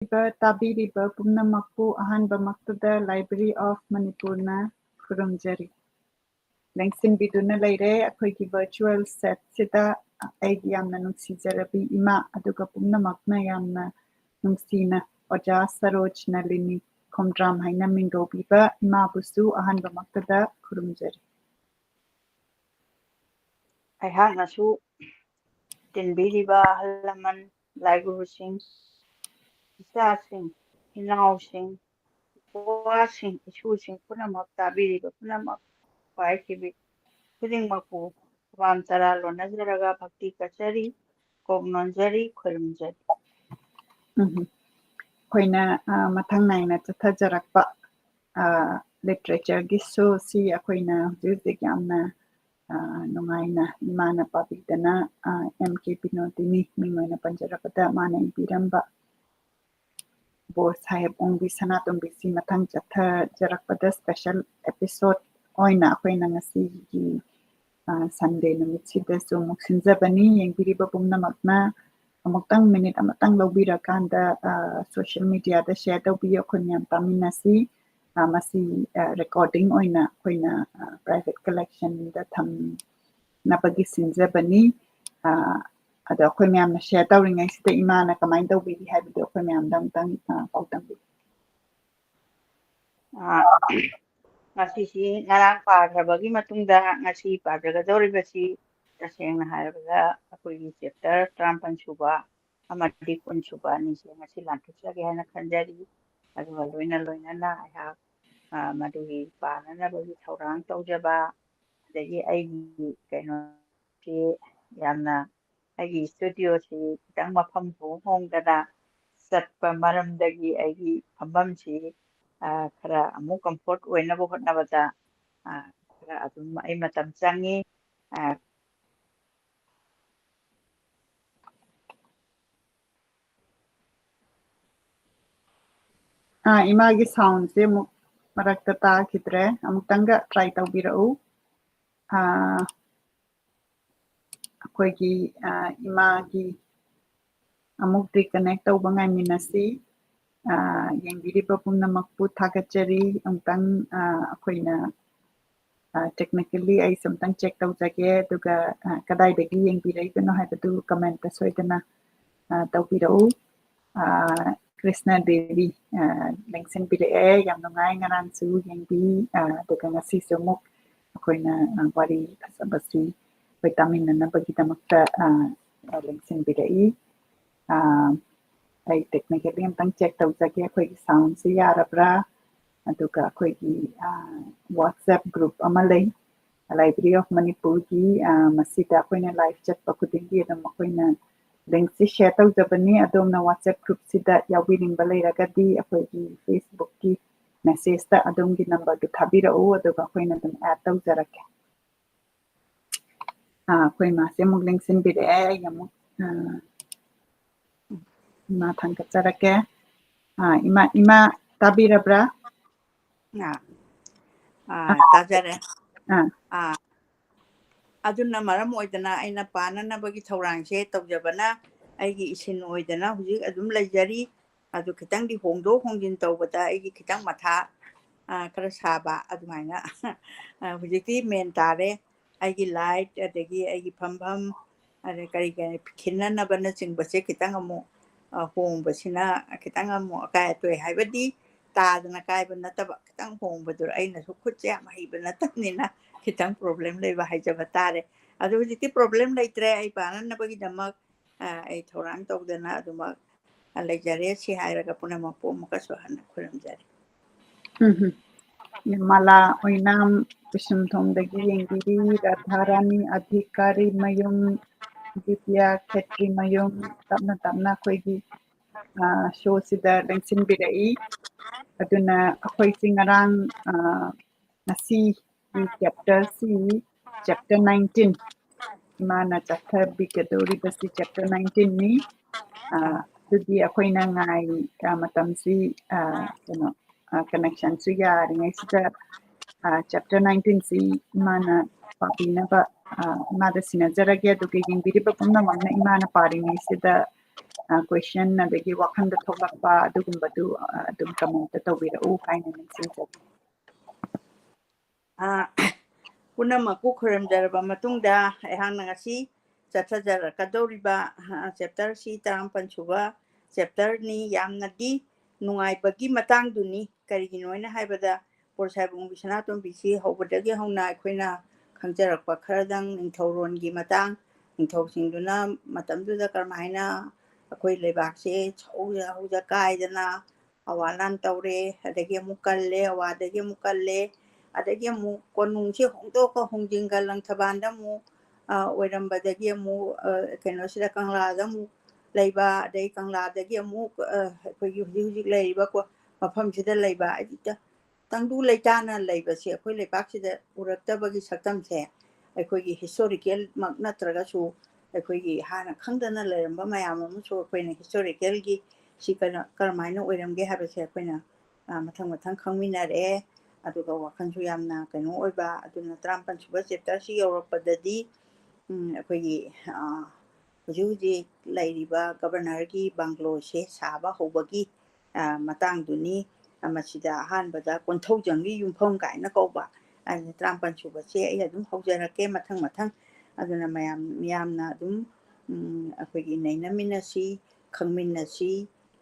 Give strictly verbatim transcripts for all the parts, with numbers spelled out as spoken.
ꯌꯦꯡꯕꯤꯔꯤꯕ, ꯇꯥꯕꯤꯔꯤꯕ ꯄꯨꯝꯅꯃꯛꯄꯨ ꯑꯍꯥꯟꯕꯃꯛꯇꯗ Library of Manipurꯅ ꯈꯨꯔꯨꯝꯖꯔꯤ꯫ ꯂꯦꯡꯁꯤꯟꯕꯤꯗꯨꯅ ꯂꯩꯔꯦ꯫ ꯑꯩꯈꯣꯏꯒꯤ virtual setꯁꯤꯗ ꯑꯩꯒꯤ ꯌꯥꯝꯅ ꯅꯨꯡꯁꯤꯖꯔꯕꯤ ꯏꯃꯥ, ꯑꯗꯨꯒ ꯄꯨꯝꯅꯃꯛꯅ ꯌꯥꯝꯅ ꯅꯨꯡꯁꯤꯅ ꯑꯣꯖꯥ ꯁꯔꯣꯖ ꯅꯂꯤꯅꯤ ꯈꯣꯝꯗ꯭ꯔꯥꯝ ꯍꯥꯏꯅ ꯃꯤꯡꯒꯧꯕꯤꯕ ꯏꯃꯥꯕꯨꯁꯨ ꯑꯍꯥꯟꯕꯃꯛꯇꯗ ꯈꯨꯔꯨꯝꯖꯔꯤ꯫ ꯑꯩꯍꯥꯛꯅꯁꯨ ꯇꯤꯟꯕꯤꯔꯤꯕ ꯑꯍꯜ ꯂꯃꯟ, ꯂꯥꯏꯒꯨꯔꯨꯁꯤꯡ, ꯏꯆꯥꯁꯤꯡ, ꯏꯅꯥꯎꯁꯤꯡ, ꯏꯄ꯭ꯋꯥꯁꯤꯡ, ꯏꯁꯨꯁꯤꯡ ꯄꯨꯝꯅꯃꯛ, ꯇꯥꯕꯤꯔꯤꯕ ꯄꯨꯝꯅꯃꯛ, ꯄꯥꯏꯈꯤꯕꯤ ꯈꯨꯗꯤꯡꯃꯛꯄꯨ ꯈꯨꯕꯥꯝ ꯇꯔꯥ ꯂꯣꯟꯅꯖꯔꯒ ꯚꯛꯇꯤ ꯀꯠꯆꯔꯤ, ꯀꯣꯛ ꯅꯣꯟꯖꯔꯤ, ꯈꯨꯔꯨꯝꯖꯔꯤ꯫ ꯎꯝ꯫ ꯑꯩꯈꯣꯏꯅ, ꯑ, ꯃꯊꯪ ꯅꯥꯏꯅ ꯆꯠꯊꯖꯔꯛꯄ, ꯑ, literature ꯒꯤ showꯁꯤ ꯑꯩꯈꯣꯏꯅ ꯍꯧꯖꯤꯛ ꯍꯧꯖꯤꯛ ꯌꯥꯝꯅ, ꯑ, ꯅꯨꯡꯉꯥꯏꯅ ꯏꯃꯥꯅ ꯄꯥꯕꯤꯗꯅ, ꯑ, ꯑꯦꯝ ꯀꯦ ꯕꯤꯅꯣꯗꯤꯅꯤ ꯃꯤꯡ ꯑꯣꯏꯅ ꯄꯟꯖꯔꯕꯗ ꯃꯥꯅ ꯏꯕꯤꯔꯝꯕ ꯕꯣꯔ ꯁꯥꯍꯦꯕ ꯑꯣꯡꯕꯤ ꯁꯅꯥꯇꯣꯝꯕꯤꯁꯤ ꯃꯊꯪ ꯆꯠꯊꯖꯔꯛꯄꯗ special episode ꯑꯣꯏꯅ ꯑꯩꯈꯣꯏꯅ ꯉꯁꯤꯒꯤ, ꯑ, Sunday ꯅꯨꯃꯤꯠꯁꯤꯗꯁꯨ ꯑꯃꯨꯛ ꯁꯤꯟꯖꯕꯅꯤ꯫ ꯌꯦꯡꯕꯤꯔꯤꯕ ꯄꯨꯝꯅꯃꯛꯅ ꯑꯃꯨꯛꯇꯪ minute ꯑꯃꯇꯪ ꯂꯧꯕꯤꯔꯀꯥꯟꯗ, ꯑ, social mediaꯗ share ꯇꯧꯕꯤꯌꯨ꯫ ꯑꯩꯈꯣꯏ ꯃꯌꯥꯝ ꯇꯥꯃꯤꯟꯅꯁꯤ꯫ ꯑ, ꯃꯁꯤ, ꯑ, recording ꯑꯣꯏꯅ ꯑꯩꯈꯣꯏꯅ, ꯑ, private collectionꯗ ꯊꯝꯅꯕꯒꯤ ꯁꯤꯟꯖꯕꯅꯤ꯫ ꯑ, ꯑꯗꯣ ꯑꯩꯈꯣꯏ ꯃꯌꯥꯝꯅ share ꯇꯧꯔꯤꯉꯩꯁꯤꯗ ꯏꯃꯥꯅ ꯀꯃꯥꯏꯅ ꯇꯧꯕꯤꯔꯤ ꯍꯥꯏꯕꯗꯣ ꯑꯩꯈꯣꯏ ꯃꯌꯥꯝꯗ ꯑꯃꯨꯛꯇꯪ, ꯑ, ꯄꯥꯎꯗꯝꯕꯤꯌꯨ꯫ ꯑ, ꯉꯁꯤꯁꯤ ꯉꯔꯥꯡ ꯄꯥꯈ꯭ꯔꯕꯒꯤ ꯃꯇꯨꯡꯗ ꯉꯁꯤ ꯄꯥꯖꯒꯗꯧꯔꯤꯕꯁꯤ ꯇꯁꯦꯡꯅ ꯍꯥꯏꯔꯕꯗ ꯑꯩꯈꯣꯏꯒꯤ chapter ꯇꯔꯥꯃꯥꯄꯟ ꯁꯨꯕ ꯑꯃꯗꯤ ꯀꯨꯟ ꯁꯨꯕ ꯑꯅꯤꯁꯦ ꯉꯁꯤ ꯂꯥꯟꯊꯣꯛꯆꯒꯦ ꯍꯥꯏꯅ ꯈꯟꯖꯔꯤ꯫ ꯑꯗꯨꯒ ꯂꯣꯏꯅ ꯂꯣꯏꯅꯅ ꯑꯩꯍꯥꯛ, ꯑ, ꯃꯗꯨꯒꯤ ꯄꯥꯅꯅꯕꯒꯤ ꯊꯧꯔꯥꯡ ꯇꯧꯖꯕ, ꯑꯗꯒꯤ ꯑꯩꯒꯤ ꯀꯩꯅꯣꯁꯤ ꯌꯥꯝꯅ, ꯑꯩꯒꯤ studioꯁꯤ ꯈꯤꯇꯪ ꯃꯐꯝ ꯍꯣꯡ ꯍꯣꯡꯗꯅ ꯆꯠꯄ ꯃꯔꯝꯗꯒꯤ ꯑꯩꯒꯤ ꯐꯝꯐꯝꯁꯤ, ꯑ, ꯈꯔ ꯑꯃꯨꯛ comfort ꯑꯣꯏꯅꯕ ꯍꯣꯠꯅꯕꯗ, ꯑ, ꯈꯔ ꯑꯗꯨꯝ ꯑꯩ ꯃꯇꯝ ꯆꯪꯉꯤ꯫ ꯑ, ꯑꯥ, ꯏꯃꯥꯒꯤ soundꯁꯦ ꯑꯃꯨꯛ ꯃꯔꯛꯇ ꯇꯥꯈꯤꯗ꯭ꯔꯦ꯫ ꯑꯃꯨꯛꯇꯪꯒ try ꯇꯧꯕꯤꯔꯛꯎ꯫ ꯑꯥ, ꯑꯩꯈꯣꯏꯒꯤ, ꯑꯥ, ꯏꯃꯥꯒꯤ ꯑꯃꯨꯛ reconnect ꯇꯧꯕ ꯉꯥꯏꯃꯤꯟꯅꯁꯤ꯫ ꯑ, ꯌꯦꯡꯕꯤꯔꯤꯕ ꯄꯨꯝꯅꯃꯛꯄꯨ ꯊꯥꯒꯠꯆꯔꯤ꯫ ꯑꯃꯨꯛꯇꯪ, ꯑ, ꯑꯩꯈꯣꯏꯅ, ꯑ, technically ꯑꯩꯁꯨ ꯑꯃꯨꯛꯇꯪ check ꯇꯧꯖꯒꯦ, ꯑꯗꯨꯒ, ꯑ, ꯀꯗꯥꯏꯗꯒꯤ ꯌꯦꯡꯕꯤꯔꯛꯏꯕꯅꯣ ꯍꯥꯏꯕꯗꯨ comment ꯁꯣꯏꯗꯅ, ꯑ, ꯇꯧꯕꯤꯔꯛꯎ꯫ ꯑ, ꯀ꯭ꯔꯤꯁꯅ ꯗꯦꯕꯤ, ꯑ, ꯂꯦꯡꯁꯤꯟꯕꯤꯔꯛꯑꯦ꯫ ꯌꯥꯝ ꯅꯨꯡꯉꯥꯏ, ꯉꯔꯥꯡꯁꯨ ꯌꯦꯡꯕꯤ, ꯑ, ꯑꯗꯨꯒ ꯉꯁꯤꯁꯨ ꯑꯃꯨꯛ ꯑꯩꯈꯣꯏꯅ, ꯑ, ꯋꯥꯔꯤ ꯐꯖꯕꯁꯤ ꯑꯩꯈꯣꯏ ꯇꯥꯃꯤꯟꯅꯅꯕꯒꯤꯗꯃꯛꯇ, ꯑ, ꯑ, ꯂꯦꯡꯁꯤꯟꯕꯤꯔꯛꯏ꯫ ꯑ, ꯑꯩ technically ꯑꯝꯇꯪ check ꯇꯧꯖꯒꯦ, ꯑꯩꯈꯣꯏꯒꯤ sound ꯁꯤ ꯌꯥꯔꯕ꯭ꯔꯥ? ꯑꯗꯨꯒ ꯑꯩꯈꯣꯏꯒꯤ, ꯑ, WhatsApp group ꯑꯃ ꯂꯩ, Library of ꯃꯅꯤꯄꯨꯔꯒꯤ, ꯑ, ꯃꯁꯤꯗ ꯑꯩꯈꯣꯏꯅ live ꯆꯠꯄ ꯈꯨꯗꯤꯡꯒꯤ ꯑꯗꯨꯝ ꯑꯩꯈꯣꯏꯅ link ꯁꯤ share ꯇꯧꯖꯕꯅꯤ꯫ ꯑꯗꯣꯝꯅ WhatsApp group ꯁꯤꯗ ꯌꯥꯎꯕꯤꯅꯤꯡꯕ ꯂꯩꯔꯒꯗꯤ ꯑꯩꯈꯣꯏꯒꯤ Facebook ꯀꯤ message ꯇ ꯑꯗꯣꯝꯒꯤ number ꯗꯨ ꯊꯥꯕꯤꯔꯛꯎ, ꯑꯗꯨꯒ ꯑꯩꯈꯣꯏꯅ ꯑꯗꯨꯝ add ꯇꯧꯖꯔꯛꯀꯦ꯫ ꯑꯥ, ꯑꯩꯈꯣꯏ ꯏꯃꯥꯁꯦ ꯑꯃꯨꯛ ꯂꯦꯡꯁꯤꯟꯕꯤꯔꯛꯑꯦ꯫ ꯑꯩ ꯑꯃꯨꯛ, ꯑꯥ, ꯏꯃꯥ ꯊꯥꯡꯒꯠꯆꯔꯛꯀꯦ꯫ ꯑꯥ, ꯏꯃꯥ, ꯏꯃꯥ ꯇꯥꯕꯤꯔꯕ꯭ꯔꯥ? ꯑꯥ, ꯑꯥ, ꯇꯥꯖꯔꯦ꯫ ꯑꯥ꯫ ꯑꯥ, ꯑꯗꯨꯅ ꯃꯔꯝ ꯑꯣꯏꯗꯅ ꯑꯩꯅ ꯄꯥꯅꯅꯕꯒꯤ ꯊꯧꯔꯥꯡꯁꯦ ꯇꯧꯖꯕꯅ ꯑꯩꯒꯤ ꯏꯁꯤꯟ ꯑꯣꯏꯗꯅ ꯍꯧꯖꯤꯛ ꯑꯗꯨꯝ ꯂꯩꯖꯔꯤ꯫ ꯑꯗꯨ ꯈꯤꯇꯪꯗꯤ ꯍꯣꯡꯗꯣꯛ ꯍꯣꯡꯖꯤꯟ ꯇꯧꯕꯗ ꯑꯩꯒꯤ ꯈꯤꯇꯪ ꯃꯊꯥ, ꯑ, ꯈꯔ ꯁꯥꯕ ꯑꯗꯨꯃꯥꯏꯅ, ꯑ, ꯍꯧꯖꯤꯛꯇꯤ ꯃꯦꯟ ꯇꯥꯔꯦ꯫ ꯑꯩꯒꯤ light, ꯑꯗꯒꯤ ꯑꯩꯒꯤ ꯐꯝꯐꯝ, ꯑꯗꯩ ꯀꯔꯤ ꯀꯔꯤ ꯈꯤꯟꯅꯅꯕꯅꯆꯤꯡꯕꯁꯦ ꯈꯤꯇꯪ ꯑꯃꯨꯛ, ꯑ, ꯍꯣꯡꯕꯁꯤꯅ ꯈꯤꯇꯪ ꯑꯃꯨꯛ ꯑꯀꯥꯏ ꯑꯇꯣꯏ ꯍꯥꯏꯕꯗꯤ ꯇꯥꯗꯅ ꯀꯥꯏꯕ ꯅꯠꯇꯕ, ꯈꯤꯇꯪ ꯍꯣꯡꯕꯗꯨ ꯑꯩꯅꯁꯨ ꯈꯨꯠꯁꯦ ꯌꯥꯝ ꯍꯩꯕ ꯅꯠꯇꯕꯅꯤꯅ ꯈꯤꯇꯪ problem ꯂꯩꯕ ꯍꯥꯏꯖꯕ ꯇꯥꯔꯦ꯫ ꯑꯗꯨ ꯍꯧꯖꯤꯛꯇꯤ problem ꯂꯩꯇ꯭ꯔꯦ꯫ ꯑꯩ ꯄꯥꯅꯅꯕꯒꯤꯗꯃꯛ, ꯑ, ꯑꯩ ꯊꯧꯔꯥꯡ ꯇꯧꯗꯅ ꯑꯗꯨꯃꯛ ꯂꯩꯖꯔꯦ꯫ ꯁꯤ ꯍꯥꯏꯔꯒ ꯄꯨꯝꯅꯃꯛꯄꯨ ꯑꯃꯨꯛꯀꯁꯨ ꯍꯟꯅ ꯈꯨꯔꯨꯝꯖꯔꯤ꯫ ꯎꯝ ꯍꯝ꯫ ꯅꯤꯔꯃꯂꯥ ꯑꯣꯏꯅꯥꯝ ꯄꯤꯁꯨꯝꯊꯣꯡꯗꯒꯤ ꯌꯦꯡꯕꯤꯔꯤ, ꯔꯥꯙꯥꯔꯥꯅꯤ ꯑꯙꯤꯀꯥꯔꯤ ꯃꯌꯨꯝ, ꯕꯤꯗ꯭ꯌꯥ ꯈꯦꯇ꯭ꯔꯤ ꯃꯌꯨꯝ, ꯇꯞꯅ ꯇꯞꯅ ꯑꯩꯈꯣꯏꯒꯤ, ꯑ, show ꯁꯤꯗ ꯂꯦꯡꯁꯤꯟꯕꯤꯔꯛꯏ꯫ ꯑꯗꯨꯅ ꯑꯩꯈꯣꯏꯁꯤ ꯉꯔꯥꯡ, ꯑ, ꯉꯁꯤꯒꯤ chapter ꯁꯤ chapter nineteen, ꯏꯃꯥꯅ ꯆꯠꯊꯕꯤꯒꯗꯧꯔꯤꯕꯁꯤ chapter nineteen ꯅꯤ꯫ ꯑ, ꯑꯗꯨꯗꯤ ꯑꯩꯈꯣꯏꯅ ꯉꯥꯏ, ꯑ, ꯃꯇꯝꯁꯤ, ꯑ, ꯀꯩꯅꯣ, ꯑ, connection ꯁꯨ ꯌꯥꯔꯤꯉꯩꯁꯤꯗ, ꯑ, chapter nineteen ꯁꯤ ꯏꯃꯥꯅ ꯄꯥꯕꯤꯅꯕ, ꯑ, ꯏꯃꯥꯗ ꯁꯤꯟꯅꯖꯔꯒꯦ꯫ ꯑꯗꯨꯒ ꯌꯦꯡꯕꯤꯔꯤꯕ ꯄꯨꯝꯅꯃꯛꯅ ꯏꯃꯥꯅ ꯄꯥꯔꯤꯉꯩꯁꯤꯗ, ꯀꯣꯏꯁꯟ ꯑꯗꯒꯤ ꯋꯥꯈꯜꯗ ꯊꯣꯛꯂꯛꯄ ꯑꯗꯨꯒꯨꯝꯕꯗꯨ ꯑꯗꯨꯝ ꯀꯃꯦꯟꯇ ꯇꯧꯕꯤꯔꯛꯎ ꯍꯥꯏꯅ ꯅꯤꯡꯁꯤꯡꯖꯔꯤ꯫ ꯑ, ꯄꯨꯝꯅꯃꯛꯄꯨ ꯈꯨꯔꯨꯝꯖꯔꯕ ꯃꯇꯨꯡꯗ, ꯑꯩꯍꯥꯛꯅ ꯉꯁꯤ ꯆꯠꯊꯖꯔꯛꯀꯗꯧꯔꯤꯕ ꯆꯦꯞꯇꯔꯁꯤ ꯇꯔꯥꯃꯥꯄꯟ ꯁꯨꯕ ꯆꯦꯞꯇꯔꯅꯤ꯫ ꯌꯥꯝꯅꯗꯤ ꯅꯨꯡꯉꯥꯏꯕꯒꯤ ꯃꯇꯥꯡꯗꯨꯅꯤ꯫ ꯀꯔꯤꯒꯤꯅꯣ ꯍꯥꯏꯅ ꯍꯥꯏꯕꯗ, ꯄꯣꯔꯁꯥꯏꯕꯨꯡꯒꯤ ꯁꯅꯥꯇꯣꯝꯕꯤꯁꯤ ꯍꯧꯕꯗꯒꯤ ꯍꯧꯅ ꯑꯩꯈꯣꯏꯅ ꯈꯪꯖꯔꯛꯄ ꯈꯔꯗꯪ, ꯅꯤꯡꯊꯧꯔꯣꯟꯒꯤ ꯃꯇꯥꯡ, ꯅꯤꯡꯊꯧꯁꯤꯡꯗꯨꯅ ꯃꯇꯝꯗꯨꯗ ꯀꯔꯝꯍꯥꯏꯅ ꯑꯩꯈꯣꯏ ꯂꯩꯕꯥꯛꯁꯦ ꯍꯧꯖ ꯍꯧꯖ ꯀꯥꯏꯗꯅ ꯑꯋꯥ ꯂꯥꯟ ꯇꯧꯔꯦ, ꯑꯗꯒꯤ ꯑꯃꯨꯛ ꯀꯜꯂꯦ, ꯑꯋꯥꯗꯒꯤ ꯑꯃꯨꯛ ꯀꯜꯂꯦ, ꯑꯗꯒꯤ ꯑꯃꯨꯛ ꯀꯣꯅꯨꯡꯁꯦ ꯍꯣꯡꯗꯣꯛꯀ ꯍꯣꯡꯖꯤꯟꯒ, ꯂꯪꯊꯕꯥꯜꯗ ꯑꯃꯨꯛ ꯑ, ꯑꯣꯏꯔꯝꯕꯗꯒꯤ ꯑꯃꯨꯛ ꯑ, ꯀꯩꯅꯣꯁꯤꯗ ꯀꯪꯂꯥꯗ ꯑꯃꯨꯛ ꯂꯩꯕ, ꯑꯗꯩ ꯀꯪꯂꯥꯗꯒꯤ ꯑꯃꯨꯛ ꯑ, ꯑꯩꯈꯣꯏꯒꯤ ꯍꯧꯖꯤꯛ ꯍꯧꯖꯤꯛ ꯂꯩꯔꯤꯕ ꯀꯣ-, ꯃꯐꯝꯁꯤꯗ ꯂꯩꯕ꯫ ꯍꯥꯏꯗꯤ ꯇ-, ꯇꯪꯗꯨ ꯂꯩꯇꯥꯅ ꯂꯩꯕꯁꯦ ꯑꯩꯈꯣꯏ ꯂꯩꯄꯥꯛꯁꯤꯗ ꯎꯔꯛꯇꯕꯒꯤ ꯁꯛꯇꯝꯁꯦ ꯑꯩꯈꯣꯏꯒꯤ ꯍꯤꯁꯇꯣꯔꯤꯀꯦꯜꯃꯛ ꯅꯠꯇ꯭ꯔꯒꯁꯨ ꯑꯩꯈꯣꯏꯒꯤ ꯍꯥꯟꯅ ꯈꯪꯗꯅ ꯂꯩꯔꯝꯕ ꯃꯌꯥꯝ ꯑꯃꯁꯨ ꯑꯩꯈꯣꯏꯅ ꯍꯤꯁꯇꯣꯔꯤꯀꯦꯜꯒꯤ ꯁꯤ ꯀꯩꯅꯣ ꯀꯔꯝꯍꯥꯏꯅ ꯑꯣꯏꯔꯝꯒꯦ ꯍꯥꯏꯕꯁꯦ ꯑꯩꯈꯣꯏꯅ ꯑ, ꯃꯊꯪ ꯃꯊꯪ ꯈꯪꯃꯤꯟꯅꯔꯛꯑꯦ꯫ ꯑꯗꯨꯒ ꯋꯥꯈꯜꯁꯨ ꯌꯥꯝꯅ ꯀꯩꯅꯣ ꯑꯣꯏꯕ꯫ ꯑꯗꯨꯅ ꯇꯔꯥꯃꯥꯄꯟ ꯁꯨꯕ ꯆꯦꯞꯇꯔꯁꯤ ꯌꯧꯔꯛꯄꯗꯗꯤ ꯎꯝ, ꯑꯩꯈꯣꯏꯒꯤ ꯑ, ꯍꯧꯖꯤꯛ ꯍꯧꯖꯤꯛ ꯂꯩꯔꯤꯕ ꯒꯕꯔꯅꯔꯒꯤ ꯕꯪꯒ꯭ꯂꯣꯁꯦ ꯁꯥꯕ ꯍꯧꯕꯒꯤ ꯑ, ꯃꯇꯥꯡꯗꯨꯅꯤ꯫ ꯑ, ꯃꯁꯤꯗ ꯑꯍꯥꯟꯕꯗ ꯀꯣꯟꯊꯧꯖꯝꯒꯤ ꯌꯨꯝꯐꯝ ꯀꯥꯏꯅ ꯀꯧꯕ, ꯑ, ꯇꯔꯥꯃꯥꯄꯟ ꯁꯨꯕꯁꯦ ꯑꯩ ꯑꯗꯨꯝ ꯍꯧꯖꯔꯛꯀꯦ ꯃꯊꯪ ꯃꯊꯪ꯫ ꯑꯗꯨꯅ ꯃꯌꯥꯝ, ꯃꯤꯌꯥꯝꯅ ꯑꯗꯨꯝ ꯎꯝ, ꯑꯩꯈꯣꯏꯒꯤ ꯅꯩꯅꯃꯤꯟꯅꯁꯤ, ꯈꯪꯃꯤꯟꯅꯁꯤ꯫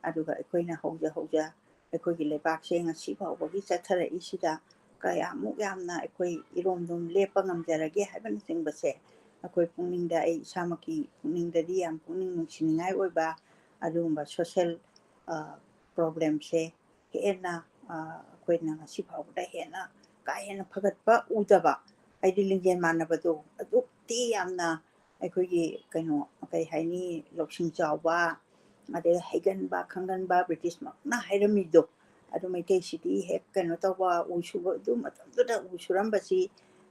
ꯑꯗꯨꯒ ꯑꯩꯈꯣꯏꯅ ꯍꯧꯖ ꯍꯧꯖ ꯑꯩꯈꯣꯏꯒꯤ ꯂꯩꯕꯥꯛꯁꯦ ꯉꯁꯤ ꯐꯥꯎꯕꯒꯤ ꯆꯠꯊꯔꯛꯏꯁꯤꯗ ꯀꯌꯥꯃꯨꯛ ꯌꯥꯝꯅ ꯑꯩꯈꯣꯏ ꯏꯔꯣꯝꯗꯣꯝ ꯂꯦꯞꯄ ꯉꯝꯖꯔꯒꯦ ꯍꯥꯏꯕꯅꯆꯤꯡꯕꯁꯦ ꯑꯩꯈꯣꯏ ꯄꯨꯛꯅꯤꯡꯗ, ꯑꯩ ꯏꯁꯥꯃꯛꯀꯤ ꯄꯨꯛꯅꯤꯡꯗꯗꯤ ꯌꯥꯝ ꯄꯨꯛꯅꯤꯡ ꯅꯨꯡꯁꯤꯅꯤꯡꯉꯥꯏ ꯑꯣꯏꯕ ꯑꯗꯨꯒꯨꯝꯕ ꯁꯣꯁꯦꯜ ꯄ꯭ꯔꯣꯕ꯭ꯂꯦꯝꯁꯦ ꯍꯦꯟꯅ ꯑ, ꯑꯩꯈꯣꯏꯅ ꯉꯁꯤ ꯐꯥꯎꯕꯗ ꯍꯦꯟꯅ ꯀꯥ ꯍꯦꯟꯅ ꯐꯒꯠꯄ ꯎꯗꯕ, ꯍꯥꯏꯗꯤ ꯂꯤꯡꯖꯦꯜ ꯃꯥꯟꯅꯕꯗꯣ ꯑꯗꯨꯛꯇꯤ ꯌꯥꯝꯅ ꯑꯩꯈꯣꯏꯒꯤ ꯀꯩꯅꯣ, ꯀꯩ ꯍꯥꯏꯅꯤ, ꯂꯧꯁꯤꯡ ꯆꯥꯎꯕ, ꯑꯗꯩ ꯍꯩꯒꯟꯕ ꯈꯪꯒꯟꯕ, ꯕ꯭ꯔꯤꯇꯤꯁꯃꯛꯅ ꯍꯥꯏꯔꯝꯃꯤꯗꯣ, ꯑꯗꯨ ꯃꯩꯇꯩꯁꯤꯗꯤ ꯍꯦꯛ ꯀꯩꯅꯣ ꯇꯧꯕ, ꯎ ꯁꯨꯕ, ꯑꯗꯨ ꯃꯇꯝꯗꯨꯗ ꯎ ꯁꯨꯔꯝꯕꯁꯤ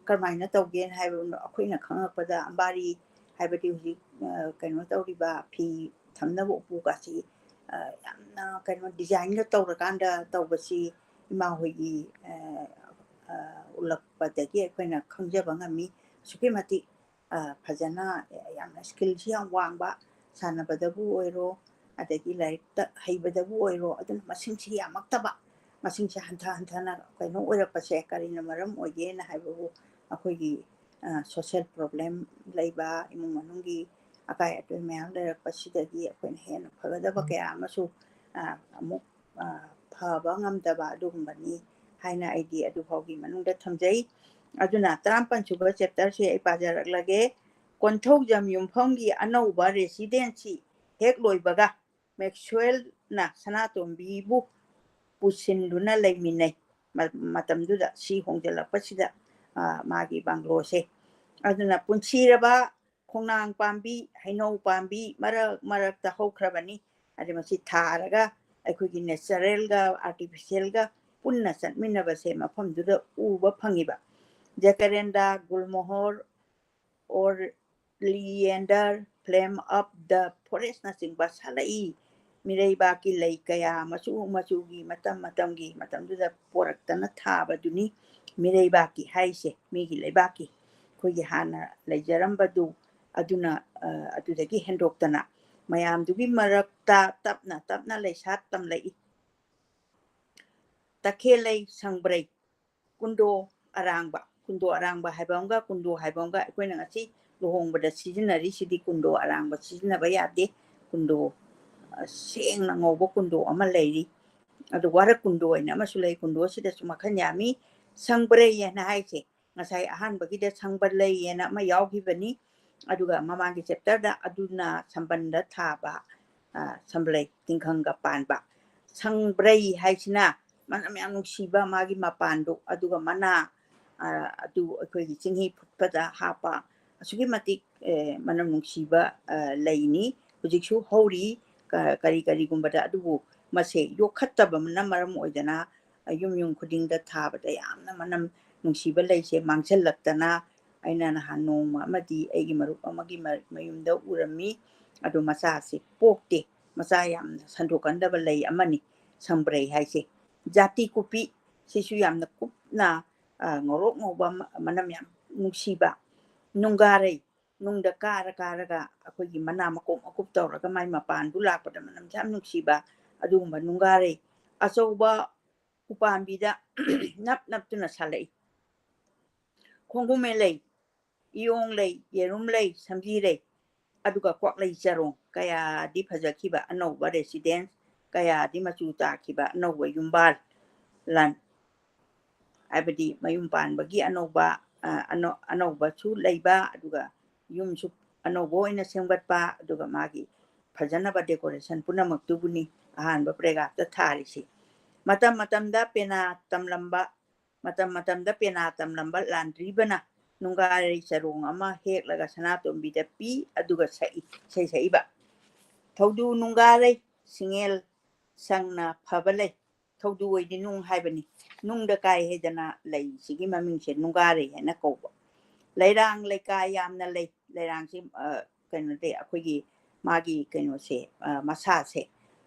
ꯀꯔꯝꯍꯥꯏꯅ ꯇꯧꯒꯦꯅ ꯍꯥꯏꯕ ꯑꯩꯈꯣꯏꯅ ꯈꯪꯉꯛꯄꯗ ꯑꯝꯕꯥꯔꯤ ꯍꯥꯏꯕꯗꯤ ꯍꯧꯖꯤꯛ ꯑ, ꯀꯩꯅꯣ ꯇꯧꯔꯤꯕ ꯐꯤ ꯊꯝꯅꯕ ꯎꯄꯨꯒꯁꯤ ꯑ, ꯌꯥꯝꯅ ꯀꯩꯅꯣ ꯗꯤꯖꯥꯏꯟꯒ ꯇꯧꯔꯀꯥꯟꯗ ꯇꯧꯕꯁꯤ ꯏꯃꯥ ꯍꯣꯏꯒꯤ ꯑ, ꯑ, ꯎꯠꯂꯛꯄꯗꯒꯤ ꯑꯩꯈꯣꯏꯅ ꯈꯪꯖꯕ ꯉꯝꯃꯤ꯫ ꯑꯁꯨꯛꯀꯤ ꯃꯇꯤꯛ ꯑ, ꯐꯖꯅ ꯌꯥꯝꯅ ꯁ꯭ꯀꯤꯜꯁꯤ ꯌꯥꯝ ꯋꯥꯡꯕ, ꯁꯥꯟꯅꯕꯗꯕꯨ ꯑꯣꯏꯔꯣ, ꯑꯗꯒꯤ ꯂꯥꯏꯔꯤꯛꯇ ꯍꯩꯕꯗꯕꯨ ꯑꯣꯏꯔꯣ, ꯑꯗꯨꯅ ꯃꯁꯤꯡꯁꯤ ꯌꯥꯝꯃꯛꯇꯕ, ꯃꯁꯤꯡꯁꯦ ꯍꯟꯊ ꯍꯟꯊꯅ ꯀꯩꯅꯣ ꯑꯣꯏꯔꯛꯄꯁꯦ ꯀꯔꯤꯅ ꯃꯔꯝ ꯑꯣꯏꯒꯦꯅ ꯍꯥꯏꯕꯕꯨ ꯑꯩꯈꯣꯏꯒꯤ ꯁꯣꯁꯦꯜ ꯄ꯭ꯔꯣꯕ꯭ꯂꯦꯝ ꯂꯩꯕ, ꯏꯃꯨꯡ ꯃꯅꯨꯡꯒꯤ ꯑꯀꯥꯏ ꯑꯇꯣꯏ ꯃꯌꯥꯝ ꯂꯩꯔꯛꯄꯁꯤꯗꯒꯤ ꯑꯩꯈꯣꯏꯅ ꯍꯦꯟꯅ ꯐꯒꯗꯕ ꯀꯌꯥ ꯑꯃꯁꯨ ꯑꯃꯨꯛ ꯐꯕ ꯉꯝꯗꯕ ꯑꯗꯨꯒꯨꯝꯕꯅꯤ ꯍꯥꯏꯅ ꯑꯩꯗꯤ ꯑꯗꯨꯐꯥꯎꯒꯤ ꯃꯅꯨꯡꯗ ꯊꯝꯖꯩ꯫ ꯑꯗꯨꯅ ꯇꯔꯥꯃꯥꯄꯟ ꯁꯨꯕ ꯆꯦꯞꯇꯔꯁꯦ ꯑꯩ ꯄꯥꯖꯔꯛꯂꯒꯦ꯫ ꯀꯣꯟꯊꯧꯖꯝ ꯌꯨꯝꯐꯝꯒꯤ ꯑꯅꯧꯕ ꯔꯦꯁꯤꯗꯦꯟꯁꯤ ꯍꯦꯛ ꯂꯣꯏꯕꯒ ꯃꯦꯛꯁꯋꯦꯜꯅ ꯁꯅꯥꯇꯣꯝꯕꯤꯕꯨ ꯄꯨꯁꯤꯟꯗꯨꯅ ꯂꯩꯃꯤꯟꯅꯩ꯫ ꯃꯇꯝꯗꯨꯗ ꯁꯤ ꯍꯣꯡꯖꯤꯜꯂꯛꯄꯁꯤꯗ ꯃꯥꯒꯤ ꯕꯪꯒ꯭ꯂꯣꯁꯦ꯫ ꯑꯗꯨꯅ ꯄꯨꯟꯁꯤꯔꯕ ꯈꯣꯡꯅꯥꯡ ꯄꯥꯝꯕꯤ, ꯍꯩꯅꯧ ꯄꯥꯝꯕꯤ ꯃꯔꯛ ꯃꯔꯛꯇ ꯍꯧꯈ꯭ꯔꯕꯅꯤ꯫ ꯑꯗꯩ ꯃꯁꯤ ꯊꯥꯔꯒ ꯑꯩꯈꯣꯏꯒꯤ ꯅꯦꯆꯔꯦꯜꯒ ꯑꯥꯔꯇꯤꯐꯤꯁꯦꯜꯒ ꯄꯨꯟꯅ ꯆꯠꯃꯤꯟꯅꯕꯁꯦ ꯃꯐꯝꯗꯨꯗ ꯎꯕ ꯐꯪꯉꯤꯕ꯫ ꯖꯦꯀꯔꯦꯟꯗꯥ, ꯒꯨꯜꯃꯣꯍꯣꯔ, ꯑꯣꯔ ꯂꯤꯌꯦꯟꯗꯔ, ꯐ꯭ꯂꯦꯝ ꯑꯞ ꯗ ꯐꯣꯔꯦꯁꯅꯆꯤꯡꯕ ꯁꯥꯠꯂꯛꯏ꯫ ꯃꯤꯔꯩꯕꯥꯛꯀꯤ ꯂꯩ ꯀꯌꯥ ꯃꯆꯨ ꯃꯆꯨꯒꯤ ꯃꯇꯝ ꯃꯇꯝꯒꯤ ꯃꯇꯝꯗꯨꯗ ꯄꯣꯔꯛꯇꯅ ꯊꯥꯕꯗꯨꯅꯤ ꯃꯤꯔꯩꯕꯥꯛꯀꯤ ꯍꯥꯏꯁꯦ, ꯃꯤꯒꯤ ꯂꯩꯕꯥꯛꯀꯤ꯫ ꯑꯩꯈꯣꯏꯒꯤ ꯍꯥꯟꯅ ꯂꯩꯖꯔꯝꯕꯗꯨ ꯑꯗꯨꯅ ꯑꯗꯨꯗꯒꯤ ꯍꯦꯟꯗꯣꯛꯇꯅ ꯃꯌꯥꯝꯗꯨꯒꯤ ꯃꯔꯛꯇ ꯇꯞꯅ ꯇꯞꯅ ꯂꯩꯁꯥꯠ ꯇꯝꯂꯛꯏ꯫ ꯇꯈꯦꯜꯂꯩ, ꯁꯪꯕ꯭ꯔꯩ, ꯀꯨꯟꯗꯣ ꯑꯔꯥꯡꯕ, ꯀꯨꯟꯗꯣ ꯑꯔꯥꯡꯕ ꯍꯥꯏꯕ ꯑꯃꯒ ꯀꯨꯟꯗꯣ ꯍꯥꯏꯕ ꯑꯃꯒ ꯑꯩꯈꯣꯏꯅ ꯉꯁꯤ ꯂꯨꯍꯣꯡꯕꯗ ꯁꯤꯖꯤꯟꯅꯔꯤꯁꯤꯗꯤ ꯀꯨꯟꯗꯣ ꯑꯔꯥꯡꯕ ꯁꯤꯖꯤꯟꯅꯕ ꯌꯥꯗꯦ꯫ ꯀꯨꯟꯗꯣ ꯁꯦꯡꯅ ꯉꯧꯕ ꯀꯨꯟꯗꯣ ꯑꯃ ꯂꯩꯔꯤ꯫ ꯑꯗꯨ ꯋꯥꯔꯛ ꯀꯨꯟꯗꯣ ꯍꯥꯏꯅ ꯑꯃꯁꯨ ꯂꯩ꯫ ꯀꯨꯟꯗꯣꯁꯤꯗꯁꯨ ꯃꯈꯜ ꯌꯥꯝꯃꯤ꯫ ꯁꯪꯕ꯭ꯔꯩ ꯍꯥꯏꯅ ꯍꯥꯏꯁꯦ ꯉꯁꯥꯏ ꯑꯍꯥꯟꯕꯒꯤꯗ ꯁꯪꯕ ꯂꯩ ꯍꯥꯏꯅ ꯑꯃ ꯌꯥꯎꯈꯤꯕꯅꯤ꯫ ꯑꯗꯨꯒ ꯃꯃꯥꯡꯒꯤ ꯆꯦꯞꯇꯔꯗ ꯑꯗꯨꯅ ꯁꯝꯕꯟꯗ ꯊꯥꯕ ꯁꯝꯕ꯭ꯔꯩ ꯇꯤꯡꯈꯪꯒ ꯄꯥꯟꯕ꯫ ꯁꯪꯕ꯭ꯔꯩ ꯍꯥꯏꯁꯤꯅ ꯃꯅꯝ ꯌꯥꯝ ꯅꯨꯡꯁꯤꯕ ꯃꯥꯒꯤ ꯃꯄꯥꯟꯗꯣ, ꯑꯗꯨꯒ ꯃꯅꯥ ꯑꯗꯨ ꯑꯩꯈꯣꯏꯒꯤ ꯆꯤꯡꯍꯤ ꯐꯨꯠꯄꯗ ꯍꯥꯞꯄ ꯑꯁꯨꯛꯀꯤ ꯃꯇꯤꯛ ꯃꯅꯝ ꯅꯨꯡꯁꯤꯕ ꯂꯩꯅꯤ꯫ ꯍꯧꯖꯤꯛꯁꯨ ꯍꯧꯔꯤ꯫ ꯀꯔꯤ ꯀꯔꯤꯒꯨꯝꯕꯗ ꯑꯗꯨꯕꯨ ꯃꯁꯦ ꯌꯣꯛꯈꯠꯇꯕꯅ ꯃꯔꯝ ꯑꯣꯏꯗꯅ ꯌꯨꯝ ꯌꯨꯝ ꯈꯨꯗꯤꯡꯗ ꯊꯥꯕꯗ ꯌꯥꯝꯅ ꯃꯅꯝ ꯅꯨꯡꯁꯤꯕ ꯂꯩꯁꯦ ꯃꯥꯡꯁꯤꯜꯂꯛꯇꯅ ꯑꯩꯅ ꯅꯍꯥꯟ ꯅꯣꯡꯃ ꯑꯃꯗꯤ ꯑꯩꯒꯤ ꯃꯔꯨꯞ ꯑꯃꯒꯤ ꯃꯌꯨꯝꯗ ꯎꯔꯝꯃꯤ꯫ ꯑꯗꯨ ꯃꯆꯥꯁꯤ ꯄꯣꯛꯇꯦ꯫ ꯃꯆꯥ ꯌꯥꯝꯅ ꯁꯟꯗꯣꯛꯀꯟꯗꯕ ꯂꯩ ꯑꯃꯅꯤ ꯁꯪꯕ꯭ꯔꯩ ꯍꯥꯏꯁꯦ꯫ ꯖꯥꯇꯤ ꯀꯨꯞꯄꯤ ꯁꯤꯁꯨ ꯌꯥꯝꯅ ꯀꯨꯞꯅ ꯉꯧꯔꯣꯛ ꯉꯧꯕ ꯃꯅꯝ ꯌꯥꯝ ꯅꯨꯡꯁꯤꯕ꯫ ꯅꯨꯡꯒꯥꯔꯩ ꯅꯨꯡꯗ ꯀꯥꯔ ꯀꯥꯔꯒ ꯑꯩꯈꯣꯏꯒꯤ ꯃꯅꯥ ꯃꯀꯨꯞ ꯃꯀꯨꯞ ꯇꯧꯔꯒ ꯃꯥꯏ ꯃꯄꯥꯟꯗꯨ ꯂꯥꯛꯄꯗ ꯃꯅꯝꯁꯦ ꯌꯥꯝ ꯅꯨꯡꯁꯤꯕ ꯑꯗꯨꯒꯨꯝꯕ ꯅꯨꯡꯒꯥꯔꯩ꯫ ꯑꯆꯧꯕ ꯎꯄꯥꯝꯕꯤꯗ ꯅꯞ ꯅꯞꯇꯨꯅ ꯁꯥꯠꯂꯛꯏ꯫ ꯈꯣꯡꯒꯨꯃꯦꯟ ꯂꯩ, ꯏꯌꯣꯡ ꯂꯩ, ꯌꯦꯔꯨꯝ ꯂꯩ, ꯁꯝꯖꯤ ꯂꯩ, ꯑꯗꯨꯒ ꯀ꯭ꯋꯥꯛꯂꯩ ꯆꯔꯣꯡ ꯀꯌꯥꯗꯤ ꯐꯖꯈꯤꯕ ꯑꯅꯧꯕ residence, ꯀꯌꯥꯗꯤ ꯃꯆꯨ ꯇꯥꯈꯤꯕ ꯑꯅꯧꯕ ꯌꯨꯝꯕꯥꯜ ꯂꯥꯟ, ꯍꯥꯏꯕꯗꯤ ꯃꯌꯨꯝ ꯄꯥꯟꯕꯒꯤ ꯑꯅꯧꯕ, ꯑ, ꯑꯅꯧ-, ꯑꯅꯧꯕꯁꯨ ꯂꯩꯕ, ꯑꯗꯨꯒ ꯌꯨꯝꯁꯨ ꯑꯅꯧꯕ ꯑꯣꯏꯅ ꯁꯦꯝꯒꯠꯄ, ꯑꯗꯨꯒ ꯃꯥꯒꯤ ꯐꯖꯅꯕ decoration ꯄꯨꯝꯅꯃꯛꯇꯨꯕꯨꯅꯤ ꯑꯍꯥꯟꯕ ꯄ꯭ꯔꯦꯒꯥꯞꯇ ꯊꯥꯔꯤꯁꯤ꯫ ꯃꯇꯝ ꯃꯇꯝꯗ ꯄꯦꯅꯥ ꯇꯝꯂꯝꯕ, ꯃꯇꯝ ꯃꯇꯝꯗ ꯄꯦꯅꯥ ꯇꯝꯂꯝꯕ ꯂꯥꯟꯗ꯭ꯔꯤꯕꯅ ꯅꯨꯡꯒꯥꯔꯩ ꯆꯔꯣꯡ ꯑꯃ ꯍꯦꯛꯂꯒ ꯁꯅꯥꯇꯣꯝꯕꯤꯗ ꯄꯤ, ꯑꯗꯨꯒ ꯁꯛꯏ, ꯏꯁꯩ ꯁꯛꯏꯕ꯫ ꯊꯧꯗꯨ ꯅꯨꯡꯒꯥꯔꯩ, ꯁꯤꯡꯉꯦꯜ ꯁꯪꯅ ꯐꯕ ꯂꯩ꯫ ꯊꯧꯗꯨ ꯑꯣꯏꯗꯤ ꯅꯨꯡ ꯍꯥꯏꯕꯅꯤ꯫ ꯅꯨꯡꯗ ꯀꯥꯏ ꯍꯥꯏꯗꯅ ꯂꯩꯁꯤꯒꯤ ꯃꯃꯤꯡꯁꯦ ꯅꯨꯡꯒꯥꯔꯩ ꯍꯥꯏꯅ ꯀꯧꯕ꯫ ꯂꯩꯔꯥꯡ ꯂꯩꯀꯥ ꯌꯥꯝꯅ ꯂꯩ꯫ ꯂꯩꯔꯥꯡꯁꯤ, ꯑ, ꯀꯩꯅꯣꯗꯤ ꯑꯩꯈꯣꯏꯒꯤ ꯃꯥꯒꯤ ꯀꯩꯅꯣꯁꯦ, ꯑ, ꯃꯁꯥꯁꯦ,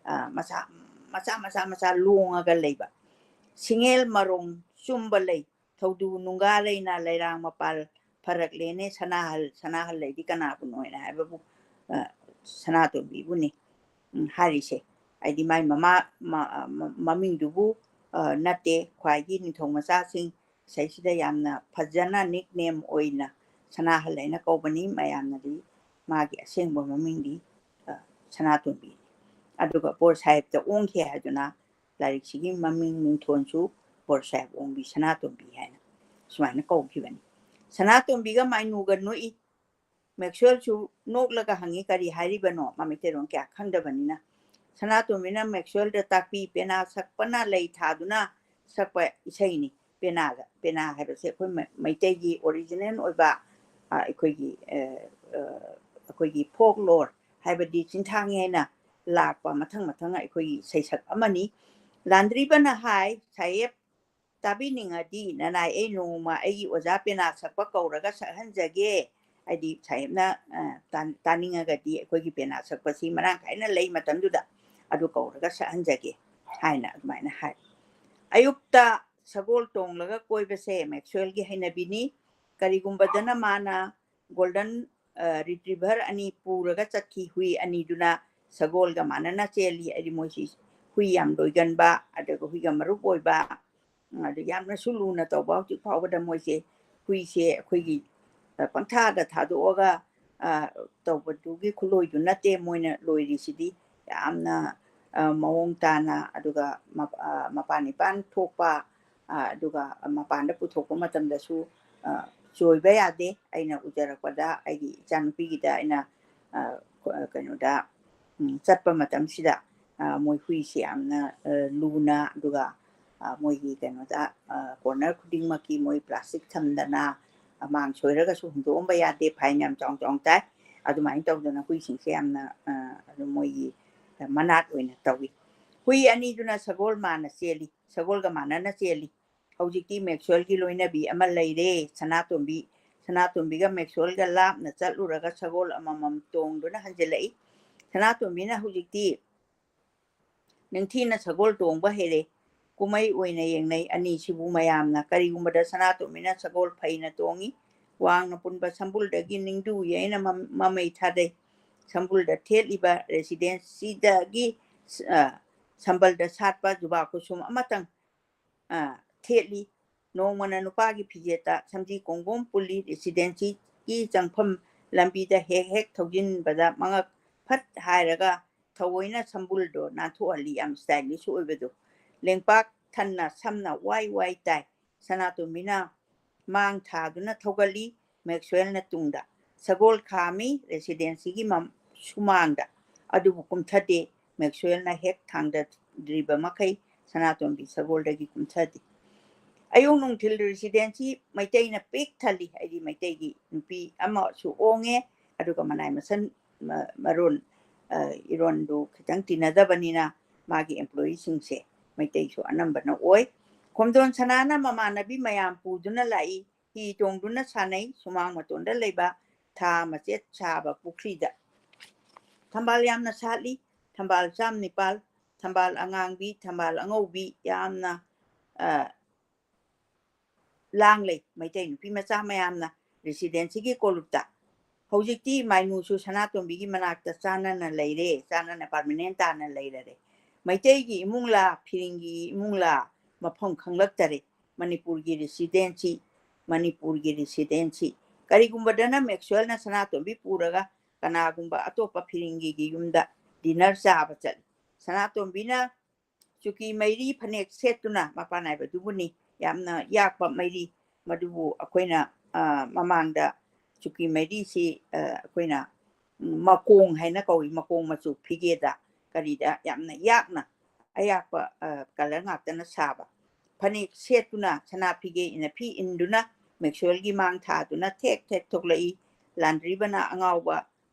ꯑ, ꯃꯁꯥ ꯃꯆꯥ ꯃꯆꯥ ꯃꯆꯥ ꯂꯣꯡꯉꯒ ꯂꯩꯕ꯫ ꯁꯤꯡꯉꯦꯜ ꯃꯔꯣꯡ ꯆꯨꯝꯕ ꯂꯩ꯫ ꯊꯧꯗꯨ ꯅꯨꯡꯒꯥꯔꯩꯅ ꯂꯩꯔꯥꯡ ꯃꯄꯥꯜ ꯐꯔꯛꯂꯦꯅꯦ ꯁꯅꯥꯍꯜ, ꯁꯅꯥꯍꯜ ꯂꯩꯗꯤ ꯀꯅꯥꯕꯨꯅꯣ ꯍꯥꯏꯅ ꯍꯥꯏꯕꯕꯨ, ꯑ, ꯁꯅꯥꯇꯣꯝꯕꯤꯕꯨꯅꯤ꯫ ꯎꯝ, ꯍꯥꯏꯔꯤꯁꯦ꯫ ꯍꯥꯏꯗꯤ ꯃꯥꯏ ꯃꯃꯥ-, ꯃ-, ꯑ, ꯃ-, ꯃꯃꯤꯡꯗꯨꯕꯨ, ꯑ, ꯅꯠꯇꯦ, ꯈ꯭ꯋꯥꯏꯒꯤ ꯅꯤꯡꯊꯧ ꯃꯆꯥꯁꯤꯡ ꯁꯤꯗꯩꯁꯤꯗ ꯌꯥꯝꯅ ꯐꯖꯅ nickname ꯑꯣꯏꯅ ꯁꯅꯥꯍꯜ ꯍꯥꯏꯅ ꯀꯧꯕꯅꯤ꯫ ꯃꯌꯥꯝꯅꯗꯤ ꯃꯥꯒꯤ ꯑꯁꯦꯡꯕ ꯃꯃꯤꯡꯗꯤ, ꯑ, ꯁꯅꯥꯇꯣꯝꯕꯤꯅꯤ꯫ ꯑꯗꯨꯒ ꯕꯣꯔ ꯁꯥꯍꯦꯕꯇ ꯑꯣꯡꯈꯤ ꯍꯥꯏꯗꯨꯅ ꯂꯥꯏꯔꯤꯛꯁꯤꯒꯤ ꯃꯃꯤꯡ ꯃꯤꯡꯊꯣꯟꯁꯨ ꯕꯣꯔ ꯁꯥꯍꯦꯕ ꯑꯣꯡꯕꯤ ꯁꯅꯥꯇꯣꯝꯕꯤ ꯍꯥꯏꯅ ꯁꯨꯃꯥꯏꯅ ꯀꯧꯈꯤꯕꯅꯤ꯫ ꯁꯅꯥꯇꯣꯝꯕꯤꯒ ꯃꯥꯏꯅꯨꯒ ꯅꯣꯛꯏ꯫ ꯃꯦꯛꯁꯋꯦꯜꯁꯨ ꯅꯣꯛꯂꯒ ꯍꯪꯉꯤ, "ꯀꯔꯤ ꯍꯥꯏꯔꯤꯕꯅꯣ?" ꯃꯥ ꯃꯩꯇꯩꯂꯣꯟ ꯀꯌꯥ ꯈꯪꯗꯕꯅꯤꯅ꯫ ꯁꯅꯥꯇꯣꯝꯕꯤꯅ ꯃꯦꯛꯁꯋꯦꯜꯗ ꯇꯥꯛꯄꯤ, "ꯄꯦꯅꯥ ꯁꯛꯄꯅ ꯂꯩ ꯊꯥꯗꯨꯅ ꯁꯛꯄ ꯏꯁꯩꯅꯤ ꯄꯦꯅꯥꯗ꯫" ꯄꯦꯅꯥ ꯍꯥꯏꯕꯁꯦ ꯑꯩꯈꯣꯏ ꯃ-, ꯃꯩꯇꯩꯒꯤ original ꯑꯣꯏꯕ, ꯑ, ꯑꯩꯈꯣꯏꯒꯤ, ꯑ, ꯑ, ꯑꯩꯈꯣꯏꯒꯤ folklore ꯍꯥꯏꯕꯗꯤ ꯆꯤꯟꯊꯥꯡꯉꯦ ꯍꯥꯏꯅ ꯂꯥꯛꯄ ꯃꯊꯪ ꯃꯊꯪ ꯑꯩꯈꯣꯏꯒꯤ ꯁꯩꯁꯛ ꯑꯃꯅꯤ꯫ ꯂꯥꯟꯗ꯭ꯔꯤꯕꯅ ꯍꯥꯏ, "ꯁꯥꯍꯦꯕ, ꯇꯥꯕꯤꯅꯤꯡꯉꯗꯤ ꯅꯅꯥꯏ ꯑꯩ ꯅꯣꯡꯃ ꯑꯩꯒꯤ ꯑꯣꯖꯥ ꯄꯦꯅꯥ ꯁꯛꯄ ꯀꯧꯔꯒ ꯁꯛꯍꯟꯖꯒꯦ꯫ ꯍꯥꯏꯗꯤ ꯁꯥꯍꯦꯕꯅ, ꯑ, ꯇꯥ-, ꯇꯥꯅꯤꯡꯉꯒꯗꯤ ꯑꯩꯈꯣꯏꯒꯤ ꯄꯦꯅꯥ ꯁꯛꯄꯁꯤ ꯃꯔꯥꯡ ꯀꯥꯏꯅ ꯂꯩ ꯃꯇꯝꯗꯨꯗ, ꯑꯗꯨ ꯀꯧꯔꯒ ꯁꯛꯍꯟꯖꯒꯦ" ꯍꯥꯏꯅ ꯑꯗꯨꯃꯥꯏꯅ ꯍꯥꯏ꯫ ꯑꯌꯨꯛꯇ ꯁꯒꯣꯜ ꯇꯣꯡꯂꯒ ꯀꯣꯏꯕꯁꯦ ꯃꯦꯛꯁꯋꯦꯜꯒꯤ ꯍꯩꯅꯕꯤꯅꯤ꯫ ꯀꯔꯤꯒꯨꯝꯕꯗꯅ ꯃꯥꯅ Golden ꯔꯤꯇ꯭ꯔꯤꯚꯔ ꯑꯅꯤ ꯄꯨꯔꯒ ꯆꯠꯈꯤ꯫ ꯍꯨꯏ ꯑꯅꯤꯗꯨꯅ ꯁꯒꯣꯜꯒ ꯃꯥꯟꯅꯅ ꯆꯦꯜꯂꯤ꯫ ꯍꯥꯏꯗꯤ ꯃꯣꯏꯁꯤ ꯍꯨꯏ ꯌꯥꯝ ꯂꯣꯏꯒꯟꯕ, ꯑꯗꯨꯒ ꯍꯨꯏꯒ ꯃꯔꯨꯞ ꯑꯣꯏꯕ, ꯑꯗꯨ ꯌꯥꯝꯅꯁꯨ ꯂꯨꯅ ꯇꯧꯕ꯫ ꯍꯧꯖꯤꯛ ꯐꯥꯎꯕꯗ ꯃꯣꯏꯁꯦ ꯍꯨꯏꯁꯦ ꯑꯩꯈꯣꯏꯒꯤ ꯄꯪꯊꯥꯗ ꯊꯥꯗꯣꯛꯑꯒ ꯇꯧꯕꯗꯨꯒꯤ ꯈꯨꯠꯂꯣꯏꯗꯨ ꯅꯠꯇꯦ ꯃꯣꯏꯅ ꯂꯣꯏꯔꯤꯁꯤꯗꯤ꯫ ꯌꯥꯝꯅ ꯃꯑꯣꯡ ꯇꯥꯅ, ꯑꯗꯨꯒ ꯃꯄꯥꯟ ꯏꯄꯥꯟ ꯊꯣꯛꯄ, ꯑꯗꯨꯒ ꯃꯄꯥꯟꯗ ꯄꯨꯊꯣꯛꯄ ꯃꯇꯝꯗꯁꯨ ꯆꯣꯏꯕ ꯌꯥꯗꯦ꯫ ꯑꯩꯅ ꯎꯖꯔꯛꯄꯗ ꯑꯩꯒꯤ ꯏꯆꯥꯅꯨꯄꯤꯒꯤꯗ ꯑꯩꯅ ꯀꯩꯅꯣꯗ ꯆꯠꯄ ꯃꯇꯝꯁꯤꯗ ꯃꯣꯏ ꯍꯨꯏꯁꯤ ꯌꯥꯝꯅ ꯂꯨꯅ, ꯑꯗꯨꯒ ꯃꯣꯏꯒꯤ ꯀꯩꯅꯣꯗ ꯀꯣꯔꯅꯔ ꯈꯨꯗꯤꯡꯃꯛꯀꯤ ꯃꯣꯏ ꯄ꯭ꯂꯥꯁꯇꯤꯛ ꯊꯝꯗꯅ, ꯃꯥꯡ ꯁꯣꯏꯔꯒꯁꯨ ꯍꯨꯟꯗꯣꯛꯑꯝꯕ ꯌꯥꯗꯦ, ꯐꯥꯏꯟ ꯌꯥꯝ ꯆꯥꯎ ꯆꯥꯎꯅ ꯇꯥꯏ꯫ ꯑꯗꯨꯃꯥꯏꯅ ꯇꯧꯗꯅ ꯍꯨꯏꯁꯤꯡꯁꯦ ꯌꯥꯝꯅ ꯑꯗꯨꯝ ꯃꯣꯏꯒꯤ ꯃꯅꯥꯠ ꯑꯣꯏꯅ ꯇꯧꯏ꯫ ꯍꯨꯏ ꯑꯅꯤꯗꯨꯅ ꯁꯒꯣꯜ ꯃꯥꯟꯅ ꯆꯦꯜꯂꯤ, ꯁꯒꯣꯜꯒ ꯃꯥꯟꯅꯅ ꯆꯦꯜꯂꯤ꯫ ꯍꯧꯖꯤꯛꯇꯤ ꯃꯦꯛꯁꯋꯦꯜꯒꯤ ꯂꯣꯏꯅꯕꯤ ꯑꯃ ꯂꯩꯔꯦ, ꯁꯅꯥꯇꯣꯝꯕꯤ꯫ ꯁꯅꯥꯇꯣꯝꯕꯤꯒ ꯃꯦꯛꯁꯋꯦꯜꯒ ꯂꯥꯞꯅ ꯆꯠꯂꯨꯔꯒ ꯁꯒꯣꯜ ꯑꯃꯃꯝ ꯇꯣꯡꯗꯨꯅ ꯍꯟꯖꯤꯜꯂꯛꯏ꯫ ꯁꯅꯥꯇꯣꯝꯕꯤꯅ ꯍꯧꯖꯤꯛꯇꯤ ꯅꯤꯡꯊꯤꯅ ꯁꯒꯣꯜ ꯇꯣꯡꯕ ꯍꯩꯔꯦ꯫ ꯀꯨꯝꯍꯩ ꯑꯣꯏꯅ ꯌꯦꯡꯅꯩ ꯑꯅꯤꯁꯤꯕꯨ ꯃꯌꯥꯝꯅ꯫ ꯀꯔꯤꯒꯨꯝꯕꯗ ꯁꯅꯥꯇꯣꯝꯕꯤꯅ ꯁꯒꯣꯜ ꯐꯩꯅ ꯇꯣꯡꯏ꯫ ꯋꯥꯡꯅ ꯄꯨꯟꯕ ꯁꯝꯕꯨꯜꯗꯒꯤ ꯅꯤꯡꯗꯨ ꯌꯩꯅ ꯃꯃꯩ ꯊꯥꯗꯩ꯫ ꯁꯝꯕꯨꯜꯗ ꯊꯦꯠꯂꯤꯕ ꯔꯦꯁꯤꯗꯦꯟꯁꯤꯗꯒꯤ ꯁꯝꯕꯜꯗ ꯁꯥꯠꯄ ꯖꯨꯕꯥ ꯀꯨꯁꯨꯝ ꯑꯃꯇꯪ ꯊꯦꯠꯂꯤ꯫ ꯅꯣꯡꯃꯅ ꯅꯨꯄꯥꯒꯤ ꯐꯤꯖꯦꯠꯇ ꯁꯝꯖꯤ ꯀꯣꯡꯒꯣꯝ ꯄꯨꯜꯂꯤ꯫ ꯔꯦꯁꯤꯗꯦꯟꯁꯤꯒꯤ ꯆꯪꯐꯝ ꯂꯝꯕꯤꯗ ꯍꯦꯛ ꯍꯦꯛ ꯊꯧꯖꯤꯟꯕꯗ ꯃꯉꯛ ꯐꯠ ꯍꯥꯏꯔꯒ ꯊꯑꯣꯏꯅ ꯁꯝꯕꯨꯜꯗꯣ ꯅꯥꯟꯊꯣꯛꯍꯜꯂꯤ꯫ ꯌꯥꯝ ꯁ꯭ꯇꯥꯏꯂꯤꯁ ꯑꯣꯏꯕꯗꯣ꯫ ꯂꯦꯡꯄꯥꯛ ꯊꯟꯅ ꯁꯝꯅ ꯋꯥꯏ ꯋꯥꯏ ꯇꯥꯏ꯫ ꯁꯅꯥꯇꯣꯝꯕꯤꯅ ꯃꯥꯡ ꯊꯥꯗꯨꯅ ꯊꯧꯒꯠꯂꯤ꯫ ꯃꯦꯛꯁꯋꯦꯜꯅ ꯇꯨꯡꯗ꯫ ꯁꯒꯣꯜ ꯈꯥꯝꯃꯤ ꯔꯦꯁꯤꯗꯦꯟꯁꯤꯒꯤ ꯁꯨꯃꯥꯡꯗ꯫ ꯑꯗꯨꯕꯨ ꯀꯨꯝꯊꯗꯦ꯫ ꯃꯦꯛꯁꯋꯦꯜꯅ ꯍꯦꯛ ꯊꯥꯡꯗꯗ꯭ꯔꯤꯕ ꯃꯈꯩ ꯁꯅꯥꯇꯣꯝꯕꯤ ꯁꯒꯣꯜꯗꯒꯤ ꯀꯨꯝꯊꯗꯦ꯫ ꯑꯌꯨꯛ ꯅꯨꯡꯊꯤꯜ ꯔꯦꯁꯤꯗꯦꯟꯁꯤ ꯃꯩꯇꯩꯅ ꯄꯤꯛ ꯊꯜꯂꯤ꯫ ꯍꯥꯏꯗꯤ ꯃꯩꯇꯩꯒꯤ ꯅꯨꯄꯤ ꯑꯃꯁꯨ ꯑꯣꯡꯉꯦ, ꯑꯗꯨꯒ ꯃꯅꯥꯏ ꯃꯁꯟ ꯃꯔꯣꯟ ꯏꯔꯣꯟꯗꯨ ꯈꯤꯇꯪ ꯇꯤꯟꯅꯗꯕꯅꯤꯅ ꯃꯥꯒꯤ ꯑꯦꯝꯄ꯭ꯂꯣꯌꯤꯁꯤꯡꯁꯦ ꯃꯩꯇꯩꯁꯨ ꯑꯅꯝꯕꯅ ꯑꯣꯏ꯫ ꯈꯣꯝꯗꯣꯟ ꯁꯅꯥꯅ ꯃꯃꯥꯟꯅꯕꯤ ꯃꯌꯥꯝ ꯄꯨꯗꯨꯅ ꯂꯥꯛꯏ꯫ ꯍꯤ ꯇꯣꯡꯗꯨꯅ ꯁꯥꯟꯅꯩ ꯁꯨꯃꯥꯡ ꯃꯇꯣꯟꯗ ꯂꯩꯕ ꯊꯥ ꯃꯆꯦꯠ ꯁꯥꯕ ꯄꯨꯈ꯭ꯔꯤꯗ꯫ ꯊꯝꯕꯥꯜ ꯌꯥꯝꯅ ꯁꯥꯠꯂꯤ꯫ ꯊꯝꯕꯥꯜ ꯆꯥꯝ ꯅꯤꯄꯥꯜ, ꯊꯝꯕꯥꯜ ꯑꯉꯥꯡꯕꯤ, ꯊꯝꯕꯥꯜ ꯑꯉꯧꯕꯤ ꯌꯥꯝꯅ ꯂꯥꯡ ꯂꯩ꯫ ꯃꯩꯇꯩ ꯅꯨꯄꯤ ꯃꯆꯥ ꯃꯌꯥꯝꯅ ꯔꯦꯁꯤꯗꯦꯟꯁꯤꯒꯤ ꯀꯣꯂꯨꯞꯇ ꯍꯧꯖꯤꯛꯇꯤ ꯃꯥꯏꯅꯨꯁꯨ ꯁꯅꯥꯇꯣꯝꯕꯤꯒꯤ ꯃꯅꯥꯛꯇ ꯆꯥꯟꯅꯅ ꯂꯩꯔꯦ, ꯆꯥꯟꯅꯅ permanent ꯇꯥꯅ ꯂꯩꯔꯔꯦ꯫ ꯃꯩꯇꯩꯒꯤ ꯏꯃꯨꯡꯂꯥ, ꯐꯤꯔꯤꯡꯒꯤ ꯏꯃꯨꯡꯂꯥ, ꯃꯐꯝ ꯈꯪꯂꯛꯇꯔꯦ꯫ ꯃꯅꯤꯄꯨꯔꯒꯤ residentꯁꯤ, ꯃꯅꯤꯄꯨꯔꯒꯤ residentꯁꯤ꯫ ꯀꯔꯤꯒꯨꯝꯕꯗꯅ ꯃꯦꯛꯁꯋꯦꯜꯅ ꯁꯅꯥꯇꯣꯝꯕꯤ ꯄꯨꯔꯒ ꯀꯅꯥꯒꯨꯝꯕ ꯑꯇꯣꯞꯄ ꯐꯤꯔꯤꯡꯒꯤꯒꯤ ꯌꯨꯝꯗ dinner ꯆꯥꯕ ꯆꯠꯂꯤ꯫ ꯁꯅꯥꯇꯣꯝꯕꯤꯅ ꯆꯨꯀꯤ ꯃꯩꯔꯤ ꯐꯅꯦꯛ ꯁꯦꯠꯇꯨꯅ, ꯃꯄꯥꯟ ꯅꯥꯏꯕꯗꯨꯕꯨꯅꯤ, ꯌꯥꯝꯅ ꯌꯥꯛꯄ ꯃꯩꯔꯤ, ꯃꯗꯨꯕꯨ ꯑꯩꯈꯣꯏꯅ, ꯑ, ꯃꯃꯥꯡꯗ ꯆꯨꯀꯤ ꯃꯩꯔꯤꯁꯤ, ꯑ, ꯑꯩꯈꯣꯏꯅ, ꯎꯝ, ꯃꯀꯣꯡ ꯍꯥꯏꯅ ꯀꯧꯏ, ꯃꯀꯣꯡ ꯃꯆꯨ ꯐꯤꯒꯦꯗ ꯀꯔꯤꯗ ꯌꯥꯝꯅ ꯌꯥꯛꯅ ꯑꯌꯥꯛꯄ, ꯑ, colour ꯉꯥꯛꯇꯅ ꯁꯥꯕ ꯐꯅꯦꯛ ꯁꯦꯠꯇꯨꯅ, ꯁꯅꯥ ꯐꯤꯒꯦ ꯏꯟꯅ ꯐꯤ ꯏꯟꯗꯨꯅ ꯃꯦꯛꯁꯋꯦꯜꯒꯤ ꯃꯥꯡ ꯊꯥꯗꯨꯅ ꯊꯦꯛ ꯊꯦꯛ ꯊꯣꯛꯂꯛꯏ꯫ ꯂꯥꯟꯗ꯭ꯔꯤꯕꯅ ꯑꯉꯥꯎꯕ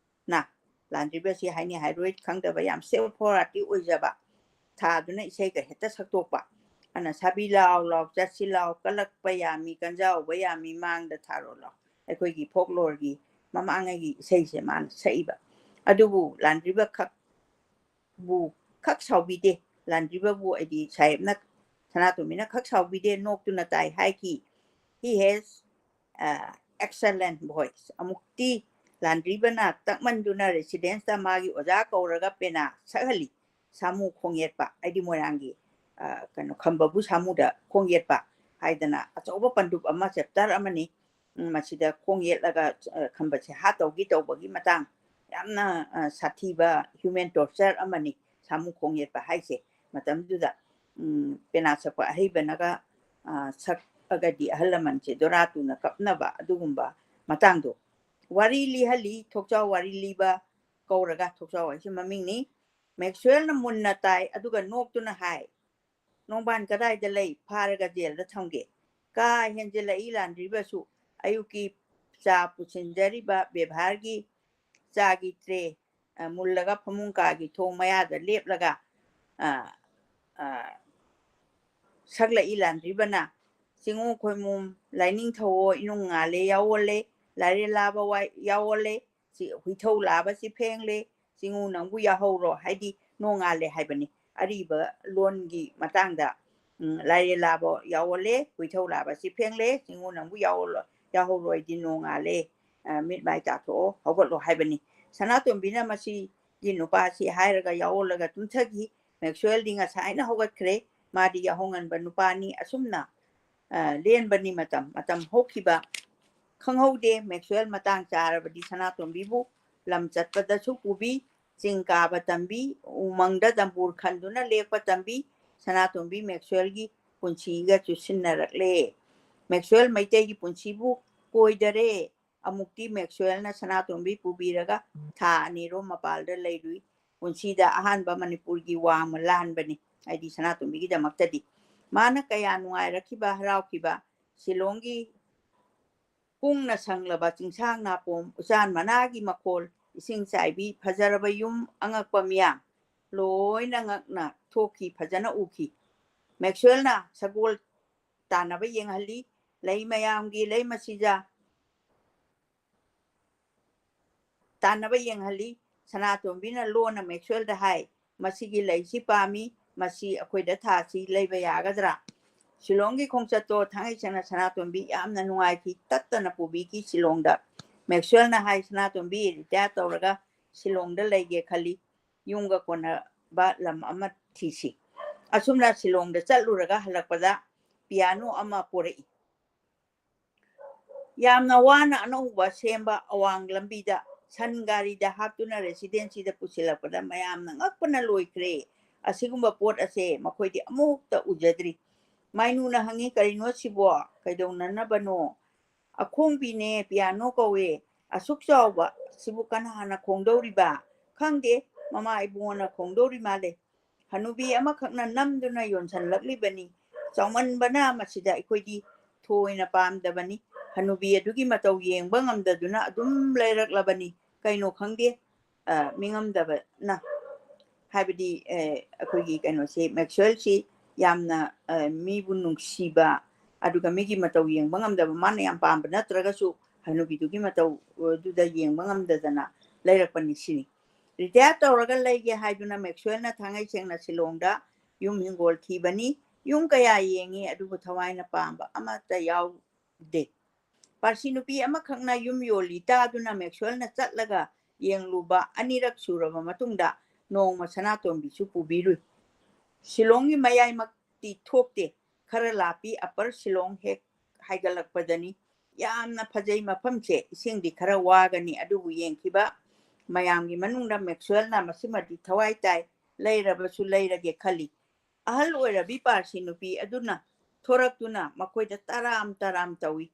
ꯅ ꯂꯥꯟꯗ꯭ꯔꯤꯕꯁꯤ ꯍꯥꯏꯅꯤ ꯍꯥꯏꯔꯣꯏ ꯈꯪꯗꯕ ꯌꯥꯝ self forwardꯇꯤ ꯑꯣꯏꯖꯕ ꯊꯥꯗꯨꯅ ꯏꯁꯩꯒ ꯍꯦꯛꯇ ꯁꯛꯇꯣꯛꯄ꯫ ꯑꯅ ꯁꯥꯕꯤ ꯂꯥꯎ ꯂꯥꯎ ꯆꯠꯁꯤ ꯂꯥꯎ, ꯀꯜꯂꯛꯄ ꯌꯥꯝꯃꯤ, ꯀꯟꯖꯥꯎꯕ ꯌꯥꯝꯃꯤ, ꯃꯥꯡꯗ ꯊꯥꯔꯣ ꯂꯥꯎ꯫ ꯑꯩꯈꯣꯏꯒꯤ folkloreꯒꯤ ꯃꯃꯥꯡꯉꯩꯒꯤ ꯏꯁꯩꯁꯦ ꯃꯥꯅ ꯁꯛꯏꯕ꯫ ꯑꯗꯨꯕꯨ ꯂꯥꯟꯗ꯭ꯔꯤꯕ ꯈꯛ ꯕꯨ ꯈꯛ ꯁꯥꯎꯕꯤꯗꯦ꯫ ꯂꯥꯟꯗ꯭ꯔꯤꯕꯕꯨ ꯑꯩꯗꯤ ꯁꯥꯍꯦꯕꯅ, ꯁꯅꯥꯇꯣꯝꯕꯤꯅ ꯈꯛ ꯁꯥꯎꯕꯤꯗꯦ, ꯅꯣꯛꯇꯨꯅ ꯇꯥꯏ ꯍꯥꯏꯈꯤ꯫ He has, uh, excellent voice꯫ ꯑꯃꯨꯛꯇꯤ ꯂꯥꯟꯗ꯭ꯔꯤꯕꯅ ꯇꯛꯃꯟꯗꯨꯅ residenceꯇ ꯃꯥꯒꯤ ꯑꯣꯖꯥ ꯀꯧꯔꯒ ꯄꯦꯅꯥ ꯁꯛꯍꯜꯂꯤ꯫ ꯁꯥꯃꯨ ꯈꯣꯡ ꯌꯦꯠꯄ, ꯑꯩꯗꯤ ꯃꯣꯏꯔꯥꯡꯒꯤ, ꯑ, ꯀꯩꯅꯣ, ꯈꯝꯕꯕꯨ ꯁꯥꯃꯨꯗ ꯈꯣꯡ ꯌꯦꯠꯄ ꯍꯥꯏꯗꯅ ꯑꯆꯧꯕ ꯄꯟꯗꯨꯞ ꯑꯃ, chapter ꯑꯃꯅꯤ꯫ ꯎꯝ, ꯃꯁꯤꯗ ꯈꯣꯡ ꯌꯦꯠꯂꯒ, ꯑ, ꯈꯝꯕꯁꯦ ꯍꯥꯠꯇꯧꯒꯤ ꯇꯧꯕꯒꯤ ꯃꯇꯥꯡ, ꯌꯥꯝꯅ, ꯑ, ꯁꯥꯊꯤꯕ human torture ꯑꯃꯅꯤ ꯁꯥꯃꯨ ꯈꯣꯡ ꯌꯦꯠꯄ ꯍꯥꯏꯁꯦ꯫ ꯃꯇꯝꯗꯨꯗ, ꯎꯝ, ꯄꯦꯅꯥ ꯁꯛꯄ ꯑꯍꯩꯕꯅꯒ, ꯑ, ꯁꯛꯑꯒꯗꯤ ꯑꯍꯜ ꯂꯃꯟꯁꯦ ꯗꯣꯔꯥ ꯇꯨꯅ ꯀꯞꯅꯕ ꯑꯗꯨꯒꯨꯝꯕ ꯃꯇꯥꯡꯗꯣ꯫ ꯋꯥꯔꯤ ꯂꯤꯍꯜꯂꯤ, ꯊꯣꯛꯆꯥꯎ ꯋꯥꯔꯤ ꯂꯤꯕ ꯀꯧꯔꯒ, ꯊꯣꯛꯆꯥꯎ ꯍꯥꯏꯁꯤ ꯃꯃꯤꯡꯅꯤ꯫ ꯃꯦꯛꯁꯋꯦꯜꯅ ꯃꯨꯟꯅ ꯇꯥꯏ, ꯑꯗꯨꯒ ꯅꯣꯛꯇꯨꯅ ꯍꯥꯏ, "ꯅꯣꯡꯕꯥꯟ ꯀꯗꯥꯏꯗ ꯂꯩ? ꯐꯥꯔꯒ ꯖꯦꯜꯗ ꯊꯝꯒꯦ!" ꯀꯥ ꯍꯦꯟꯖꯤꯜꯂꯛꯏ ꯂꯥꯟꯗ꯭ꯔꯤꯕꯁꯨ꯫ ꯑꯌꯨꯛꯀꯤ ꯆꯥ ꯄꯨꯁꯤꯟꯖꯔꯤꯕ ꯕꯦꯚꯥꯔꯒꯤ ꯆꯥꯒꯤ tray, ꯑ, ꯃꯨꯜꯂꯒ ꯐꯃꯨꯡ ꯀꯥꯒꯤ ꯊꯣꯡ ꯃꯌꯥꯗ ꯂꯦꯞꯂꯒ, ꯑ, ꯑ, ꯁꯛꯂꯛꯏ ꯂꯥꯟꯗ꯭ꯔꯤꯕꯅ, "ꯆꯤꯡꯉꯨ ꯈꯣꯏꯃꯨꯝ ꯂꯥꯏꯅꯤꯡꯊꯧꯑꯣ ꯏꯅꯨꯡ ꯉꯥꯜꯂꯦ ꯌꯥꯑꯣꯜꯂꯦ, ꯂꯥꯏꯔꯦꯜ ꯂꯥꯕ ꯋꯥꯏ-, ꯌꯥꯑꯣꯜꯂꯦ, ꯆꯤ-, ꯍꯨꯏꯊꯧ ꯂꯥꯕ ꯆꯤꯐꯦꯡꯂꯦ, ꯆꯤꯡꯉꯨ ꯅꯪꯕꯨ ꯌꯥꯍꯧꯔꯣ" ꯍꯥꯏꯗꯤ ꯅꯣꯡꯉꯥꯜꯂꯦ ꯍꯥꯏꯕꯅꯤ꯫ ꯑꯔꯤꯕ ꯂꯣꯟꯒꯤ ꯃꯇꯥꯡꯗ, ꯎꯝ, "ꯂꯥꯏꯔꯦꯜ ꯂꯥꯕ ꯌꯥꯑꯣꯜꯂꯦ, ꯍꯨꯏꯊꯧ ꯂꯥꯕ ꯆꯤꯐꯦꯡꯂꯦ, ꯆꯤꯡꯉꯨ ꯅꯪꯕꯨ ꯌꯥꯑꯣꯜꯂꯣ-, ꯌꯥꯍꯧꯔꯣ ꯍꯥꯏꯗꯤ ꯅꯣꯡꯉꯥꯜꯂꯦ", ꯃꯤꯠ ꯃꯥꯏ ꯇꯥꯊꯣꯛꯑꯣ, ꯍꯧꯒꯠꯂꯣ ꯍꯥꯏꯕꯅꯤ꯫ ꯁꯅꯥꯇꯣꯝꯕꯤꯅ ꯃꯁꯤꯒꯤ ꯅꯨꯄꯥꯁꯤ ꯍꯥꯏꯔꯒ ꯌꯥꯑꯣꯜꯂꯒ ꯇꯨꯝꯊꯈꯤ꯫ ꯃꯦꯛꯁꯋꯦꯜꯗꯤ ꯉꯁꯥꯏꯅ ꯍꯧꯒꯠꯈ꯭ꯔꯦ꯫ ꯃꯥꯗꯤ ꯌꯥꯍꯧ ꯉꯟꯕ ꯅꯨꯄꯥꯅꯤ꯫ ꯑꯁꯨꯝꯅ ꯂꯦꯟꯕꯅꯤ ꯃꯇꯝ꯫ ꯃꯇꯝ ꯍꯧꯈꯤꯕ ꯈꯪꯍꯧꯗꯦ꯫ ꯃꯦꯛꯁꯋꯦꯜ ꯃꯇꯥꯡ ꯆꯥꯔꯕꯗꯤ ꯁꯅꯥꯇꯣꯝꯕꯤꯕꯨ ꯂꯝ ꯆꯠꯄꯗꯁꯨ ꯄꯨꯕꯤ, ꯆꯤꯡ ꯀꯥꯕ ꯇꯝꯕꯤ, ꯎꯃꯪꯗ ꯗꯝꯕꯨꯔ ꯈꯟꯗꯨꯅ ꯂꯦꯛꯄ ꯇꯝꯕꯤ꯫ ꯁꯅꯥꯇꯣꯝꯕꯤ ꯃꯦꯛꯁꯋꯦꯜꯒꯤ ꯄꯨꯟꯁꯤꯒ ꯆꯨꯁꯤꯟꯅꯔꯛꯂꯦ꯫ ꯃꯦꯛꯁꯋꯦꯜ ꯃꯩꯇꯩꯒꯤ ꯄꯨꯟꯁꯤꯕꯨ ꯀꯣꯏꯗꯔꯦ꯫ ꯑꯃꯨꯛꯇꯤ ꯃꯦꯛꯁꯋꯦꯜꯅ ꯁꯅꯥꯇꯣꯝꯕꯤ ꯄꯨꯕꯤꯔꯒ ꯊꯥ ꯑꯅꯤꯔꯣꯝ ꯃꯄꯥꯜꯗ ꯂꯩꯔꯨꯏ꯫ ꯄꯨꯟꯁꯤꯗ ꯑꯍꯥꯟꯕ ꯃꯅꯤꯄꯨꯔꯒꯤ ꯋꯥꯡꯃ ꯂꯥꯟꯕꯅꯤ, ꯍꯥꯏꯗꯤ ꯁꯅꯥꯇꯣꯝꯕꯤꯒꯤꯗꯃꯛꯇꯗꯤ꯫ ꯃꯥꯅ ꯀꯌꯥ ꯅꯨꯡꯉꯥꯏꯔꯛꯈꯤꯕ, ꯍꯔꯥꯎꯈꯤꯕ꯫ ꯁꯤꯂꯣꯡꯒꯤ ꯀꯨꯡꯅ ꯁꯪꯂꯕ ꯆꯤꯡꯁꯥꯡ ꯅꯥꯄꯣꯝ, ꯎꯆꯥꯟ ꯃꯅꯥꯒꯤ ꯃꯈꯣꯜ, ꯏꯁꯤꯡ ꯆꯥꯏꯕꯤ, ꯐꯖꯔꯕ ꯌꯨꯝ, ꯑꯉꯛꯄ ꯃꯤꯌꯥꯝ, ꯂꯣꯏꯅ ꯉꯛꯅ ꯊꯣꯛꯈꯤ, ꯐꯖꯅ ꯎꯈꯤ꯫ ꯃꯦꯛꯁꯋꯦꯜꯅ ꯁꯒꯣꯜ ꯇꯥꯟꯅꯕ ꯌꯦꯡꯍꯜꯂꯤ꯫ ꯂꯩ ꯃꯌꯥꯝꯒꯤ ꯂꯩ ꯃꯆꯤꯖꯥ ꯇꯥꯟꯅꯕ ꯌꯦꯡꯍꯜꯂꯤ꯫ ꯁꯅꯥꯇꯣꯝꯕꯤꯅ ꯂꯣꯟꯅ ꯃꯦꯛꯁꯋꯦꯜꯗ ꯍꯥꯏ, "ꯃꯁꯤꯒꯤ ꯂꯩꯁꯤ ꯄꯥꯝꯃꯤ, ꯃꯁꯤ ꯑꯩꯈꯣꯏꯗ ꯊꯥꯁꯤ, ꯂꯩꯕ ꯌꯥꯒꯗ꯭ꯔꯥ?" ꯁꯤꯂꯣꯡꯒꯤ ꯈꯣꯡꯆꯠꯇꯣ ꯊꯥꯡꯒꯩ ꯁꯦꯡꯅ ꯁꯅꯥꯇꯣꯝꯕꯤ ꯌꯥꯝꯅ ꯅꯨꯡꯉꯥꯏꯈꯤ, ꯇꯠꯇꯅ ꯄꯨꯕꯤꯈꯤ ꯁꯤꯂꯣꯡꯗ꯫ ꯃꯦꯛꯁꯋꯦꯜꯅ ꯍꯥꯏ, "ꯁꯅꯥꯇꯣꯝꯕꯤ, ꯔꯤꯇꯥꯌꯔ ꯇꯧꯔꯒ ꯁꯤꯂꯣꯡꯗ ꯂꯩꯒꯦ ꯈꯜꯂꯤ, ꯌꯨꯝꯒ ꯀꯣꯟꯅꯕ ꯂꯝ ꯑꯃ ꯊꯤꯁꯤ꯫" ꯑꯁꯨꯝꯅ ꯁꯤꯂꯣꯡꯗ ꯆꯠꯂꯨꯔꯒ ꯍꯜꯂꯛꯄꯗ ꯄꯤꯌꯥꯅꯣ ꯑꯃ ꯄꯣꯔꯛꯏ꯫ ꯌꯥꯝꯅ ꯋꯥꯅ ꯑꯅꯧꯕ ꯁꯦꯝꯕ ꯑꯋꯥꯡ ꯂꯝꯕꯤꯗ ꯁꯟ ꯒꯥꯔꯤꯗ ꯍꯥꯞꯇꯨꯅ ꯔꯦꯁꯤꯗꯦꯟꯁꯤꯗ ꯄꯨꯁꯤꯜꯂꯛꯄꯗ ꯃꯌꯥꯝꯅ ꯉꯛꯄꯅ ꯂꯣꯏꯈ꯭ꯔꯦ꯫ ꯑꯁꯤꯒꯨꯝꯕ ꯄꯣꯠ ꯑꯁꯦ ꯃꯈꯣꯏꯗꯤ ꯑꯃꯨꯛꯇ ꯎꯖꯗ꯭ꯔꯤ꯫ ꯃꯥꯏꯅꯨꯅ ꯍꯪꯉꯤ, "ꯀꯔꯤꯅꯣ ꯁꯤꯕꯣ? ꯀꯩꯗꯧꯅꯅꯕꯅꯣ?" "ꯑꯈꯣꯡꯕꯤꯅꯦ, ꯄꯤꯌꯥꯅꯣ ꯀꯧꯋꯦ꯫ ꯑꯁꯨꯛ ꯆꯥꯎꯕ ꯁꯤꯕꯨ ꯀꯅꯥꯅ ꯈꯣꯡꯗꯧꯔꯤꯕ?" "ꯈꯪꯗꯦ, ꯃꯃꯥ ꯏꯕꯨꯡꯉꯣꯅ ꯈꯣꯡꯗꯧꯔꯤ ꯃꯥꯜꯂꯦ꯫ ꯍꯅꯨꯕꯤ ꯑꯃꯈꯛꯅ ꯅꯝꯗꯨꯅ ꯌꯣꯟꯁꯤꯜꯂꯛꯂꯤꯕꯅꯤ꯫ ꯆꯥꯎꯃꯟꯕꯅ ꯃꯁꯤꯗ ꯑꯩꯈꯣꯏꯗꯤ ꯊꯣꯏꯅ ꯄꯥꯝꯗꯕꯅꯤ꯫ ꯍꯅꯨꯕꯤ ꯑꯗꯨꯒꯤ ꯃꯇꯧ ꯌꯦꯡꯕ ꯉꯝꯗꯗꯨꯅ ꯑꯗꯨꯝ ꯂꯩꯔꯛꯂꯕꯅꯤ꯫ ꯀꯩꯅꯣ ꯈꯪꯗꯦ, ꯑ, ꯃꯤꯉꯝꯗꯕꯅ", ꯍꯥꯏꯕꯗꯤ, ꯑ, ꯑꯩꯈꯣꯏꯒꯤ ꯀꯩꯅꯣꯁꯤ, ꯃꯦꯛꯁꯋꯦꯜꯁꯤ ꯌꯥꯝꯅ, ꯑ, ꯃꯤꯕꯨ ꯅꯨꯡꯁꯤꯕ, ꯑꯗꯨꯒ ꯃꯤꯒꯤ ꯃꯇꯧ ꯌꯦꯡꯕ ꯉꯝꯗꯕ, ꯃꯥꯅ ꯌꯥꯝ ꯄꯥꯝꯕ ꯅꯠꯇ꯭ꯔꯒꯁꯨ ꯍꯅꯨꯕꯤꯗꯨꯒꯤ ꯃꯇꯧ ꯑꯗꯨꯗ ꯌꯦꯡꯕ ꯉꯝꯗꯗꯅ ꯂꯩꯔꯛꯄꯅꯤ ꯁꯤꯅꯤ꯫ ꯔꯤꯇꯥꯌꯔ ꯇꯧꯔꯒ ꯂꯩꯒꯦ ꯍꯥꯏꯗꯨꯅ ꯃꯦꯛꯁꯋꯦꯜꯅ ꯊꯥꯡꯒꯩ ꯁꯦꯡꯅ ꯁꯤꯂꯣꯡꯗ ꯌꯨꯝ ꯍꯤꯡꯒꯣꯜ ꯊꯤꯕꯅꯤ꯫ ꯌꯨꯝ ꯀꯌꯥ ꯌꯦꯡꯉꯤ, ꯑꯗꯨꯕꯨ ꯊꯋꯥꯏꯅ ꯄꯥꯝꯕ ꯑꯃꯠꯇ ꯌꯥꯎꯗꯦ꯫ ꯄꯥꯔꯁꯤ ꯅꯨꯄꯤ ꯑꯃꯈꯛꯅ ꯌꯨꯝ ꯌꯣꯜꯂꯤ ꯇꯥꯗꯨꯅ ꯃꯦꯛꯁꯋꯦꯜꯅ ꯆꯠꯂꯒ ꯌꯦꯡꯂꯨꯕ ꯑꯅꯤꯔꯛ ꯁꯨꯔꯕ ꯃꯇꯨꯡꯗ ꯅꯣꯡꯃ ꯁꯅꯥꯇꯣꯝꯕꯤꯁꯨ ꯄꯨꯕꯤꯔꯨꯏ꯫ ꯁꯤꯂꯣꯡꯒꯤ ꯃꯌꯥꯏꯃꯛꯇꯤ ꯊꯣꯛꯇꯦ, ꯈꯔ ꯂꯥꯞꯄꯤ, ꯑꯄꯔ ꯁꯤꯂꯣꯡ ꯍꯦꯛ ꯍꯥꯏꯒꯠꯂꯛꯄꯗꯅꯤ꯫ ꯌꯥꯝꯅ ꯐꯖꯩ ꯃꯐꯝꯁꯦ, ꯏꯁꯤꯡꯗꯤ ꯈꯔ ꯋꯥꯒꯅꯤ, ꯑꯗꯨꯕꯨ ꯌꯦꯡꯈꯤꯕ ꯃꯌꯥꯝꯒꯤ ꯃꯅꯨꯡꯗ ꯃꯦꯛꯁꯋꯦꯜꯅ ꯃꯁꯤꯃꯗꯤ ꯊꯋꯥꯏ ꯇꯥꯏ, ꯂꯩꯔꯕꯁꯨ ꯂꯩꯔꯒꯦ ꯈꯜꯂꯤ꯫ ꯑꯍꯜ ꯑꯣꯏꯔꯕꯤ ꯄꯥꯔꯁꯤ ꯅꯨꯄꯤ ꯑꯗꯨꯅ ꯊꯣꯔꯛꯇꯨꯅ ꯃꯈꯣꯏꯗ ꯇꯔꯥꯝ ꯇꯔꯥꯝ ꯇꯧꯏ꯫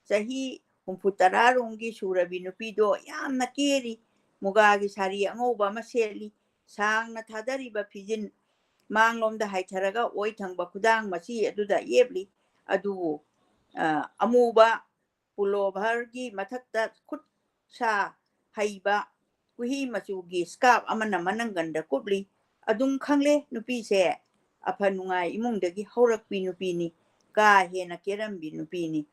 ꯆꯍꯤ ꯍꯨꯝꯐꯨ ꯇꯔꯥ ꯔꯣꯝꯒꯤ ꯁꯨꯔꯕꯤ ꯅꯨꯄꯤꯗꯣ ꯌꯥꯝꯅ ꯀꯦꯔꯤ꯫ ꯃꯨꯒꯥꯒꯤ ꯁꯥꯔꯤ ꯑꯉꯧꯕ ꯑꯃ ꯁꯦꯠꯂꯤ꯫ ꯁꯥꯡꯅ ꯊꯥꯗꯔꯤꯕ ꯐꯤꯖꯤꯟ ꯃꯥꯡꯂꯣꯝꯗ ꯍꯥꯏꯊꯔꯒ ꯑꯣꯏ ꯊꯪꯕ ꯈꯨꯗꯥꯡ ꯃꯆꯤ ꯑꯗꯨꯗ ꯌꯦꯞꯂꯤ꯫ ꯑꯗꯨꯕꯨ, ꯑ, ꯑꯃꯨꯕ ꯄꯨꯂꯣꯚꯔꯒꯤ ꯃꯊꯛꯇ ꯈꯨꯠ ꯁꯥ ꯍꯩꯕ ꯀꯨꯍꯤ ꯃꯆꯨꯒꯤ ꯁ꯭ꯀꯥꯔꯐ ꯑꯃꯅ ꯃꯅꯪꯒꯟꯗ ꯀꯨꯞꯂꯤ꯫ ꯑꯗꯨꯝ ꯈꯪꯂꯦ, ꯅꯨꯄꯤꯁꯦ ꯑꯐ ꯅꯨꯡꯉꯥꯏ ꯏꯃꯨꯡꯗꯒꯤ ꯍꯧꯔꯛꯄꯤ ꯅꯨꯄꯤꯅꯤ, ꯀꯥ ꯍꯦꯟꯅ ꯀꯦꯔꯝꯕꯤ ꯅꯨꯄꯤꯅꯤ꯫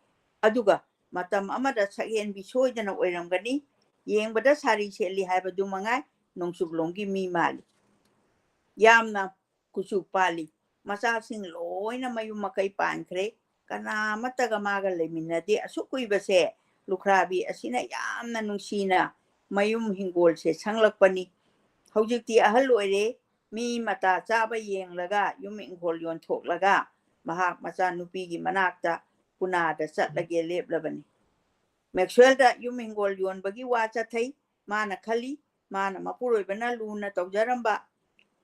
ꯑꯗꯨꯒ ꯃꯇꯝ ꯑꯃꯗ ꯁꯛꯍꯦꯟꯕꯤ ꯁꯣꯏꯗꯅ ꯑꯣꯏꯔꯝꯒꯅꯤ꯫ ꯌꯦꯡꯕꯗ ꯁꯥꯔꯤ ꯁꯦꯠꯂꯤ ꯍꯥꯏꯕꯗꯨ ꯃꯉꯥꯏ, ꯅꯣꯡꯆꯨꯞꯂꯣꯝꯒꯤ ꯃꯤ ꯃꯥꯜꯂꯤ꯫ ꯌꯥꯝꯅ ꯀꯨꯆꯨ ꯄꯥꯜꯂꯤ꯫ ꯃꯆꯥꯁꯤꯡ ꯂꯣꯏꯅ ꯃꯌꯨꯝ ꯃꯀꯩ ꯄꯥꯟꯈ꯭ꯔꯦ꯫ ꯀꯅꯥ ꯑꯃꯠꯇꯒ ꯃꯥꯒ ꯂꯩꯃꯤꯟꯅꯗꯦ꯫ ꯑꯁꯨꯛ ꯀꯨꯏꯕꯁꯦ ꯂꯨꯈ꯭ꯔꯥꯕꯤ ꯑꯁꯤꯅ ꯌꯥꯝꯅ ꯅꯨꯡꯁꯤꯅ ꯃꯌꯨꯝ ꯍꯤꯡꯒꯣꯜꯁꯦ ꯁꯪꯂꯛꯄꯅꯤ꯫ ꯍꯧꯖꯤꯛꯇꯤ ꯑꯍꯜ ꯑꯣꯏꯔꯦ꯫ ꯃꯤ ꯃꯇꯥ ꯆꯥꯕ ꯌꯦꯡꯂꯒ ꯌꯨꯝ ꯍꯤꯡꯒꯣꯜ ꯌꯣꯟꯊꯣꯛꯂꯒ ꯃꯍꯥꯛ ꯃꯆꯥꯅꯨꯄꯤꯒꯤ ꯃꯅꯥꯛꯇ ꯄꯨꯅꯥꯗ ꯆꯠꯂꯒꯦ ꯂꯦꯞꯂꯕꯅꯤ꯫ ꯃꯦꯛꯁꯋꯦꯜꯗ ꯌꯨꯝ ꯍꯤꯡꯒꯣꯜ ꯌꯣꯟꯕꯒꯤ ꯋꯥ ꯆꯠꯊꯩ꯫ ꯃꯥꯅ ꯈꯜꯂꯤ, ꯃꯥꯅ ꯃꯄꯨꯔꯣꯏꯕꯅ ꯂꯨꯅ ꯇꯧꯖꯔꯝꯕ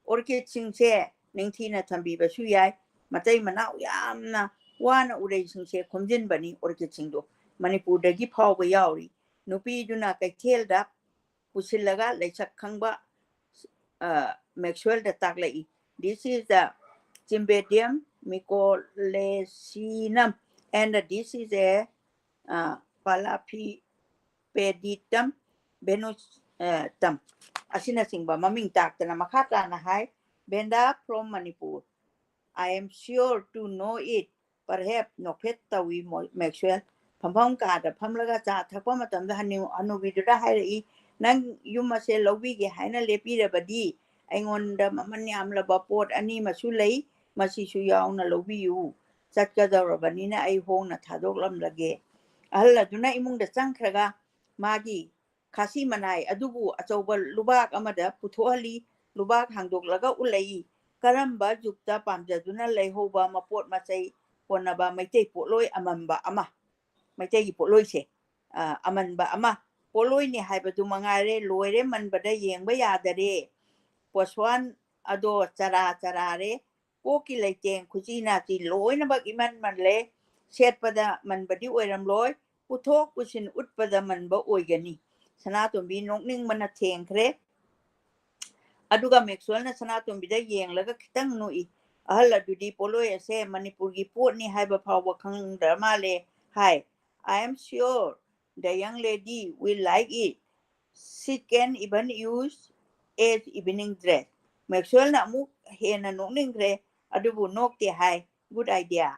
ꯑꯣꯔꯀꯤꯗꯁꯤꯡꯁꯦ ꯅꯤꯡꯊꯤꯅ ꯊꯝꯕꯤꯕꯁꯨ ꯌꯥꯏ꯫ ꯃꯇꯩ ꯃꯅꯥꯎ ꯌꯥꯝꯅ ꯋꯥꯅ ꯎꯔꯩꯁꯤꯡꯁꯦ ꯈꯣꯝꯖꯤꯟꯕꯅꯤ ꯑꯣꯔꯀꯤꯗꯁꯤꯡꯗꯣ꯫ ꯃꯅꯤꯄꯨꯔꯗꯒꯤ ꯐꯥꯎꯕ ꯌꯥꯎꯔꯤ꯫ ꯅꯨꯄꯤꯗꯨꯅ ꯀꯩꯊꯦꯜꯗ ꯄꯨꯁꯤꯜꯂꯒ ꯂꯩꯁꯛ ꯈꯪꯕ, ꯑ, ꯃꯦꯛꯁꯋꯦꯜꯗ ꯇꯥꯛꯂꯛꯏ꯫ This is the Cymbidium mycolesinum and this is a, uh, Palapipeditum venusatum ꯑꯁꯤꯅꯆꯤꯡꯕ ꯃꯃꯤꯡ ꯇꯥꯛꯇꯅ ꯃꯈꯥ ꯇꯥꯅ ꯍꯥꯏ, Venda from Manipur. I am sure to know it. Perhaps ꯅꯣꯛꯐꯦꯠ ꯇꯧꯏ ꯃꯣ-, ꯃꯦꯛꯁꯋꯦꯜ꯫ ꯐꯝꯐꯝ ꯀꯥꯗ ꯐꯝꯂꯒ ꯆꯥ ꯊꯛꯄ ꯃꯇꯝꯗ ꯍꯅꯨ-, ꯍꯅꯨꯕꯤꯗꯨꯅ ꯍꯥꯏꯔꯛꯏ, "ꯅꯪ ꯌꯨꯝ ꯑꯁꯦ ꯂꯧꯕꯤꯒꯦ ꯍꯥꯏꯅ ꯂꯦꯞꯄꯤꯔꯕꯗꯤ ꯑꯩꯉꯣꯟꯗ ꯃꯃꯜ ꯌꯥꯝꯂꯕ ꯄꯣꯠ ꯑꯅꯤ ꯑꯃꯁꯨ ꯂꯩ, ꯃꯁꯤꯁꯨ ꯌꯥꯎꯅ ꯂꯧꯕꯤꯌꯨ꯫ ꯆꯠꯀꯗꯧꯔꯕꯅꯤꯅ ꯑꯩ ꯍꯣꯡꯅ ꯊꯥꯗꯣꯛꯂꯝꯂꯒꯦ꯫" ꯑꯍꯜ ꯑꯗꯨꯅ ꯏꯃꯨꯡꯗ ꯆꯪꯈ꯭ꯔꯒ ꯃꯥꯒꯤ ꯈꯥꯁꯤ ꯃꯅꯥꯏ ꯑꯗꯨꯕꯨ ꯑꯆꯧꯕ ꯂꯨꯕꯥꯛ ꯑꯃꯗ ꯄꯨꯊꯣꯛꯍꯜꯂꯤ꯫ ꯂꯨꯕꯥꯛ ꯍꯥꯡꯗꯣꯛꯂꯒ ꯎꯠꯂꯛꯏ, ꯀꯔꯝꯕ ꯖꯨꯛꯇ ꯄꯥꯝꯖꯗꯨꯅ ꯂꯩꯍꯧꯕ ꯃꯄꯣꯠ ꯃꯆꯩ ꯍꯣꯠꯅꯕ ꯃꯩꯇꯩ ꯄꯣꯠꯂꯣꯏ ꯑꯃꯟꯕ ꯑꯃ, ꯃꯩꯇꯩꯒꯤ ꯄꯣꯠꯂꯣꯏꯁꯦ, ꯑ, ꯑꯃꯟꯕ ꯑꯃ, ꯄꯣꯠꯂꯣꯏꯅꯤ ꯍꯥꯏꯕꯗꯨ ꯃꯉꯥꯏꯔꯦ꯫ ꯂꯣꯏꯔꯦ ꯃꯟꯕꯗ ꯌꯦꯡꯕ ꯌꯥꯗꯔꯦ꯫ ꯄꯣꯁꯋꯥꯟ ꯑꯗꯣ ꯆꯔꯥ ꯆꯔꯥꯔꯦ꯫ ꯀꯣꯛꯀꯤ ꯂꯩꯇꯦꯡ ꯈꯨꯖꯤ ꯅꯥꯆꯤ ꯂꯣꯏꯅꯃꯛ ꯏꯃꯟ ꯃꯜꯂꯦ꯫ ꯁꯦꯠꯄꯗ ꯃꯟꯕꯗꯤ ꯑꯣꯏꯔꯝꯂꯣꯏ꯫ ꯄꯨꯊꯣꯛ ꯄꯨꯁꯤꯟ ꯎꯠꯄꯗ ꯃꯟꯕ ꯑꯣꯏꯒꯅꯤ꯫ ꯁꯅꯥꯇꯣꯝꯕꯤ ꯅꯣꯛꯅꯤꯡꯕꯅ ꯊꯦꯡꯈ꯭ꯔꯦ꯫ ꯑꯗꯨꯒ ꯃꯦꯛꯁꯋꯦꯜꯅ ꯁꯅꯥꯇꯣꯝꯕꯤꯗ ꯌꯦꯡꯂꯒ ꯈꯤꯇꯪ ꯅꯣꯛꯏ꯫ ꯑꯍꯜ ꯑꯗꯨꯗꯤ ꯄꯣꯠꯂꯣꯏ ꯑꯁꯦ ꯃꯅꯤꯄꯨꯔꯒꯤ ꯄꯣꯠꯅꯤ ꯍꯥꯏꯕ ꯐꯥꯎꯕ ꯈꯪꯗ꯭ꯔ ꯃꯥꯜꯂꯦ ꯍꯥꯏ꯫ "I am sure the young lady will like it. She can even use as evening dress." ꯃꯦꯛꯁꯋꯦꯜꯅ ꯑꯃꯨꯛ ꯍꯦꯟꯅ ꯅꯣꯛꯅꯤꯡꯈ꯭ꯔꯦ, ꯑꯗꯨꯕꯨ ꯅꯣꯛꯇꯦ ꯍꯥꯏ꯫ "Good idea."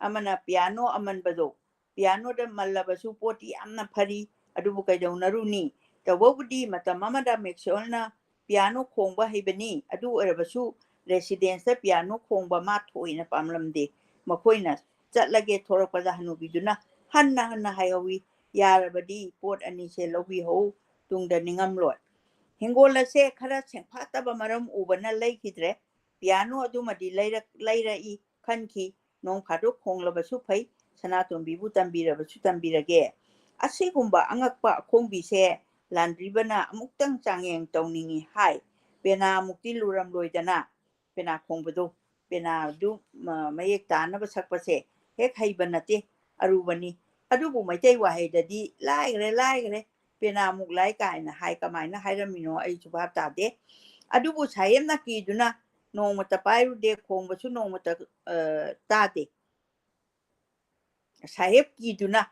ꯑꯃꯅ ꯄꯤꯌꯥꯅꯣ ꯑꯃꯟꯕꯗꯣ ꯄꯤꯌꯥꯅꯣꯗ ꯃꯜꯂꯕꯁꯨ ꯄꯣꯠꯇꯤ ꯌꯥꯝꯅ ꯐꯔꯤ, ꯑꯗꯨꯕꯨ ꯀꯩꯗꯧꯅꯔꯨꯅꯤ? ꯇꯧꯕꯕꯨꯗꯤ ꯃꯇꯝ ꯑꯃꯗ ꯃꯦꯛꯁꯋꯦꯜꯅ ꯄꯤꯌꯥꯅꯣ ꯈꯣꯡꯕ ꯍꯩꯕꯅꯤ, ꯑꯗꯨ ꯑꯣꯏꯔꯕꯁꯨ ꯔꯦꯁꯤꯗꯦꯟꯁꯇ ꯄꯤꯌꯥꯅꯣ ꯈꯣꯡꯕ ꯃꯥ ꯊꯣꯏꯅ ꯄꯥꯝꯂꯝꯗꯦ꯫ ꯃꯈꯣꯏꯅ ꯆꯠꯂꯒꯦ ꯊꯣꯔꯛꯄꯗ ꯍꯅꯨꯕꯤꯗꯨꯅ ꯍꯟꯅ ꯍꯟꯅ ꯍꯥꯏꯍꯧꯏ, "ꯌꯥꯔꯕꯗꯤ ꯄꯣꯠ ꯑꯅꯤꯁꯦ ꯂꯧꯕꯤꯍꯧ, ꯇꯨꯡꯗ ꯅꯤꯡꯉꯝꯂꯣꯏ"꯫ ꯍꯤꯡꯒꯣꯜ ꯑꯁꯦ ꯈꯔ ꯁꯦꯡꯐꯥꯠꯇꯕ ꯃꯔꯝ ꯎꯕꯅ ꯂꯩꯈꯤꯗ꯭ꯔꯦ꯫ ꯄꯤꯌꯥꯅꯣ ꯑꯗꯨꯃꯗꯤ ꯂꯩꯔꯛ-, ꯂꯩꯔꯛꯏ ꯈꯟꯈꯤ꯫ ꯅꯣꯡ ꯐꯥꯗꯣꯛ ꯈꯣꯡꯂꯕꯁꯨ ꯐꯩ, ꯁꯅꯥꯇꯣꯝꯕꯤꯕꯨ ꯇꯝꯕꯤꯔꯕꯁꯨ ꯇꯝꯕꯤꯔꯒꯦ꯫ ꯑꯁꯤꯒꯨꯝꯕ ꯑꯉꯛꯄ ꯑꯈꯣꯡꯕꯤꯁꯦ ꯂꯥꯟꯗ꯭ꯔꯤꯕꯅ ꯑꯃꯨꯛꯇꯪ ꯆꯥꯡꯌꯦꯡ ꯇꯧꯅꯤꯡꯏ ꯍꯥꯏ꯫ ꯄꯦꯅꯥꯃꯨꯛꯇꯤ ꯂꯨꯔꯝꯂꯣꯏꯗꯅ, ꯄꯦꯅꯥ ꯈꯣꯡꯕꯗꯣ, ꯄꯦꯅꯥꯗꯨ, ꯃ-, ꯃꯌꯦꯛ ꯇꯥꯅꯕ ꯁꯛꯄꯁꯦ ꯍꯦꯛ ꯍꯩꯕ ꯅꯠꯇꯦ, ꯑꯔꯨꯕꯅꯤ꯫ ꯑꯗꯨꯕꯨ ꯃꯩꯇꯩ ꯋꯥꯍꯩꯗꯗꯤ "ꯂꯥꯏꯈ꯭ꯔꯦ, ꯂꯥꯏꯈ꯭ꯔꯦ, ꯄꯦꯅꯥꯃꯨꯛ ꯂꯥꯏ" ꯀꯥꯏꯅ ꯍꯥꯏ꯫ ꯀꯃꯥꯏꯅ ꯍꯥꯏꯔꯝꯃꯤꯅꯣ ꯑꯩꯁꯨ ꯚꯥꯞ ꯇꯥꯗꯦ꯫ ꯑꯗꯨꯕꯨ ꯁꯥꯍꯦꯕꯅ ꯀꯤꯗꯨꯅ ꯅꯣꯡꯃꯇ ꯄꯥꯏꯔꯨꯗꯦ, ꯈꯣꯡꯕꯁꯨ ꯅꯣꯡꯃꯇ, ꯑ, ꯇꯥꯗꯦ꯫ ꯁꯥꯍꯦꯕ ꯀꯤꯗꯨꯅ,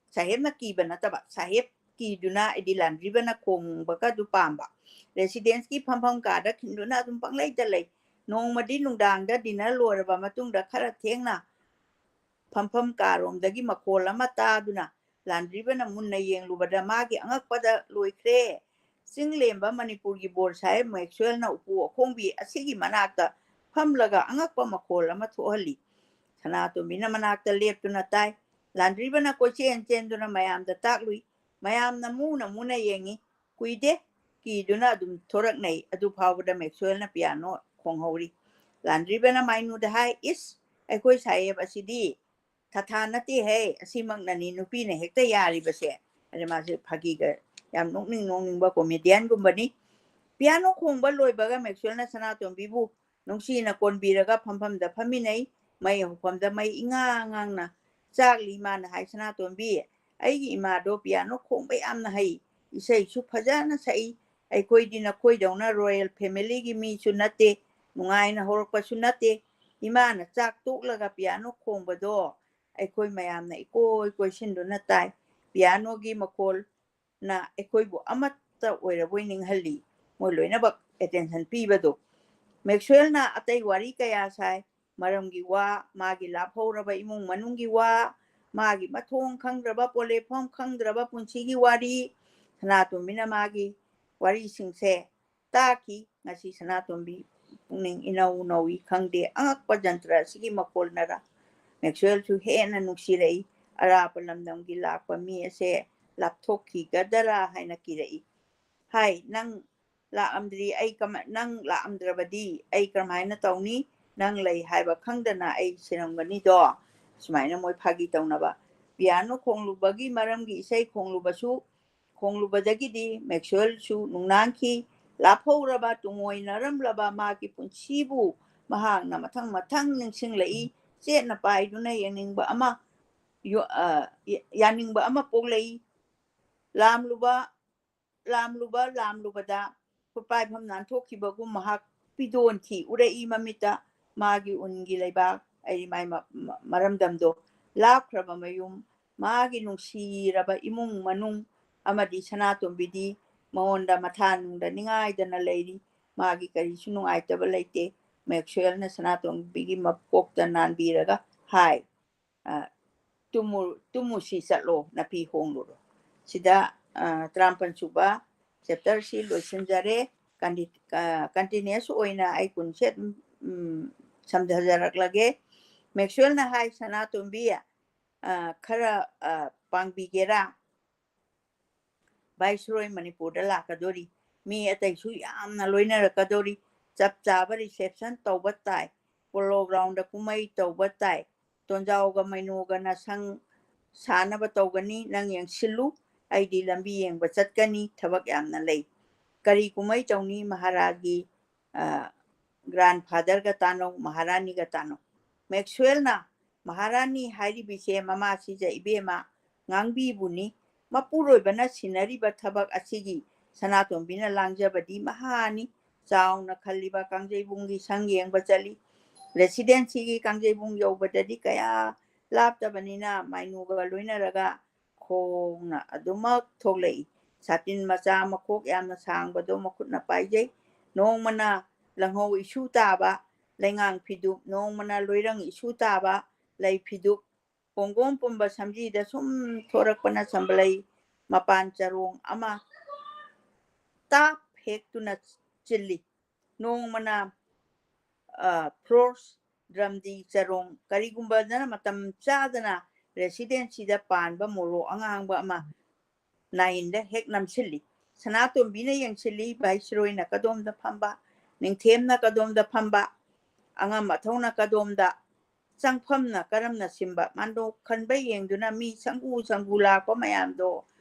ꯁꯥꯍꯦꯕꯅ ꯀꯤꯕ ꯅꯠꯇꯕ, ꯁꯥꯍꯦꯕ ꯀꯤꯗꯨꯅ, ꯍꯥꯏꯗꯤ ꯂꯥꯟꯗ꯭ꯔꯤꯕꯅ ꯈꯣꯡꯕꯒ ꯑꯗꯨ ꯄꯥꯝꯕ꯫ ꯔꯦꯁꯤꯗꯦꯟꯁꯀꯤ ꯐꯝꯐꯝ ꯀꯥꯗ ꯈꯤꯟꯗꯨꯅ ꯑꯗꯨꯝ ꯄꯪꯂꯩꯗ ꯂꯩ꯫ ꯅꯣꯡꯃꯗꯤ ꯅꯨꯡꯗꯥꯡꯗ ꯗꯤꯅꯔ ꯂꯣꯏꯔꯕ ꯃꯇꯨꯡꯗ ꯈꯔ ꯊꯦꯡꯅ ꯐꯝꯐꯝ ꯀꯥꯔꯣꯝꯗꯒꯤ ꯃꯈꯣꯜ ꯑꯃ ꯇꯥꯗꯨꯅ ꯂꯥꯟꯗ꯭ꯔꯤꯕꯅ ꯃꯨꯟꯅ ꯌꯦꯡꯂꯨꯕꯗ ꯃꯥꯒꯤ ꯑꯉꯛꯄꯗ ꯂꯣꯏꯈ꯭ꯔꯦ꯫ ꯆꯤꯡꯂꯦꯝꯕ ꯃꯅꯤꯄꯨꯔꯒꯤ ꯕꯣꯔ ꯁꯥꯍꯦꯕ ꯃꯦꯛꯁꯋꯦꯜꯅ ꯎꯄꯨ ꯑꯈꯣꯡꯕꯤ ꯑꯁꯤꯒꯤ ꯃꯅꯥꯛꯇ ꯐꯝꯂꯒ ꯑꯉꯛꯄ ꯃꯈꯣꯜ ꯑꯃ ꯊꯣꯛꯍꯜꯂꯤ꯫ ꯁꯅꯥꯇꯣꯝꯕꯤꯅ ꯃꯅꯥꯛꯇ ꯂꯦꯞꯇꯨꯅ ꯇꯥꯏ꯫ ꯂꯥꯟꯗ꯭ꯔꯤꯕꯅ ꯀꯣꯏꯆꯦꯟ ꯆꯦꯟꯗꯨꯅ ꯃꯌꯥꯝꯗ ꯇꯥꯛꯂꯨꯏ꯫ ꯃꯌꯥꯝꯅ ꯃꯨꯅ ꯃꯨꯅ ꯌꯦꯡꯉꯤ꯫ ꯀꯨꯏꯗꯦ, ꯀꯤꯗꯨꯅ ꯑꯗꯨꯝ ꯊꯣꯔꯛꯅꯩ꯫ ꯑꯗꯨ ꯐꯥꯎꯕꯗ ꯃꯦꯛꯁꯋꯦꯜꯅ ꯄꯤꯌꯥꯅꯣ ꯈꯣꯡꯍꯧꯔꯤ꯫ ꯂꯥꯟꯗ꯭ꯔꯤꯕꯅ ꯃꯥꯏꯅꯨꯗ ꯍꯥꯏ, "ꯏꯁ, ꯑꯩꯈꯣꯏ ꯁꯥꯍꯦꯕ ꯑꯁꯤꯗꯤ ꯊꯥꯊꯥ ꯅꯠꯇꯦꯍꯦ, ꯑꯁꯤꯃꯛꯅꯅꯤ ꯅꯨꯄꯤꯅ ꯍꯦꯛꯇ ꯌꯥꯔꯤꯕꯁꯦ"꯫ ꯑꯗ ꯃꯥꯁꯦ ꯐꯥꯒꯤꯒ ꯌꯥꯝ ꯅꯣꯛꯅꯤꯡ ꯅꯣꯛꯅꯤꯡꯕ ꯀꯣꯃꯦꯗꯤꯌꯟꯒꯨꯝꯕꯅꯤ꯫ ꯄꯤꯌꯥꯅꯣ ꯈꯣꯡꯕ ꯂꯣꯏꯕꯒ ꯃꯦꯛꯁꯋꯦꯜꯅ ꯁꯅꯥꯇꯣꯝꯕꯤꯕꯨ ꯅꯨꯡꯁꯤꯅ ꯀꯣꯟꯕꯤꯔꯒ ꯐꯝꯐꯝꯗ ꯐꯝꯃꯤꯟꯅꯩ꯫ ꯃꯩ ꯍꯧꯐꯝꯗ ꯃꯩ ꯏꯉꯥꯡ ꯉꯥꯡꯅ ꯆꯥꯛꯂꯤ꯫ ꯃꯥꯅ ꯍꯥꯏ, "ꯁꯅꯥꯇꯣꯝꯕꯤ, ꯑꯩꯒꯤ ꯏꯃꯥꯗꯣ ꯄꯤꯌꯥꯅꯣ ꯈꯣꯡꯕ ꯌꯥꯝꯅ ꯍꯩ, ꯏꯁꯩꯁꯨ ꯐꯖꯅ ꯁꯛꯏ꯫ ꯑꯩꯈꯣꯏꯗꯤ ꯅꯈꯣꯏꯗꯧꯅ ꯔꯣꯌꯦꯜ ꯐꯦꯃꯤꯂꯤꯒꯤ ꯃꯤꯁꯨ ꯅꯠꯇꯦ, ꯅꯨꯡꯉꯥꯏꯅ ꯍꯧꯔꯛꯄꯁꯨ ꯅꯠꯇꯦ꯫ ꯏꯃꯥꯅ ꯆꯥꯛ ꯇꯣꯛꯂꯒ ꯄꯤꯌꯥꯅꯣ ꯈꯣꯡꯕꯗꯣ ꯑꯩꯈꯣꯏ ꯃꯌꯥꯝꯅ ꯏꯀꯣꯏ ꯀꯣꯏꯁꯤꯟꯗꯨꯅ ꯇꯥꯏ꯫ ꯄꯤꯌꯥꯅꯣꯒꯤ ꯃꯈꯣꯜꯅ ꯑꯩꯈꯣꯏꯕꯨ ꯑꯃꯠꯇ ꯑꯣꯏꯔꯕꯣꯏ ꯅꯤꯡꯍꯜꯂꯤ"꯫ ꯃꯣꯏ ꯂꯣꯏꯅꯃꯛ ꯑꯦꯇꯦꯟꯁꯟ ꯄꯤꯕꯗꯣ꯫ ꯃꯦꯛꯁꯋꯦꯜꯅ ꯑꯇꯩ ꯋꯥꯔꯤ ꯀꯌꯥ ꯁꯥꯏ, ꯃꯔꯝꯒꯤ ꯋꯥ, ꯃꯥꯒꯤ ꯂꯥꯞꯍꯧꯔꯕ ꯏꯃꯨꯡ ꯃꯅꯨꯡꯒꯤ ꯋꯥ, ꯃꯥꯒꯤ ꯃꯊꯣꯡ ꯈꯪꯗ꯭ꯔꯕ, ꯄꯣꯂꯦꯐꯝ ꯈꯪꯗ꯭ꯔꯕ ꯄꯨꯟꯁꯤꯒꯤ ꯋꯥꯔꯤ꯫ ꯁꯅꯥꯇꯣꯝꯕꯤꯅ ꯃꯥꯒꯤ ꯋꯥꯔꯤꯁꯤꯡꯁꯦ ꯇꯥꯈꯤ꯫ ꯉꯁꯤ ꯁꯅꯥꯇꯣꯝꯕꯤ ꯄꯨꯛꯅꯤꯡ ꯏꯅꯧ ꯅꯧꯏ꯫ ꯈꯪꯗꯦ, ꯑꯉꯛꯄ ꯖꯟꯇ꯭ꯔ ꯑꯁꯤꯒꯤ ꯃꯈꯣꯜꯅꯔ ꯃꯦꯛꯁꯋꯦꯜꯁꯨ ꯍꯦꯟꯅ ꯅꯨꯡꯁꯤꯔꯛꯏ꯫ ꯑꯔꯥꯞꯄ ꯂꯝꯗꯝꯒꯤ ꯂꯥꯛꯄ ꯃꯤ ꯑꯁꯦ ꯂꯥꯞꯊꯣꯛꯈꯤꯒꯗꯔꯥ ꯍꯥꯏꯅ ꯀꯤꯔꯛꯏ꯫ "ꯍꯥꯏ, ꯅꯪ ꯂꯥꯛꯑꯝꯗ꯭ꯔꯤ, ꯑꯩ ꯀꯃ-, ꯅꯪ ꯂꯥꯛꯑꯝꯗ꯭ꯔꯕꯗꯤ ꯑꯩ ꯀꯔꯝꯍꯥꯏꯅ ꯇꯧꯅꯤ? ꯅꯪ ꯂꯩ ꯍꯥꯏꯕ ꯈꯪꯗꯅ ꯑꯩ ꯁꯤꯔꯝꯒꯅꯤꯗꯣ"꯫ ꯁꯨꯃꯥꯏꯅ ꯃꯣꯏ ꯐꯥꯒꯤ ꯇꯧꯅꯕ꯫ ꯄꯤꯌꯥꯅꯣ ꯈꯣꯡꯂꯨꯕꯒꯤ ꯃꯔꯝꯒꯤ ꯏꯁꯩ ꯈꯣꯡꯂꯨꯕꯁꯨ, ꯈꯣꯡꯂꯨꯕꯗꯒꯤꯗꯤ ꯃꯦꯛꯁꯋꯦꯜꯁꯨ ꯅꯨꯡꯅꯥꯡꯈꯤ꯫ ꯂꯥꯞꯍꯧꯔꯕ, ꯇꯨꯡꯑꯣꯏꯅꯔꯝꯂꯕ ꯃꯥꯒꯤ ꯄꯨꯟꯁꯤꯕꯨ ꯃꯍꯥꯛꯅ ꯃꯊꯪ ꯃꯊꯪ ꯅꯤꯡꯁꯤꯡꯂꯛꯏ꯫ ꯆꯦꯠꯅ ꯄꯥꯏꯗꯨꯅ ꯌꯦꯡꯅꯤꯡꯕ ꯑꯃ, ꯌꯣ-, ꯑ, ꯌꯥ-, ꯌꯥꯅꯤꯡꯕ ꯑꯃ ꯄꯣꯛꯂꯛꯏ꯫ ꯂꯥꯝꯂꯨꯕ, ꯂꯥꯝꯂꯨꯕ, ꯂꯥꯝꯂꯨꯕꯗ ꯈꯨꯠꯄꯥꯏꯐꯝ ꯅꯥꯟꯊꯣꯛꯈꯤꯕꯒꯨꯝ ꯃꯍꯥꯛ ꯄꯤꯗꯣꯟꯈꯤ꯫ ꯎꯔꯛꯏ ꯃꯃꯤꯠꯇ ꯃꯥꯒꯤ ꯎꯟꯒꯤ ꯂꯩꯕꯥꯛ, ꯑꯩ ꯃꯥꯏ ꯃ-, ꯃ-, ꯃꯔꯝꯗꯝꯗꯣ, ꯂꯥꯞꯈ꯭ꯔꯕ ꯃꯌꯨꯝ, ꯃꯥꯒꯤ ꯅꯨꯡꯁꯤꯔꯕ ꯏꯃꯨꯡ ꯃꯅꯨꯡ ꯑꯃꯗꯤ ꯁꯅꯥꯇꯣꯝꯕꯤꯗꯤ ꯃꯉꯣꯟꯗ ꯃꯊꯥꯅꯨꯡꯗ ꯅꯤꯡꯉꯥꯏꯗꯅ ꯂꯩꯔꯤ꯫ ꯃꯥꯒꯤ ꯀꯔꯤꯁꯨ ꯅꯨꯡꯉꯥꯏꯇꯕ ꯂꯩꯇꯦ꯫ ꯃꯦꯛꯁꯋꯦꯜꯅ ꯁꯅꯥꯇꯣꯝꯕꯤꯒꯤ ꯃꯀꯣꯛꯇ ꯅꯥꯟꯕꯤꯔꯒ ꯍꯥꯏ, ꯑ, "ꯇꯨꯝꯃꯨ-, ꯇꯨꯝꯃꯨꯁꯤ ꯆꯠꯂꯣ, ꯅꯥꯄꯤ ꯍꯣꯡꯂꯨꯔꯣ"꯫ ꯁꯤꯗ, ꯑ, ꯇꯔꯥꯃꯥꯄꯟ ꯁꯨꯕ ꯆꯦꯞꯇꯔꯁꯤ ꯂꯣꯏꯁꯤꯟꯖꯔꯦ꯫ ꯀꯟꯗꯤ-, ꯑ, ꯀꯟꯇꯤꯅ꯭ꯌꯨꯁ ꯑꯣꯏꯅ ꯑꯩ ꯀꯨꯟꯁꯦ ꯑꯗꯨꯝ, ꯎꯝ, ꯁꯝꯊꯖꯔꯛꯂꯒꯦ꯫ ꯃꯦꯛꯁꯋꯦꯜꯅ ꯍꯥꯏ, "ꯁꯅꯥꯇꯣꯝꯕꯤ, ꯑ, ꯈꯔ, ꯑ, ꯄꯥꯡꯕꯤꯒꯦꯔꯥ? ꯚꯥꯏꯁꯔꯣꯏ ꯃꯅꯤꯄꯨꯔꯗ ꯂꯥꯛꯀꯗꯣꯔꯤ꯫ ꯃꯤ ꯑꯇꯩꯁꯨ ꯌꯥꯝꯅ ꯂꯣꯏꯅꯔꯛꯀꯗꯣꯔꯤ꯫ ꯆꯞ ꯆꯥꯕ reception ꯇꯧꯕ ꯇꯥꯏ꯫ Polo ground ꯀꯨꯝꯍꯩ ꯇꯧꯕ ꯇꯥꯏ꯫ ꯇꯣꯟꯖꯥꯎꯒ ꯃꯩꯅꯣꯒꯅ ꯁꯪ ꯁꯥꯅꯕ ꯇꯧꯒꯅꯤ꯫ ꯅꯪ ꯌꯦꯡꯁꯤꯜꯂꯨ꯫ ꯑꯩꯗꯤ ꯂꯝꯕꯤ ꯌꯦꯡꯕ ꯆꯠꯀꯅꯤ꯫ ꯊꯕꯛ ꯌꯥꯝꯅ ꯂꯩ꯫ ꯀꯔꯤ ꯀꯨꯝꯍꯩ ꯇꯧꯅꯤ? ꯃꯍꯥꯔꯥꯖꯒꯤ, ꯑ, grandfatherꯒ ꯇꯥꯟꯅꯧ, ꯃꯍꯥꯔꯥꯅꯤꯒ ꯇꯥꯟꯅꯧ꯫ ꯃꯦꯛꯁꯋꯦꯜꯅ, "ꯃꯍꯥꯔꯥꯅꯤ ꯍꯥꯏꯔꯤꯕꯤꯁꯦ ꯃꯃꯥꯁꯤꯖ ꯏꯕꯦꯝꯃ ꯉꯥꯡꯕꯤꯕꯨꯅꯤ꯫ ꯃꯄꯨꯔꯣꯏꯕꯅ ꯁꯤꯟꯅꯔꯤꯕ ꯊꯕꯛ ꯑꯁꯤꯒꯤ ꯁꯅꯥꯇꯣꯝꯕꯤꯅ ꯂꯥꯡꯖꯕꯗꯤ ꯃꯍꯥꯅꯤ꯫ ꯆꯥꯎꯅ ꯈꯜꯂꯤꯕ ꯀꯥꯡꯖꯩꯕꯨꯡꯒꯤ ꯁꯪ ꯌꯦꯡꯕ ꯆꯠꯂꯤ꯫ Residencyꯒꯤ ꯀꯥꯡꯖꯩꯕꯨꯡ ꯌꯧꯕꯗꯗꯤ ꯀꯌꯥ ꯂꯥꯞꯇꯕꯅꯤꯅ ꯃꯥꯏꯅꯨꯒ ꯂꯣꯏꯅꯔꯒ ꯈꯣꯡꯅ ꯑꯗꯨꯃꯛ ꯊꯣꯛꯂꯛꯏ꯫ ꯁꯥꯇꯤꯟ ꯃꯆꯥ ꯃꯈꯣꯛ ꯌꯥꯝꯅ ꯁꯥꯡꯕꯗꯣ ꯃꯈꯨꯠꯅ ꯄꯥꯏꯖꯩ꯫ ꯅꯣꯡꯃꯅ ꯂꯪꯍꯧ ꯏꯁꯨ ꯇꯥꯕ ꯂꯩꯉꯥꯡ ꯐꯤꯗꯨꯞ, ꯅꯣꯡꯃꯅ ꯂꯣꯏꯔꯪ ꯏꯁꯨ ꯇꯥꯕ ꯂꯩ ꯐꯤꯗꯨꯞ, ꯀꯣꯡꯒꯣꯝ ꯄꯨꯝꯕ ꯁꯝꯖꯤꯗ ꯁꯨꯝ ꯊꯣꯔꯛꯄꯅ ꯁꯝꯕꯂꯩ ꯃꯄꯥꯟ ꯆꯔꯣꯡ ꯑꯃ ꯇꯥꯞ ꯍꯦꯛꯇꯨꯅ ꯆꯤꯜꯂꯤ꯫ ꯅꯣꯡꯃꯅ, ꯑ, ꯐ꯭ꯔꯣꯁ ꯗ꯭ꯔꯝꯗꯤ ꯆꯔꯣꯡ, ꯀꯔꯤꯒꯨꯝꯕꯗꯅ ꯃꯇꯝ ꯆꯥꯗꯅ Residencyꯗ ꯄꯥꯟꯕ ꯃꯣꯔꯣꯛ ꯑꯉꯥꯡꯕ ꯑꯃ ꯅꯥꯏꯟꯗ ꯍꯦꯛ ꯅꯝꯁꯤꯜꯂꯤ꯫ ꯁꯅꯥꯇꯣꯝꯕꯤꯅ ꯌꯦꯡꯁꯤꯜꯂꯤ, ꯚꯥꯏꯁꯔꯣꯏꯅ ꯀꯗꯣꯝꯗ ꯐꯝꯕ, ꯅꯤꯡꯊꯦꯝꯅ ꯀꯗꯣꯝꯗ ꯐꯝꯕ, ꯑꯉꯝ ꯑꯊꯧꯅ ꯀꯗꯣꯝꯗ, ꯆꯪꯐꯝꯅ ꯀꯔꯝꯅ ꯁꯤꯟꯕ, ꯃꯥꯟꯗꯣꯞ ꯈꯟꯕ ꯌꯦꯡꯗꯨꯅ ꯃꯤ ꯁꯪꯒꯨ ꯁꯪꯒꯨ ꯂꯥꯛꯄ ꯃꯌꯥꯝꯗꯣ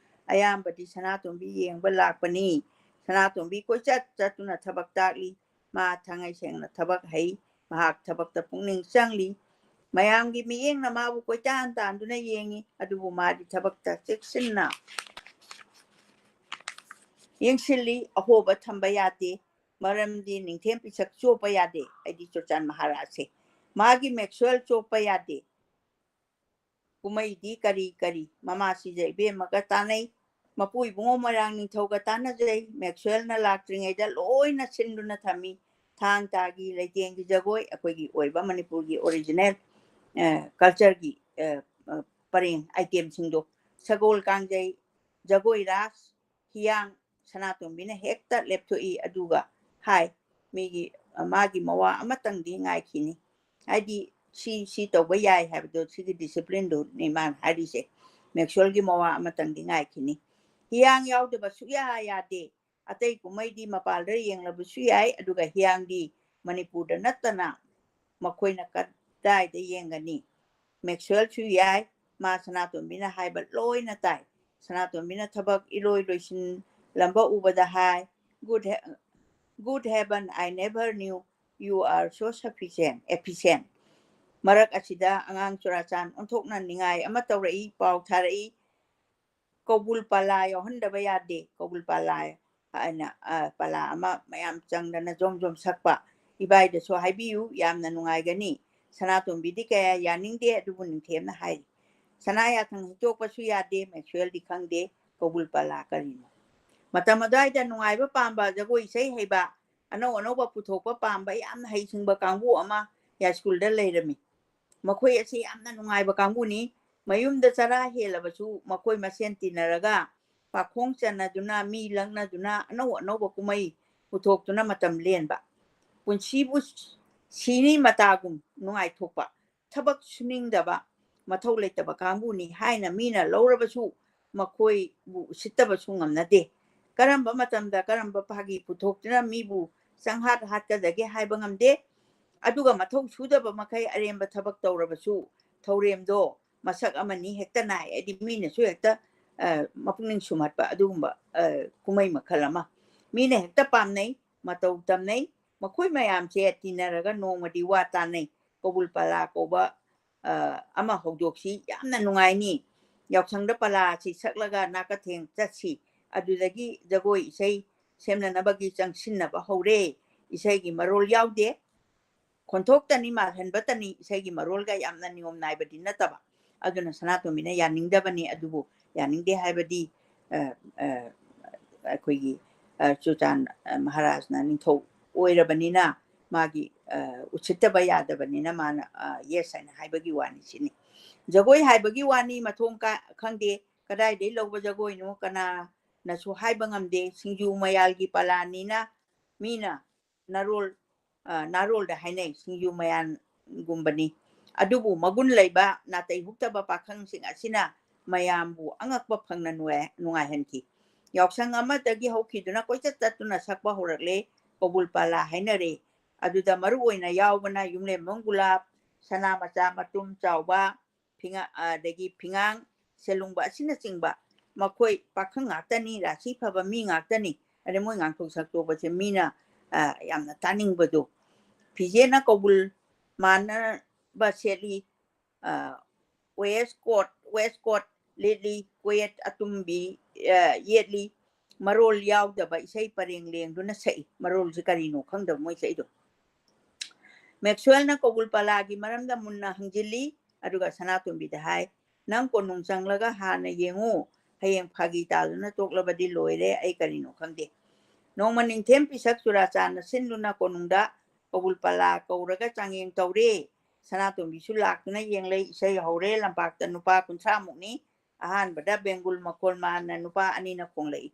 ꯑꯌꯥꯝꯕꯗꯤ ꯁꯅꯥꯇꯣꯝꯕꯤ ꯌꯦꯡꯕ ꯂꯥꯛꯄꯅꯤ꯫ ꯁꯅꯥꯇꯣꯝꯕꯤ ꯀꯣꯏꯆꯠ ꯆꯠꯇꯨꯅ ꯊꯕꯛ ꯇꯥꯛꯂꯤ꯫ ꯃꯥ ꯊꯉꯩ ꯁꯦꯡꯅ ꯊꯕꯛ ꯍꯩ꯫ ꯃꯍꯥꯛ ꯊꯕꯛꯇ ꯄꯨꯛꯅꯤꯡ ꯆꯪꯂꯤ꯫ ꯃꯌꯥꯝꯒꯤ ꯃꯤꯠꯌꯦꯡꯅ ꯃꯥꯕꯨ ꯀꯣꯏꯇꯥꯟ ꯇꯥꯟꯗꯨꯅ ꯌꯦꯡꯉꯤ, ꯑꯗꯨꯕꯨ ꯃꯥꯗꯤ ꯊꯕꯛꯇ ꯆꯦꯛꯁꯤꯟꯅ ꯌꯦꯡꯁꯤꯜꯂꯤ꯫ ꯑꯍꯣꯕ ꯊꯝꯕ ꯌꯥꯗꯦ, ꯃꯔꯝꯗꯤ ꯅꯤꯡꯊꯦꯝ ꯄꯤꯁꯛ ꯆꯣꯞꯄ ꯌꯥꯗꯦ, ꯍꯥꯏꯗꯤ ꯆꯨꯔꯆꯥꯟ ꯃꯍꯥꯔꯥꯖꯁꯦ꯫ ꯃꯥꯒꯤ ꯃꯦꯛꯁꯋꯦꯜ ꯆꯣꯞꯄ ꯌꯥꯗꯦ꯫ ꯀꯨꯝꯍꯩꯗꯤ ꯀꯔꯤ ꯀꯔꯤ? ꯃꯃꯥ ꯁꯤꯖ ꯏꯕꯦꯝꯃꯒ ꯇꯥꯟꯅꯩ, ꯃꯄꯨ ꯏꯕꯨꯡꯉꯣ ꯃꯣꯏꯔꯥꯡ ꯅꯤꯡꯊꯧꯒ ꯇꯥꯟꯅꯖꯩ, ꯃꯦꯛꯁꯋꯦꯜꯅ ꯂꯥꯛꯇ꯭ꯔꯤꯉꯩꯗ ꯂꯣꯏꯅ ꯁꯤꯟꯗꯨꯅ ꯊꯝꯃꯤ꯫ ꯊꯥꯡ ꯇꯥꯒꯤ ꯂꯩꯇꯦꯡꯒꯤ ꯖꯒꯣꯏ, ꯑꯩꯈꯣꯏꯒꯤ ꯑꯣꯏꯕ ꯃꯅꯤꯄꯨꯔꯒꯤ original, ꯑ, cultureꯒꯤ, ꯑ, ꯑ, ꯄꯔꯦꯡ itemꯁꯤꯡꯗꯣ, ꯁꯒꯣꯜ ꯀꯥꯡꯖꯩ, ꯖꯒꯣꯏ ꯔꯥꯁ, ꯍꯤꯌꯥꯡ, ꯁꯅꯥꯇꯣꯝꯕꯤꯅ ꯍꯦꯛꯇ ꯂꯦꯞꯊꯣꯛꯏ꯫ ꯑꯗꯨꯒ ꯍꯥꯏ, ꯃꯤꯒꯤ, ꯃꯥꯒꯤ ꯃꯋꯥ ꯑꯃꯇꯪꯗꯤ ꯉꯥꯏꯈꯤꯅꯤ꯫ ꯍꯥꯏꯗꯤ ꯁꯤ ꯁꯤ ꯇꯧꯕ ꯌꯥꯏ ꯍꯥꯏꯕꯗꯣ, ꯁꯤꯒꯤ ꯗꯤꯁꯤꯄ꯭ꯂꯤꯟꯗꯨꯅꯤ ꯃꯥꯅ ꯍꯥꯏꯔꯤꯁꯦ꯫ ꯃꯦꯛꯁꯋꯦꯜꯒꯤ ꯃꯋꯥ ꯑꯃꯇꯪꯗꯤ ꯉꯥꯏꯈꯤꯅꯤ꯫ ꯍꯤꯌꯥꯡ ꯌꯥꯎꯗꯕ ꯁꯨꯛꯌꯥ ꯌꯥꯗꯦ꯫ ꯑꯇꯩ ꯀꯨꯝꯍꯩꯗꯤ ꯃꯄꯥꯜꯗ ꯌꯦꯡꯂꯕꯁꯨ ꯌꯥꯏ, ꯑꯗꯨꯒ ꯍꯤꯌꯥꯡꯗꯤ ꯃꯅꯤꯄꯨꯔꯗ ꯅꯠꯇꯅ ꯃꯈꯣꯏꯅ ꯀꯗꯥꯏꯗ ꯌꯦꯡꯒꯅꯤ? ꯃꯦꯛꯁꯋꯦꯜꯁꯨ ꯌꯥꯏ, ꯃꯥ ꯁꯅꯥꯇꯣꯝꯕꯤꯅ ꯍꯥꯏꯕ ꯂꯣꯏꯅ ꯇꯥꯏ꯫ ꯁꯅꯥꯇꯣꯝꯕꯤꯅ ꯊꯕꯛ ꯏꯂꯣꯏ ꯂꯣꯏꯁꯤꯜꯂꯝꯕ ꯎꯕꯗ ꯍꯥꯏ, "Good he-, good heaven, I never knew you are so sufficient, efficient." ꯃꯔꯛ ꯑꯁꯤꯗ ꯑꯉꯥꯡ ꯆꯨꯔꯥꯆꯥꯟ ꯑꯣꯟꯊꯣꯛꯅ ꯅꯤꯡꯉꯥꯏ ꯑꯃ ꯇꯧꯔꯛꯏ, ꯄꯥꯎ ꯊꯥꯔꯛꯏ, "ꯀꯧꯕꯨꯜ ꯄꯂꯥ ꯌꯥꯎꯍꯟꯗꯕ ꯌꯥꯗꯦ, ꯀꯧꯕꯨꯜ ꯄꯂꯥ" ꯍꯥꯏꯅ, ꯑ, ꯄꯂꯥ ꯑꯃ ꯃꯌꯥꯝ ꯆꯪꯗꯅ ꯖꯣꯝ ꯖꯣꯝ ꯁꯛꯄ꯫ "ꯏꯕꯥꯏꯗꯁꯨ ꯍꯥꯏꯕꯤꯌꯨ, ꯌꯥꯝꯅ ꯅꯨꯡꯉꯥꯏꯒꯅꯤ꯫ ꯁꯅꯥꯇꯣꯝꯕꯤꯗꯤ ꯀꯌꯥ ꯌꯥꯅꯤꯡꯗꯦ, ꯑꯗꯨꯕꯨ ꯅꯤꯡꯊꯦꯝꯅ ꯍꯥꯏꯔꯤ꯫ ꯁꯅꯥ ꯌꯥꯊꯪ ꯍꯦꯛꯇꯣꯛꯄꯁꯨ ꯌꯥꯗꯦ, ꯃꯦꯛꯁꯋꯦꯜꯗꯤ ꯈꯪꯗꯦ, ꯀꯧꯕꯨꯜ ꯄꯂꯥ ꯀꯔꯤꯅꯣ?" ꯃꯇꯝ ꯑꯗꯨꯋꯥꯏꯗ ꯅꯨꯡꯉꯥꯏꯕ ꯄꯥꯝꯕ, ꯖꯒꯣꯏ ꯏꯁꯩ ꯍꯩꯕ, ꯑꯅꯧ ꯑꯅꯧꯕ ꯄꯨꯊꯣꯛꯄ ꯄꯥꯝꯕ ꯌꯥꯝꯅ ꯍꯩꯁꯤꯡꯕ ꯀꯥꯡꯕꯨ ꯑꯃ ꯌꯥꯏꯁ꯭ꯀꯨꯜꯗ ꯂꯩꯔꯝꯃꯤ꯫ ꯃꯈꯣꯏ ꯑꯁꯤ ꯌꯥꯝꯅ ꯅꯨꯡꯉꯥꯏꯕ ꯀꯥꯡꯕꯨꯅꯤ꯫ ꯃꯌꯨꯝꯗ ꯆꯔꯥ ꯍꯦꯜꯂꯕꯁꯨ ꯃꯈꯣꯏ ꯃꯁꯦꯟ ꯇꯤꯟꯅꯔꯒ ꯄꯥꯈꯣꯡ ꯆꯟꯅꯗꯨꯅ, ꯃꯤ ꯂꯛꯅꯗꯨꯅ ꯑꯅꯧ ꯑꯅꯧꯕ ꯀꯨꯝꯍꯩ ꯄꯨꯊꯣꯛꯇꯨꯅ ꯃꯇꯝ ꯂꯦꯟꯕ꯫ ꯄꯨꯟꯁꯤꯕꯨ ꯁꯤꯅꯤ ꯃꯇꯥꯒꯨꯝ ꯅꯨꯡꯉꯥꯏꯊꯣꯛꯄ, ꯊꯕꯛ ꯁꯨꯅꯤꯡꯗꯕ, ꯃꯊꯧ ꯂꯩꯇꯕ ꯀꯥꯡꯕꯨꯅꯤ ꯍꯥꯏꯅ ꯃꯤꯅ ꯂꯧꯔꯕꯁꯨ ꯃꯈꯣꯏꯕꯨ ꯎꯁꯤꯠꯇꯕꯁꯨ ꯉꯝꯅꯗꯦ꯫ ꯀꯔꯝꯕ ꯃꯇꯝꯗ ꯀꯔꯝꯕ ꯐꯥꯒꯤ ꯄꯨꯊꯣꯛꯇꯨꯅ ꯃꯤꯕꯨ ꯆꯪꯍꯥꯠ ꯍꯥꯠꯀꯗꯒꯦ ꯍꯥꯏꯕ ꯉꯝꯗꯦ꯫ ꯑꯗꯨꯒ ꯃꯊꯧ ꯁꯨꯗꯕ ꯃꯈꯩ ꯑꯔꯦꯝꯕ ꯊꯕꯛ ꯇꯧꯔꯕꯁꯨ ꯊꯧꯔꯦꯝꯗꯣ ꯃꯁꯛ ꯑꯃꯅꯤ ꯍꯦꯛꯇ ꯅꯥꯏ꯫ ꯍꯥꯏꯗꯤ ꯃꯤꯅꯁꯨ ꯍꯦꯛꯇ, ꯑ, ꯃꯄꯨꯛꯅꯤꯡ ꯁꯨꯝꯍꯠꯄ ꯑꯗꯨꯒꯨꯝꯕ, ꯑ, ꯀꯨꯝꯍꯩ ꯃꯈꯜ ꯑꯃ꯫ ꯃꯤꯅ ꯍꯦꯛꯇ ꯄꯥꯝꯅꯩ, ꯃꯇꯧ ꯇꯝꯅꯩ꯫ ꯃꯈꯣꯏ ꯃꯌꯥꯝꯁꯦ ꯇꯤꯟꯅꯔꯒ ꯅꯣꯡꯃꯗꯤ ꯋꯥ ꯇꯥꯅꯩ꯫ ꯀꯧꯕꯨꯜ ꯄꯂꯥ ꯀꯧꯕ, ꯑ, ꯑꯃ ꯍꯧꯗꯣꯛꯁꯤ, ꯌꯥꯝꯅ ꯅꯨꯡꯉꯥꯏꯅꯤ꯫ ꯌꯥꯎꯁꯪꯗ ꯄꯂꯥꯁꯤ ꯁꯛꯂꯒ ꯅꯥꯀꯊꯦꯡ ꯆꯠꯁꯤ꯫ ꯑꯗꯨꯗꯒꯤ ꯖꯒꯣꯏ ꯏꯁꯩ ꯁꯦꯝꯅꯅꯕꯒꯤ ꯆꯪꯁꯤꯟꯅꯕ ꯍꯧꯔꯦ꯫ ꯏꯁꯩꯒꯤ ꯃꯔꯣꯜ ꯌꯥꯎꯗꯦ꯫ ꯈꯣꯟꯊꯣꯛꯇꯅꯤ, ꯃꯥꯜꯍꯟꯕꯇꯅꯤ, ꯏꯁꯩꯒꯤ ꯃꯔꯣꯜꯒ ꯌꯥꯝꯅ ꯅꯤꯌꯣꯝ ꯅꯥꯏꯕꯗꯤ ꯅꯠꯇꯕ꯫ ꯑꯗꯨꯅ ꯁꯅꯥꯇꯣꯝꯕꯤꯅ ꯌꯥꯅꯤꯡꯗꯕꯅꯤ꯫ ꯑꯗꯨꯕꯨ ꯌꯥꯅꯤꯡꯗꯦ ꯍꯥꯏꯕꯗꯤ, ꯑ, ꯑ, ꯑꯩꯈꯣꯏꯒꯤ, ꯑ, ꯆꯨꯔꯆꯥꯟ, ꯑ, ꯃꯍꯥꯔꯥꯖꯅ ꯅꯤꯡꯊꯧ ꯑꯣꯏꯔꯕꯅꯤꯅ ꯃꯥꯒꯤ, ꯑ, ꯎꯁꯤꯠꯇꯕ ꯌꯥꯗꯕꯅꯤꯅ ꯃꯥꯅ, ꯑ, yes ꯍꯥꯏꯅ ꯍꯥꯏꯕꯒꯤ ꯋꯥꯅꯤ ꯁꯤꯅꯤ꯫ ꯖꯒꯣꯏ ꯍꯥꯏꯕꯒꯤ ꯋꯥꯅꯤ, ꯃꯊꯣꯡ ꯀꯥ-, ꯈꯪꯗꯦ ꯀꯗꯥꯏꯗꯒꯤ ꯂꯧꯕ ꯖꯒꯣꯏꯅꯣ, ꯀꯅꯥꯅꯁꯨ ꯍꯥꯏꯕ ꯉꯝꯗꯦ꯫ ꯁꯤꯡꯖꯨ ꯃꯌꯥꯜꯒꯤ ꯄꯂꯥꯅꯤꯅ ꯃꯤꯅ ꯅꯥꯔꯣꯜ, ꯑ, ꯅꯥꯔꯣꯜꯗ ꯍꯥꯏꯅꯩ꯫ ꯁꯤꯡꯖꯨ ꯃꯌꯥꯜ ꯒꯨꯝꯕꯅꯤ꯫ ꯑꯗꯨꯕꯨ ꯃꯒꯨꯟ ꯂꯩꯕ ꯅꯥꯇꯩ ꯍꯨꯛꯇꯕ ꯄꯥꯈꯪꯁꯤꯡ ꯑꯁꯤꯅ ꯃꯌꯥꯝꯕꯨ ꯑꯉꯛꯄ ꯐꯪꯅ ꯅꯨꯡꯉꯥꯏ-, ꯅꯨꯡꯉꯥꯏꯍꯟꯈꯤ꯫ ꯌꯥꯎꯁꯪ ꯑꯃꯗꯒꯤ ꯍꯧꯈꯤꯗꯨꯅ ꯀꯣꯏꯆꯠ ꯆꯠꯇꯨꯅ ꯁꯛꯄ ꯍꯧꯔꯛꯂꯦ꯫ ꯀꯧꯕꯨꯜ ꯄꯥꯂꯥ ꯍꯥꯏꯅꯔꯦ꯫ ꯑꯗꯨꯗ ꯃꯔꯨ ꯑꯣꯏꯅ ꯌꯥꯎꯕꯅ ꯌꯨꯝꯂꯦꯝꯕꯝ ꯒꯨꯂꯥꯞ, ꯁꯅꯥ ꯃꯆꯥ ꯃꯇꯨꯝ ꯆꯥꯎꯕ, ꯐꯤꯉꯥ-, ꯑꯗꯒꯤ ꯐꯤꯉꯥꯡ ꯁꯦꯂꯨꯡꯕ ꯑꯁꯤꯅꯆꯤꯡꯕ ꯃꯈꯣꯏ ꯄꯥꯈꯪ ꯉꯥꯛꯇꯅꯤ, ꯔꯥꯁꯤ ꯐꯕ ꯃꯤ ꯉꯥꯛꯇꯅꯤ꯫ ꯑꯗꯩ ꯃꯣꯏ ꯉꯥꯡꯊꯣꯛ ꯁꯛꯇꯣꯛꯄꯁꯦ ꯃꯤꯅ, ꯑ, ꯌꯥꯝꯅ ꯇꯥꯅꯤꯡꯕꯗꯣ꯫ ꯐꯤꯖꯦꯠꯅ ꯀꯧꯕꯨꯜ ꯃꯥꯟꯅꯕ ꯁꯦꯠꯂꯤ, ꯑ, waistcoat, waistcoat ꯂꯤꯠꯂꯤ, ꯀꯣꯌꯦꯠ ꯑꯇꯨꯝꯕꯤ, ꯑ, ꯌꯦꯠꯂꯤ꯫ ꯃꯔꯣꯜ ꯌꯥꯎꯗꯕ ꯏꯁꯩ ꯄꯔꯦꯡ ꯂꯦꯡꯗꯨꯅ ꯁꯛꯏ꯫ ꯃꯔꯣꯜꯁꯦ ꯀꯔꯤꯅꯣ ꯈꯪꯗꯕ ꯃꯣꯏ ꯁꯛꯏꯗꯣ꯫ ꯃꯦꯛꯁꯋꯦꯜꯅ ꯀꯧꯕꯨꯜ ꯄꯂꯥꯒꯤ ꯃꯔꯝꯗ ꯃꯨꯟꯅ ꯍꯪꯖꯤꯜꯂꯤ, ꯑꯗꯨꯒ ꯁꯅꯥꯇꯣꯝꯕꯤꯗ ꯍꯥꯏ, "ꯅꯪ ꯀꯣꯅꯨꯡ ꯆꯪꯂꯒ ꯍꯥꯟꯅ ꯌꯦꯡꯉꯨ, ꯍꯌꯦꯡ ꯐꯥꯒꯤ ꯇꯥꯗꯨꯅ ꯇꯣꯛꯂꯕꯗꯤ ꯂꯣꯏꯔꯦ, ꯑꯩ ꯀꯔꯤꯅꯣ ꯈꯪꯗꯦ"꯫ ꯅꯣꯡꯃ ꯅꯤꯡꯊꯦꯝ ꯄꯤꯁꯛ ꯆꯨꯔꯥꯆꯥꯟꯅ ꯁꯤꯟꯗꯨꯅ ꯀꯣꯅꯨꯡꯗ ꯀꯧꯕꯨꯜ ꯄꯂꯥ ꯀꯧꯔꯒ ꯆꯥꯡꯌꯦꯡ ꯇꯧꯔꯦ꯫ ꯁꯅꯥꯇꯣꯝꯕꯤꯁꯨ ꯂꯥꯛꯇꯨꯅ ꯌꯦꯡꯂꯩ꯫ ꯏꯁꯩ ꯍꯧꯔꯦ꯫ ꯂꯝꯄꯥꯛꯇ ꯅꯨꯄꯥ ꯀꯨꯟꯊ꯭ꯔꯥ ꯃꯨꯛꯅꯤ꯫ ꯑꯍꯥꯟꯕꯗ ꯕꯦꯡꯒꯨꯜ ꯃꯈꯣꯜ ꯃꯥꯟꯅ ꯅꯨꯄꯥ ꯑꯅꯤꯅ ꯈꯣꯡꯂꯛꯏ꯫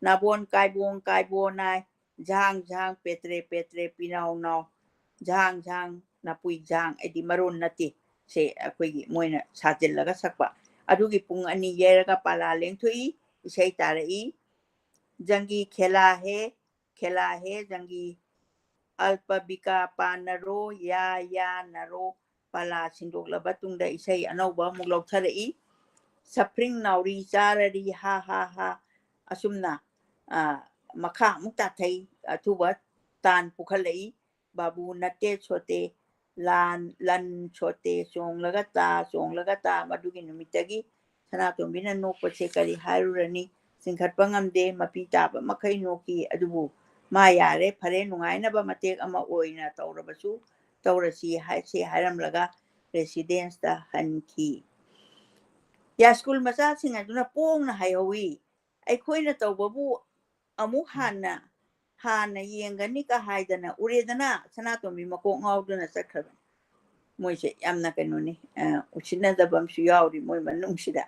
"ꯅꯥꯕꯣꯟ ꯀꯥꯏꯕꯣꯡ ꯀꯥꯏꯕꯣ ꯅꯥꯏ, ꯖꯥꯡ ꯖꯥꯡ ꯄꯦꯇ꯭ꯔꯦ ꯄꯦꯇ꯭ꯔꯦ ꯄꯤꯅꯥꯎ ꯅꯥꯎ, ꯖꯥꯡ ꯖꯥꯡ ꯅꯥꯄꯨꯏ ꯖꯥꯡ", ꯍꯥꯏꯗꯤ ꯃꯔꯣꯟ ꯅꯠꯇꯦ꯫ ꯁꯦ ꯑꯩꯈꯣꯏꯒꯤ ꯃꯣꯏꯅ ꯁꯥꯖꯤꯜꯂꯒ ꯁꯛꯄ꯫ ꯑꯗꯨꯒꯤ ꯄꯨꯡ ꯑꯅꯤ ꯌꯩꯔꯒ ꯄꯥꯂꯥ ꯂꯦꯡꯊꯣꯛꯏ, ꯏꯁꯩ ꯇꯥꯔꯛꯏ꯫ "ꯖꯪꯒꯤ ꯈꯦꯂꯥ ꯍꯦ, ꯈꯦꯂꯥ ꯍꯦ ꯖꯪꯒꯤ, ꯑꯜꯄ ꯕꯤꯀꯥ ꯄꯥꯅꯔꯣ, ꯌꯥ ꯌꯥꯅꯔꯣ", ꯄꯥꯂꯥ ꯁꯤꯟꯗꯣꯛꯂꯕ ꯇꯨꯡꯗ ꯏꯁꯩ ꯑꯅꯧꯕ ꯑꯃꯨꯛ ꯂꯧꯊꯔꯛꯏ꯫ "ꯁꯐ꯭ꯔꯤꯡ ꯅꯥꯎꯔꯤ ꯆꯥꯔꯔꯤ ꯍꯥ ꯍꯥ ꯍꯥ", ꯑꯁꯨꯝꯅ, ꯑ, ꯃꯈꯥ ꯑꯃꯨꯛ ꯇꯥꯊꯩ, ꯑꯊꯨꯕ ꯇꯥꯟ ꯄꯨꯈꯠꯂꯛꯏ꯫ "ꯕꯥꯕꯨ ꯅꯠꯇꯦ ꯁꯣꯇꯦ, ꯂꯥꯟ, ꯂꯟ ꯁꯣꯇꯦ, ꯆꯣꯡꯂꯒ ꯇꯥ, ꯆꯣꯡꯂꯒ ꯇꯥ", ꯃꯗꯨꯒꯤ ꯅꯨꯃꯤꯠꯇꯒꯤ ꯁꯅꯥꯇꯣꯝꯕꯤꯅ ꯅꯣꯛꯄꯁꯦ ꯀꯔꯤ ꯍꯥꯏꯔꯨꯔꯅꯤ? ꯆꯤꯡꯈꯠꯄ ꯉꯝꯗꯦ, ꯃꯄꯤ ꯇꯥꯕ ꯃꯈꯩ ꯅꯣꯛꯈꯤ꯫ ꯑꯗꯨꯕꯨ ꯃꯥ ꯌꯥꯔꯦ, ꯐꯔꯦ, ꯅꯨꯡꯉꯥꯏꯅꯕ ꯃꯇꯦꯛ ꯑꯃ ꯑꯣꯏꯅ ꯇꯧꯔꯕꯁꯨ ꯇꯧꯔꯁꯤ ꯍꯥꯏꯁꯦ ꯍꯥꯏꯔꯝꯂꯒ ꯔꯦꯁꯤꯗꯦꯟꯁꯇ ꯍꯟꯈꯤ꯫ ꯌꯥꯏꯁ꯭ꯀꯨꯜ ꯃꯆꯥꯁꯤꯡ ꯑꯗꯨꯅ ꯄꯣꯡꯅ ꯍꯥꯏꯍꯧꯏ, "ꯑꯩꯈꯣꯏꯅ ꯇꯧꯕꯕꯨ ꯑꯃꯨꯛ ꯍꯥꯟꯅ, ꯍꯥꯟꯅ ꯌꯦꯡꯒꯅꯤꯒ ꯍꯥꯏꯗꯅ ꯎꯔꯦꯗꯅ", ꯁꯅꯥꯇꯣꯝꯕꯤ ꯃꯀꯣꯛ ꯉꯥꯎꯗꯨꯅ ꯆꯠꯈ꯭ꯔꯕꯅꯤ꯫ ꯃꯣꯏꯁꯦ ꯌꯥꯝꯅ ꯀꯩꯅꯣꯅꯤ, ꯑ, ꯎꯁꯤꯠꯅꯗꯕ ꯑꯃꯁꯨ ꯌꯥꯎꯔꯤ ꯃꯣꯏ ꯃꯅꯨꯡꯁꯤꯗ꯫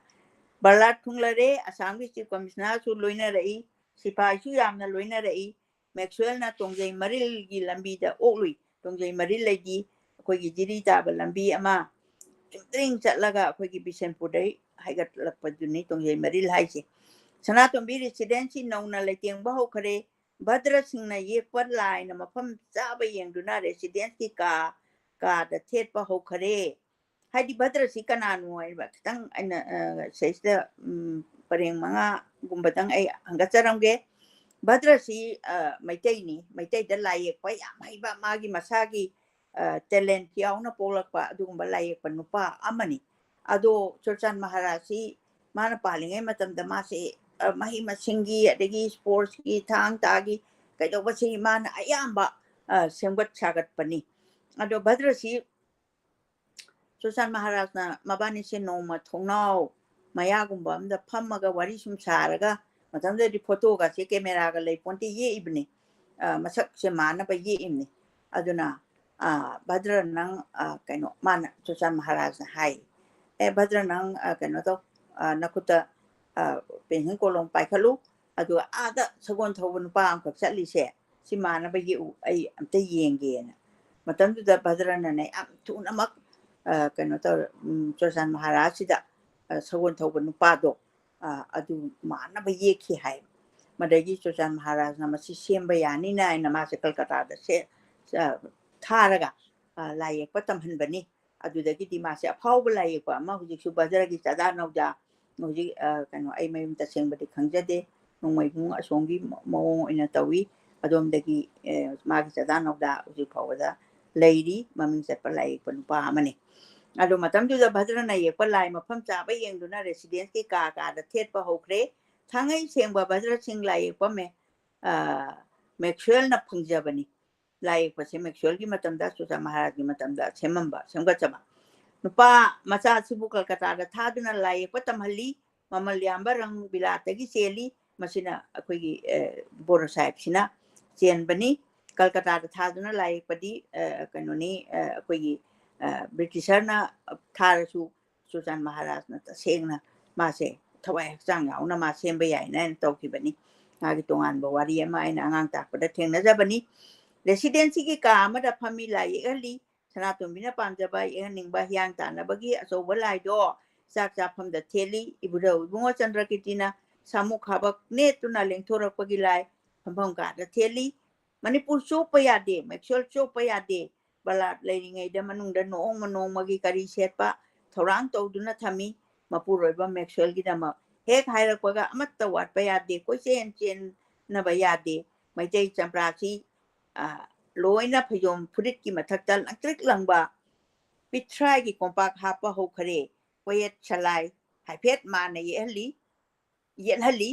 ꯕꯔꯂꯥꯠ ꯊꯨꯡꯂꯔꯦ, ꯑꯁꯥꯝꯒꯤ ꯆꯤꯐ ꯀꯃꯤꯁꯅꯔꯁꯨ ꯂꯣꯏꯅꯔꯛꯏ, ꯁꯤꯐꯥꯏꯁꯨ ꯌꯥꯝꯅ ꯂꯣꯏꯅꯔꯛꯏ꯫ ꯃꯦꯛꯁꯋꯦꯜꯅ ꯇꯣꯡꯖꯩ ꯃꯔꯤꯜꯒꯤ ꯂꯝꯕꯤꯗ ꯑꯣꯛꯂꯨꯏ꯫ ꯇꯣꯡꯖꯩ ꯃꯔꯤꯜ ꯍꯥꯏꯗꯤ ꯑꯩꯈꯣꯏꯒꯤ ꯖꯤꯔꯤ ꯇꯥꯕ ꯂꯝꯕꯤ ꯑꯃ ꯆꯨꯝꯗ꯭ꯔꯤꯡ ꯆꯠꯂꯒ ꯑꯩꯈꯣꯏꯒꯤ ꯕꯤꯁꯦꯟꯄꯨꯔꯗꯩ ꯍꯥꯏꯒꯠꯂꯛꯄꯗꯨꯅꯤ ꯇꯣꯡꯖꯩ ꯃꯔꯤꯜ ꯍꯥꯏꯁꯦ꯫ ꯁꯅꯥꯇꯣꯝꯕꯤ ꯔꯦꯁꯤꯗꯦꯟꯁꯤ ꯅꯧꯅ ꯂꯩꯇꯦꯡꯕ ꯍꯧꯈꯔꯦ꯫ ꯚꯗ꯭ꯔꯁꯤꯡꯅ ꯌꯦꯛꯄ ꯂꯥꯏꯅ ꯃꯐꯝ ꯆꯥꯕ ꯌꯦꯡꯗꯨꯅ ꯔꯦꯁꯤꯗꯦꯟꯁꯀꯤ ꯀꯥ ꯀꯥꯗ ꯊꯦꯠꯄ ꯍꯧꯈꯔꯦ꯫ ꯍꯥꯏꯗꯤ ꯚꯗ꯭ꯔꯁꯤ ꯀꯅꯥꯅꯣ ꯍꯥꯏꯕ ꯈꯤꯇꯪ ꯑꯩꯅ, ꯑ, ꯁꯤꯗꯩꯁꯤꯗ, ꯎꯝ, ꯄꯔꯦꯡ ꯃꯉꯥꯒꯨꯝꯕꯗꯪ ꯑꯩ ꯍꯪꯒꯠꯆꯔꯝꯒꯦ꯫ ꯚꯗ꯭ꯔꯁꯤ, ꯑ, ꯃꯩꯇꯩꯅꯤ꯫ ꯃꯩꯇꯩꯗ ꯂꯥꯏ ꯌꯦꯛꯄ ꯌꯥꯝ ꯍꯩꯕ, ꯃꯥꯒꯤ ꯃꯁꯥꯒꯤ, ꯑ, talent ꯌꯥꯎꯅ ꯄꯣꯛꯂꯛꯄ ꯑꯗꯨꯒꯨꯝꯕ ꯂꯥꯏ ꯌꯦꯛꯄ ꯅꯨꯄꯥ ꯑꯃꯅꯤ꯫ ꯑꯗꯣ ꯆꯨꯔꯆꯥꯟ ꯃꯍꯥꯔꯥꯖꯁꯤ ꯃꯥꯅ ꯄꯥꯜꯂꯤꯉꯩ ꯃꯇꯝꯗ ꯃꯥꯁꯦ, ꯑ, ꯃꯍꯩ ꯃꯁꯤꯡꯒꯤ ꯑꯗꯒꯤ sportsꯀꯤ ꯊꯥꯡ ꯇꯥꯒꯤ ꯀꯩꯗꯧꯕꯁꯤ ꯃꯥꯅ ꯑꯌꯥꯝꯕ, ꯑ, ꯁꯦꯝꯒꯠ ꯁꯥꯒꯠꯄꯅꯤ꯫ ꯑꯗꯣ ꯚꯗ꯭ꯔꯁꯤ ꯆꯨꯔꯆꯥꯟ ꯃꯍꯥꯔꯥꯖꯅ ꯃꯕꯥꯅꯤꯁꯦ ꯅꯣꯡꯃ ꯊꯣꯡꯅꯥꯎ ꯃꯌꯥꯒꯨꯝꯕ ꯑꯝꯗ ꯐꯝꯃꯒ ꯋꯥꯔꯤ ꯁꯨꯝ ꯁꯥꯔꯒ, ꯃꯇꯝꯗꯨꯗꯗꯤ photoꯒꯁꯦ cameraꯒ ꯂꯩ ꯄꯣꯟꯇꯦ, ꯌꯦꯛꯏꯕꯅꯤ꯫ ꯑ, ꯃꯁꯛꯁꯦ ꯃꯥꯟꯅꯕ ꯌꯦꯛꯏꯕꯅꯤ꯫ ꯑꯗꯨꯅ, ꯑ, ꯚꯗ꯭ꯔ ꯅꯪ, ꯑ, ꯀꯩꯅꯣ, ꯃꯥꯅ ꯆꯨꯔꯆꯥꯟ ꯃꯍꯥꯔꯥꯖꯅ ꯍꯥꯏ, "ꯑꯦ ꯚꯗ꯭ꯔ ꯅꯪ, ꯑ, ꯀꯩꯅꯣ ꯇꯧ, ꯑ, ꯅꯈꯨꯠꯇ, ꯑ, pencil ꯀꯣꯂꯣꯝ ꯄꯥꯏꯈꯠꯂꯨ, ꯑꯗꯨꯒ ꯑꯥꯗ ꯁꯒꯣꯜ ꯊꯧꯕ ꯅꯨꯄꯥ ꯑꯃꯈꯛ ꯆꯠꯂꯤꯁꯦ, ꯁꯤ ꯃꯥꯟꯅꯕ ꯌꯦꯛꯎ, ꯑꯩ ꯑꯝꯇ ꯌꯦꯡꯒꯦꯅ"꯫ ꯃꯇꯝꯗꯨꯗ ꯚꯗ꯭ꯔꯅꯅꯦ ꯌꯥꯝ ꯊꯨꯅꯃꯛ, ꯑ, ꯀꯩꯅꯣ ꯇꯧꯔ, ꯎꯝ, ꯆꯨꯔꯆꯥꯟ ꯃꯍꯥꯔꯥꯖꯁꯤꯗ, ꯑ, ꯁꯒꯣꯜ ꯊꯧꯕ ꯅꯨꯄꯥꯗꯣ, ꯑ, ꯑꯗꯨ ꯃꯥꯟꯅꯕ ꯌꯦꯛꯈꯤ ꯍꯥꯏ꯫ ꯃꯗꯒꯤ ꯆꯨꯔꯆꯥꯟ ꯃꯍꯥꯔꯥꯖꯅ ꯃꯁꯤ ꯁꯦꯝꯕ ꯌꯥꯅꯤꯅ ꯍꯥꯏꯅ ꯃꯥꯁꯦ ꯀꯜꯀꯇꯥꯗ ꯁꯦ-, ꯑ, ꯊꯥꯔꯒ, ꯑ, ꯂꯥꯏ ꯌꯦꯛꯄ ꯇꯝꯍꯟꯕꯅꯤ꯫ ꯑꯗꯨꯗꯒꯤꯗꯤ ꯃꯥꯁꯦ ꯑꯐꯥꯎꯕ ꯂꯥꯏ ꯌꯦꯛꯄ ꯑꯃ, ꯍꯧꯖꯤꯛꯁꯨ ꯚꯗ꯭ꯔꯒꯤ ꯆꯥꯗꯥ ꯅꯧꯗꯥ, ꯍꯧꯖꯤꯛ, ꯑ, ꯀꯩꯅꯣ, ꯑꯩ ꯃꯌꯨꯝ ꯇꯁꯦꯡꯕꯗꯤ ꯈꯪꯖꯗꯦ, ꯅꯣꯡꯃꯩꯕꯨꯡ ꯑꯁꯣꯝꯒꯤ ꯃ-, ꯃꯑꯣꯡ ꯑꯣꯏꯅ ꯇꯧꯏ꯫ ꯑꯗꯣꯝꯗꯒꯤ, ꯑ, ꯃꯥꯒꯤ ꯆꯥꯗꯥ ꯅꯧꯗꯥ ꯍꯧꯖꯤꯛ ꯐꯥꯎꯕꯗ ꯂꯩꯔꯤ, ꯃꯃꯤꯡ ꯆꯠꯄ ꯂꯥꯏ ꯌꯦꯛꯄ ꯅꯨꯄꯥ ꯑꯃꯅꯤ꯫ ꯑꯗꯣ ꯃꯇꯝꯗꯨꯗ ꯚꯗ꯭ꯔꯅ ꯌꯦꯛꯄ ꯂꯥꯏ ꯃꯐꯝ ꯆꯥꯕ ꯌꯦꯡꯗꯨꯅ ꯔꯦꯁꯤꯗꯦꯟꯁꯀꯤ ꯀꯥ ꯀꯥꯗ ꯊꯦꯠꯄ ꯍꯧꯈ꯭ꯔꯦ꯫ ꯊꯥꯡꯉꯩ ꯁꯦꯡꯕ ꯚꯗ꯭ꯔ ꯁꯤꯡ ꯂꯥꯏ ꯌꯦꯛꯄ ꯃꯦ-, ꯑ, ꯃꯦꯛꯁꯋꯦꯜꯅ ꯐꯪꯖꯕꯅꯤ꯫ ꯂꯥꯏ ꯌꯦꯛꯄꯁꯦ ꯃꯦꯛꯁꯋꯦꯜꯒꯤ ꯃꯇꯝꯗ, ꯆꯨꯔꯆꯥꯟ ꯃꯍꯥꯔꯥꯖꯀꯤ ꯃꯇꯝꯗ ꯁꯦꯝꯃꯝꯕ, ꯁꯦꯝꯒꯠꯆꯕ꯫ ꯅꯨꯄꯥ ꯃꯆꯥꯁꯤꯕꯨ ꯀꯜꯀꯇꯥꯗ ꯊꯥꯗꯨꯅ ꯂꯥꯏ ꯌꯦꯛꯄ ꯇꯝꯍꯜꯂꯤ꯫ ꯃꯃꯜ ꯌꯥꯝꯕ ꯔꯪ ꯕꯤꯂꯥꯠꯇꯒꯤ ꯆꯦꯜꯂꯤ꯫ ꯃꯁꯤꯅ ꯑꯩꯈꯣꯏꯒꯤ, ꯑ, ꯕꯣꯔꯣ ꯁꯥꯍꯦꯕꯁꯤꯅ ꯆꯦꯟꯕꯅꯤ꯫ ꯀꯜꯀꯇꯥꯗ ꯊꯥꯗꯨꯅ ꯂꯥꯏ ꯌꯦꯛꯄꯗꯤ, ꯑ, ꯀꯩꯅꯣꯅꯤ, ꯑ, ꯑꯩꯈꯣꯏꯒꯤ, ꯑ, ꯕ꯭ꯔꯤꯇꯤꯁꯔꯅ ꯊꯥꯔꯁꯨ ꯆꯨꯔꯆꯥꯟ ꯃꯍꯥꯔꯥꯖꯅ ꯇꯁꯦꯡꯅ ꯃꯥꯁꯦ ꯊꯋꯥꯏ ꯍꯛꯆꯥꯡ ꯌꯥꯎꯅ ꯃꯥ ꯁꯦꯝꯕ ꯌꯥꯏꯅ ꯍꯥꯏꯅ ꯇꯧꯈꯤꯕꯅꯤ꯫ ꯃꯥꯒꯤ ꯇꯣꯉꯥꯟꯕ ꯋꯥꯔꯤ ꯑꯃ ꯑꯩꯅ ꯑꯉꯥꯡ ꯇꯥꯛꯄꯗ ꯊꯦꯡꯅꯖꯕꯅꯤ꯫ ꯔꯦꯁꯤꯗꯦꯟꯁꯤꯒꯤ ꯀꯥ ꯑꯃꯗ ꯐꯝꯃꯤ, ꯂꯥꯏ ꯌꯦꯛꯍꯜꯂꯤ꯫ ꯁꯅꯥꯇꯣꯝꯕꯤꯅ ꯄꯥꯝꯖꯕ ꯌꯦꯛꯍꯟꯅꯤꯡꯕ ꯍꯤꯌꯥꯡ ꯇꯥꯟꯅꯕꯒꯤ ꯑꯆꯧꯕ ꯂꯥꯏꯗꯣ ꯆꯥꯛ ꯆꯥꯐꯝꯗ ꯊꯦꯠꯂꯤ꯫ ꯏꯕꯨꯙꯧ ꯏꯕꯨꯡꯉꯣ ꯆꯟꯗ꯭ꯔꯀꯤꯔꯇꯤꯅ ꯁꯥꯃꯨꯛ ꯈꯥꯕꯛ ꯅꯦꯠꯇꯨꯅ ꯂꯦꯡꯊꯣꯔꯛꯄꯒꯤ ꯂꯥꯏ ꯐꯝꯐꯝ ꯀꯥꯗ ꯊꯦꯠꯂꯤ꯫ ꯃꯅꯤꯄꯨꯔ ꯆꯣꯞꯄ ꯌꯥꯗꯦ, ꯃꯦꯛꯁꯋꯦꯜ ꯆꯣꯞꯄ ꯌꯥꯗꯦ꯫ ꯕꯂꯥꯠ ꯂꯩꯔꯤꯉꯩꯗ ꯃꯅꯨꯡꯗ ꯅꯣꯡꯃ ꯅꯣꯡꯃꯒꯤ ꯀꯔꯤ ꯁꯦꯠꯄ ꯊꯧꯔꯥꯡ ꯇꯧꯗꯨꯅ ꯊꯝꯃꯤ꯫ ꯃꯄꯨꯔꯣꯏꯕ ꯃꯦꯛꯁꯋꯦꯜꯒꯤꯗꯃꯛ ꯍꯦꯛ ꯍꯥꯏꯔꯛꯄꯒ ꯑꯃꯠꯇ ꯋꯥꯠꯄ ꯌꯥꯗꯦ, ꯀꯣꯏꯆꯦꯟ ꯆꯦꯟꯅꯕ ꯌꯥꯗꯦ꯫ ꯃꯩꯇꯩ ꯆꯝꯄ꯭ꯔꯥꯁꯤ, ꯑ, ꯂꯣꯏꯅ ꯐꯩꯖꯣꯝ ꯐꯨꯔꯤꯠꯀꯤ ꯃꯊꯛꯇ ꯂꯪꯇ꯭ꯔꯤꯛ ꯂꯪꯕ ꯄꯤꯊ꯭ꯔꯥꯏꯒꯤ ꯀꯣꯝꯄꯥꯛ ꯍꯥꯞꯄ ꯍꯧꯈꯔꯦ꯫ ꯀꯣꯌꯦꯠ ꯁꯂꯥꯏ ꯍꯥꯏꯐꯦꯠ ꯃꯥꯅ ꯌꯦꯛꯍꯜꯂꯤ, ꯌꯦꯠꯍꯜꯂꯤ꯫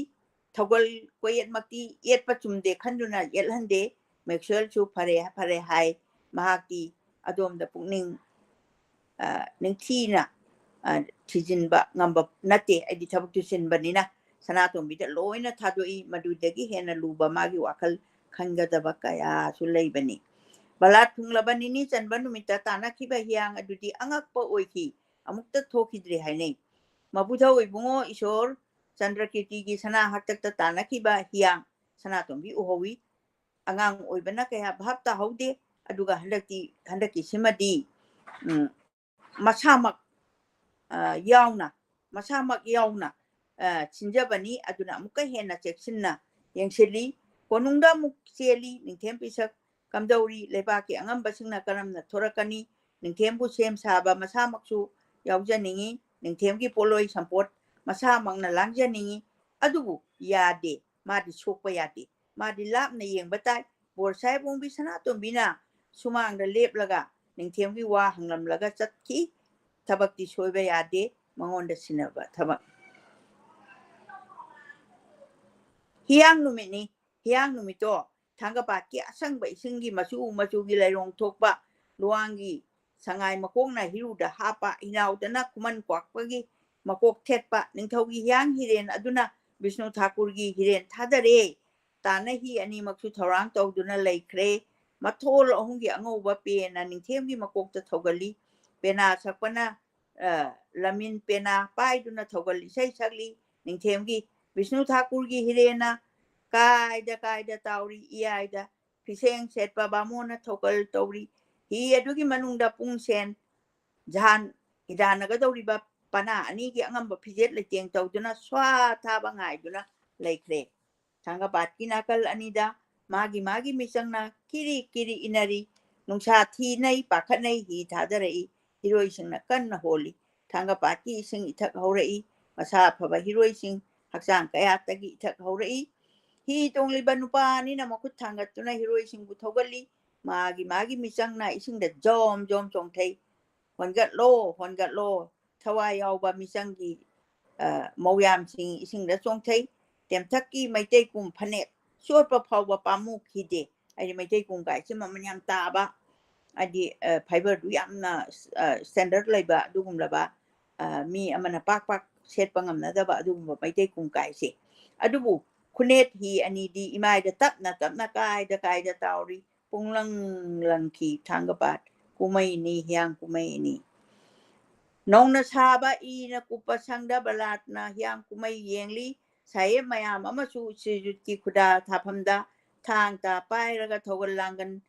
ꯊꯧꯒꯜ ꯀꯣꯌꯦꯠꯃꯛꯇꯤ ꯌꯦꯠꯄ ꯆꯨꯝꯗꯦ ꯈꯟꯗꯨꯅ ꯌꯦꯠꯍꯟꯗꯦ꯫ ꯃꯦꯛꯁꯋꯦꯜꯁꯨ ꯐꯔꯦ, ꯐꯔꯦ ꯍꯥꯏ꯫ ꯃꯍꯥꯛꯇꯤ ꯑꯗꯣꯝꯗ ꯄꯨꯛꯅꯤꯡ, ꯑ, ꯅꯤꯡꯊꯤꯅ, ꯑ, ꯊꯤꯖꯤꯟꯕ ꯉꯝꯕ ꯅꯠꯇꯦ꯫ ꯑꯩꯗꯤ ꯊꯕꯛꯇꯨ ꯆꯤꯟꯕꯅꯤꯅ ꯁꯅꯥꯇꯣꯝꯕꯤꯗ ꯂꯣꯏꯅ ꯊꯥꯗꯣꯛꯏ꯫ ꯃꯗꯨꯗꯒꯤ ꯍꯦꯟꯅ ꯂꯨꯕ ꯃꯥꯒꯤ ꯋꯥꯈꯜ ꯈꯟꯒꯗꯕ ꯀꯌꯥꯁꯨ ꯂꯩꯕꯅꯤ꯫ ꯕꯂꯥꯠ ꯊꯨꯡꯂꯕ ꯅꯤꯅꯤ ꯆꯟꯕ ꯅꯨꯃꯤꯠꯇ ꯇꯥꯟꯅꯈꯤꯕ ꯍꯤꯌꯥꯡ ꯑꯗꯨꯗꯤ ꯑꯉꯛꯄ ꯑꯣꯏꯈꯤ꯫ ꯑꯃꯨꯛꯇ ꯊꯣꯛꯈꯤꯗ꯭ꯔꯦ ꯍꯥꯏꯅꯩ꯫ ꯃꯕꯨꯙꯧ ꯏꯕꯨꯡꯉꯣ ꯏꯁꯣꯔ ꯆꯟꯗ꯭ꯔꯀꯤꯔꯇꯤꯒꯤ ꯁꯅꯥ ꯍꯥꯛꯇꯛꯇ ꯇꯥꯟꯅꯈꯤꯕ ꯍꯤꯌꯥꯡ ꯁꯅꯥꯇꯣꯝꯕꯤ ꯎꯍꯧꯏ꯫ ꯑꯉꯥꯡ ꯑꯣꯏꯕꯅ ꯀꯌꯥ ꯚꯥꯞ ꯇꯥꯍꯧꯗꯦ꯫ ꯑꯗꯨꯒ ꯍꯟꯗꯛꯇꯤ, ꯍꯟꯗꯛꯀꯤꯁꯤꯃꯗꯤ, ꯎꯝ, ꯃꯁꯥꯃꯛ, ꯑ, ꯌꯥꯎꯅ, ꯃꯁꯥꯃꯛ ꯌꯥꯎꯅ, ꯑ, ꯁꯤꯟꯖꯕꯅꯤ꯫ ꯑꯗꯨꯅ ꯑꯃꯨꯛꯀ ꯍꯦꯟꯅ ꯆꯦꯛꯁꯤꯟꯅ ꯌꯦꯡꯁꯤꯜꯂꯤ꯫ ꯀꯣꯅꯨꯡꯗ ꯑꯃꯨꯛ ꯆꯦꯜꯂꯤ꯫ ꯅꯤꯡꯊꯦꯝ ꯄꯤꯁꯛ ꯀꯝꯗꯧꯔꯤ? ꯂꯩꯕꯥꯛꯀꯤ ꯑꯉꯝꯕꯁꯤꯡꯅ ꯀꯔꯝꯅ ꯊꯣꯔꯛꯀꯅꯤ? ꯅꯤꯡꯊꯦꯝꯕꯨ ꯁꯦꯝ ꯁꯥꯕ ꯃꯁꯥꯃꯛꯁꯨ ꯌꯥꯎꯖꯅꯤꯡꯏ꯫ ꯅꯤꯡꯊꯦꯝꯒꯤ ꯄꯣꯠꯂꯣꯏ ꯁꯝꯄꯣꯠ ꯃꯁꯥꯃꯛꯅ ꯂꯥꯡꯖꯅꯤꯡꯏ꯫ ꯑꯗꯨꯕꯨ ꯌꯥꯗꯦ꯫ ꯃꯥꯗꯤ ꯁꯣꯛꯄ ꯌꯥꯗꯦ꯫ ꯃꯥꯗꯤ ꯂꯥꯞꯅ ꯌꯦꯡꯕ ꯇꯥꯏ꯫ ꯕꯣꯔꯁꯥꯏ ꯑꯄꯣꯡꯕꯤ ꯁꯅꯥꯇꯣꯝꯕꯤꯅ ꯁꯨꯃꯥꯡꯗ ꯂꯦꯞꯂꯒ ꯅꯤꯡꯊꯦꯝꯒꯤ ꯋꯥ ꯍꯪꯂꯝꯂꯒ ꯆꯠꯈꯤ꯫ ꯊꯕꯛꯇꯤ ꯁꯣꯏꯕ ꯌꯥꯗꯦ꯫ ꯃꯉꯣꯟꯗ ꯁꯤꯟꯅꯕ ꯊꯕꯛ꯫ ꯍꯤꯌꯥꯡ ꯅꯨꯃꯤꯠꯅꯤ꯫ ꯍꯤꯌꯥꯡ ꯅꯨꯃꯤꯠꯇꯣ ꯊꯥꯡꯒꯄꯥꯠꯀꯤ ꯑꯁꯪꯕ ꯏꯁꯤꯡꯒꯤ ꯃꯆꯨ ꯃꯆꯨꯒꯤ ꯂꯩꯔꯣꯡ ꯊꯣꯛꯄ ꯂꯨꯋꯥꯡꯒꯤ ꯁꯉꯥꯏ ꯃꯀꯣꯛꯅ ꯍꯤꯔꯨꯗ ꯍꯥꯞꯄ, ꯍꯤꯅꯥꯎꯗꯅ ꯈꯨꯃꯟ ꯀ꯭ꯋꯥꯛꯄꯒꯤ ꯃꯀꯣꯛ ꯊꯦꯠꯄ, ꯅꯤꯡꯊꯧꯒꯤ ꯍꯤꯌꯥꯡ ꯍꯤꯔꯦꯟ ꯑꯗꯨꯅ ꯕꯤꯁꯅꯨ ꯊꯥꯀꯨꯔꯒꯤ ꯍꯤꯔꯦꯟ ꯊꯥꯗꯔꯦ꯫ ꯇꯥꯟꯅ ꯍꯤ ꯑꯅꯤꯃꯛꯁꯨ ꯊꯧꯔꯥꯡ ꯇꯧꯗꯨꯅ ꯂꯩꯈ꯭ꯔꯦ꯫ ꯃꯊꯣꯜ ꯑꯍꯨꯝꯒꯤ ꯑꯉꯧꯕ ꯄꯦꯅ ꯅꯤꯡꯊꯦꯝꯒꯤ ꯃꯀꯣꯛꯇ ꯊꯧꯒꯜꯂꯤ꯫ ꯄꯦꯅꯥ ꯁꯛꯄꯅ, ꯑ, ꯂꯃꯤꯟ ꯄꯦꯅꯥ ꯄꯥꯏꯗꯨꯅ ꯊꯧꯒꯜ ꯏꯁꯩ ꯁꯛꯂꯤ꯫ ꯅꯤꯡꯊꯦꯝꯒꯤ ꯕꯤꯁꯅꯨ ꯊꯥꯀꯨꯔꯒꯤ ꯍꯤꯔꯦꯟꯅ ꯀꯥꯏꯗ ꯀꯥꯏꯗ ꯇꯥꯎꯔꯤ, ꯏꯌꯥꯏꯗ ꯐꯤꯁꯦꯡ ꯁꯦꯠꯄ ꯕꯥꯃꯣꯟꯅ ꯊꯧꯒꯜ ꯇꯧꯔꯤ꯫ ꯍꯤ ꯑꯗꯨꯒꯤ ꯃꯅꯨꯡꯗ ꯄꯨꯡꯁꯦꯟ ꯖꯍꯥꯟ ꯍꯤꯗꯥꯟꯅꯒꯗꯧꯔꯤꯕ ꯄꯅꯥ ꯑꯅꯤꯒꯤ ꯑꯉꯝꯕ ꯐꯤꯖꯦꯠ ꯂꯩꯇꯦꯡ ꯇꯧꯗꯨꯅ ꯁ꯭ꯋꯥ ꯊꯥꯕ ꯉꯥꯏꯗꯨꯅ ꯂꯩꯈ꯭ꯔꯦ꯫ ꯊꯥꯡꯒꯄꯥꯠꯀꯤ ꯅꯥꯀꯜ ꯑꯅꯤꯗ ꯃꯥꯒꯤ ꯃꯥꯒꯤ ꯃꯤꯆꯪꯅ ꯀꯤꯔꯤ ꯀꯤꯔꯤ ꯏꯟꯅꯔꯤ꯫ ꯅꯨꯡꯁꯥ ꯊꯤꯅꯩ, ꯄꯥꯈꯠꯅꯩ, ꯍꯤ ꯊꯥꯗꯔꯛꯏ꯫ ꯍꯤꯔꯣꯏꯁꯤꯡꯅ ꯀꯟꯅ ꯍꯣꯜꯂꯤ꯫ ꯊꯥꯡꯒꯄꯥꯠꯀꯤ ꯏꯁꯤꯡ ꯏꯊꯛ ꯍꯧꯔꯛꯏ꯫ ꯃꯁꯥ ꯐꯕ ꯍꯤꯔꯣꯏꯁꯤꯡ ꯍꯛꯆꯥꯡ ꯀꯌꯥꯠꯇꯒꯤ ꯏꯊꯛ ꯍꯧꯔꯛꯏ꯫ ꯍꯤ ꯇꯣꯡꯂꯤꯕ ꯅꯨꯄꯥ ꯑꯅꯤꯅ ꯃꯈꯨꯠ ꯊꯥꯡꯒꯠꯇꯨꯅ ꯍꯤꯔꯣꯏꯁꯤꯡꯕꯨ ꯊꯧꯒꯠꯂꯤ꯫ ꯃꯥꯒꯤ ꯃꯥꯒꯤ ꯃꯤꯆꯪꯅ ꯏꯁꯤꯡꯗ ꯖꯣꯝ ꯖꯣꯝ ꯆꯣꯡꯊꯩ꯫ "ꯍꯣꯟꯒꯠꯂꯣ, ꯍꯣꯟꯒꯠꯂꯣ!" ꯊꯋꯥꯏ ꯌꯥꯎꯕ ꯃꯤꯆꯪꯒꯤ, ꯑ, ꯃꯧꯌꯥꯝꯁꯤꯡ ꯏꯁꯤꯡꯗ ꯆꯣꯡꯊꯩ꯫ ꯇꯦꯝꯊꯛꯀꯤ ꯃꯩꯇꯩ ꯀꯨꯝ ꯐꯅꯦꯛ ꯆꯣꯠꯄ ꯐꯥꯎꯕ ꯄꯥꯝꯃꯨꯈꯤꯗꯦ꯫ ꯍꯥꯏꯗꯤ ꯃꯩꯇꯩ ꯀꯨꯝ ꯀꯥꯏꯁꯦ ꯃꯃꯜ ꯌꯥꯝ ꯇꯥꯕ, ꯍꯥꯏꯗꯤ, ꯑ, fibre ꯗꯨ ꯌꯥꯝꯅ, ꯑ, standard ꯂꯩꯕ ꯑꯗꯨꯒꯨꯝꯂꯕ, ꯑ, ꯃꯤ ꯑꯃꯅ ꯄꯥꯛ ꯄꯥꯛ ꯁꯦꯠꯄ ꯉꯝꯅꯗꯕ ꯑꯗꯨꯒꯨꯝꯕ ꯃꯩꯇꯩ ꯀꯨꯝ ꯀꯥꯏꯁꯦ꯫ ꯑꯗꯨꯕꯨ ꯈꯨꯅꯦꯠ ꯍꯤ ꯑꯅꯤꯗꯤ ꯏꯃꯥꯏꯗ ꯇꯞꯅ ꯇꯞꯅ ꯀꯥꯏꯗ ꯀꯥꯏꯗ ꯇꯥꯎꯔꯤ꯫ ꯄꯨꯡꯂꯪ ꯂꯪꯈꯤ ꯊꯥꯡꯒꯄꯥꯠ ꯀꯨꯝꯃꯩꯅꯤ, ꯍꯤꯌꯥꯡ ꯀꯨꯝꯃꯩꯅꯤ꯫ ꯅꯧꯅ ꯁꯥꯕ ꯏꯅ ꯀꯨꯞꯄ ꯁꯪꯗ ꯕꯂꯥꯠꯅ ꯍꯤꯌꯥꯡ ꯀꯨꯝꯃꯩ ꯌꯦꯡꯂꯤ꯫ ꯁꯥꯍꯦꯕ ꯃꯌꯥꯝ ꯑꯃꯁꯨ ꯁ꯭ꯔꯤꯖꯨꯠꯀꯤ ꯈꯨꯗꯥ ꯊꯥꯐꯝꯗ ꯊꯥꯡ ꯇꯥ ꯄꯥꯏꯔꯒ ꯊꯧꯒꯜ ꯂꯥꯡꯒꯟ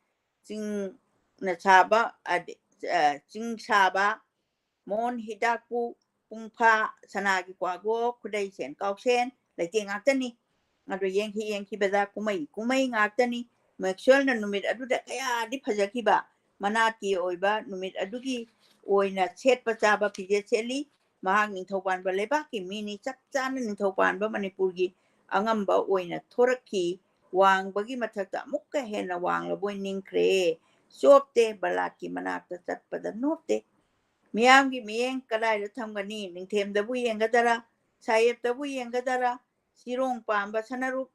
ꯆꯤꯡꯅ ꯁꯥꯕ, ꯑꯗ-, ꯑ, ꯆꯤꯡ ꯁꯥꯕ, ꯃꯣꯟ ꯍꯤꯗꯥꯛꯄꯨ ꯄꯨꯡꯐꯥ, ꯁꯅꯥꯒꯤ ꯀ꯭ꯋꯥꯒꯣꯛ, ꯈꯨꯗꯩ ꯁꯦꯟ ꯀꯥꯎꯁꯦꯟ, ꯂꯩꯇꯦꯡ ꯉꯥꯛꯇꯅꯤ꯫ ꯑꯗꯨ ꯌꯦꯡꯈꯤ ꯌꯦꯡꯈꯤꯕꯗ ꯀꯨꯝꯍꯩ ꯀꯨꯝꯍꯩ ꯉꯥꯛꯇꯅꯤ꯫ ꯃꯦꯛꯁꯋꯦꯜꯅ ꯅꯨꯃꯤꯠ ꯑꯗꯨꯗ ꯀꯌꯥꯗꯤ ꯐꯖꯈꯤꯕ꯫ ꯃꯅꯥꯠꯀꯤ ꯑꯣꯏꯕ ꯅꯨꯃꯤꯠ ꯑꯗꯨꯒꯤ ꯑꯣꯏꯅ ꯁꯦꯠꯄ ꯆꯥꯕ ꯐꯤꯖꯦꯠ ꯁꯦꯠꯂꯤ꯫ ꯃꯍꯥꯛ ꯅꯤꯡꯊꯧ ꯄꯥꯟꯕ ꯂꯩꯕꯥꯛꯀꯤ ꯃꯤꯅꯤ꯫ ꯆꯞ ꯆꯥꯅ ꯅꯤꯡꯊꯧ ꯄꯥꯟꯕ ꯃꯅꯤꯄꯨꯔꯒꯤ ꯑꯉꯝꯕ ꯑꯣꯏꯅ ꯊꯣꯔꯛꯈꯤ꯫ ꯋꯥꯡꯕꯒꯤ ꯃꯊꯛꯇ ꯑꯃꯨꯛꯀ ꯍꯦꯟꯅ ꯋꯥꯡꯂꯕꯣꯏ ꯅꯤꯡꯈ꯭ꯔꯦ꯫ ꯆꯣꯞꯇꯦ, ꯕꯂꯥꯠꯀꯤ ꯃꯅꯥꯛꯇ ꯆꯠꯄꯗ ꯅꯣꯞꯇꯦ꯫ ꯃꯤꯌꯥꯝꯒꯤ ꯃꯤꯠꯌꯦꯡ ꯀꯗꯥꯏꯗ ꯊꯝꯒꯅꯤ? ꯅꯤꯡꯊꯦꯝꯗꯕꯨ ꯌꯦꯡꯒꯗꯔꯥ? ꯁꯥꯍꯦꯕꯇꯕꯨ ꯌꯦꯡꯒꯗꯔꯥ? ꯆꯤꯔꯣꯡ ꯄꯥꯝꯕ ꯁꯅꯔꯨꯛ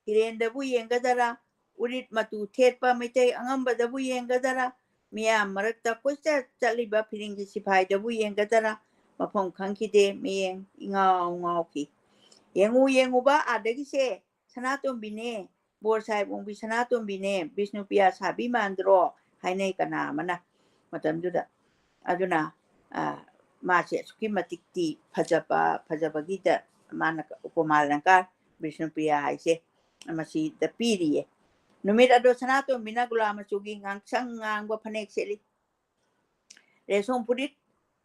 ꯍꯤꯔꯦꯟꯗꯕꯨ ꯌꯦꯡꯒꯗꯔꯥ? ꯎꯔꯤꯠ ꯃꯇꯨ ꯊꯦꯠꯄ ꯃꯩꯇꯩ ꯑꯉꯝꯕꯗꯕꯨ ꯌꯦꯡꯒꯗꯔꯥ? ꯃꯤꯌꯥꯝ ꯃꯔꯛꯇ ꯀꯣꯏꯆꯠ ꯆꯠꯂꯤꯕ ꯐꯤꯔꯤꯡꯒꯤ ꯁꯤꯐꯥꯏꯗꯕꯨ ꯌꯦꯡꯒꯗꯔꯥ? ꯃꯐꯝ ꯈꯪꯈꯤꯗꯦ, ꯃꯤꯠꯌꯦꯡ ꯏꯉꯥꯎ ꯉꯥꯎꯈꯤ꯫ "ꯌꯦꯡꯉꯨ, ꯌꯦꯡꯉꯨꯕ, ꯑꯥꯗꯒꯤꯁꯦ ꯁꯅꯥꯇꯣꯝꯕꯤꯅꯦ, ꯕꯣꯔ ꯁꯥꯍꯦꯕ ꯑꯣꯡꯕꯤ ꯁꯅꯥꯇꯣꯝꯕꯤꯅꯦ, ꯕꯤꯁꯅꯨꯄ꯭ꯔꯤꯌꯥ ꯁꯥꯕꯤ ꯃꯥꯟꯗ꯭ꯔꯣ?" ꯍꯥꯏꯅꯩ ꯀꯅꯥ ꯑꯃꯅ ꯃꯇꯝꯗꯨꯗ꯫ ꯑꯗꯨꯅ, ꯑ, ꯃꯥꯁꯦ ꯑꯁꯨꯛꯀꯤ ꯃꯇꯤꯛꯇꯤ ꯐꯖꯕ, ꯐꯖꯕꯒꯤꯗ ꯃꯥꯅ ꯎꯄꯃꯥ ꯑꯂꯪꯀꯥꯔ ꯕꯤꯁꯅꯨꯄ꯭ꯔꯤꯌꯥ ꯍꯥꯏꯁꯦ ꯃꯁꯤꯗ ꯄꯤꯔꯤꯌꯦ꯫ ꯅꯨꯃꯤꯠ ꯑꯗꯣ ꯁꯅꯥꯇꯣꯝꯕꯤꯅ ꯒꯨꯂꯥ ꯃꯆꯨꯒꯤ ꯉꯥꯡꯁꯪ ꯉꯥꯡꯕ ꯐꯅꯦꯛ ꯁꯦꯠꯂꯤ꯫ ꯔꯦꯁꯣꯟ ꯐꯨꯔꯤꯠ,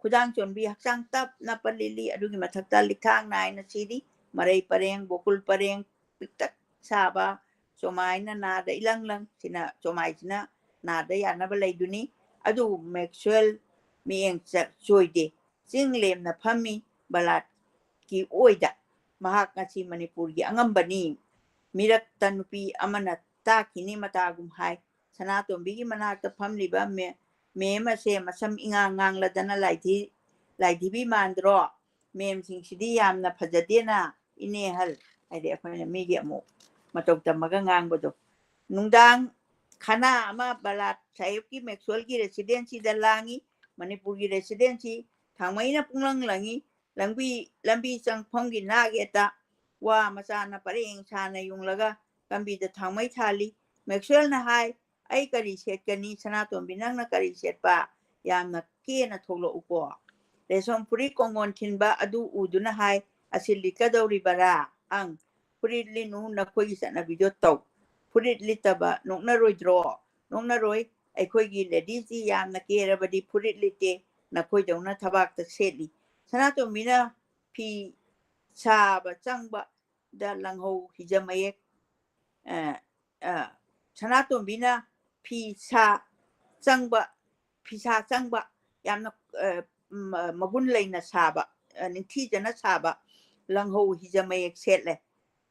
ꯈꯨꯗꯥꯡ ꯆꯣꯟꯕꯤ, ꯍꯛꯆꯥꯡ ꯇꯞ ꯅꯞꯄ ꯂꯤꯠꯂꯤ꯫ ꯑꯗꯨꯒꯤ ꯃꯊꯛꯇ ꯂꯤꯛꯊꯥꯡ ꯅꯥꯏꯅ ꯁꯤꯔꯤ꯫ ꯃꯔꯩ ꯄꯔꯦꯡ, ꯕꯣꯀꯨꯜ ꯄꯔꯦꯡ, ꯄꯤꯛꯇꯛ ꯁꯥꯕ ꯆꯣꯃꯥꯏꯅ ꯅꯥꯗ ꯏꯂꯪ ꯂꯪ꯫ ꯁꯤꯅ, ꯆꯣꯃꯥꯏꯁꯤꯅ ꯅꯥꯗ ꯌꯥꯟꯅꯕ ꯂꯩꯗꯨꯅꯤ꯫ ꯑꯗꯨꯕꯨ ꯃꯦꯛꯁꯋꯦꯜ ꯃꯤꯠꯌꯦꯡ ꯆ-, ꯆꯣꯏꯗꯦ꯫ ꯆꯤꯡ ꯂꯦꯝꯅ ꯐꯝꯃꯤ ꯕꯂꯥꯠꯀꯤ ꯑꯣꯏꯗ꯫ ꯃꯍꯥꯛ ꯉꯁꯤ ꯃꯅꯤꯄꯨꯔꯒꯤ ꯑꯉꯝꯕꯅꯤ꯫ ꯃꯤꯔꯛꯇ ꯅꯨꯄꯤ ꯑꯃꯅ ꯇꯥꯛꯈꯤꯅꯤ ꯃꯇꯥꯒꯨꯝ ꯍꯥꯏ꯫ ꯁꯅꯥꯇꯣꯝꯕꯤꯒꯤ ꯃꯅꯥꯛꯇ ꯐꯝꯂꯤꯕ ꯃꯦ-, ꯃꯦꯝ ꯑꯁꯦ ꯃꯁꯝ ꯏꯉꯥꯡ ꯉꯥꯡꯂꯗꯅ ꯂꯥꯏꯙꯤ-, ꯂꯥꯏꯙꯤꯕꯤ ꯃꯥꯟꯗ꯭ꯔꯣ? ꯃꯦꯝꯁꯤꯡꯁꯤꯗꯤ ꯌꯥꯝꯅ ꯐꯖꯗꯦꯅ, ꯏꯅꯦ ꯑꯍꯜ꯫ ꯍꯥꯏꯗꯤ ꯑꯩꯈꯣꯏꯅ ꯃꯤꯒꯤ ꯑꯃꯨꯛ ꯃꯇꯧ ꯇꯝꯃꯒ ꯉꯥꯡꯕꯗꯣ꯫ ꯅꯨꯡꯗꯥꯡ ꯈꯅꯥ ꯑꯃ ꯕꯂꯥꯠ ꯁꯥꯍꯦꯕꯀꯤ ꯃꯦꯛꯁꯋꯦꯜꯒꯤ ꯔꯦꯁꯤꯗꯦꯟꯁꯤꯗ ꯂꯥꯡꯉꯤ꯫ ꯃꯅꯤꯄꯨꯔꯒꯤ ꯔꯦꯁꯤꯗꯦꯟꯁꯤ ꯊꯥꯡꯃꯩꯅ ꯄꯨꯡꯂꯪ ꯂꯪꯉꯤ꯫ ꯂꯝꯕꯤ, ꯂꯝꯕꯤ ꯆꯪꯐꯝꯒꯤ ꯅꯥꯛ ꯌꯦꯠꯇ ꯋꯥ ꯃꯆꯥꯅ ꯄꯔꯦꯡ ꯁꯥꯅ ꯌꯨꯡꯂꯒ ꯂꯝꯕꯤꯗ ꯊꯥꯡꯃꯩ ꯊꯥꯜꯂꯤ꯫ ꯃꯦꯛꯁꯋꯦꯜꯅ ꯍꯥꯏ, "ꯑꯩ ꯀꯔꯤ ꯁꯦꯠꯀꯅꯤ? ꯁꯅꯥꯇꯣꯝꯕꯤ, ꯅꯪꯅ ꯀꯔꯤ ꯁꯦꯠꯄ? ꯌꯥꯝꯅ ꯀꯦꯅ ꯊꯣꯛꯂꯛꯎꯀꯣ"꯫ ꯔꯦꯁꯣꯟ ꯐꯨꯔꯤꯠ ꯀꯣꯡꯒꯣꯟ ꯊꯤꯟꯕ ꯑꯗꯨ ꯎꯗꯨꯅ ꯍꯥꯏ, "ꯑꯁꯤ ꯂꯤꯠꯀꯗꯧꯔꯤꯕꯔꯥ? ꯑꯪ, ꯐꯨꯔꯤꯠ ꯂꯤꯠꯅꯨ, ꯅꯈꯣꯏꯒꯤ ꯆꯠꯅꯕꯤꯗꯣ ꯇꯧ꯫ ꯐꯨꯔꯤꯠ ꯂꯤꯠꯇꯕ ꯅꯣꯛꯅꯔꯣꯏꯗ꯭ꯔꯣ? ꯅꯣꯛꯅꯔꯣꯏ꯫ ꯑꯩꯈꯣꯏꯒꯤ ꯂꯦꯗꯤꯁꯇꯤ ꯌꯥꯝꯅ ꯀꯦꯔꯕꯗꯤ ꯐꯨꯔꯤꯠ ꯂꯤꯠꯇꯦ, ꯅꯈꯣꯏꯗꯧꯅ ꯊꯕꯥꯛꯇ ꯁꯦꯠꯂꯤ"꯫ ꯁꯅꯥꯇꯣꯝꯕꯤꯅ ꯐꯤ ꯁꯥꯕ ꯆꯪꯕꯗ ꯂꯪꯍꯧ ꯍꯤꯖ ꯃꯌꯦꯛ, ꯑ, ꯑ, ꯁꯅꯥꯇꯣꯝꯕꯤꯅ ꯐꯤ ꯁꯥ ꯆꯪꯕ, ꯐꯤꯁꯥ ꯆꯪꯕ, ꯌꯥꯝꯅ, ꯑ, ꯃ-, ꯃꯒꯨꯟ ꯂꯩꯅ ꯁꯥꯕ, ꯑ, ꯅꯤꯡꯊꯤꯖꯅ ꯁꯥꯕ ꯂꯪꯍꯧ ꯍꯤꯖ ꯃꯌꯦꯛ ꯁꯦꯠꯂꯦ꯫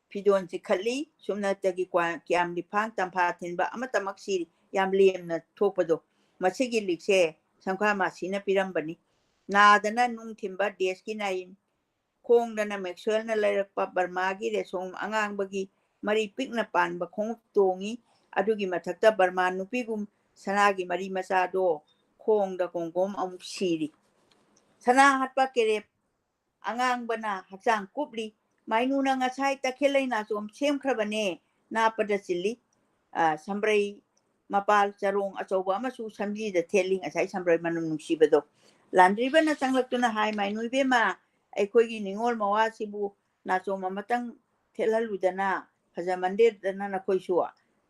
ꯐꯤꯗꯣꯟ ꯆꯤꯛꯈꯠꯂꯤ꯫ ꯁꯨꯞꯅꯇꯒꯤ ꯀ꯭ꯋꯥ-, ꯀ꯭ꯌꯥꯝ ꯂꯤꯐꯥꯡ ꯇꯝꯐꯥ ꯊꯤꯟꯕ ꯑꯃꯠꯇꯃꯛ ꯁꯤꯔꯤ꯫ ꯌꯥꯝ ꯂꯦꯝꯅ ꯊꯣꯛꯄꯗꯣ꯫ ꯃꯁꯤꯒꯤ ꯂꯤꯛꯁꯦ ꯁꯪꯈ꯭ꯋꯥ ꯃꯥꯁꯤꯅ ꯄꯤꯔꯝꯕꯅꯤ꯫ ꯅꯥꯗꯅ ꯅꯨꯡ ꯊꯤꯟꯕ ꯗꯦꯁꯀꯤ ꯅꯥꯏꯟ꯫ ꯈꯣꯡꯗꯅ ꯃꯦꯛꯁꯋꯦꯜꯅ ꯂꯩꯔꯛꯄ ꯕꯔꯃꯥꯒꯤ ꯔꯦꯁꯣꯝ ꯑꯉꯥꯡꯕꯒꯤ ꯃꯔꯤ ꯄꯤꯛꯅ ꯄꯥꯟꯕ ꯈꯣꯡꯎꯞ ꯇꯣꯡꯉꯤ꯫ ꯑꯗꯨꯒꯤ ꯃꯊꯛꯇ ꯕꯔꯃꯥ ꯅꯨꯄꯤꯒꯨꯝ ꯁꯅꯥꯒꯤ ꯃꯔꯤ ꯃꯆꯥꯗꯣ ꯈꯣꯡꯗ ꯀꯣꯡꯒꯣꯝ ꯑꯃꯨꯛ ꯁꯤꯔꯤ꯫ ꯁꯅꯥ ꯍꯥꯠꯄ ꯀꯦꯔꯦꯞ ꯑꯉꯥꯡꯕꯅ ꯍꯛꯆꯥꯡ ꯀꯨꯞꯂꯤ꯫ ꯃꯥꯏꯅꯨꯅ ꯉꯁꯥꯏ ꯇꯈꯦꯜꯂꯩ ꯅꯥꯆꯣꯝ ꯁꯦꯝꯈ꯭ꯔꯕꯅꯦ, ꯅꯥꯞꯄꯗ ꯆꯤꯜꯂꯤ꯫ ꯑ, ꯁꯝꯕ꯭ꯔꯩ ꯃꯄꯥꯜ ꯆꯔꯣꯡ ꯑꯆꯧꯕ ꯑꯃꯁꯨ ꯁꯝꯖꯤꯗ ꯊꯦꯠꯂꯤ, ꯉꯁꯥꯏ ꯁꯝꯕ꯭ꯔꯩ ꯃꯅꯝ ꯅꯨꯡꯁꯤꯕꯗꯣ꯫ ꯂꯥꯟꯗ꯭ꯔꯤꯕꯅ ꯆꯪꯂꯛꯇꯨꯅ ꯍꯥꯏ, "ꯃꯥꯏꯅꯨ ꯏꯕꯦꯝꯃ, ꯑꯩꯈꯣꯏꯒꯤ ꯅꯤꯉꯣꯜ ꯃꯋꯥꯁꯤꯕꯨ ꯅꯥꯆꯣꯝ ꯑꯃꯇꯪ ꯊꯦꯠꯍꯜꯂꯨꯗꯅ, ꯐꯖꯃꯟꯗꯦꯗꯅ ꯅꯈꯣꯏꯁꯨ"꯫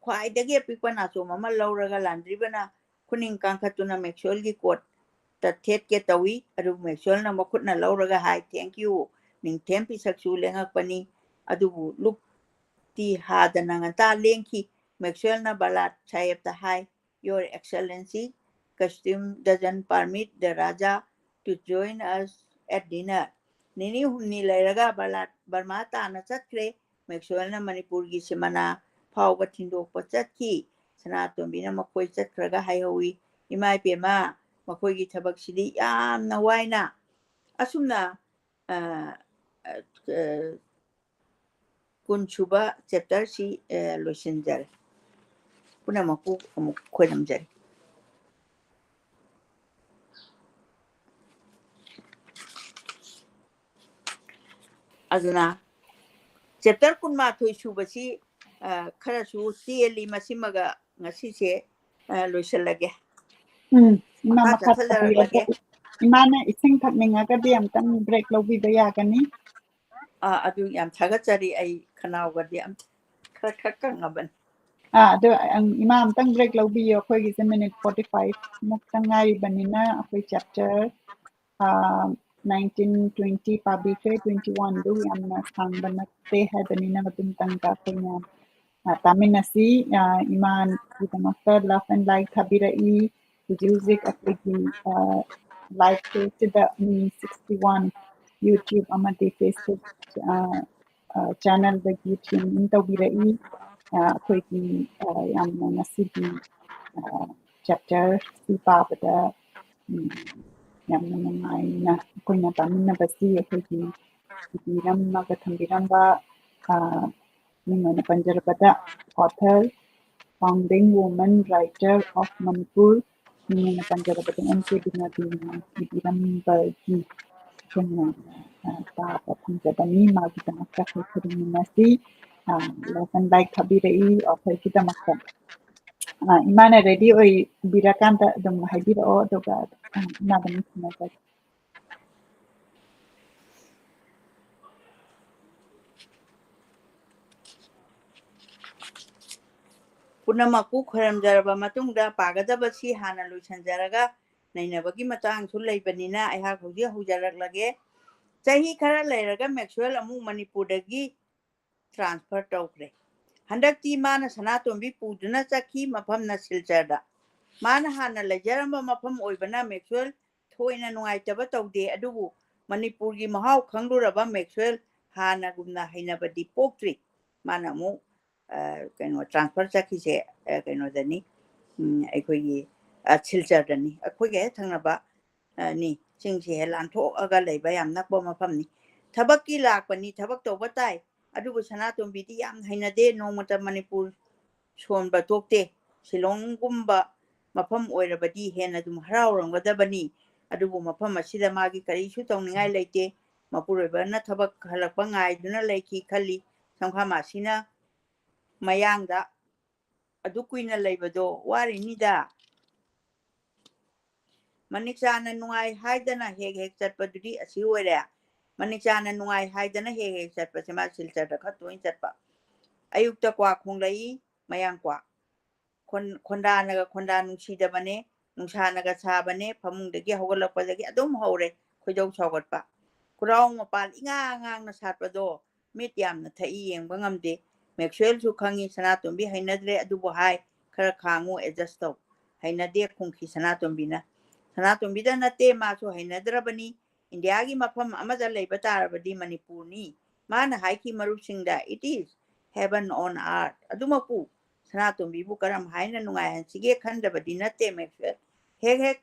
ꯈ꯭ꯋꯥꯏꯗꯒꯤ ꯑꯄꯤꯛꯄ ꯅꯥꯆꯣꯝ ꯑꯃ ꯂꯧꯔꯒ ꯂꯥꯟꯗ꯭ꯔꯤꯕꯅ ꯈꯨꯅꯤꯡ ꯀꯥꯡꯈꯠꯇꯨꯅ ꯃꯦꯛꯁꯋꯦꯜꯒꯤ ꯀꯣꯠꯇ ꯊꯦꯠꯀꯦ ꯇꯧꯏ꯫ ꯑꯗꯨꯕꯨ ꯃꯦꯛꯁꯋꯦꯜꯅ ꯃꯈꯨꯠꯅ ꯂꯧꯔꯒ ꯍꯥꯏ, "Thank you, ꯅꯤꯡꯊꯦꯝ ꯄꯤꯁꯛꯁꯨ ꯂꯦꯡꯉꯛꯄꯅꯤ"꯫ ꯑꯗꯨꯕꯨ ꯂꯨꯛꯇꯤ ꯍꯥꯗꯅ ꯉꯟꯇꯥ ꯂꯦꯡꯈꯤ꯫ ꯃꯦꯛꯁꯋꯦꯜꯅ ꯕꯂꯥꯠ ꯁꯥꯍꯦꯕꯇ ꯍꯥꯏ, "Your Excellency, costume doesn't permit the Raja to join us at dinner." ꯅꯤꯅꯤ ꯍꯨꯝꯅꯤ ꯂꯩꯔꯒ ꯕꯂꯥꯠ ꯕꯔꯃꯥ ꯇꯥꯅ ꯆꯠꯈ꯭ꯔꯦ꯫ ꯃꯦꯛꯁꯋꯦꯜꯅ ꯃꯅꯤꯄꯨꯔꯒꯤ ꯁꯤꯃꯅꯥ ꯐꯥꯎꯕ ꯊꯤꯟꯗꯣꯛꯄ ꯆꯠꯈꯤ꯫ ꯁꯅꯥꯇꯣꯝꯕꯤꯅ ꯃꯈꯣꯏ ꯆꯠꯈ꯭ꯔꯒ ꯍꯥꯏꯍꯧꯏ, "ꯏꯃꯥ ꯏꯕꯦꯝꯃ, ꯃꯈꯣꯏꯒꯤ ꯊꯕꯛꯁꯤꯗꯤ ꯌꯥꯝꯅ ꯋꯥꯏꯅ"꯫ ꯑꯁꯨꯝꯅ, ꯑ, ꯑ, ꯑ, ꯀꯨꯟ ꯁꯨꯕ ꯆꯦꯞꯇꯔꯁꯤ, ꯑ, ꯂꯣꯏꯁꯤꯟꯖꯔꯦ꯫ ꯄꯨꯝꯅꯃꯛꯄꯨ ꯑꯃꯨꯛ ꯈꯣꯏꯔꯝꯖꯔꯤ꯫ ꯑꯗꯨꯅ ꯆꯦꯞꯇꯔ ꯀꯨꯟꯃꯥꯊꯣꯏ ꯁꯨꯕꯁꯤ, ꯑ, ꯈꯔꯁꯨ ꯇꯦꯜꯂꯤ, ꯃꯁꯤꯃꯒ ꯉꯁꯤꯁꯦ, ꯑ, ꯂꯣꯏꯁꯤꯜꯂꯒꯦ꯫ ꯎꯝ, ꯏꯃꯥ ꯃꯈꯥ ꯃꯈꯥ ꯆꯠꯊꯖꯔꯛꯂꯒꯦ꯫ ꯇꯥꯕꯤꯔꯣ꯫ ꯏꯃꯥꯅ ꯏꯁꯤꯡ ꯊꯛꯅꯤꯡꯉꯒꯗꯤ ꯑꯝꯇꯪ ꯕ꯭ꯔꯦꯛ ꯂꯧꯕꯤꯕ ꯌꯥꯒꯅꯤ꯫ ꯑꯥ, ꯑꯗꯨ ꯌꯥꯝ ꯊꯥꯒꯠꯆꯔꯤ꯫ ꯑꯩ ꯈꯅꯥꯎꯒꯗꯤ ꯑꯝꯇ ꯈꯔ ꯈꯔ ꯀꯪꯉꯕꯅꯤ꯫ ꯑꯥ, ꯑꯗꯣ, ꯑꯪ, ꯏꯃꯥ ꯑꯝꯇꯪ ꯕ꯭ꯔꯦꯛ ꯂꯧꯕꯤꯌꯣ꯫ ꯑꯩꯈꯣꯏꯒꯤꯁꯦ ꯃꯤꯅꯤꯠ ꯐꯣꯔꯇꯤ ꯐꯥꯏꯚ ꯃꯨꯛꯇ ꯉꯥꯏꯔꯤꯕꯅꯤꯅ ꯑꯩꯈꯣꯏ ꯆꯦꯞꯇꯔ, ꯑꯥ, ꯅꯥꯏꯟꯇꯤꯟ, ꯇ꯭ꯋꯦꯟꯇꯤ ꯄꯥꯕꯤꯈ꯭ꯔꯦ꯫ ꯇ꯭ꯋꯦꯟꯇꯤ ꯋꯥꯟꯗꯨ ꯌꯥꯝꯅ ꯁꯥꯡꯕ ꯅꯠꯇꯦ ꯍꯥꯏꯕꯅꯤꯅ ꯃꯇꯨꯡ ꯇꯝꯕ ꯑꯩꯈꯣꯏꯅ, ꯑꯥ, ꯇꯥꯃꯤꯟꯅꯁꯤ꯫ ꯑꯥ, ꯏꯃꯥꯒꯤꯗꯃꯛꯇ love and like ꯊꯥꯕꯤꯔꯛꯏ꯫ ꯍꯧꯖꯤꯛ ꯍꯧꯖꯤꯛ ꯑꯩꯈꯣꯏꯒꯤ, ꯑꯥ, ꯂꯥꯏꯚ ꯁꯤꯗ ꯃꯤ ꯁꯤꯛꯁꯇꯤ ꯋꯥꯟ, YouTube ꯑꯃꯗꯤ Facebook, ꯑꯥ, ꯑꯥ, ꯆꯦꯅꯦꯜꯗꯒꯤ ꯇ꯭ꯌꯨꯟ ꯏꯟ ꯇꯧꯕꯤꯔꯛꯏ꯫ ꯑꯥ, ꯑꯩꯈꯣꯏꯒꯤ, ꯑꯥ, ꯌꯥꯝꯅ ꯉꯁꯤꯒꯤ, ꯑꯥ, ꯆꯦꯞꯇꯔꯁꯤ ꯄꯥꯕꯗ, ꯎꯝ, ꯌꯥꯝꯅ ꯅꯨꯡꯉꯥꯏꯅ ꯑꯩꯈꯣꯏꯅ ꯇꯥꯃꯤꯟꯅꯕꯁꯤ ꯑꯩꯈꯣꯏꯒꯤ ꯏꯕꯤꯔꯝꯃꯒ ꯊꯝꯕꯤꯔꯝꯕ, ꯑꯥ, ꯃꯤꯡ ꯑꯣꯏꯅ ꯄꯟꯖꯔꯕꯗ author, founding woman writer of Manipur, ꯃꯤꯡ ꯑꯣꯏꯅ ꯄꯟꯖꯔꯕꯗ ꯑꯦꯝ ꯀꯦ ꯕꯤꯅꯣꯗꯤꯅꯤꯅ ꯏꯕꯤꯔꯝꯕꯒꯤ ꯑꯩꯈꯣꯏꯅ, ꯑ, ꯇꯥꯕ ꯐꯪꯖꯕꯅꯤ꯫ ꯃꯥꯒꯤꯗꯃꯛꯇ ꯑꯩꯈꯣꯏ ꯈꯨꯔꯨꯝꯃꯤꯟꯅꯁꯤ꯫ ꯑ, love and like ꯊꯥꯕꯤꯔꯛꯏ authorꯒꯤꯗꯃꯛꯇ꯫ ꯑ, ꯏꯃꯥꯅ ꯔꯦꯗꯤ ꯑꯣꯏꯕꯤꯔꯀꯥꯟꯗ ꯑꯗꯨꯝ ꯍꯥꯏꯕꯤꯔꯛꯑꯣ, ꯑꯗꯨꯒ, ꯑ, ꯏꯃꯥ ꯑꯗꯨꯝ ꯈꯨꯝꯅꯖꯒꯦ꯫ ꯄꯨꯝꯅꯃꯛꯄꯨ ꯈꯣꯏꯔꯝꯖꯔꯕ ꯃꯇꯨꯡꯗ ꯄꯥꯒꯗꯕꯁꯤ ꯍꯥꯟꯅ ꯂꯣꯏꯁꯤꯟꯖꯔꯒ ꯅꯩꯅꯕꯒꯤ ꯃꯇꯥꯡꯁꯨ ꯂꯩꯕꯅꯤꯅ ꯑꯩꯍꯥꯛ ꯍꯧꯖꯤꯛ ꯍꯧꯖꯔꯛꯂꯒꯦ꯫ ꯆꯍꯤ ꯈꯔ ꯂꯩꯔꯒ ꯃꯦꯛꯁꯋꯦꯜ ꯑꯃꯨꯛ ꯃꯅꯤꯄꯨꯔꯗꯒꯤ transfer ꯇꯧꯈ꯭ꯔꯦ꯫ ꯍꯟꯗꯛꯇꯤ ꯃꯥꯅ ꯁꯅꯥꯇꯣꯝꯕꯤ ꯄꯨꯗꯨꯅ ꯆꯠꯈꯤ, ꯃꯐꯝꯅ ꯁꯤꯜꯆꯔꯗ꯫ ꯃꯥꯅ ꯍꯥꯟꯅ ꯂꯩꯖꯔꯝꯕ ꯃꯐꯝ ꯑꯣꯏꯕꯅ ꯃꯦꯛꯁꯋꯦꯜ ꯊꯣꯏꯅ ꯅꯨꯡꯉꯥꯏꯇꯕ ꯇꯧꯗꯦ, ꯑꯗꯨꯕꯨ ꯃꯅꯤꯄꯨꯔꯒꯤ ꯃꯍꯥꯎ ꯈꯪꯂꯨꯔꯕ ꯃꯦꯛꯁꯋꯦꯜ ꯍꯥꯟꯅꯒꯨꯝꯅ ꯍꯩꯅꯕꯗꯤ ꯄꯣꯛꯇ꯭ꯔꯤ꯫ ꯃꯥꯅ ꯑꯃꯨꯛ, ꯑ, ꯀꯩꯅꯣ, transfer ꯆꯠꯈꯤꯁꯦ, ꯑ, ꯀꯩꯅꯣꯗꯅꯤ, ꯎꯝ, ꯑꯩꯈꯣꯏꯒꯤ, ꯑ, ꯁꯤꯜꯆꯔꯗꯅꯤ, ꯑꯩꯈꯣꯏꯒ ꯍꯦꯛ ꯊꯪꯅꯕ, ꯑ, ꯅꯤ꯫ ꯆꯤꯡꯁꯦ ꯍꯦꯛ ꯂꯥꯟꯊꯣꯛꯑꯒ ꯂꯩꯕ ꯌꯥꯝ ꯅꯛꯄ ꯃꯐꯝꯅꯤ꯫ ꯊꯕꯛꯀꯤ ꯂꯥꯛꯄꯅꯤ, ꯊꯕꯛ ꯇꯧꯕ ꯇꯥꯏ꯫ ꯑꯗꯨꯕꯨ ꯁꯅꯥꯇꯣꯝꯕꯤꯗꯤ ꯌꯥꯝ ꯍꯩꯅꯗꯦ, ꯅꯣꯡꯃꯇ ꯃꯅꯤꯄꯨꯔ ꯁꯣꯟꯕ ꯊꯣꯛꯇꯦ꯫ ꯁꯤꯂꯣꯡꯒꯨꯝꯕ ꯃꯐꯝ ꯑꯣꯏꯔꯕꯗꯤ ꯍꯦꯟꯅ ꯑꯗꯨꯝ ꯍꯔꯥꯎꯔꯝꯒꯗꯕꯅꯤ꯫ ꯑꯗꯨꯕꯨ ꯃꯐꯝ ꯑꯁꯤꯗ ꯃꯥꯒꯤ ꯀꯔꯤꯁꯨ ꯇꯧꯅꯤꯡꯉꯥꯏ ꯂꯩꯇꯦ꯫ ꯃꯄꯨꯔꯣꯏꯕꯅ ꯊꯕꯛ ꯍꯜꯂꯛꯄ ꯉꯥꯏꯗꯨꯅ ꯂꯩꯈꯤ ꯈꯜꯂꯤ꯫ ꯁꯝꯈꯥꯃꯥꯁꯤꯅ ꯃꯌꯥꯡꯗ, "ꯑꯗꯨ ꯀꯨꯏꯅ ꯂꯩꯕꯗꯣ ꯋꯥꯔꯤꯅꯤꯗ꯫ ꯃꯅꯤꯛꯆꯥꯅ ꯅꯨꯡꯉꯥꯏ ꯍꯥꯏꯗꯅ ꯍꯦꯛ ꯍꯦꯛ ꯆꯠꯄꯗꯨꯗꯤ ꯑꯁꯤ ꯑꯣꯏꯔꯦ꯫ ꯃꯅꯤꯛꯆꯥꯅ ꯅꯨꯡꯉꯥꯏ ꯍꯥꯏꯗꯅ ꯍꯦꯛ ꯍꯦꯛ ꯆꯠꯄꯁꯦ ꯃꯥ ꯁꯤꯜꯆꯔꯗ ꯈꯔ ꯇꯣꯏꯅ ꯆꯠꯄ꯫ ꯑꯌꯨꯛꯇ ꯀ꯭ꯋꯥ ꯈꯣꯡꯂꯛꯏ, ꯃꯌꯥꯡ ꯀ꯭ꯋꯥ꯫ ꯈꯣꯟ-, ꯈꯣꯟꯗꯥꯅꯒ ꯈꯣꯟꯗꯥ ꯅꯨꯡꯁꯤꯗꯕꯅꯦ, ꯅꯨꯡꯁꯥꯅꯒ ꯁꯥꯕꯅꯦ, ꯐꯃꯨꯡꯗꯒꯤ ꯍꯧꯒꯠꯂꯛꯄꯗꯒꯤ ꯑꯗꯨꯝ ꯍꯧꯔꯦ ꯈꯣꯏꯗꯧ ꯁꯥꯎꯒꯠꯄ꯫ ꯈꯨꯔꯥꯎ ꯃꯄꯥꯟ ꯏꯉꯥꯡ ꯉꯥꯡꯅ ꯁꯥꯠꯄꯗꯣ ꯃꯤꯠ ꯌꯥꯝꯅ ꯊꯛꯏ, ꯌꯦꯡꯕ ꯉꯝꯗꯦ꯫ ꯃꯦꯛꯁꯋꯦꯜꯁꯨ ꯈꯪꯉꯤ ꯁꯅꯥꯇꯣꯝꯕꯤ ꯍꯩꯅꯗ꯭ꯔꯦ, ꯑꯗꯨꯕꯨ ꯍꯥꯏ, ꯈꯔ ꯈꯥꯡꯉꯨ, adjust ꯇꯧ꯫ ꯍꯩꯅꯗꯦ ꯈꯨꯝꯈꯤ ꯁꯅꯥꯇꯣꯝꯕꯤꯅ꯫ ꯁꯅꯥꯇꯣꯝꯕꯤꯗ ꯅꯠꯇꯦ, ꯃꯥꯁꯨ ꯍꯩꯅꯗ꯭ꯔꯕꯅꯤ꯫ ꯏꯟꯗꯤꯌꯥꯒꯤ ꯃꯐꯝ ꯑꯃꯗ ꯂꯩꯕ ꯇꯥꯔꯕꯗꯤ ꯃꯅꯤꯄꯨꯔꯅꯤ꯫ ꯃꯥꯅ ꯍꯥꯏꯈꯤ ꯃꯔꯨꯞꯁꯤꯡꯗ, "It is heaven on earth"꯫ ꯑꯗꯨꯃꯛꯄꯨ ꯁꯅꯥꯇꯣꯝꯕꯤꯕꯨ ꯀꯔꯝ ꯍꯥꯏꯅ ꯅꯨꯡꯉꯥꯏꯍꯟꯁꯤꯒꯦ ꯈꯟꯗꯕꯗꯤ ꯅꯠꯇꯦ ꯃꯦꯛꯁꯋꯦꯜ꯫ ꯍꯦꯛ ꯍꯦꯛ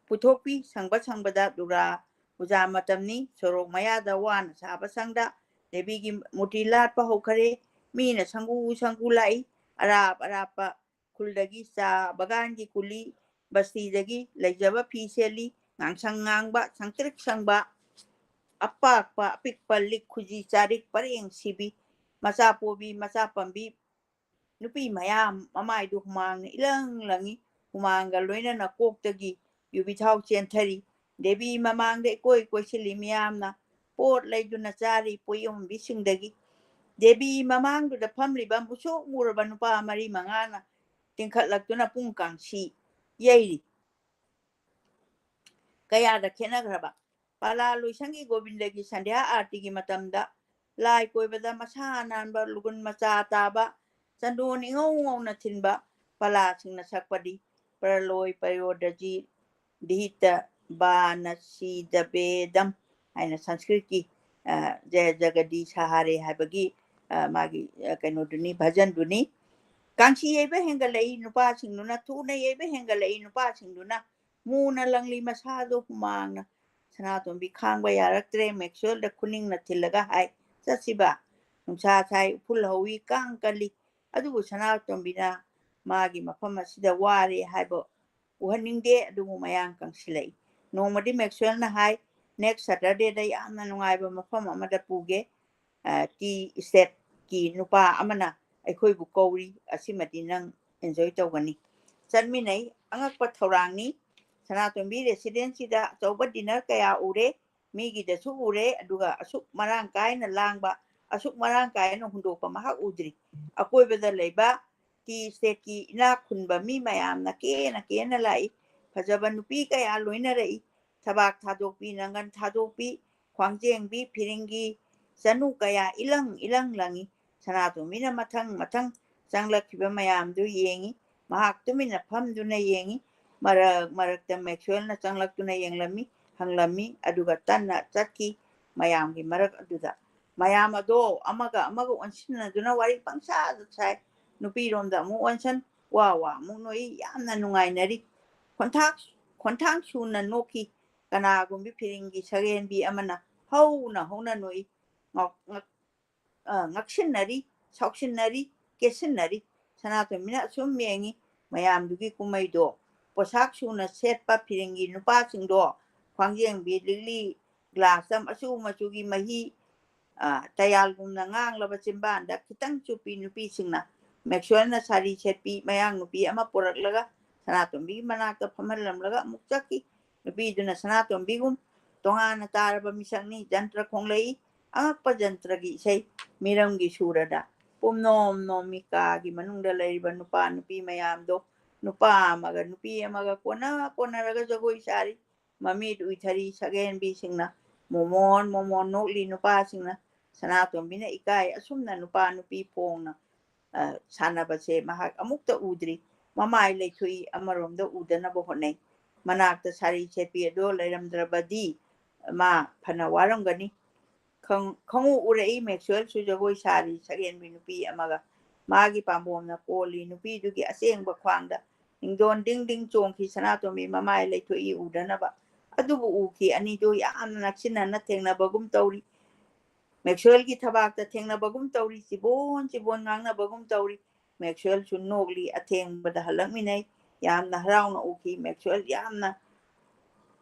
ꯄꯨꯊꯣꯛꯄꯤ, ꯁꯪꯕ ꯁꯪꯕꯗ ꯗꯨꯔꯒꯥ ꯄꯨꯖꯥ ꯃꯇꯝꯅꯤ꯫ ꯁꯣꯔꯣꯛ ꯃꯌꯥꯗ ꯋꯥꯅ ꯁꯥꯕ ꯁꯪꯗ ꯗꯦꯕꯤꯒꯤ ꯃꯨꯔꯇꯤ ꯂꯥꯠꯄ ꯍꯧꯈꯔꯦ꯫ ꯃꯤꯅ ꯁꯪꯒꯨ ꯁꯪꯒꯨ ꯂꯥꯛꯏ꯫ ꯑꯔꯥꯞ ꯑꯔꯥꯞꯄ ꯈꯨꯜꯗꯒꯤ ꯆꯥ ꯕꯒꯥꯟꯒꯤ ꯀꯨꯂꯤ, ꯕꯁꯇꯤꯗꯒꯤ ꯂꯩꯖꯕ ꯐꯤ ꯁꯦꯠꯂꯤ꯫ ꯉꯥꯡꯁꯪ ꯉꯥꯡꯕ, ꯁꯪꯇ꯭ꯔꯤꯛ ꯁꯪꯕ, ꯑꯄꯥꯛꯄ ꯑꯄꯤꯛꯄ ꯂꯤꯛ ꯈꯨꯖꯤ ꯆꯥꯔꯤꯛ ꯄꯔꯦꯡ ꯁꯤꯕꯤ, ꯃꯆꯥ ꯄꯣꯕꯤ, ꯃꯆꯥ ꯄꯝꯕꯤ, ꯅꯨꯄꯤ ꯃꯌꯥꯝ ꯃꯃꯥꯏꯗꯨ ꯍꯨꯃꯥꯡꯅ ꯏꯂꯪ ꯂꯪꯏ꯫ ꯍꯨꯃꯥꯡꯒ ꯂꯣꯏꯅꯅ ꯀꯣꯛꯇꯒꯤ ꯌꯨꯕꯤ ꯊꯥꯎ ꯆꯦꯟꯊꯔꯤ꯫ ꯗꯦꯕꯤ ꯃꯃꯥꯡꯗ ꯏꯀꯣꯏ ꯀꯣꯏꯁꯤꯜꯂꯤ ꯃꯤꯌꯥꯝꯅ꯫ ꯄꯣꯠ ꯂꯩꯗꯨꯅ ꯆꯥꯔꯤ ꯄꯣꯌꯣꯝꯕꯤꯁꯤꯡꯗꯒꯤ꯫ ꯗꯦꯕꯤ ꯃꯃꯥꯡꯗꯨꯗ ꯐꯝꯂꯤꯕ ꯃꯨꯁꯨꯛ ꯃꯨꯔꯕ ꯅꯨꯄꯥ ꯃꯔꯤ ꯃꯉꯥꯅ ꯇꯤꯡꯈꯠꯂꯛꯇꯨꯅ ꯄꯨꯡ ꯀꯥꯡꯁꯤ ꯌꯩꯔꯤ꯫ ꯀꯌꯥꯗ ꯈꯦꯠꯅꯈ꯭ꯔꯕ? ꯄꯥꯂꯥ ꯂꯣꯏꯁꯪꯒꯤ ꯒꯣꯕꯤꯟꯗꯒꯤ ꯁꯟꯙ꯭ꯌꯥ ꯑꯥꯔꯇꯤꯒꯤ ꯃꯇꯝꯗ ꯂꯥꯏ ꯀꯣꯏꯕꯗ ꯃꯁꯥ ꯅꯥꯟꯕ, ꯂꯨꯒꯨꯟ ꯃꯆꯥ ꯇꯥꯕ, ꯆꯟꯗꯣꯟ ꯏꯉꯧ ꯉꯧꯅ ꯊꯤꯟꯕ ꯄꯥꯂꯥꯁꯤꯡꯅ ꯁꯛꯄꯗꯤ "ꯄ꯭ꯔꯂꯣꯏ ꯄꯌꯣꯗꯖꯤ ꯗꯤꯍꯤꯇ ꯕꯥꯅ ꯁꯤꯗꯕꯦꯗꯝ" ꯍꯥꯏꯅ ꯁꯪꯁꯀ꯭ꯔꯤꯠꯀꯤ, ꯑ, "ꯖꯌ ꯖꯒꯗꯤ ꯁꯍꯥꯔꯦ" ꯍꯥꯏꯕꯒꯤ, ꯑ, ꯃꯥꯒꯤ, ꯑ, ꯀꯩꯅꯣꯗꯨꯅꯤ, ꯚꯖꯟꯗꯨꯅꯤ꯫ ꯀꯥꯡꯁꯤ ꯌꯩꯕ ꯍꯦꯟꯒꯠꯂꯛꯏ ꯅꯨꯄꯥꯁꯤꯡꯗꯨꯅ, ꯊꯨꯅ ꯌꯩꯕ ꯍꯦꯟꯒꯠꯂꯛꯏ ꯅꯨꯄꯥꯁꯤꯡꯗꯨꯅ, ꯃꯨꯅ ꯂꯪꯂꯤ ꯃꯁꯥꯗꯣ ꯍꯨꯃꯥꯡꯅ꯫ ꯁꯅꯥꯇꯣꯝꯕꯤ ꯈꯥꯡꯕ ꯌꯥꯔꯛꯇ꯭ꯔꯦ, ꯃꯦꯛꯁꯋꯦꯜꯗ ꯈꯨꯅꯤꯡꯅ ꯊꯤꯜꯂꯒ ꯍꯥꯏ, "ꯆꯠꯁꯤꯕ, ꯅꯨꯡꯁꯥ ꯁꯥꯏ, ꯎꯐꯨꯜ ꯍꯧꯏ, ꯀꯥꯡ ꯀꯜꯂꯤ"꯫ ꯑꯗꯨꯕꯨ ꯁꯅꯥꯇꯣꯝꯕꯤꯅ ꯃꯥꯒꯤ ꯃꯐꯝ ꯑꯁꯤꯗ ꯋꯥꯔꯦ ꯍꯥꯏꯕ ꯎꯍꯟꯅꯤꯡꯗꯦ, ꯑꯗꯨꯕꯨ ꯃꯌꯥꯡ ꯀꯪꯁꯤꯜꯂꯛꯏ꯫ ꯅꯣꯡꯃꯗꯤ ꯃꯦꯛꯁꯋꯦꯜꯅ ꯍꯥꯏ, "Next Saturdayꯗ ꯌꯥꯝꯅ ꯅꯨꯡꯉꯥꯏꯕ ꯃꯐꯝ ꯑꯃꯗ ꯄꯨꯒꯦ, ꯑ, ꯇꯤ ꯏꯁꯇꯦꯠꯀꯤ ꯅꯨꯄꯥ ꯑꯃꯅ ꯑꯩꯈꯣꯏꯕꯨ ꯀꯧꯔꯤ, ꯑꯁꯤꯃꯗꯤ ꯅꯪ enjoy ꯇꯧꯒꯅꯤ"꯫ ꯆꯠꯃꯤꯟꯅꯩ꯫ ꯑꯉꯛꯄ ꯊꯧꯔꯥꯡꯅꯤ꯫ ꯁꯅꯥꯇꯣꯝꯕꯤ ꯔꯦꯁꯤꯗꯦꯟꯁꯤꯗ ꯑꯆꯧꯕ dinner ꯀꯌꯥ ꯎꯔꯦ, ꯃꯤꯒꯤꯗꯁꯨ ꯎꯔꯦ, ꯑꯗꯨꯒ ꯑꯁꯨꯛ ꯃꯔꯥꯡ ꯀꯥꯏꯅ ꯂꯥꯡꯕ, ꯑꯁꯨꯛ ꯃꯔꯥꯡ ꯀꯥꯏꯅ ꯍꯨꯟꯗꯣꯛꯄ ꯃꯍꯥꯛ ꯎꯗ꯭ꯔꯤ꯫ ꯑꯀꯣꯏꯕꯗ ꯂꯩꯕ ꯇꯤ ꯏꯁꯇꯦꯠꯀꯤ ꯏꯅꯥꯛ ꯈꯨꯟꯕ ꯃꯤ ꯃꯌꯥꯝꯅ ꯀꯦꯅ ꯀꯦꯅ ꯂꯥꯛꯏ꯫ ꯐꯖꯕ ꯅꯨꯄꯤ ꯀꯌꯥ ꯂꯣꯏꯅꯔꯛꯏ꯫ ꯊꯕꯥꯛ ꯊꯥꯗꯣꯛꯄꯤ, ꯅꯪꯒꯟ ꯊꯥꯗꯣꯛꯄꯤ, ꯈ꯭ꯋꯥꯡꯖꯦꯡꯕꯤ, ꯐꯤꯔꯤꯡꯒꯤ ꯆꯅꯨ ꯀꯌꯥ ꯏꯂꯪ ꯏꯂꯪ ꯂꯪꯏ꯫ ꯁꯅꯥꯇꯣꯝꯕꯤꯅ ꯃꯊꯪ ꯃꯊꯪ ꯆꯪꯂꯛꯈꯤꯕ ꯃꯌꯥꯝꯗꯨ ꯌꯦꯡꯏ꯫ ꯃꯍꯥꯛ ꯇꯨꯃꯤꯟꯅ ꯐꯝꯗꯨꯅ ꯌꯦꯡꯏ꯫ ꯃꯔꯛ ꯃꯔꯛꯇ ꯃꯦꯛꯁꯋꯦꯜꯅ ꯆꯪꯂꯛꯇꯨꯅ ꯌꯦꯡꯂꯝꯃꯤ, ꯍꯪꯂꯝꯃꯤ, ꯑꯗꯨꯒ ꯇꯟꯅ ꯆꯠꯈꯤ꯫ ꯃꯌꯥꯝꯒꯤ ꯃꯔꯛ ꯑꯗꯨꯗ ꯃꯌꯥꯝ ꯑꯗꯣ ꯑꯃꯒ ꯑꯃꯒ ꯑꯣꯟꯁꯤꯟꯅꯗꯨꯅ ꯋꯥꯔꯤ ꯄꯪꯁꯥꯗ ꯁꯥꯏ꯫ ꯅꯨꯄꯤꯔꯣꯝꯗ ꯑꯃꯨꯛ ꯑꯣꯟꯁꯟ, ꯋꯥ ꯋꯥ ꯑꯃꯨꯛ ꯅꯣꯛꯏ, ꯌꯥꯝꯅ ꯅꯨꯡꯉꯥꯏꯅꯔꯤ꯫ ꯈꯣꯟꯊꯥꯛ-, ꯈꯣꯟꯊꯥꯡ ꯁꯨꯅ ꯅꯣꯛꯈꯤ꯫ ꯀꯅꯥꯒꯨꯝꯕꯤ ꯐꯤꯔꯤꯡꯒꯤ ꯁꯒꯦꯟꯕꯤ ꯑꯃꯅ ꯍꯧꯅ ꯍꯧꯅ ꯅꯣꯛꯏ꯫ ꯉꯥꯎ-, ꯉꯛ-, ꯑ, ꯉꯛꯁꯤꯟꯅꯔꯤ, ꯁꯥꯎꯁꯤꯟꯅꯔꯤ, ꯀꯦꯠꯁꯤꯟꯅꯔꯤ꯫ ꯁꯅꯥꯇꯣꯝꯕꯤꯅ ꯑꯁꯨꯝ ꯌꯦꯡꯉꯤ ꯃꯌꯥꯝꯗꯨꯒꯤ ꯀꯨꯝꯍꯩꯗꯣ꯫ ꯄꯣꯁꯥꯛ ꯁꯨꯅ ꯁꯦꯠꯄ ꯐꯤꯔꯤꯡꯒꯤ ꯅꯨꯄꯥꯁꯤꯡꯗꯣ, ꯈ꯭ꯋꯥꯡꯖꯦꯡꯕꯤ, ꯂꯤꯛꯂꯤ, ꯒ꯭ꯂꯥꯁꯇ ꯃꯆꯨ ꯃꯆꯨꯒꯤ ꯃꯍꯤ, ꯑ, ꯇꯌꯥꯜꯒꯨꯝꯅ ꯉꯥꯡꯂꯕ ꯆꯤꯝꯕꯥꯟꯗ ꯈꯤꯇꯪ ꯆꯨꯞꯄꯤ ꯅꯨꯄꯤꯁꯤꯡꯅ꯫ ꯃꯦꯛꯁꯋꯦꯜꯅ ꯁꯥꯔꯤ ꯁꯦꯠꯄꯤ ꯃꯌꯥꯡ ꯅꯨꯄꯤ ꯑꯃ ꯄꯨꯔꯛꯂꯒ ꯁꯅꯥꯇꯣꯝꯕꯤꯒꯤ ꯃꯅꯥꯛꯇ ꯐꯝꯍꯜꯂꯝꯂꯒ ꯑꯃꯨꯛ ꯆꯠꯈꯤ꯫ ꯅꯨꯄꯤꯗꯨꯅ ꯁꯅꯥꯇꯣꯝꯕꯤꯒꯨꯝ ꯇꯣꯉꯥꯟꯅ ꯇꯥꯔꯕ ꯃꯤꯁꯛꯅꯤ꯫ ꯖꯟꯇ꯭ꯔ ꯈꯣꯡꯂꯛꯏ꯫ ꯑꯉꯛꯄ ꯖꯟꯇ꯭ꯔꯒꯤ ꯏꯁꯩ, ꯃꯤꯔꯝꯒꯤ ꯁꯨꯔꯗ ꯄꯨꯝꯅꯣꯝ ꯅꯣꯝꯃꯤ꯫ ꯀꯥꯒꯤ ꯃꯅꯨꯡꯗ ꯂꯩꯔꯤꯕ ꯅꯨꯄꯥ ꯅꯨꯄꯤ ꯃꯌꯥꯝꯗꯣ, ꯅꯨꯄꯥ ꯑꯃꯒ ꯅꯨꯄꯤ ꯑꯃꯒ ꯀꯣꯟꯅ ꯀꯣꯟꯅꯔꯒ ꯖꯒꯣꯏ ꯁꯥꯔꯤ꯫ ꯃꯃꯤꯠ ꯎꯏꯊꯔꯤ ꯁꯛꯍꯦꯟꯕꯤꯁꯤꯡꯅ꯫ ꯃꯣꯃꯣꯟ ꯃꯣꯃꯣꯟ ꯅꯣꯛꯂꯤ ꯅꯨꯄꯥꯁꯤꯡꯅ꯫ ꯁꯅꯥꯇꯣꯝꯕꯤꯅ ꯏꯀꯥꯏ꯫ ꯑꯁꯨꯝꯅ ꯅꯨꯄꯥ ꯅꯨꯄꯤ ꯐꯣꯡꯅ, ꯑ, ꯁꯥꯟꯅꯕꯁꯦ ꯃꯍꯥꯛ ꯑꯃꯨꯛꯇ ꯎꯗ꯭ꯔꯤ꯫ ꯃꯃꯥꯏ ꯂꯩꯊꯣꯛꯏ, ꯑꯃꯔꯣꯝꯗ ꯎꯗꯅꯕ ꯍꯣꯠꯅꯩ꯫ ꯃꯅꯥꯛꯇ ꯁꯥꯔꯤ ꯁꯦꯠꯄꯤ ꯑꯗꯣ ꯂꯩꯔꯝꯗ꯭ꯔꯕꯗꯤ ꯃꯥ ꯐꯅ ꯋꯥꯔꯝꯒꯅꯤ꯫ ꯈꯪ-, ꯈꯪꯎ ꯎꯔꯛꯏ ꯃꯦꯛꯁꯋꯦꯜꯁꯨ ꯖꯒꯣꯏ ꯁꯥꯔꯤ ꯁꯛꯍꯦꯟꯕꯤ ꯅꯨꯄꯤ ꯑꯃꯒ꯫ ꯃꯥꯒꯤ ꯄꯥꯝꯕꯣꯝꯅ ꯀꯣꯜꯂꯤ ꯅꯨꯄꯤꯗꯨꯒꯤ ꯑꯁꯦꯡꯕ ꯈ꯭ꯋꯥꯡꯗ꯫ ꯅꯤꯡꯗꯣꯟ ꯗꯤꯡ ꯗꯤꯡ ꯆꯣꯡꯈꯤ ꯁꯅꯥꯇꯣꯝꯕꯤ ꯃꯃꯥꯏ ꯂꯩꯊꯣꯛꯏ ꯎꯗꯅꯕ꯫ ꯑꯗꯨꯕꯨ ꯎꯈꯤ꯫ ꯑꯅꯤꯗꯨ ꯌꯥꯝꯅ ꯅꯛꯁꯤꯟꯅꯅ ꯊꯦꯡꯅꯕꯒꯨꯝ ꯇꯧꯔꯤ꯫ ꯃꯦꯛꯁꯋꯦꯜꯒꯤ ꯊꯕꯥꯛꯇ ꯊꯦꯡꯅꯕꯒꯨꯝ ꯇꯧꯔꯤ꯫ ꯆꯤꯕꯣꯟ ꯆꯤꯕꯣꯟ ꯉꯥꯡꯅꯕꯒꯨꯝ ꯇꯧꯔꯤ꯫ ꯃꯦꯛꯁꯋꯦꯜꯁꯨ ꯅꯣꯛꯂꯤ꯫ ꯑꯊꯦꯡꯕꯗ ꯍꯜꯂꯛꯃꯤꯟꯅꯩ꯫ ꯌꯥꯝꯅ ꯍꯔꯥꯎꯅ ꯎꯈꯤ꯫ ꯃꯦꯛꯁꯋꯦꯜ ꯌꯥꯝꯅ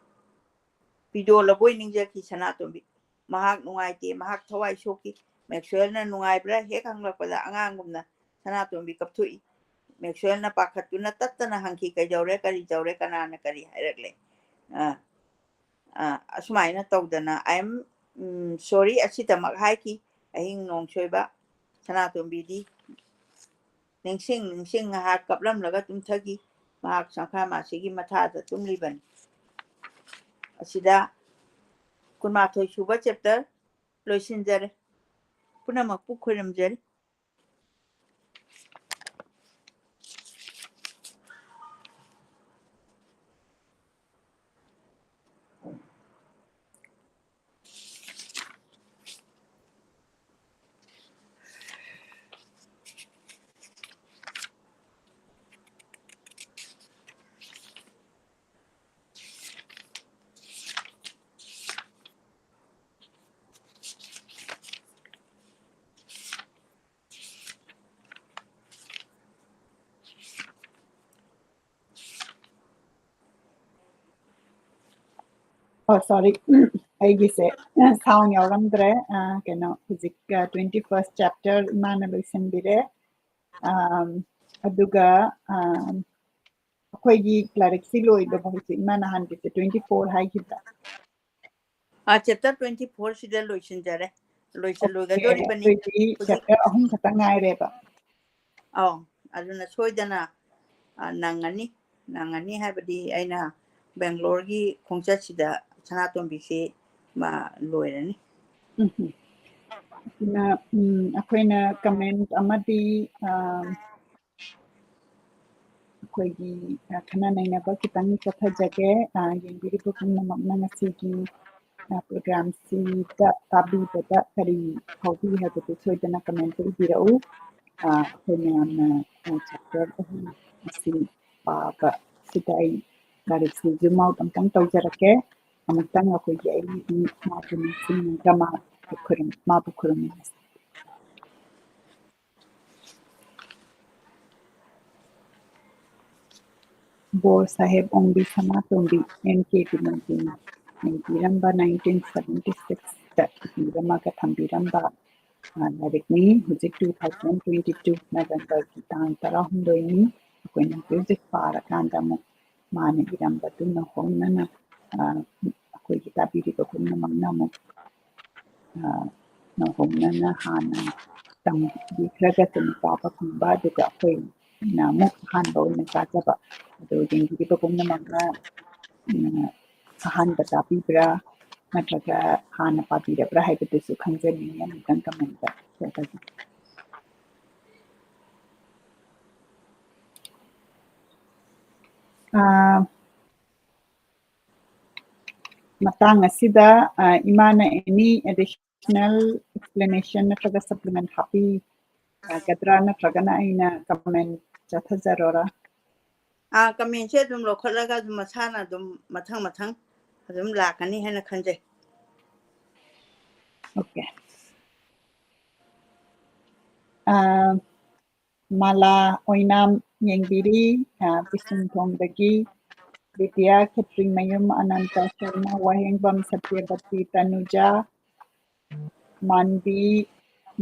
ꯄꯤꯗꯣꯜꯂꯕꯣꯏ ꯅꯤꯡꯖꯈꯤ ꯁꯅꯥꯇꯣꯝꯕꯤ꯫ ꯃꯍꯥꯛ ꯅꯨꯡꯉꯥꯏꯇꯦ꯫ ꯃꯍꯥꯛ ꯊꯋꯥꯏ ꯁꯣꯛꯈꯤ꯫ ꯃꯦꯛꯁꯋꯦꯜꯅ ꯅꯨꯡꯉꯥꯏꯕ꯭ꯔꯥ ꯍꯦꯛ ꯍꯪꯂꯛꯄꯗ ꯑꯉꯥꯡꯒꯨꯝꯅ ꯁꯅꯥꯇꯣꯝꯕꯤ ꯀꯞꯊꯣꯛꯏ꯫ ꯃꯦꯛꯁꯋꯦꯜꯅ ꯄꯥꯈꯠꯇꯨꯅ ꯇꯠꯇꯅ ꯍꯪꯈꯤ, "ꯀꯩꯗꯧꯔꯦ? ꯀꯔꯤ ꯇꯧꯔꯦ? ꯀꯅꯥꯅ ꯀꯔꯤ ꯍꯥꯏꯔꯛꯂꯦ?" ꯑ, ꯑ, ꯑꯁꯨꯃꯥꯏꯅ ꯇꯧꯗꯅ, "I am, ꯎꯝ, sorry" ꯑꯁꯤꯗꯃꯛ ꯍꯥꯏꯈꯤ꯫ ꯑꯍꯤꯡ ꯅꯣꯡ ꯁꯣꯏꯕ ꯁꯅꯥꯇꯣꯝꯕꯤꯗꯤ ꯅꯤꯡꯁꯤꯡ ꯅꯤꯡꯁꯤꯡ ꯉꯥꯏꯍꯥꯛ ꯀꯞꯂꯝꯂꯒ ꯇꯨꯝꯊꯈꯤ꯫ ꯃꯍꯥꯛ ꯁꯪꯈꯥ ꯃꯥꯁꯤꯒꯤ ꯃꯊꯥꯗ ꯇꯨꯝꯂꯤꯕꯅꯤ꯫ ꯑꯁꯤꯗ ꯀꯨꯟꯃꯥꯊꯣꯏ ꯁꯨꯕ ꯆꯦꯞꯇꯔ ꯂꯣꯏꯁꯤꯟꯖꯔꯦ꯫ ꯄꯨꯝꯅꯃꯛꯄꯨ ꯈꯣꯏꯔꯝꯖꯔꯤ꯫ ꯑꯣ, ꯁꯣꯔꯤ꯫ ꯑꯩꯒꯤꯁꯦ ꯁꯥꯎꯟ ꯌꯥꯎꯔꯝꯗ꯭ꯔꯦ꯫ ꯑ, ꯀꯩꯅꯣ, ꯍꯧꯖꯤꯛ, ꯑ, ꯇ꯭ꯋꯦꯟꯇꯤ ꯐꯥꯔꯁ ꯆꯦꯞꯇꯔ ꯏꯃꯥꯅ ꯂꯣꯏꯁꯤꯟꯕꯤꯔꯦ꯫ ꯑꯝ, ꯑꯗꯨꯒ, ꯑꯝ, ꯑꯩꯈꯣꯏꯒꯤ ꯂꯥꯏꯔꯤꯛꯁꯤ ꯂꯣꯏꯗꯕ ꯍꯧꯖꯤꯛ ꯏꯃꯥ ꯅꯍꯥꯟꯒꯤꯁꯦ ꯇ꯭ꯋꯦꯟꯇꯤ ꯐꯣꯔ ꯍꯥꯏꯈꯤꯕ꯭ꯔꯥ? ꯑ, ꯆꯦꯞꯇꯔ ꯇ꯭ꯋꯦꯟꯇꯤ ꯐꯣꯔ ꯁꯤꯗ ꯂꯣꯏꯁꯤꯟꯖꯔꯦ꯫ ꯂꯣꯏꯁꯤꯜꯂꯣꯏꯒꯗꯧꯔꯤꯕꯅꯤ꯫ ꯑꯩꯈꯣꯏꯗꯤ ꯍꯧꯖꯤꯛ ꯆꯦꯞꯇꯔ ꯑꯍꯨꯝ ꯈꯛꯇ ꯉꯥꯏꯔꯦꯕ꯫ ꯑꯧ, ꯑꯗꯨꯅ ꯁꯣꯏꯗꯅ, ꯑ, ꯅꯪꯉꯅꯤ꯫ ꯅꯪꯉꯅꯤ ꯍꯥꯏꯕꯗꯤ ꯑꯩꯅ ꯕꯦꯡꯒ꯭ꯂꯣꯔꯒꯤ ꯈꯣꯡꯆꯠꯁꯤꯗ ꯁꯅꯥꯇꯣꯝꯕꯤꯁꯤ ꯃꯥ ꯂꯣꯏꯔꯅꯤ꯫ ꯎꯝ꯫ ꯑꯗꯨꯅ, ꯎꯝ, ꯑꯩꯈꯣꯏꯅ ꯀꯃꯦꯟ ꯑꯃꯗꯤ, ꯑ, ꯑꯩꯈꯣꯏꯒꯤ, ꯑ, ꯈꯟꯅ ꯅꯩꯅꯕ ꯈꯤꯇꯪ ꯆꯠꯊꯖꯒꯦ꯫ ꯑ, ꯌꯦꯡꯕꯤꯔꯤꯕ ꯄꯨꯝꯅꯃꯛꯅ ꯉꯁꯤꯒꯤ, ꯑ, ꯄ꯭ꯔꯣꯒ꯭ꯔꯥꯝꯁꯤꯗ ꯇꯥꯕꯤꯕꯗ ꯀꯔꯤ ꯐꯥꯎꯕꯤ ꯍꯥꯏꯕꯗꯨ ꯁꯣꯏꯗꯅ ꯀꯃꯦꯟꯇ ꯏꯕꯤꯔꯛꯎ꯫ ꯑ, ꯑꯩꯈꯣꯏ ꯃꯌꯥꯝꯅ, ꯑ, ꯆꯦꯞꯇꯔ ꯑꯍꯨꯝ ꯑꯁꯤ ꯄꯥꯕꯁꯤꯗ ꯑꯩ ꯂꯥꯏꯔꯤꯛꯁꯤ ꯖꯨꯝ ꯑꯥꯎꯠ ꯑꯝꯇꯪ ꯇꯧꯖꯔꯛꯀꯦ꯫ ꯑꯃꯨꯛꯇꯪ ꯑꯩꯈꯣꯏꯒꯤ ꯑꯩꯒꯤ ꯃꯥꯕꯨ ꯅꯤꯡꯁꯤꯡꯂꯒ ꯃꯥꯕꯨ ꯈꯨꯔꯨꯝ-, ꯃꯥꯕꯨ ꯈꯨꯔꯨꯝꯃꯤꯟꯅꯁꯤ꯫ ꯕꯣꯔ ꯁꯥꯍꯦꯕ ꯑꯣꯡꯕꯤ ꯁꯅꯥꯇꯣꯝꯕꯤ ꯑꯦꯝ ꯀꯦ ꯕꯤꯅꯣꯗꯤꯅ ꯏꯕꯤꯔꯝꯕ nineteen seventy sixꯇ ꯏꯕꯤꯔꯝꯃꯒ ꯊꯝꯕꯤꯔꯝꯕ, ꯑ, ꯂꯥꯏꯔꯤꯛꯅꯤ꯫ ꯍꯧꯖꯤꯛ two thousand twenty two ꯅꯕꯦꯝꯕꯔꯒꯤ ꯇꯥꯡ ꯇꯔꯥꯍꯨꯝꯗꯣꯏꯅꯤ꯫ ꯑꯩꯈꯣꯏꯅ ꯍꯧꯖꯤꯛ ꯍꯧꯖꯤꯛ ꯄꯥꯔꯀꯥꯟꯗ ꯑꯃꯨꯛ ꯃꯥꯅ ꯏꯔꯝꯕꯗꯨ ꯅꯧꯍꯧꯅꯅ, ꯑ, ꯑꯩꯈꯣꯏꯒꯤ ꯇꯥꯕꯤꯔꯤꯕ ꯄꯨꯝꯅꯃꯛꯅ ꯑꯃꯨꯛ, ꯑ, ꯅꯧꯍꯧꯅꯅ ꯍꯥꯟꯅ ꯇꯝꯕꯤꯈ꯭ꯔꯒ ꯑꯗꯨꯝ ꯄꯥꯕ ꯐꯪꯕ, ꯑꯗꯨꯒ ꯑꯩꯈꯣꯏꯅ ꯑꯃꯨꯛ ꯑꯍꯥꯟꯕ ꯑꯣꯏꯅ ꯇꯥꯖꯕ꯫ ꯑꯗꯨ ꯌꯦꯡꯕꯤꯔꯤꯕ ꯄꯨꯝꯅꯃꯛꯅ, ꯎꯝ, ꯑꯍꯥꯟꯕ ꯇꯥꯕꯤꯕ꯭ꯔꯥ ꯅꯠꯇ꯭ꯔꯒ ꯍꯥꯟꯅ ꯄꯥꯕꯤꯔꯕ꯭ꯔꯥ ꯍꯥꯏꯕꯗꯨꯁꯨ ꯈꯪꯖꯅꯤꯡꯉꯤ, ꯑꯃꯨꯛꯇꯪ ꯀꯃꯦꯟꯇ ꯇꯧꯕꯤꯌꯨ꯫ ꯑꯥ, ꯃꯇꯥꯡ ꯑꯁꯤꯗ, ꯑꯥ, ꯏꯃꯥꯅ any additional explanation ꯅꯠꯇ꯭ꯔꯒ supplement ꯍꯥꯞꯄꯤꯒꯗ꯭ꯔꯥ, ꯅꯠꯇ꯭ꯔꯒꯅ ꯑꯩꯅ ꯀꯃꯦꯟ ꯆꯠꯊꯖꯔꯣꯔꯥ? ꯑꯥ, ꯀꯃꯦꯟꯁꯦ ꯑꯗꯨꯝ ꯂꯧꯈꯠꯂꯒ ꯑꯗꯨꯝ ꯃꯁꯥꯅ ꯑꯗꯨꯝ ꯃꯊꯪ ꯃꯊꯪ ꯑꯗꯨꯝ ꯂꯥꯛꯀꯅꯤ ꯍꯥꯏꯅ ꯈꯟꯖꯩ꯫ Okay. ꯑꯥ, ꯃꯥꯂꯥ ꯑꯣꯏꯅꯥꯝ ꯌꯦꯡꯕꯤꯔꯤ, ꯑꯥ, ꯄꯤꯁꯨꯝꯊꯣꯡꯗꯒꯤ꯫ ꯕꯤꯗ꯭ꯌꯥ ꯈꯦꯇ꯭ꯔꯤꯃꯌꯨꯝ ꯑꯅꯟꯇ ꯁꯔꯃ, ꯋꯥꯍꯦꯡꯕꯝ ꯁꯇ꯭ꯌꯕꯇꯤ ꯇꯅꯨꯖꯥ, ꯃꯥꯟꯕꯤ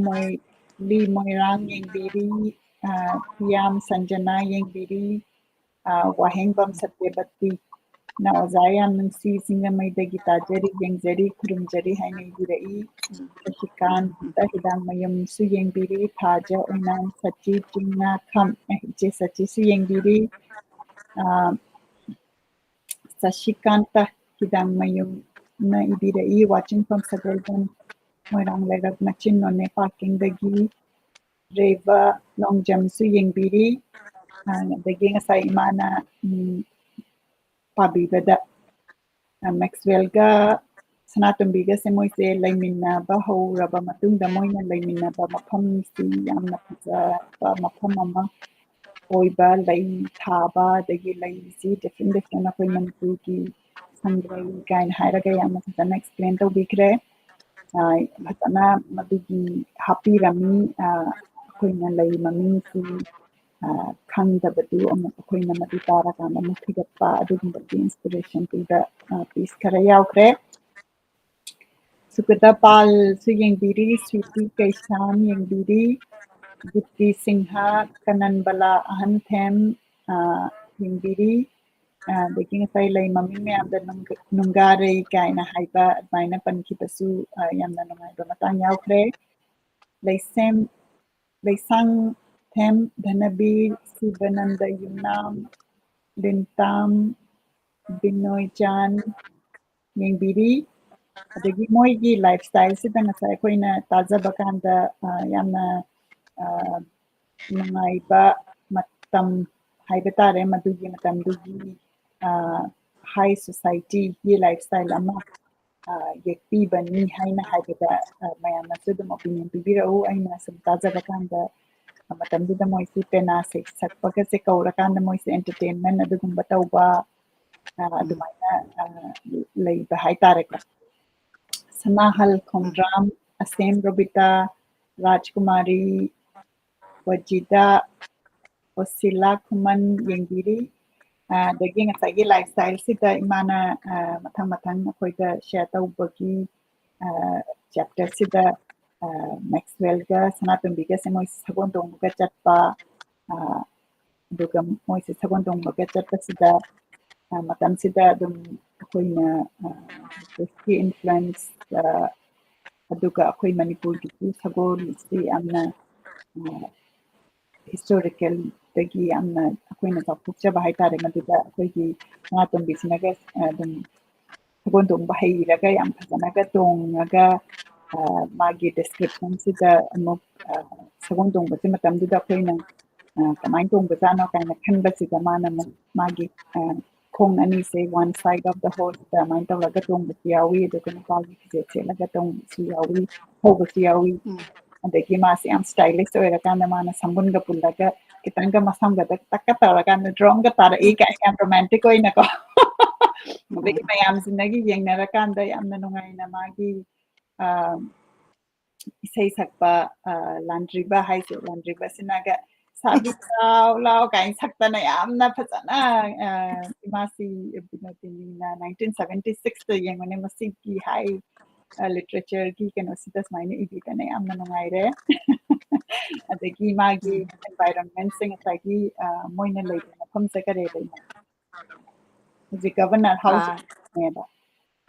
ꯃꯣꯏ-, ꯂꯤ ꯃꯣꯏꯔꯥꯡ ꯌꯦꯡꯕꯤꯔꯤ, ꯑꯥ, ꯄꯤꯌꯥꯝ ꯁꯟꯖꯅꯥ ꯌꯦꯡꯕꯤꯔꯤ, ꯑꯥ, ꯋꯥꯍꯦꯡꯕꯝ ꯁꯇ꯭ꯌꯕꯇꯤ꯫ ꯅ ꯑꯣꯖꯥ ꯌꯥꯝ ꯅꯨꯡꯁꯤ, ꯁꯤꯡꯖꯃꯩꯗꯒꯤ ꯇꯥꯖꯔꯤ, ꯌꯦꯡꯖꯔꯤ, ꯈꯨꯔꯨꯝꯖꯔꯤ ꯍꯥꯏꯅ ꯏꯕꯤꯔꯛꯏ꯫ ꯁꯁꯤꯀꯥꯟꯇ ꯍꯤꯗꯥꯡꯃꯌꯨꯝꯁꯨ ꯌꯦꯡꯕꯤꯔꯤ, ꯊꯥꯖ ꯑꯣꯏꯅꯥꯝ, ꯁꯆꯤ ꯆꯤꯡꯅꯥꯈꯝ, ꯑꯦ, ꯏꯆꯦ ꯁꯆꯤꯁꯨ ꯌꯦꯡꯕꯤꯔꯤ꯫ ꯑ, ꯁꯁꯤꯀꯥꯟꯇ ꯍꯤꯗꯥꯡꯃꯌꯨꯝꯅ ꯏꯕꯤꯔꯛꯏ, watching from ꯁꯒꯣꯜꯕꯟ, ꯃꯣꯏꯔꯥꯡ ꯂꯩꯔꯛ ꯃꯆꯤꯟ ꯅꯣꯅꯦ ꯄꯥꯔꯀꯤꯡꯗꯒꯤ꯫ ꯔꯦꯕ ꯂꯣꯡꯖꯝꯁꯨ ꯌꯦꯡꯕꯤꯔꯤ꯫ ꯑ, ꯑꯗꯒꯤ ꯉꯁꯥꯏ ꯏꯃꯥꯅ, ꯎꯝ, ꯄꯥꯕꯤꯕꯗ, ꯑ, ꯃꯦꯛꯁꯋꯦꯜꯒ ꯁꯅꯥꯇꯣꯝꯕꯤꯒꯁꯦ ꯃꯣꯏꯁꯦ ꯂꯩꯃꯤꯟꯅꯕ ꯍꯧꯔꯕ ꯃꯇꯨꯡꯗ ꯃꯣꯏꯅ ꯂꯩꯃꯤꯟꯅꯕ ꯃꯐꯝꯁꯤ ꯌꯥꯝꯅ ꯐꯖꯕ ꯃꯐꯝ ꯑꯃ ꯑꯣꯏꯕ, ꯂꯩ ꯊꯥꯕ, ꯑꯗꯒꯤ ꯂꯩꯁꯤ different different ꯑꯩꯈꯣꯏ ꯃꯅꯤꯄꯨꯔꯒꯤ ꯁꯪꯕ꯭ꯔꯩ ꯀꯥꯏꯅ ꯍꯥꯏꯔꯒ ꯌꯥꯝꯅ ꯐꯖꯅ explain ꯇꯧꯕꯤꯈ꯭ꯔꯦ꯫ ꯑ, ꯐꯖꯅ ꯃꯗꯨꯒꯤ ꯍꯥꯞꯄꯤꯔꯝꯃꯤ꯫ ꯑ, ꯑꯩꯈꯣꯏꯅ ꯂꯩ ꯃꯃꯤꯡꯁꯤ, ꯑ, ꯈꯪꯗꯕꯗꯨ ꯑꯃꯨꯛ ꯑꯩꯈꯣꯏꯅ ꯃꯗꯨ ꯇꯥꯔꯀꯥꯟꯗ ꯑꯃꯨꯛ ꯊꯤꯒꯠꯄ ꯑꯗꯨꯒꯨꯝꯕꯒꯤ inspiration ꯄꯤꯕ, ꯑ, piece ꯈꯔ ꯌꯥꯎꯈ꯭ꯔꯦ꯫ ꯁꯨꯀ꯭ꯔꯤꯇꯥ ꯄꯥꯜꯁꯨ ꯌꯦꯡꯕꯤꯔꯤ, ꯁ꯭ꯋꯤꯇꯤ ꯀꯩꯁꯥꯝ ꯌꯦꯡꯕꯤꯔꯤ, ꯗꯤꯞꯇꯤ ꯁꯤꯡꯍ, ꯀꯅꯟꯕꯂꯥ ꯑꯍꯟꯊꯦꯝ, ꯑ, ꯌꯦꯡꯕꯤꯔꯤ꯫ ꯑ, ꯑꯗꯒꯤ ꯉꯁꯥꯏ ꯂꯩ ꯃꯃꯤꯡ ꯃꯌꯥꯝꯗ ꯅꯨꯡ-, ꯅꯨꯡꯒꯥꯔꯩ ꯀꯥꯏꯅ ꯍꯥꯏꯕ ꯑꯗꯨꯃꯥꯏꯅ ꯄꯟꯈꯤꯕꯁꯨ, ꯑ, ꯌꯥꯝꯅ ꯅꯨꯡꯉꯥꯏꯕ ꯃꯇꯥꯡ ꯌꯥꯎꯈ꯭ꯔꯦ꯫ ꯂꯩꯁꯦꯝ, ꯂꯩꯁꯥꯡꯊꯦꯝ ꯙꯅꯕꯤꯔ, ꯁꯤꯕꯅꯟꯗ ꯌꯨꯝꯅꯥꯝ, ꯂꯤꯟꯇꯥꯝ ꯕꯤꯅꯣꯏ ꯆꯥꯟ ꯌꯦꯡꯕꯤꯔꯤ꯫ ꯑꯗꯒꯤ ꯃꯣꯏꯒꯤ lifestyle ꯁꯤꯗ ꯉꯁꯥꯏ ꯑꯩꯈꯣꯏꯅ ꯇꯥꯖꯕ ꯀꯥꯟꯗ, ꯑ, ꯌꯥꯝꯅ, ꯑ, ꯅꯨꯡꯉꯥꯏꯕ ꯃꯇꯝ ꯍꯥꯏꯕ ꯇꯥꯔꯦ, ꯃꯗꯨꯒꯤ ꯃꯇꯝꯗꯨꯒꯤ, ꯑ, high society ꯒꯤ lifestyle ꯑꯃ, ꯑ, ꯌꯦꯛꯄꯤꯕꯅꯤ ꯍꯥꯏꯅ ꯍꯥꯏꯕꯗ, ꯑ, ꯃꯌꯥꯝꯅꯁꯨ ꯑꯗꯨꯝ opinion ꯄꯤꯕꯤꯔꯛꯎ꯫ ꯑꯩꯅ ꯁꯨꯝ ꯇꯥꯖꯕ ꯀꯥꯟꯗ, ꯑ, ꯃꯇꯝꯗꯨꯗ ꯃꯣꯏꯁꯤ ꯄꯦꯅꯥ ꯁꯩ-, ꯁꯛꯄꯒꯁꯦ ꯀꯧꯔꯀꯥꯟꯗ ꯃꯣꯏꯁꯦ entertainment ꯑꯗꯨꯒꯨꯝꯕ ꯇꯧꯕ, ꯑ, ꯑꯗꯨꯃꯥꯏꯅ, ꯑ, ꯂꯩꯕ ꯍꯥꯏꯇꯥꯔꯦꯀꯣ꯫ ꯁꯅꯥꯍꯜ ꯈꯣꯡꯗ꯭ꯔꯥꯝ, ꯑꯁꯦꯝ ꯔꯣꯕꯤꯇꯥ, ꯔꯥꯖꯀꯨꯃꯥꯔꯤ, ꯋꯖꯤꯗꯥ, ꯑꯣꯁꯤꯂꯥ ꯈꯨꯃꯟ ꯌꯦꯡꯕꯤꯔꯤ꯫ ꯑ, ꯑꯗꯒꯤ ꯉꯁꯥꯏꯒꯤ lifestyle ꯁꯤꯗ ꯏꯃꯥꯅ, ꯑ, ꯃꯊꯪ ꯃꯊꯪ ꯑꯩꯈꯣꯏꯗ share ꯇꯧꯕꯒꯤ, ꯑ, chapter ꯁꯤꯗ, ꯑ, ꯃꯦꯛꯁꯋꯦꯜꯒ ꯁꯅꯥꯇꯣꯝꯕꯤꯒꯁꯦ ꯃꯣꯏ ꯁꯒꯣꯜ ꯇꯣꯡꯕꯒ ꯆꯠꯄ, ꯑ, ꯑꯗꯨꯒ ꯃꯣꯏꯁꯦ ꯁꯒꯣꯜ ꯇꯣꯡꯕꯒ ꯆꯠꯄꯁꯤꯗ ꯑ, ꯃꯇꯝꯁꯤꯗ ꯑꯗꯨꯝ ꯑꯩꯈꯣꯏꯅ, ꯑ, British ꯀꯤ influence, ꯑ, ꯑꯗꯨꯒ ꯑꯩꯈꯣꯏ ꯃꯅꯤꯄꯨꯔꯒꯤꯁꯨ ꯁꯒꯣꯜꯁꯤ ꯌꯥꯝꯅ, ꯑ, historical ꯗꯒꯤ ꯌꯥꯝꯅ ꯑꯩꯈꯣꯏꯅ ꯆꯥꯎꯊꯣꯛꯆꯕ ꯍꯥꯏꯇꯥꯔꯦ꯫ ꯃꯗꯨꯗ ꯑꯩꯈꯣꯏꯒꯤ ꯁꯅꯥꯇꯣꯝꯕꯤꯁꯤꯅꯒ, ꯑ, ꯑꯗꯨꯝ ꯁꯒꯣꯜ ꯇꯣꯡꯕ ꯍꯩꯔꯒ ꯌꯥꯝ ꯐꯖꯅꯒ ꯇꯣꯡꯉꯒ, ꯑ, ꯃꯥꯒꯤ description ꯁꯤꯗ ꯑꯃꯨꯛ, ꯑ, ꯁꯒꯣꯜ ꯇꯣꯡꯕꯁꯦ ꯃꯇꯝꯗꯨꯗ ꯑꯩꯈꯣꯏꯅ, ꯑ, ꯀꯃꯥꯏꯅ ꯇꯣꯡꯕꯖꯥꯠꯅꯣ ꯀꯥꯏꯅ ꯈꯟꯕꯁꯤꯗ ꯃꯥꯅ ꯑꯃꯨꯛ ꯃꯥꯒꯤ, ꯑ, ꯈꯣꯡ ꯑꯅꯤꯁꯦ one side of the horse ꯑꯗꯨꯃꯥꯏꯅ ꯇꯧꯔꯒ ꯇꯣꯡꯕꯁꯨ ꯌꯥꯎꯏ, ꯑꯗꯨꯒ ꯅꯨꯄꯥꯒꯤ ꯐꯤꯖꯦꯠ ꯁꯦꯠꯂꯒ ꯇꯣꯡꯕꯁꯨ ꯌꯥꯎꯏ, ꯊꯧꯕꯁꯨ ꯌꯥꯎꯏ꯫ ꯎꯝ꯫ ꯑꯗꯒꯤ ꯃꯥꯁꯦ ꯌꯥꯝ stylish ꯑꯣꯏꯔꯀꯥꯟꯗ ꯃꯥꯅ ꯁꯝꯕꯨꯟꯒ ꯄꯨꯜꯂꯒ ꯈꯤꯇꯪꯒ ꯃꯁꯝꯒꯗ ꯇꯛꯀ ꯇꯧꯔꯀꯥꯟꯗ ꯗ꯭ꯔꯣꯝꯒ ꯇꯥꯔꯛꯏ ꯀꯥꯏꯅ ꯌꯥꯝ romantic ꯑꯣꯏꯅꯀꯣ꯫ ꯑꯗꯒꯤ ꯎꯝ꯫ ꯃꯌꯥꯝꯁꯤꯅꯒꯤ ꯌꯦꯡꯅꯔꯀꯥꯟꯗ ꯌꯥꯝꯅ ꯅꯨꯡꯉꯥꯏꯅ ꯃꯥꯒꯤ, ꯑ, ꯏꯁꯩ ꯁꯛꯄ, ꯑ, ꯂꯥꯟꯗ꯭ꯔꯤꯕ ꯍꯥꯏꯁꯦ, ꯂꯥꯟꯗ꯭ꯔꯤꯕꯁꯤꯅꯒ "ꯁꯥꯕꯤ ꯂꯥꯎ ꯂꯥꯎ" ꯀꯥꯏꯅ ꯁꯛꯇꯅ ꯌꯥꯝꯅ ꯐꯖꯅ, ꯑ, ꯏꯃꯥꯁꯤ ꯕꯤꯅꯣꯗꯤꯅꯤꯅ nineteen seventy six ꯇ ꯌꯦꯡꯉꯨꯅꯦ, ꯃꯁꯤꯒꯤ ꯍꯥꯏ, ꯑ, literature ꯒꯤ ꯀꯩꯅꯣꯁꯤꯗ ꯁꯨꯃꯥꯏꯅ ꯏꯕꯤꯗꯅ ꯌꯥꯝꯅ ꯅꯨꯡꯉꯥꯏꯔꯦ꯫ ꯑꯗꯒꯤ ꯃꯥꯒꯤ ꯎꯝ꯫ Environment ꯁꯦ ꯉꯁꯥꯏꯒꯤ, ꯑ, ꯃꯣꯏꯅ ꯂꯩꯕ ꯃꯐꯝꯁꯦ ꯀꯔꯤ ꯂꯩꯅꯣ? ꯍꯧꯖꯤꯛ Governor House ꯑꯥ꯫ ꯅꯦꯕ꯫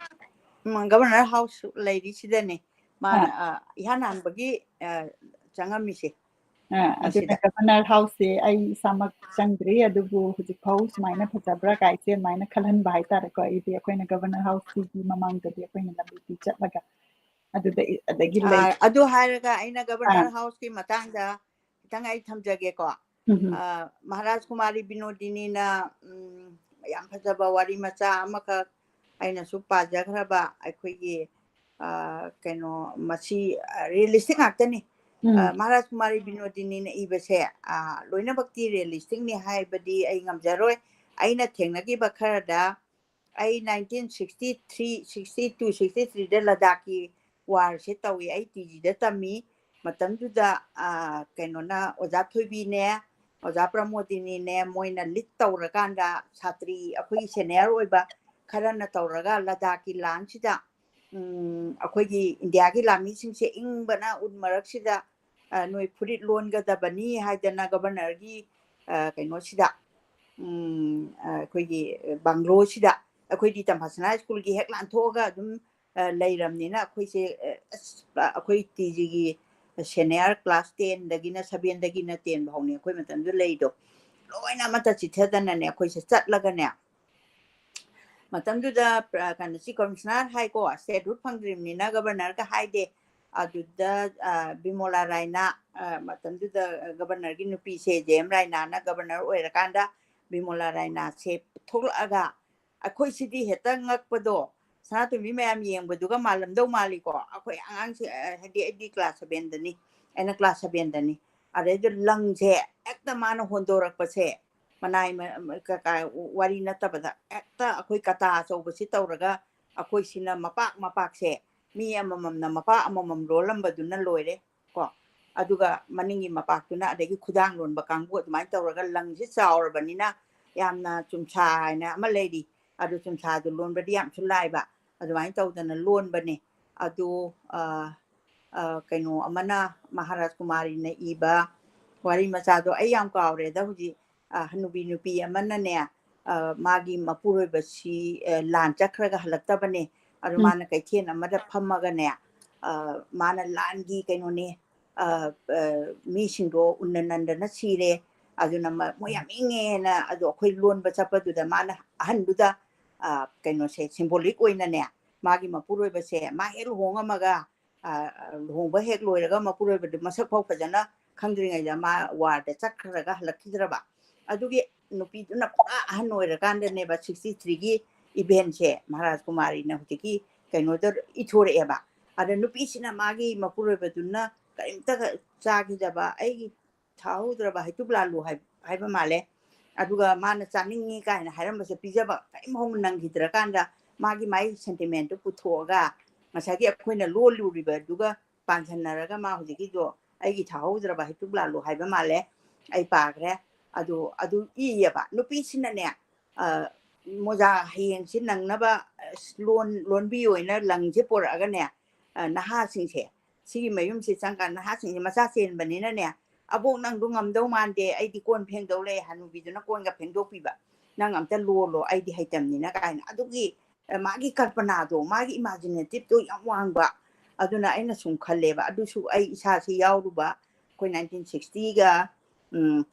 ꯎꯝ, Governor House ꯂꯩꯔꯤꯁꯤꯗꯅꯦ ꯃꯥꯅ, ꯑꯥ꯫ ꯑ, ꯏꯍꯥꯟ ꯍꯥꯟꯕꯒꯤ, ꯑ, ꯆꯪꯉꯝꯃꯤꯁꯦ꯫ ꯑ, ꯑꯗꯨꯅ ꯑꯁꯤꯗ꯫ Governor House ꯁꯦ ꯑꯩ ꯏꯁꯥꯃꯛ ꯆꯪꯗ꯭ꯔꯤ, ꯑꯗꯨꯕꯨ ꯍꯧꯖꯤꯛ ꯐꯥꯎ ꯁꯨꯃꯥꯏꯅ ꯐꯖꯕ꯭ꯔꯥ ꯀꯥꯏꯁꯦ ꯑꯗꯨꯃꯥꯏꯅ ꯈꯜꯍꯟꯕ ꯍꯥꯏꯇꯥꯔꯦꯀꯣ꯫ ꯑꯩꯗꯤ ꯑꯩꯈꯣꯏꯅ Governor House ꯁꯤꯒꯤ ꯃꯃꯥꯡꯗꯗꯤ ꯑꯩꯈꯣꯏꯅ ꯂꯝꯕꯤꯗꯤ ꯆꯠꯂꯒ ꯑꯗꯨꯗ ꯏ-, ꯑꯗꯒꯤ ꯑ, ꯂꯩ-, ꯑꯗꯨ ꯍꯥꯏꯔꯒ ꯑꯩꯅ ꯑꯥ꯫ Governor House ꯀꯤ ꯃꯇꯥꯡꯗ ꯈꯤꯇꯪ ꯑꯩ ꯊꯝꯖꯒꯦꯀꯣ꯫ ꯎꯝ ꯍꯝ꯫ ꯑ, ꯃꯍꯥꯔꯥꯖ ꯀꯨꯃꯥꯔꯤ ꯕꯤꯅꯣꯗꯤꯅꯤꯅ, ꯎꯝ, ꯌꯥꯝ ꯐꯖꯕ ꯋꯥꯔꯤ ꯃꯆꯥ ꯑꯃꯈꯛ ꯑꯩꯅꯁꯨ ꯄꯥꯖꯈ꯭ꯔꯕ ꯑꯩꯈꯣꯏꯒꯤ, ꯑ, ꯀꯩꯅꯣ, ꯃꯁꯤ, ꯑ, realistic ꯉꯥꯛꯇꯅꯤ꯫ ꯑ, ꯎꯝ꯫ ꯃꯍꯥꯔꯥꯖ ꯀꯨꯃꯥꯔꯤ ꯕꯤꯅꯣꯗꯤꯅꯤꯅ ꯏꯕꯁꯦ, ꯑ, ꯂꯣꯏꯅꯃꯛꯇꯤ realistic ꯅꯤ ꯍꯥꯏꯕꯗꯤ ꯑꯩ ꯉꯝꯖꯔꯣꯏ꯫ ꯑꯩꯅ ꯊꯦꯡꯅꯈꯤꯕ ꯈꯔꯗ ꯑꯩ nineteen sixty three, sixty two, sixty three ꯗ ꯂꯗꯥꯈꯀꯤ war ꯁꯦ ꯇꯧꯏ꯫ ꯑꯩ ꯇꯤ ꯖꯤꯗ ꯇꯝꯃꯤ꯫ ꯃꯇꯝꯗꯨꯗ, ꯑ, ꯀꯩꯅꯣꯅ, ꯑꯣꯖꯥ ꯊꯣꯏꯕꯤꯅꯦ, ꯑꯣꯖꯥ ꯄ꯭ꯔꯃꯣꯗꯤꯅꯤꯅꯦ, ꯃꯣꯏꯅ lead ꯇꯧꯔꯀꯥꯟꯗ ꯁꯥꯇ꯭ꯔꯤ ꯑꯩꯈꯣꯏꯒꯤ senior ꯑꯣꯏꯕ ꯈꯔꯅ ꯇꯧꯔꯒ ꯂꯗꯥꯈꯀꯤ ꯂꯥꯟꯁꯤꯗ, ꯎꯝ, ꯑꯩꯈꯣꯏꯒꯤ ꯏꯟꯗꯤꯌꯥꯒꯤ ꯂꯥꯟꯃꯤꯁꯤꯡꯁꯦ ꯏꯪꯕꯅ ꯎꯟ ꯃꯔꯛꯁꯤꯗ, ꯑ, ꯅꯣꯏ ꯐꯨꯔꯤꯠ ꯂꯣꯟꯒꯗꯕꯅꯤ ꯍꯥꯏꯗꯅ Governor ꯒꯤ, ꯑ, ꯀꯩꯅꯣꯁꯤꯗ, ꯎꯝ, ꯑ, ꯑꯩꯈꯣꯏꯒꯤ ꯕꯪꯒ꯭ꯂꯣꯁꯤꯗ, ꯑꯩꯈꯣꯏꯗꯤ ꯇꯝꯐꯥꯁꯅꯥ ꯁ꯭ꯀꯨꯜꯒꯤ ꯍꯦꯛ ꯂꯥꯟꯊꯣꯛꯑꯒ ꯑꯗꯨꯝ, ꯑ, ꯂꯩꯔꯝꯅꯤꯅ ꯑꯩꯈꯣꯏꯁꯦ, ꯑ, ꯑꯁ, ꯑ, ꯑꯩꯈꯣꯏ ꯇꯤꯖꯤꯒꯤ ꯁꯦꯅꯤꯌꯔ ꯀ꯭ꯂꯥꯁ ꯇꯦꯟꯗꯒꯤꯅ, ꯁꯚꯦꯟꯗꯒꯤꯅ ꯇꯦꯟ ꯐꯥꯎꯅꯤ ꯑꯩꯈꯣꯏ ꯃꯇꯝꯗꯨꯗ ꯂꯩꯗꯣ꯫ ꯂꯣꯏꯅ ꯑꯃꯠꯇ ꯆꯤꯊꯗꯅꯅꯦ ꯑꯩꯈꯣꯏꯁꯦ ꯆꯠꯂꯒꯅꯦ, ꯃꯇꯝꯗꯨꯗ ꯄ꯭ꯔ-, ꯀꯩꯅꯣ, ꯆꯤꯐ ꯀꯃꯤꯁꯅꯔ ꯍꯥꯏꯀꯣ, ꯁ꯭ꯇꯦꯠꯍꯨꯗ ꯐꯪꯗ꯭ꯔꯤꯕꯅꯤꯅ ꯒꯕꯔꯅꯔꯒ ꯍꯥꯏꯗꯦ꯫ ꯑꯗꯨꯗ, ꯑ, ꯕꯤꯃꯣꯂꯥ ꯔꯥꯏꯅꯥ, ꯑ, ꯃꯇꯝꯗꯨꯗ ꯒꯕꯔꯅꯔꯒꯤ ꯅꯨꯄꯤꯁꯦ, ꯖꯦ ꯑꯦꯝ ꯔꯥꯏꯅꯥꯅ ꯒꯕꯔꯅꯔ ꯑꯣꯏꯔꯀꯥꯟꯗ ꯕꯤꯃꯣꯂꯥ ꯔꯥꯏꯅꯥꯁꯦ ꯊꯣꯛꯂꯛꯑꯒ, ꯑꯩꯈꯣꯏꯁꯤꯗꯤ ꯍꯦꯛꯇ ꯉꯛꯄꯗꯣ, ꯁꯅꯥꯇꯣꯝꯕꯤ ꯃꯌꯥꯝ ꯌꯦꯡꯕꯗꯨꯒ ꯃꯥꯜꯂꯝꯗꯧ ꯃꯥꯜꯂꯤꯀꯣ꯫ ꯑꯩꯈꯣꯏ ꯑꯉꯥꯡꯁꯦ, ꯑ, ꯍꯥꯏꯗꯤ ꯑꯩꯗꯤ ꯀ꯭ꯂꯥꯁ ꯁꯚꯦꯟꯗꯅꯤ, ꯑꯩꯅ ꯀ꯭ꯂꯥꯁ ꯁꯚꯦꯟꯗꯅꯤ꯫ ꯑꯗꯩꯗ ꯂꯪꯁꯦ ꯍꯦꯛꯇ ꯃꯥꯅ ꯍꯣꯟꯗꯣꯔꯛꯄꯁꯦ, ꯃꯅꯥꯏ ꯃ-, ꯃ-, ꯀ-, ꯀ-, ꯋꯥꯔꯤ ꯅꯠꯇꯕꯗ ꯍꯦꯛꯇ ꯑꯩꯈꯣꯏ ꯀꯇꯥ ꯑꯆꯧꯕꯁꯤ ꯇꯧꯔꯒ, ꯑꯩꯈꯣꯏꯁꯤꯅ ꯃꯄꯥꯛ ꯃꯄꯥꯛꯁꯦ, ꯃꯤ ꯑꯃꯃꯝꯅ ꯃꯄꯥꯛ ꯑꯃꯃꯝ ꯂꯣꯜꯂꯝꯕꯗꯨꯅ ꯂꯣꯏꯔꯦ ꯀꯣ꯫ ꯑꯗꯨꯒ ꯃꯅꯤꯡꯒꯤ ꯃꯄꯥꯛꯇꯨꯅ ꯑꯗꯒꯤ ꯈꯨꯗꯥꯡ ꯂꯣꯟꯕ ꯀꯥꯡꯕꯨ, ꯑꯗꯨꯃꯥꯏꯅ ꯇꯧꯔꯒ ꯂꯪꯁꯤ ꯆꯥꯎꯔꯕꯅꯤꯅ ꯌꯥꯝꯅ ꯆꯨꯝꯁꯥ ꯍꯥꯏꯅ ꯑꯃ ꯂꯩꯔꯤ꯫ ꯑꯗꯨ ꯆꯨꯝꯁꯥꯗꯨ ꯂꯣꯟꯕꯗꯤ ꯌꯥꯝꯁꯨ ꯂꯥꯏꯕ, ꯑꯗꯨꯃꯥꯏꯅ ꯇꯧꯗꯅ ꯂꯣꯟꯕꯅꯦ꯫ ꯑꯗꯨ, ꯑ, ꯑ, ꯀꯩꯅꯣ ꯑꯃꯅ, ꯃꯍꯥꯔꯥꯖ ꯀꯨꯃꯥꯔꯤꯅ ꯏꯕ ꯋꯥꯔꯤ ꯃꯆꯥꯗꯣ ꯑꯩ ꯌꯥꯝ ꯀꯥꯎꯔꯦꯗ ꯍꯧꯖꯤꯛ꯫ ꯑ, ꯍꯅꯨꯕꯤ ꯅꯨꯄꯤ ꯑꯃꯅꯅꯦ, ꯑ, ꯃꯥꯒꯤ ꯃꯄꯨꯔꯣꯏꯕꯁꯤ, ꯑ, ꯂꯥꯟ ꯆꯠꯈ꯭ꯔꯒ ꯍꯜꯂꯛꯇꯕꯅꯦ꯫ ꯑꯗꯨ ꯎꯝ꯫ ꯃꯥꯅ ꯀꯩꯊꯦꯜ ꯑꯃꯗ ꯐꯝꯃꯒꯅꯦ, ꯑ, ꯃꯥꯅ ꯂꯥꯟꯒꯤ ꯀꯩꯅꯣꯅꯦ, ꯑ, ꯑ, ꯃꯤꯁꯤꯡꯗꯣ ꯎꯟꯅ ꯅꯟꯗꯅ ꯁꯤꯔꯦ, ꯑꯗꯨꯅ ꯃ-, ꯃꯣꯏ ꯌꯥꯝ ꯏꯪꯉꯦꯅ, ꯑꯗꯣ ꯑꯩꯈꯣꯏ ꯂꯣꯟꯕ ꯆꯠꯄꯗꯨꯗ ꯃꯥꯅ ꯑꯍꯟꯗꯨꯗ, ꯑ, ꯀꯩꯅꯣꯁꯦ, ꯁꯤꯝꯕꯣꯂꯤꯛ ꯑꯣꯏꯅꯅꯦ, ꯃꯥꯒꯤ ꯃꯄꯨꯔꯣꯏꯕꯁꯦ ꯃꯥ ꯍꯦꯛ ꯂꯨꯍꯣꯡꯉꯝꯃꯒ, ꯑ, ꯑ, ꯂꯨꯍꯣꯡꯕ ꯍꯦꯛ ꯂꯣꯏꯔꯒ ꯃꯄꯨꯔꯣꯏꯕꯗꯨ ꯃꯁꯛ ꯐꯥꯎ ꯐꯖꯅ ꯈꯪꯗ꯭ꯔꯤꯉꯩꯗ ꯃꯥ ꯋꯥꯔꯗ ꯆꯠꯈ꯭ꯔꯒ ꯍꯜꯂꯛꯈꯤꯗ꯭ꯔꯕ꯫ ꯑꯗꯨꯒꯤ ꯅꯨꯄꯤꯗꯨꯅ ꯄꯨꯔꯥ ꯑꯍꯟ ꯑꯣꯏꯔꯀꯥꯟꯗꯅꯦꯕ, ꯁꯤꯛꯁꯇꯤ ꯊ꯭ꯔꯤꯒꯤ ꯏꯚꯦꯟꯁꯦ, ꯃꯍꯥꯔꯥꯖ ꯀꯨꯃꯥꯔꯤꯅ ꯍꯧꯖꯤꯛꯀꯤ ꯀꯩꯅꯣꯗ ꯏꯊꯣꯔꯛꯑꯦꯕ꯫ ꯑꯗ ꯅꯨꯄꯤꯁꯤꯅ ꯃꯥꯒꯤ ꯃꯄꯨꯔꯣꯏꯕꯗꯨꯅ ꯀꯔꯤꯝꯇ ꯆꯥꯈꯤꯗꯕ, ꯑꯩꯒꯤ ꯊꯥꯍꯧꯗ꯭ꯔꯕ ꯍꯩꯇꯨꯞ ꯂꯥꯜꯂꯨ ꯍꯥꯏ-, ꯍꯥꯏꯕ ꯃꯥꯜꯂꯦ꯫ ꯑꯗꯨꯒ ꯃꯥꯅ ꯆꯥꯅꯤꯡꯉꯤ ꯀꯥꯏꯅ ꯍꯥꯏꯔꯝꯕꯁꯦ ꯄꯤꯖꯕ ꯀꯔꯤꯝ ꯍꯧꯅ ꯅꯪꯈꯤꯗ꯭ꯔꯀꯥꯟꯗ, ꯃꯥꯒꯤ ꯃꯥꯒꯤ ꯁꯦꯟꯇꯤꯃꯦꯟꯗꯨ ꯄꯨꯊꯣꯛꯑꯒ, ꯉꯁꯥꯏꯒꯤ ꯑꯩꯈꯣꯏꯅ ꯂꯣꯜꯂꯨꯔꯤꯕꯗꯨꯒ ꯄꯥꯟꯁꯟꯅꯔꯒ ꯃꯥ ꯍꯧꯖꯤꯛꯀꯤꯗꯣ ꯑꯩꯒꯤ ꯊꯥꯍꯧꯗ꯭ꯔꯕ ꯍꯩꯇꯨꯞ ꯂꯥꯜꯂꯨ ꯍꯥꯏꯕ ꯃꯥꯜꯂꯦ꯫ ꯑꯩ ꯄꯥꯈ꯭ꯔꯦ꯫ ꯑꯗꯨ, ꯑꯗꯨ ꯏꯌꯦꯕ꯫ ꯅꯨꯄꯤꯁꯤꯅꯅꯦ, ꯑ, ꯃꯣꯖꯥ ꯍꯌꯦꯡꯁꯤ ꯅꯪꯅꯕ, ꯑꯁ, ꯂꯣꯟ-, ꯂꯣꯟꯕꯤ ꯑꯣꯏꯅ ꯂꯪꯁꯦ ꯄꯣꯔꯛꯑꯒꯅꯦ, ꯑ, ꯅꯍꯥꯁꯤꯡꯁꯦ, ꯁꯤꯒꯤ ꯃꯌꯨꯝꯁꯤ ꯆꯪꯀꯥꯟꯗ ꯅꯍꯥꯁꯤꯡꯁꯦ ꯃꯆꯥ ꯆꯦꯟꯕꯅꯤꯅꯅꯦ, "ꯑꯕꯣꯛ, ꯅꯪꯗꯣ ꯉꯝꯗꯧ ꯃꯥꯟꯗꯦ, ꯑꯩꯗꯤ ꯀꯣꯟ ꯐꯦꯡꯗꯧ ꯂꯩ", ꯍꯅꯨꯕꯤꯗꯨꯅ ꯀꯣꯟꯒ ꯐꯦꯡꯗꯣꯛꯄꯤꯕ, "ꯅꯪ ꯑꯝꯇ ꯂꯣꯜꯂꯣ, ꯑꯩꯗꯤ ꯍꯩꯇꯕꯅꯤꯅ" ꯀꯥꯏꯅ꯫ ꯑꯗꯨꯒꯤ ꯑ, ꯃꯥꯒꯤ ꯀꯜꯄꯅꯥꯗꯣ, ꯃꯥꯒꯤ ꯏꯃꯥꯖꯤꯅꯦꯇꯤꯞꯇꯣ ꯌꯥꯝ ꯋꯥꯡꯕ꯫ ꯑꯗꯨꯅ ꯑꯩꯅ ꯁꯨꯝ ꯈꯜꯂꯦꯕ, ꯑꯗꯨꯁꯨ ꯑꯩ ꯏꯁꯥꯁꯤ ꯌꯥꯎꯔꯨꯕ, ꯑꯩꯈꯣꯏ ꯅꯥꯏꯟꯇꯤꯟ ꯁꯤꯛꯁꯇꯤꯒ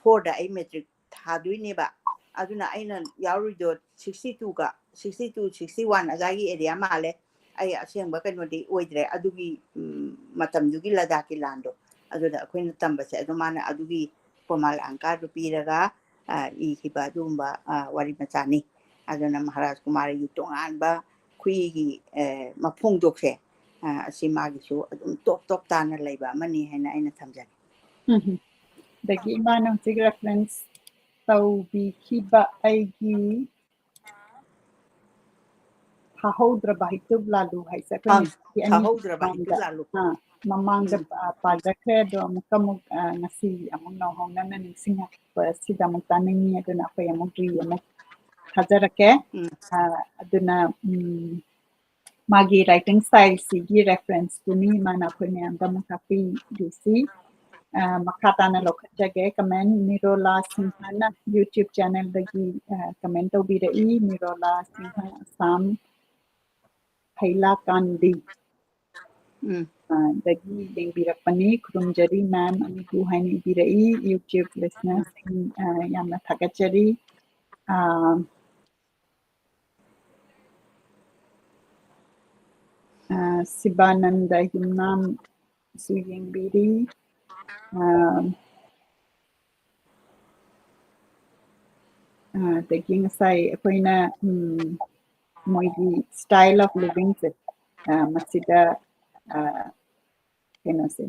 ꯐꯣꯔꯗ ꯑꯩ ꯃꯦꯇ꯭ꯔꯤꯛ ꯊꯥꯗꯣꯏꯅꯦꯕ꯫ ꯑꯗꯨꯅ ꯑꯩꯅ ꯌꯥꯎꯔꯨꯏꯗꯣ ꯁꯤꯛꯁꯇꯤ ꯇꯨꯒ, ꯁꯤꯛꯁꯇꯤ ꯇꯨ, ꯁꯤꯛꯁꯇꯤ ꯋꯥꯟ ꯑꯗꯥꯏꯒꯤ ꯑꯦꯔꯤꯌꯥ ꯃꯥꯜꯂꯦ꯫ ꯑꯩ ꯑꯁꯦꯡꯕ ꯀꯩꯅꯣꯗꯤ ꯑꯣꯏꯗ꯭ꯔꯦ ꯑꯗꯨꯒꯤ, ꯎꯝ, ꯃꯇꯝꯗꯨꯒꯤ ꯂꯗꯥꯛꯀꯤ ꯂꯥꯟꯗꯣ꯫ ꯑꯗꯨꯗ ꯑꯩꯈꯣꯏꯅ ꯇꯝꯕꯁꯦ ꯑꯗꯨ ꯃꯥꯅ ꯑꯗꯨꯒꯤ ꯄꯣꯃꯥꯜ ꯑꯪꯀꯥꯔꯗꯨ ꯄꯤꯔꯒ, ꯑ, ꯏꯈꯤꯕ ꯑꯗꯨꯒꯨꯝꯕ, ꯑ, ꯋꯥꯔꯤ ꯃꯆꯥꯅꯤ꯫ ꯑꯗꯨꯅ ꯃꯍꯥꯔꯥꯖ ꯀꯨꯃꯥꯔꯒꯤ ꯇꯣꯉꯥꯟꯕ ꯑꯩꯈꯣꯏꯒꯤ, ꯑ, ꯃꯐꯣꯡꯗꯣꯛꯁꯦ, ꯑ, ꯑꯁꯤ ꯃꯥꯒꯤꯁꯨ ꯑꯗꯨꯝ ꯇꯣꯞ ꯇꯣꯞ ꯇꯥꯅ ꯂꯩꯕ ꯑꯃꯅꯤ ꯍꯥꯏꯅ ꯑꯩꯅ ꯊꯝꯖꯒꯦ꯫ ꯎꯝ꯫ ꯑꯗꯒꯤ ꯏꯃꯥꯅ ꯍꯧꯖꯤꯛ reference ꯇꯧꯕꯤꯈꯤꯕ ꯑꯩꯒꯤ ꯊꯥꯍꯧꯗ꯭ꯔꯕ ꯍꯩꯇꯨꯞ ꯂꯥꯂꯨ ꯍꯥꯏꯁꯦ ꯑꯩꯈꯣꯏ ꯑꯪ, ꯉꯁꯤ ꯑꯅꯤ ꯊꯥꯍꯧꯗ꯭ꯔꯕ ꯍꯩꯇꯨꯞ ꯃꯃꯥꯡꯗ, ꯂꯥꯂꯨ꯫ ꯑ, ꯃꯃꯥꯡꯗ, ꯎꯝ꯫ ꯑ, ꯄꯥꯖꯈ꯭ꯔꯦ꯫ ꯑꯗꯣ ꯑꯃꯨꯛꯀ ꯑꯃꯨꯛ, ꯑ, ꯉꯁꯤ ꯑꯃꯨꯛ ꯅꯧꯍꯧꯅꯅ ꯅꯤꯡꯁꯤꯡꯉꯛꯄ ꯑꯁꯤꯗ ꯑꯃꯨꯛ ꯇꯥꯅꯤꯡꯉꯤ꯫ ꯑꯗꯨꯅ ꯑꯩꯈꯣꯏ ꯑꯃꯨꯛ re ꯑꯃꯨꯛ ꯊꯥꯖꯔꯛꯀꯦ꯫ ꯎꯝ꯫ ꯑ, ꯑꯗꯨꯅ, ꯎꯝ, ꯃꯥꯒꯤ writing style ꯁꯤꯒꯤ reference ꯇꯨꯅꯤ ꯃꯥꯅ ꯑꯩꯈꯣꯏ ꯃꯌꯥꯝꯗ ꯑꯃꯨꯛ ꯇꯥꯛꯄꯤꯔꯤꯁꯤ꯫ ꯑ, ꯃꯈꯥ ꯇꯥꯅ ꯂꯧꯈꯠꯆꯒꯦ comment꯫ ꯅꯤꯔꯣꯂꯥ ꯁꯤꯡꯍꯅ YouTube channel ꯗꯒꯤ, ꯑ, comment ꯇꯧꯕꯤꯔꯛꯏ꯫ ꯅꯤꯔꯣꯂꯥ ꯁꯤꯡꯍ, ꯑꯁꯥꯝ, ꯍꯩꯂꯥꯀꯥꯟꯗꯤ, ꯎꯝ꯫ ꯑ, ꯗꯒꯤ ꯌꯦꯡꯕꯤꯔꯛꯄꯅꯤ꯫ ꯈꯨꯔꯨꯝꯖꯔꯤ ma'am ꯑꯅꯤꯕꯨ ꯍꯥꯏꯅ ꯏꯕꯤꯔꯛꯏ꯫ YouTube listener ꯁꯤꯡ, ꯑ, ꯌꯥꯝꯅ ꯊꯥꯒꯠꯆꯔꯤ꯫ ꯑ, ꯑ, ꯁꯤꯕꯥꯅꯟꯗ ꯌꯨꯝꯅꯥꯝꯁꯨ ꯌꯦꯡꯕꯤꯔꯤ꯫ ꯑ, ꯑ, ꯑꯗꯒꯤ ꯉꯁꯥꯏ ꯑꯩꯈꯣꯏꯅ, ꯎꯝ, ꯃꯣꯏꯒꯤ style of living ꯁꯦ, ꯑ, ꯃꯁꯤꯗ, ꯑ, ꯀꯩꯅꯣꯁꯦ,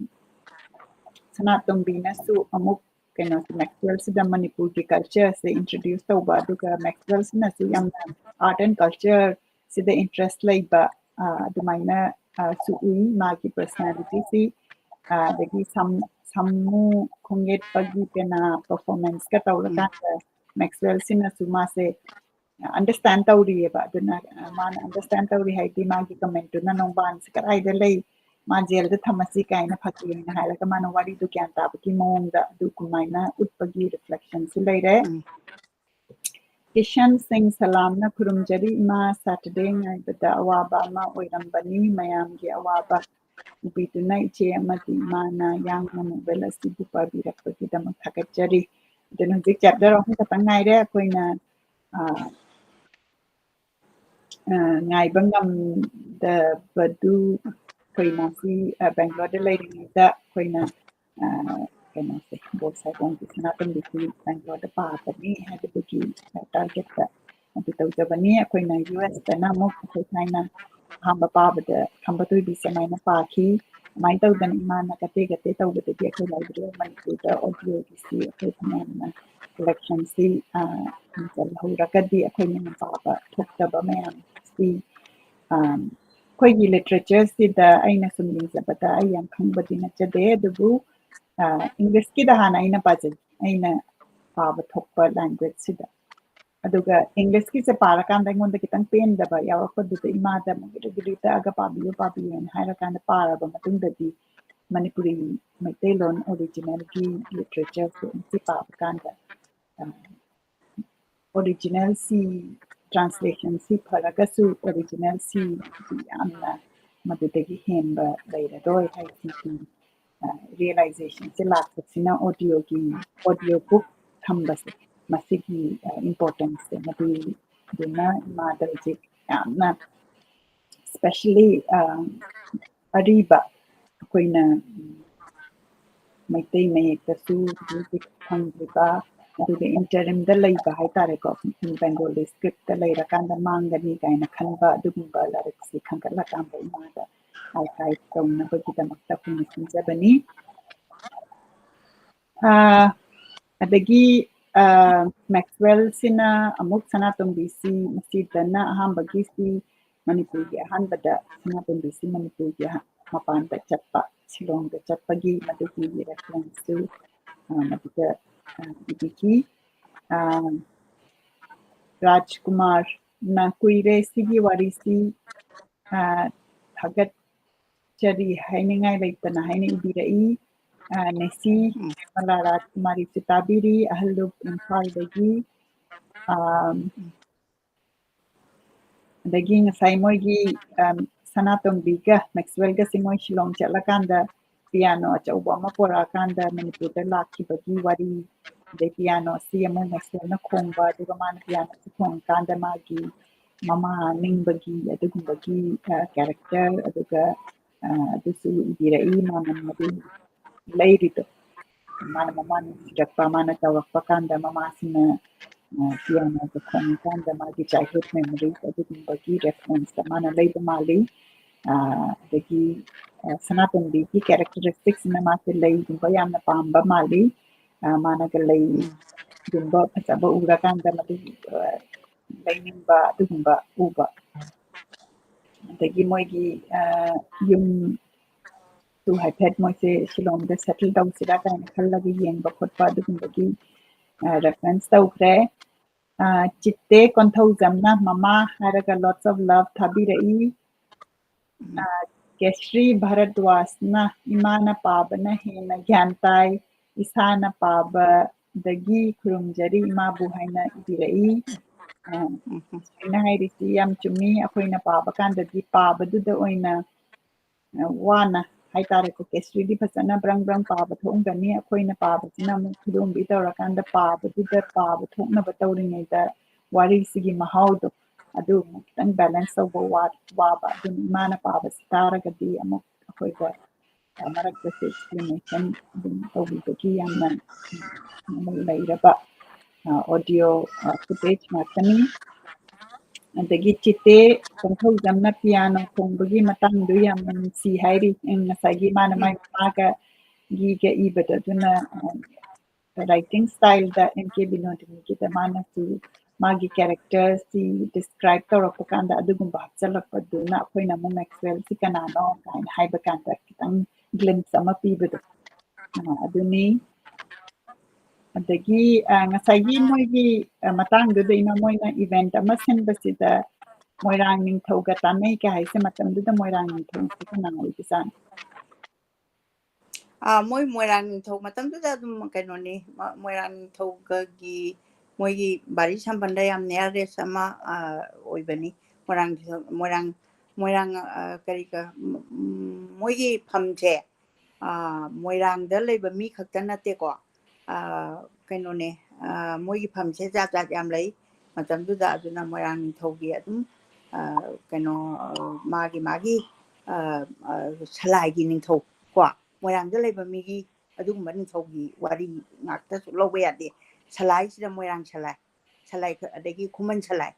ꯁꯅꯥꯇꯣꯝꯕꯤꯅꯁꯨ ꯑꯃꯨꯛ ꯀꯩꯅꯣꯁꯦ, ꯃꯦꯛꯁꯋꯦꯜꯁꯤꯗ ꯃꯅꯤꯄꯨꯔꯒꯤ culture ꯁꯦ introduce ꯇꯧꯕ, ꯑꯗꯨꯒ ꯃꯦꯛꯁꯋꯦꯜꯁꯤꯅꯁꯨ ꯌꯥꯝꯅ art and culture ꯁꯤꯗ interest ꯂꯩꯕ, ꯑ, ꯑꯗꯨꯃꯥꯏꯅ, ꯑ, ꯁꯨ ꯎꯏ ꯃꯥꯒꯤ personality ꯁꯤ꯫ ꯑ, ꯑꯗꯒꯤ ꯁꯝ-, ꯁꯥꯃꯨ ꯈꯣꯡꯌꯦꯠꯄꯒꯤ ꯄꯦꯅꯥ performance ꯀ ꯇꯧꯔꯀꯥꯟꯗ ꯃꯦꯛꯁꯋꯦꯜꯁꯤꯅꯁꯨ ꯃꯥꯁꯦ understand ꯇꯧꯔꯤꯑꯕ꯫ ꯑꯗꯨꯅ, ꯑ, ꯃꯥꯅ understand ꯇꯧꯔꯤ ꯍꯥꯏꯗꯤ ꯃꯥꯒꯤ comment ꯇꯨꯅ ꯅꯣꯡꯕꯥꯟꯁꯦ ꯀꯗꯥꯏꯗ ꯂꯩ, ꯃꯥ ꯖꯦꯜꯗ ꯊꯝꯃꯁꯤ ꯀꯥꯏꯅ ꯐꯥꯒꯤ ꯑꯣꯏꯅ ꯍꯥꯏꯔꯒ ꯃꯥꯅ ꯋꯥꯔꯤꯗꯨ ꯒ꯭ꯌꯥꯟ ꯇꯥꯕꯒꯤ ꯃꯑꯣꯡꯗ ꯑꯗꯨ ꯀꯃꯥꯏꯅ ꯎꯠꯄꯒꯤ ꯔꯤꯐ꯭ꯂꯦꯛꯁꯟꯁꯨ ꯂꯩꯔꯦ꯫ ꯎꯝ꯫ ꯀꯤꯁꯟ ꯁꯤꯡ ꯁꯂꯥꯝꯅ ꯈꯨꯔꯨꯝꯖꯔꯤ ꯏꯃꯥ, ꯁꯦꯇꯔꯗꯦ ꯉꯥꯏꯕꯗ ꯑꯋꯥꯕ ꯑꯃ ꯑꯣꯏꯔꯝꯕꯅꯤ꯫ ꯃꯌꯥꯝꯒꯤ ꯑꯋꯥꯕ ꯎꯕꯤꯗꯨꯅ ꯏꯆꯦ ꯑꯃꯗꯤ ꯏꯃꯥꯅ ꯌꯥꯡꯅ ꯅꯣꯕꯦꯜ ꯑꯁꯤꯕꯨ ꯄꯥꯕꯤꯔꯛꯄꯒꯤꯗꯃꯛ ꯊꯥꯒꯠꯆꯔꯤ꯫ ꯑꯗꯨꯅ ꯍꯧꯖꯤꯛ ꯆꯦꯞꯇꯔ ꯑꯍꯨꯝ ꯈꯛꯇꯪ ꯉꯥꯏꯔꯦ꯫ ꯑꯩꯈꯣꯏꯅ ꯑ, ꯑ, ꯉꯥꯏꯕ ꯉꯝꯗꯕꯗꯨ ꯑꯩꯈꯣꯏꯅ ꯁꯤ, ꯑ, ꯕꯦꯡꯒ꯭ꯂꯣꯔꯗ ꯂꯩꯔꯤꯉꯩꯗ ꯑꯩꯈꯣꯏꯅ, ꯑ, ꯀꯩꯅꯣꯁꯦ, ꯕꯣꯁ ꯁꯥꯏꯒꯣꯝꯒꯤ ꯁꯅꯥꯇꯣꯝꯕꯤꯁꯤ ꯕꯦꯡꯒ꯭ꯂꯣꯔꯗ ꯄꯥꯕꯅꯤ ꯍꯥꯏꯕꯗꯨꯒꯤ, ꯑ, ꯇꯥꯔꯒꯦꯠꯇ ꯑꯗꯨ ꯇꯧꯖꯕꯅꯤ꯫ ꯑꯩꯈꯣꯏꯅ ꯌꯨ ꯑꯦꯁꯇꯅ ꯑꯃꯨꯛ ꯑꯩꯈꯣꯏ ꯊꯥꯏꯅ ꯑꯍꯥꯟꯕ ꯄꯥꯕꯗ ꯈꯝꯕ ꯊꯣꯏꯕꯤ ꯁꯨꯃꯥꯏꯅ ꯄꯥꯈꯤ꯫ ꯑꯗꯨꯃꯥꯏꯅ ꯇꯧꯗꯅ ꯏꯃꯥꯅ ꯀꯇꯦ ꯀꯇꯦ ꯇꯧꯕꯗꯒꯤ ꯑꯩꯈꯣꯏ ꯂꯥꯏꯕ꯭ꯔꯦꯔꯤ ꯑꯣꯐ ꯃꯅꯤꯄꯨꯔꯗ ꯑꯣꯗꯤꯑꯣꯒꯤꯁꯤ ꯑꯩꯈꯣꯏ ꯐꯅꯌꯥꯝꯅ ꯀꯂꯦꯛꯁꯟꯁꯤ, ꯑ, ꯆꯜꯍꯧꯔꯒꯗꯤ ꯑꯩꯈꯣꯏꯅ ꯄꯥꯕ ꯊꯣꯛꯇꯕ ꯃꯌꯥꯝꯁꯤ, ꯑ, ꯑꯩꯈꯣꯏꯒꯤ ꯂꯤꯇꯔꯦꯆꯔꯁꯤꯗ ꯑꯩꯅ ꯁꯨꯝ ꯌꯦꯡꯖꯕꯗ ꯑꯩ ꯌꯥꯝ ꯈꯪꯕꯗꯤ ꯅꯠꯆꯗꯦ, ꯑꯗꯨꯕꯨ, ꯑ, ꯏꯪꯂꯤꯁꯀꯤꯗ ꯍꯥꯟꯅ ꯑꯩꯅ ꯄꯥꯖꯩ, ꯑꯩꯅ ꯄꯥꯕ ꯊꯣꯛꯄ ꯂꯦꯡꯒ꯭ꯋꯦꯖꯁꯤꯗ꯫ ꯑꯗꯨꯒ ꯏꯪꯂꯤꯁꯀꯤꯁꯦ ꯄꯥꯔꯀꯥꯟꯗ ꯑꯩꯉꯣꯟꯗ ꯈꯤꯇꯪ ꯄꯦꯟꯗꯕ ꯌꯥꯎꯔꯛꯄꯗꯨꯗ ꯏꯃꯥꯗ ꯑꯃꯨꯛ ꯒꯤꯔꯤ ꯒꯤꯔꯤ ꯇꯛꯑꯒ ꯄꯥꯕꯤꯌꯨ, ꯄꯥꯕꯤꯌꯨꯅ ꯍꯥꯏꯔꯀꯥꯟꯗ ꯄꯥꯔꯕ ꯃꯇꯨꯡꯗꯗꯤ ꯃꯅꯤꯄꯨꯔꯤ ꯃꯩꯇꯩꯂꯣꯟ ꯑꯣꯔꯤꯖꯤꯅꯦꯜꯒꯤ ꯂꯤꯇꯔꯦꯆꯔꯁꯦ ꯑꯁꯤ ꯄꯥꯕ ꯀꯥꯟꯗ, ꯑ, ꯑꯣꯔꯤꯖꯤꯅꯦꯜꯁꯤ, ꯇ꯭ꯔꯥꯟꯁꯂꯦꯁꯟꯁꯤ ꯐꯔꯒꯁꯨ ꯑꯣꯔꯤꯖꯤꯅꯦꯜꯁꯤ ꯌꯥꯝꯅ ꯃꯗꯨꯗꯒꯤ ꯍꯦꯟꯕ ꯂꯩꯔꯔꯣꯏ ꯍꯥꯏꯕꯁꯤ, ꯑ, ꯔꯤꯌꯦꯂꯥꯏꯖꯦꯁꯟꯁꯦ ꯂꯥꯛꯄꯁꯤꯅ ꯑꯣꯗꯤꯑꯣꯒꯤ, ꯑꯣꯗꯤꯑꯣ ꯕꯨꯛ ꯊꯝꯕꯁꯦ, ꯃꯁꯤꯒꯤ, ꯑ, ꯏꯝꯄꯣꯔꯇꯦꯟꯁꯁꯦ ꯃꯗꯨꯗꯨꯅ ꯏꯃꯥꯗ ꯍꯧꯖꯤꯛ ꯌꯥꯝꯅ, especially, ꯑ, ꯑꯔꯤꯕ ꯑꯩꯈꯣꯏꯅ, ꯎꯝ, ꯃꯩꯇꯩ ꯃꯌꯦꯛꯇꯁꯨ ꯍꯧꯖꯤꯛ ꯐꯪꯗ꯭ꯔꯤꯕ, ꯑꯗꯨꯒ ꯏꯟꯇꯔꯤꯝꯗ ꯂꯩꯕ ꯍꯥꯏꯇꯥꯔꯦꯀꯣ, ꯕꯦꯡꯒꯣꯂꯤ ꯁ꯭ꯀ꯭ꯔꯤꯞꯇ ꯂꯩꯔꯀꯥꯟꯗ ꯃꯥꯡꯒꯅꯤ ꯀꯥꯏꯅ ꯈꯟꯕ ꯑꯗꯨꯒꯨꯝꯕ ꯂꯥꯏꯔꯤꯛꯁꯤ ꯈꯟꯒꯠꯂꯀꯥꯟꯗ ꯏꯃꯥꯗ ꯑꯥꯔꯀꯥꯏꯚ ꯇꯧꯅꯕꯒꯤꯗꯃꯛꯇ ꯑꯩꯈꯣꯏꯅ ꯁꯤꯟꯖꯕꯅꯤ꯫ ꯑꯥ, ꯑꯗꯒꯤ, ꯑꯥ, ꯃꯦꯛꯁꯋꯦꯜꯁꯤꯅ ꯑꯃꯨꯛ ꯁꯅꯥꯇꯣꯝꯕꯤꯁꯤ ꯃꯁꯤꯗꯅ ꯑꯍꯥꯟꯕꯒꯤꯁꯤ ꯃꯅꯤꯄꯨꯔꯒꯤ ꯑꯍꯥꯟꯕꯗ ꯁꯅꯥꯇꯣꯝꯕꯤꯁꯤ ꯃꯅꯤꯄꯨꯔꯒꯤ ꯑꯍ-, ꯃꯄꯥꯟꯗ ꯆꯠꯄ, ꯁꯤꯂꯣꯡꯗ ꯆꯠꯄꯒꯤ ꯃꯗꯨꯒꯤ ꯔꯦꯐꯔꯦꯟꯁꯁꯨ, ꯑꯥ, ꯃꯗꯨꯗ, ꯑꯥ, ꯏꯕꯤꯈꯤ꯫ ꯑꯥ, ꯔꯥꯖꯀꯨꯃꯥꯔꯅ ꯀꯨꯏꯔꯦ ꯁꯤꯒꯤ ꯋꯥꯔꯤꯁꯤ, ꯑꯥ, ꯊꯥꯒꯠ-, ꯆꯔꯤ ꯍꯥꯏꯅꯤꯡꯉꯥꯏ ꯂꯩꯇꯅ ꯍꯥꯏꯅ ꯏꯕꯤꯔꯛꯏ꯫ ꯑ, ꯅꯦꯁꯤ ꯎꯝ꯫ ꯃꯂꯥ ꯔꯥꯖꯀꯨꯃꯥꯔꯤꯁꯨ ꯇꯥꯕꯤꯔꯤ, ꯑꯍꯜꯂꯨꯞ ꯏꯝꯐꯥꯜꯗꯒꯤ꯫ ꯑ, ꯑꯗꯒꯤ ꯉꯁꯥꯏ ꯃꯣꯏꯒꯤ, ꯑ, ꯁꯅꯥꯇꯣꯝꯕꯤꯒ ꯃꯦꯛꯁꯋꯦꯜꯒꯁꯦ ꯃꯣꯏ ꯁꯤꯂꯣꯡ ꯆꯠꯂꯀꯥꯟꯗ ꯄꯤꯌꯥꯅꯣ ꯑꯆꯧꯕ ꯑꯃ ꯄꯣꯔꯛꯑꯀꯥꯟꯗ ꯃꯅꯤꯄꯨꯔꯗ ꯂꯥꯛꯈꯤꯕꯒꯤ ꯋꯥꯔꯤ, ꯑꯗꯩ ꯄꯤꯌꯥꯅꯣ ꯑꯁꯤ ꯑꯃꯨꯛ ꯃꯦꯛꯁꯋꯦꯜꯅ ꯈꯣꯡꯕ, ꯑꯗꯨꯒ ꯃꯥꯅ ꯄꯤꯌꯥꯅꯣ ꯑꯁꯤ ꯈꯣꯡꯉꯀꯥꯟꯗ ꯃꯥꯒꯤ ꯃꯃꯥ ꯅꯤꯡꯕꯒꯤ ꯑꯗꯨꯒꯨꯝꯕꯒꯤ, ꯑ, ꯀꯦꯔꯦꯛꯇꯔ, ꯑꯗꯨꯒ, ꯑ, ꯑꯗꯨꯁꯨ ꯏꯕꯤꯔꯛꯏ꯫ ꯃꯥꯅ ꯃꯗꯨ ꯂꯩꯔꯤꯗꯣ, ꯃꯥꯅ ꯃꯃꯥ ꯅꯨꯡꯁꯤꯔꯛꯄ, ꯃꯥꯅ ꯆꯥꯎꯔꯛꯄ ꯀꯥꯟꯗ ꯃꯃꯥꯁꯤꯅ, ꯑ, ꯄꯤꯌꯥꯅꯣꯗ ꯈꯣꯡꯉꯀꯥꯟꯗ ꯃꯥꯒꯤ childhood memories ꯑꯗꯨꯒꯨꯝꯕꯒꯤ referenceꯇ ꯃꯥꯅ ꯂꯩꯕ ꯃꯥꯜꯂꯤ꯫ ꯑ, ꯑꯗꯒꯤ, ꯑ, ꯁꯅꯥꯇꯣꯝꯕꯤꯒꯤ characteristicsꯁꯤꯅ ꯃꯥꯁꯦ ꯂꯩꯒꯨꯝꯕ ꯌꯥꯝꯅ ꯄꯥꯝꯕ ꯃꯥꯜꯂꯤ꯫ ꯑ, ꯃꯥꯅꯒ ꯂꯩꯒꯨꯝꯕ ꯐꯖꯕ ꯎꯔꯀꯥꯟꯗ ꯃꯗꯨ, ꯑ, ꯂꯩꯅꯤꯡꯕ ꯑꯗꯨꯒꯨꯝꯕ ꯎꯕ꯫ ꯑꯗꯒꯤ ꯃꯣꯏꯒꯤ, ꯑ, ꯌꯨꯝ ꯇꯨ ꯍꯥꯏꯐꯦꯠ ꯃꯣꯏꯁꯦ ꯁꯤꯂꯣꯡꯗ settle ꯇꯧꯁꯤꯔꯥ ꯀꯥꯏꯅ ꯈꯜꯂꯒ ꯌꯦꯡꯕ ꯈꯣꯠꯄ ꯑꯗꯨꯒꯨꯝꯕꯒꯤ, ꯑ, reference ꯇꯧꯈ꯭ꯔꯦ꯫ ꯑ, ꯆꯤꯠꯇꯦ ꯀꯣꯟꯊꯧꯖꯝꯅ ꯃꯃꯥ ꯍꯥꯏꯔꯒ lots of love ꯊꯥꯕꯤꯔꯛꯏ꯫ ꯑ, ꯀꯦꯁ꯭ꯔꯤ ꯚꯥꯔꯗ꯭ꯋꯥꯖꯅ ꯏꯃꯥꯅ ꯄꯥꯕꯅ ꯍꯦꯟꯅ ꯒ꯭ꯌꯥꯟ ꯇꯥꯏ, ꯏꯁꯥꯅ ꯄꯥꯕꯗꯒꯤ ꯈꯨꯔꯨꯝꯖꯔꯤ ꯏꯃꯥꯕꯨ ꯍꯥꯏꯅ ꯏꯕꯤꯔꯛꯏ꯫ ꯑ, ꯎꯝ꯫ ꯑꯩꯅ ꯍꯥꯏꯔꯤꯁꯤ ꯌꯥꯝ ꯆꯨꯝꯃꯤ꯫ ꯑꯩꯈꯣꯏꯅ ꯄꯥꯕ ꯀꯥꯟꯗꯗꯤ ꯄꯥꯕꯗꯨꯗ ꯑꯣꯏꯅ, ꯑ, ꯋꯥꯅ ꯍꯥꯏꯇꯥꯔꯦꯀꯣ, ꯀꯦꯁ꯭ꯔꯤꯗꯤ ꯐꯖꯅ ꯕ꯭ꯔꯪ ꯕ꯭ꯔꯪ ꯄꯥꯕ ꯊꯣꯛꯑꯝꯒꯅꯤ꯫ ꯑꯩꯈꯣꯏꯅ ꯄꯥꯕꯁꯤꯅ ꯑꯃꯨꯛ ꯈꯨꯗꯣꯝꯕꯤ ꯇꯧꯔꯀꯥꯟꯗ ꯄꯥꯕꯗꯨꯗ ꯄꯥꯕ ꯊꯣꯛꯅꯕ ꯇꯧꯔꯤꯉꯩꯗ ꯋꯥꯔꯤꯁꯤꯒꯤ ꯃꯍꯥꯎꯗꯣ ꯑꯗꯨ ꯑꯃꯨꯛ ꯈꯤꯇꯪ balance ꯇꯧꯕ ꯋꯥ-, ꯋꯥꯕ꯫ ꯑꯗꯨꯅ ꯏꯃꯥꯅ ꯄꯥꯕꯁꯤ ꯇꯥꯔꯒꯗꯤ ꯑꯃꯨꯛ ꯑꯩꯈꯣꯏꯗ, ꯑ, ꯃꯔꯛꯇꯁꯨ explanation ꯑꯗꯨꯝ ꯇꯧꯕꯤꯕꯒꯤ ꯌꯥꯝꯅ, ꯎꯝ, ꯂꯩꯔꯕ, ꯑ, audio, ꯑ, footage ꯉꯥꯛꯇꯅꯤ꯫ ꯑꯗꯒꯤ ꯆꯤꯇꯦ ꯀꯣꯟꯊꯧꯖꯝꯅ ꯄꯤꯌꯥꯅꯣ ꯈꯣꯡꯕꯒꯤ ꯃꯇꯥꯡꯗꯨ ꯌꯥꯝꯅ ꯅꯨꯡꯁꯤ ꯍꯥꯏꯔꯤ꯫ ꯎꯝ, ꯉꯁꯥꯏꯒꯤ ꯃꯥꯅ ꯃꯥꯏ ꯃꯃꯥꯒ ꯒꯤꯒ ꯏꯕꯗꯣ, ꯑꯗꯨꯅ, ꯑ, writing styleꯗ ꯑꯦꯝ ꯀꯦ ꯕꯤꯅꯣꯗꯤꯅꯤꯒꯤꯗ ꯃꯥꯅꯁꯨ ꯃꯥꯒꯤ characterꯁꯤ describe ꯇꯧꯔꯛꯄ ꯀꯥꯟꯗ ꯑꯗꯨꯒꯨꯝꯕ ꯍꯥꯞꯆꯤꯜꯂꯛꯄꯗꯨꯅ ꯑꯩꯈꯣꯏꯅ ꯑꯃꯨꯛ ꯃꯦꯛꯁꯋꯦꯜꯁꯤ ꯀꯅꯥꯅꯣ ꯀꯥꯏꯅ ꯍꯥꯏꯕ ꯀꯥꯟꯗ ꯈꯤꯇꯪ glimpse ꯑꯃ ꯄꯤꯕꯗꯣ, ꯑ, ꯑꯗꯨꯅꯤ꯫ ꯑꯗꯒꯤ, ꯑ, ꯉꯁꯥꯏꯒꯤ ꯃꯣꯏꯒꯤ, ꯑ, ꯃꯇꯥꯡꯗꯨꯗ ꯏꯃꯥ ꯃꯣꯏꯅ event ꯑꯃ ꯁꯤꯟꯕꯁꯤꯗ ꯃꯣꯏꯔꯥꯡ ꯅꯤꯡꯊꯧꯒ ꯇꯥꯟꯅꯩꯒ ꯍꯥꯏꯁꯦ ꯃꯇꯝꯗꯨꯗ ꯃꯣꯏꯔꯥꯡ ꯅꯤꯡꯊꯧꯁꯦ ꯀꯅꯥ ꯑꯣꯏꯕꯖꯥꯠꯅꯣ? ꯑꯥ, ꯃꯣꯏ ꯃꯣꯏꯔꯥꯡ ꯅꯤꯡꯊꯧ ꯃꯇꯝꯗꯨꯗ ꯑꯗꯨꯝ ꯀꯩꯅꯣꯅꯤ, ꯃ- ꯃꯣꯏꯔꯥꯡ ꯅꯤꯡꯊꯧꯒꯒꯤ ꯃꯣꯏꯒꯤ ꯕꯥꯔꯤ ꯁꯝꯕꯟꯗ ꯌꯥꯝ nearest ꯑꯃ ꯑꯥ, ꯑꯣꯏꯕꯅꯤ꯫ ꯃꯣꯏꯔꯥꯡ ꯅꯤꯡꯊꯧ- ꯃꯣꯏꯔꯥꯡ ꯃꯣꯏꯔꯥꯡ ꯑꯥ, ꯀꯔꯤ ꯀ- ꯎꯝ, ꯎꯝ, ꯃꯣꯏꯒꯤ ꯐꯝꯁꯦ ꯑꯥ, ꯃꯣꯏꯔꯥꯡꯗ ꯂꯩꯕ ꯃꯤ ꯈꯛꯇ ꯅꯠꯇꯦꯀꯣ꯫ ꯑꯥ, ꯀꯩꯅꯣꯅꯦ, ꯑꯥ, ꯃꯣꯏꯒꯤ ꯐꯝꯁꯦ ꯖꯥꯠ ꯖꯥꯠ ꯌꯥꯝ ꯂꯩ ꯃꯇꯝꯗꯨꯗ꯫ ꯑꯗꯨꯅ ꯃꯣꯏꯔꯥꯡ ꯅꯤꯡꯊꯧꯒꯤ ꯑꯗꯨꯝ ꯑꯥ, ꯀꯩꯅꯣ ꯑꯥ, ꯃꯥꯒꯤ ꯃꯥꯒꯤ ꯑꯥ, ꯑꯥ, ꯁꯂꯥꯏꯒꯤ ꯅꯤꯡꯊꯧ ꯀꯣ, ꯃꯣꯏꯔꯥꯡꯗ ꯂꯩꯕ ꯃꯤꯒꯤ ꯑꯗꯨꯒꯨꯝꯕ ꯅꯤꯡꯊꯧꯒꯤ ꯋꯥꯔꯤ ꯉꯥꯛꯇꯁꯨ ꯂꯧꯕ ꯌꯥꯗꯦ꯫ ꯁꯂꯥꯏꯁꯤꯗ ꯃꯣꯏꯔꯥꯡ ꯁꯂꯥꯏ, ꯁꯂꯥꯏ ꯈ- ꯑꯗꯒꯤ ꯈꯨꯃꯟ ꯁꯂꯥꯏ,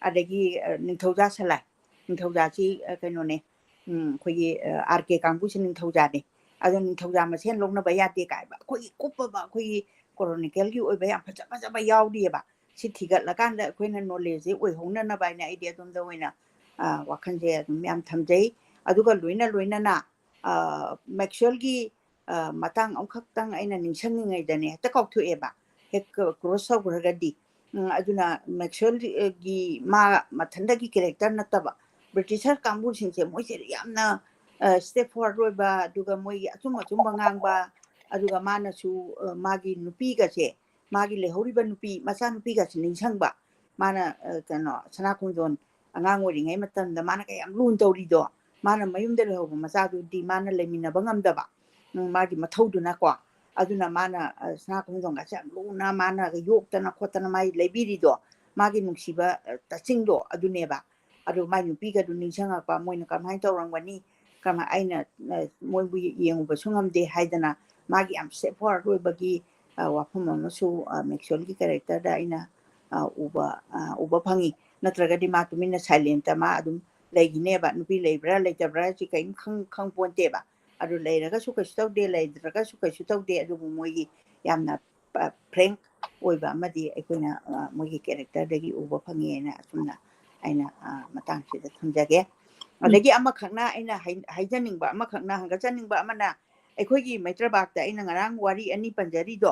ꯑꯗꯒꯤ ꯑ, ꯅꯤꯡꯊꯧꯖꯥ ꯁꯂꯥꯏ, ꯅꯤꯡꯊꯧꯖꯥꯁꯤ ꯑ, ꯀꯩꯅꯣꯅꯦ, ꯎꯝ, ꯑꯩꯈꯣꯏꯒꯤ ꯑꯥꯔ ꯀꯦ ꯀꯥꯡꯕꯨꯁꯤ ꯅꯤꯡꯊꯧꯖꯥꯅꯦ꯫ ꯑꯗꯣ ꯅꯤꯡꯊꯧꯖꯥ ꯃꯁꯦꯟ ꯂꯧꯅꯕ ꯌꯥꯗꯦ ꯀꯥꯏꯕ ꯑꯩꯈꯣꯏꯒꯤ ꯀꯨꯞꯄꯕ ꯑꯩꯈꯣꯏꯒꯤ ꯀ꯭ꯔꯣꯅꯤꯀꯦꯜꯒꯤ ꯑꯣꯏꯕ ꯌꯥꯝ ꯐꯖ ꯐꯖꯕ ꯌꯥꯎꯔꯤꯑꯕ꯫ ꯁꯤ ꯊꯤꯒꯠꯂꯀꯥꯟꯗ ꯑꯩꯈꯣꯏꯅ ꯅꯣꯂꯦꯖꯁꯦ ꯑꯣꯏꯍꯧꯅꯅꯕ ꯍꯥꯏꯅ ꯑꯩꯗꯤ ꯑꯗꯣꯝꯗ ꯑꯣꯏꯅ ꯑ, ꯋꯥꯈꯜꯁꯦ ꯑꯗꯨꯝ ꯌꯥꯝ ꯊꯝꯖꯩ꯫ ꯑꯗꯨꯒ ꯂꯣꯏꯅ ꯂꯣꯏꯅꯅ ꯑ, ꯃꯦꯛꯁꯋꯦꯜꯒꯤ ꯑ, ꯃꯇꯥꯡ ꯑꯃꯈꯛꯇꯪ ꯑꯩꯅ ꯅꯤꯡꯁꯤꯡꯉꯤꯉꯩꯗꯅꯦ ꯍꯦꯛꯇ ꯀꯥꯎꯊꯣꯛꯑꯦꯕ꯫ ꯍꯦꯛ ꯀ꯭ꯔꯣꯁ ꯇꯧꯈ꯭ꯔꯒꯗꯤ꯫ ꯎꯝ, ꯑꯗꯨꯅ ꯃꯦꯛꯁꯋꯦꯜꯒꯤ ꯃꯥ ꯃꯊꯟꯗꯒꯤ ꯀꯦꯔꯦꯛꯇꯔ ꯅꯠꯇꯕ ꯕ꯭ꯔꯤꯇꯤꯁꯔ ꯀꯥꯡꯕꯨꯁꯤꯡꯁꯦ ꯃꯣꯏꯁꯦ ꯌꯥꯝꯅ ꯁ꯭ꯇꯦꯞ ꯐꯣꯔꯋꯥꯔꯗ ꯑꯣꯏꯕ, ꯑꯗꯨꯒ ꯃꯣꯏꯒꯤ ꯑꯆꯨꯝ ꯑꯆꯨꯝꯕ ꯉꯥꯡꯕ, ꯑꯗꯨꯒ ꯃꯥꯅꯁꯨ ꯑ, ꯃꯥꯒꯤ ꯅꯨꯄꯤꯒꯁꯦ, ꯃꯥꯒꯤ ꯂꯩꯍꯧꯔꯤꯕ ꯅꯨꯄꯤ ꯃꯆꯥꯅꯨꯄꯤꯒꯁꯦ ꯅꯤꯡꯁꯤꯡꯕ꯫ ꯃꯥꯅ ꯑ, ꯀꯩꯅꯣ ꯁꯅꯥ ꯈꯣꯡꯖꯣꯟ ꯑꯉꯥꯡ ꯑꯣꯏꯔꯤꯉꯩ ꯃꯇꯝꯗ ꯃꯥꯅ ꯀꯌꯥꯝ ꯂꯨꯅ ꯇꯧꯔꯤꯗꯣ, ꯃꯥꯅ ꯃꯌꯨꯝꯗ ꯂꯩꯍꯧꯕ ꯃꯆꯥꯗꯨꯗꯤ ꯃꯥꯅ ꯂꯩꯃꯤꯟꯅꯕ ꯉꯝꯗꯕ, ꯎꯝ, ꯃꯥꯒꯤ ꯃꯊꯧꯗꯨꯅꯀꯣ꯫ ꯑꯗꯨꯅ ꯃꯥꯅ ꯑ, ꯁꯅꯥ ꯈꯣꯡꯖꯣꯟꯒꯁꯦ ꯌꯥꯝ ꯂꯨꯅ ꯃꯥꯅ ꯌꯣꯛꯇꯅ ꯈꯣꯠꯇꯅ ꯃꯥꯒꯤ ꯂꯩꯕꯤꯔꯤꯗꯣ, ꯃꯥꯒꯤ ꯅꯨꯡꯁꯤꯕ ꯑ, ꯇꯆꯤꯡꯗꯣ ꯑꯗꯨꯅꯦꯕ꯫ ꯑꯗꯨ ꯃꯥꯏ ꯅꯨꯄꯤꯒꯗꯨ ꯅꯤꯡꯁꯤꯡꯉꯛꯄ, ꯃꯣꯏꯅ ꯀꯃꯥꯏꯅ ꯇꯧꯔꯝꯒꯅꯤ, ꯀꯃꯥꯏ ꯑꯩꯅ ꯑ, ꯃꯣꯏꯕꯨ ꯌꯦꯡꯉꯨꯕꯁꯨ ꯉꯝꯗꯦ ꯍꯥꯏꯗꯅ ꯃꯥꯒꯤ ꯌꯥꯝ ꯁ꯭ꯇꯦꯞ ꯐꯣꯔꯋꯥꯔꯗ ꯑꯣꯏꯕꯒꯤ ꯑ, ꯋꯥꯐꯝ ꯑꯃꯁꯨ ꯑ, ꯃꯦꯛꯁꯋꯦꯜꯒꯤ ꯀꯦꯔꯦꯛꯇꯔꯗ ꯑꯩꯅ ꯑ, ꯎꯕ ꯑ, ꯎꯕ ꯐꯪꯉꯤ꯫ ꯅꯠꯇ꯭ꯔꯒꯗꯤ ꯃꯥ ꯇꯨꯃꯤꯟꯅ ꯁꯥꯏꯂꯦꯟꯇ ꯃꯥ ꯑꯗꯨꯝ ꯂꯩꯈꯤꯅꯦꯕ꯫ ꯅꯨꯄꯤ ꯂꯩꯕ꯭ꯔꯥ ꯂꯩꯇꯕ꯭ꯔꯥ ꯍꯥꯏꯁꯤ ꯀꯔꯤꯝ ꯈꯪ ꯈꯪ ꯄꯣꯟꯇꯦꯕ꯫ ꯑꯗꯨ ꯂꯩꯔꯒꯁꯨ ꯀꯩꯁꯨ ꯇꯧꯗꯦ, ꯂꯩꯇ꯭ꯔꯒꯁꯨ ꯀꯩꯁꯨ ꯇꯧꯗꯦ꯫ ꯑꯗꯨꯕꯨ ꯃꯣꯏꯒꯤ ꯌꯥꯝꯅ ꯐ꯭ꯔꯦꯡꯛ ꯑꯣꯏꯕ ꯑꯃꯗꯤ ꯑꯩꯈꯣꯏꯅ ꯑ, ꯃꯣꯏꯒꯤ ꯀꯦꯔꯦꯛꯇꯔꯗꯒꯤ ꯎꯕ ꯐꯪꯉꯤ ꯍꯥꯏꯅ ꯑꯁꯨꯝꯅ ꯑꯩꯅ ꯑ, ꯃꯇꯥꯡꯁꯤꯗ ꯊꯝꯖꯒꯦ꯫ ꯑꯗꯒꯤ ꯑꯃꯈꯛꯅ ꯑꯩꯅ ꯍꯥꯏ- ꯍꯥꯏꯖꯅꯤꯡꯕ ꯑꯃꯈꯛꯅ ꯍꯪꯒꯠꯆꯅꯤꯡꯕ ꯑꯃꯅ ꯑꯩꯈꯣꯏꯒꯤ ꯃꯩꯇ꯭ꯔꯕꯥꯛꯇ ꯑꯩꯅ ꯉꯔꯥꯡ ꯋꯥꯔꯤ ꯑꯅꯤ ꯄꯟꯖꯔꯤꯗꯣ,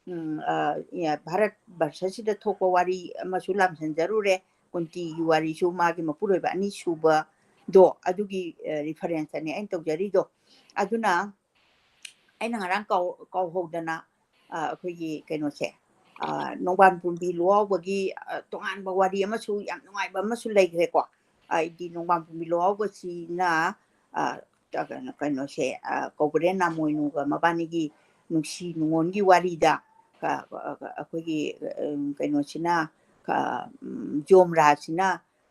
ꯎꯝ, ꯑ, ꯌꯥ- ꯚꯥꯔꯠ ꯕꯔꯁꯁꯤꯗ ꯊꯣꯛꯄ ꯋꯥꯔꯤ ꯑꯃꯁꯨ ꯂꯥꯝꯁꯤꯟꯖꯔꯨꯔꯦ꯫ ꯀꯨꯟꯇꯤꯒꯤ ꯋꯥꯔꯤꯁꯨ ꯃꯥꯒꯤ ꯃꯄꯨꯔꯣꯏꯕ ꯑꯅꯤꯁꯨꯕꯗꯣ ꯑꯗꯨꯒꯤ reference ꯑꯅꯤ ꯑꯩꯅ ꯇꯧꯖꯔꯤꯗꯣ꯫ ꯑꯗꯨꯅ ꯑꯩꯅ ꯉꯔꯥꯡ ꯀꯥꯎ ꯀꯥꯎꯍꯧꯗꯅ ꯑ, ꯑꯩꯈꯣꯏꯒꯤ ꯀꯩꯅꯣꯁꯦ, ꯑ, ꯅꯣꯡꯕꯥꯟ ꯄꯨꯝꯕꯤ ꯂꯨꯋꯥꯎꯕꯒꯤ ꯑ, ꯇꯣꯉꯥꯟꯕ ꯋꯥꯔꯤ ꯑꯃꯁꯨ ꯌꯥꯝ ꯅꯨꯡꯉꯥꯏꯕ ꯑꯃꯁꯨ ꯂꯩꯈ꯭ꯔꯦꯀꯣ꯫ ꯍꯥꯏꯗꯤ ꯅꯣꯡꯕꯥꯟ ꯄꯨꯝꯕꯤ ꯂꯨꯋꯥꯎꯕꯁꯤꯅ ꯑ, ꯀꯩꯅꯣ ꯀꯩꯅꯣꯁꯦ, ꯑ, ꯀꯧꯕ꯭ꯔꯦꯟ ꯅꯥꯃꯣꯏꯅꯨꯒ ꯃꯕꯥꯅꯤꯒꯤ ꯅꯨꯡꯁꯤ ꯅꯨꯡꯉꯣꯟꯒꯤ ꯋꯥꯔꯤꯗ ꯑ, ꯑ, ꯑꯩꯈꯣꯏꯒꯤ ꯑ, ꯀꯩꯅꯣꯁꯤꯅ ꯑ, ꯎꯝ, ꯖꯣꯝꯔꯥꯁꯤꯅ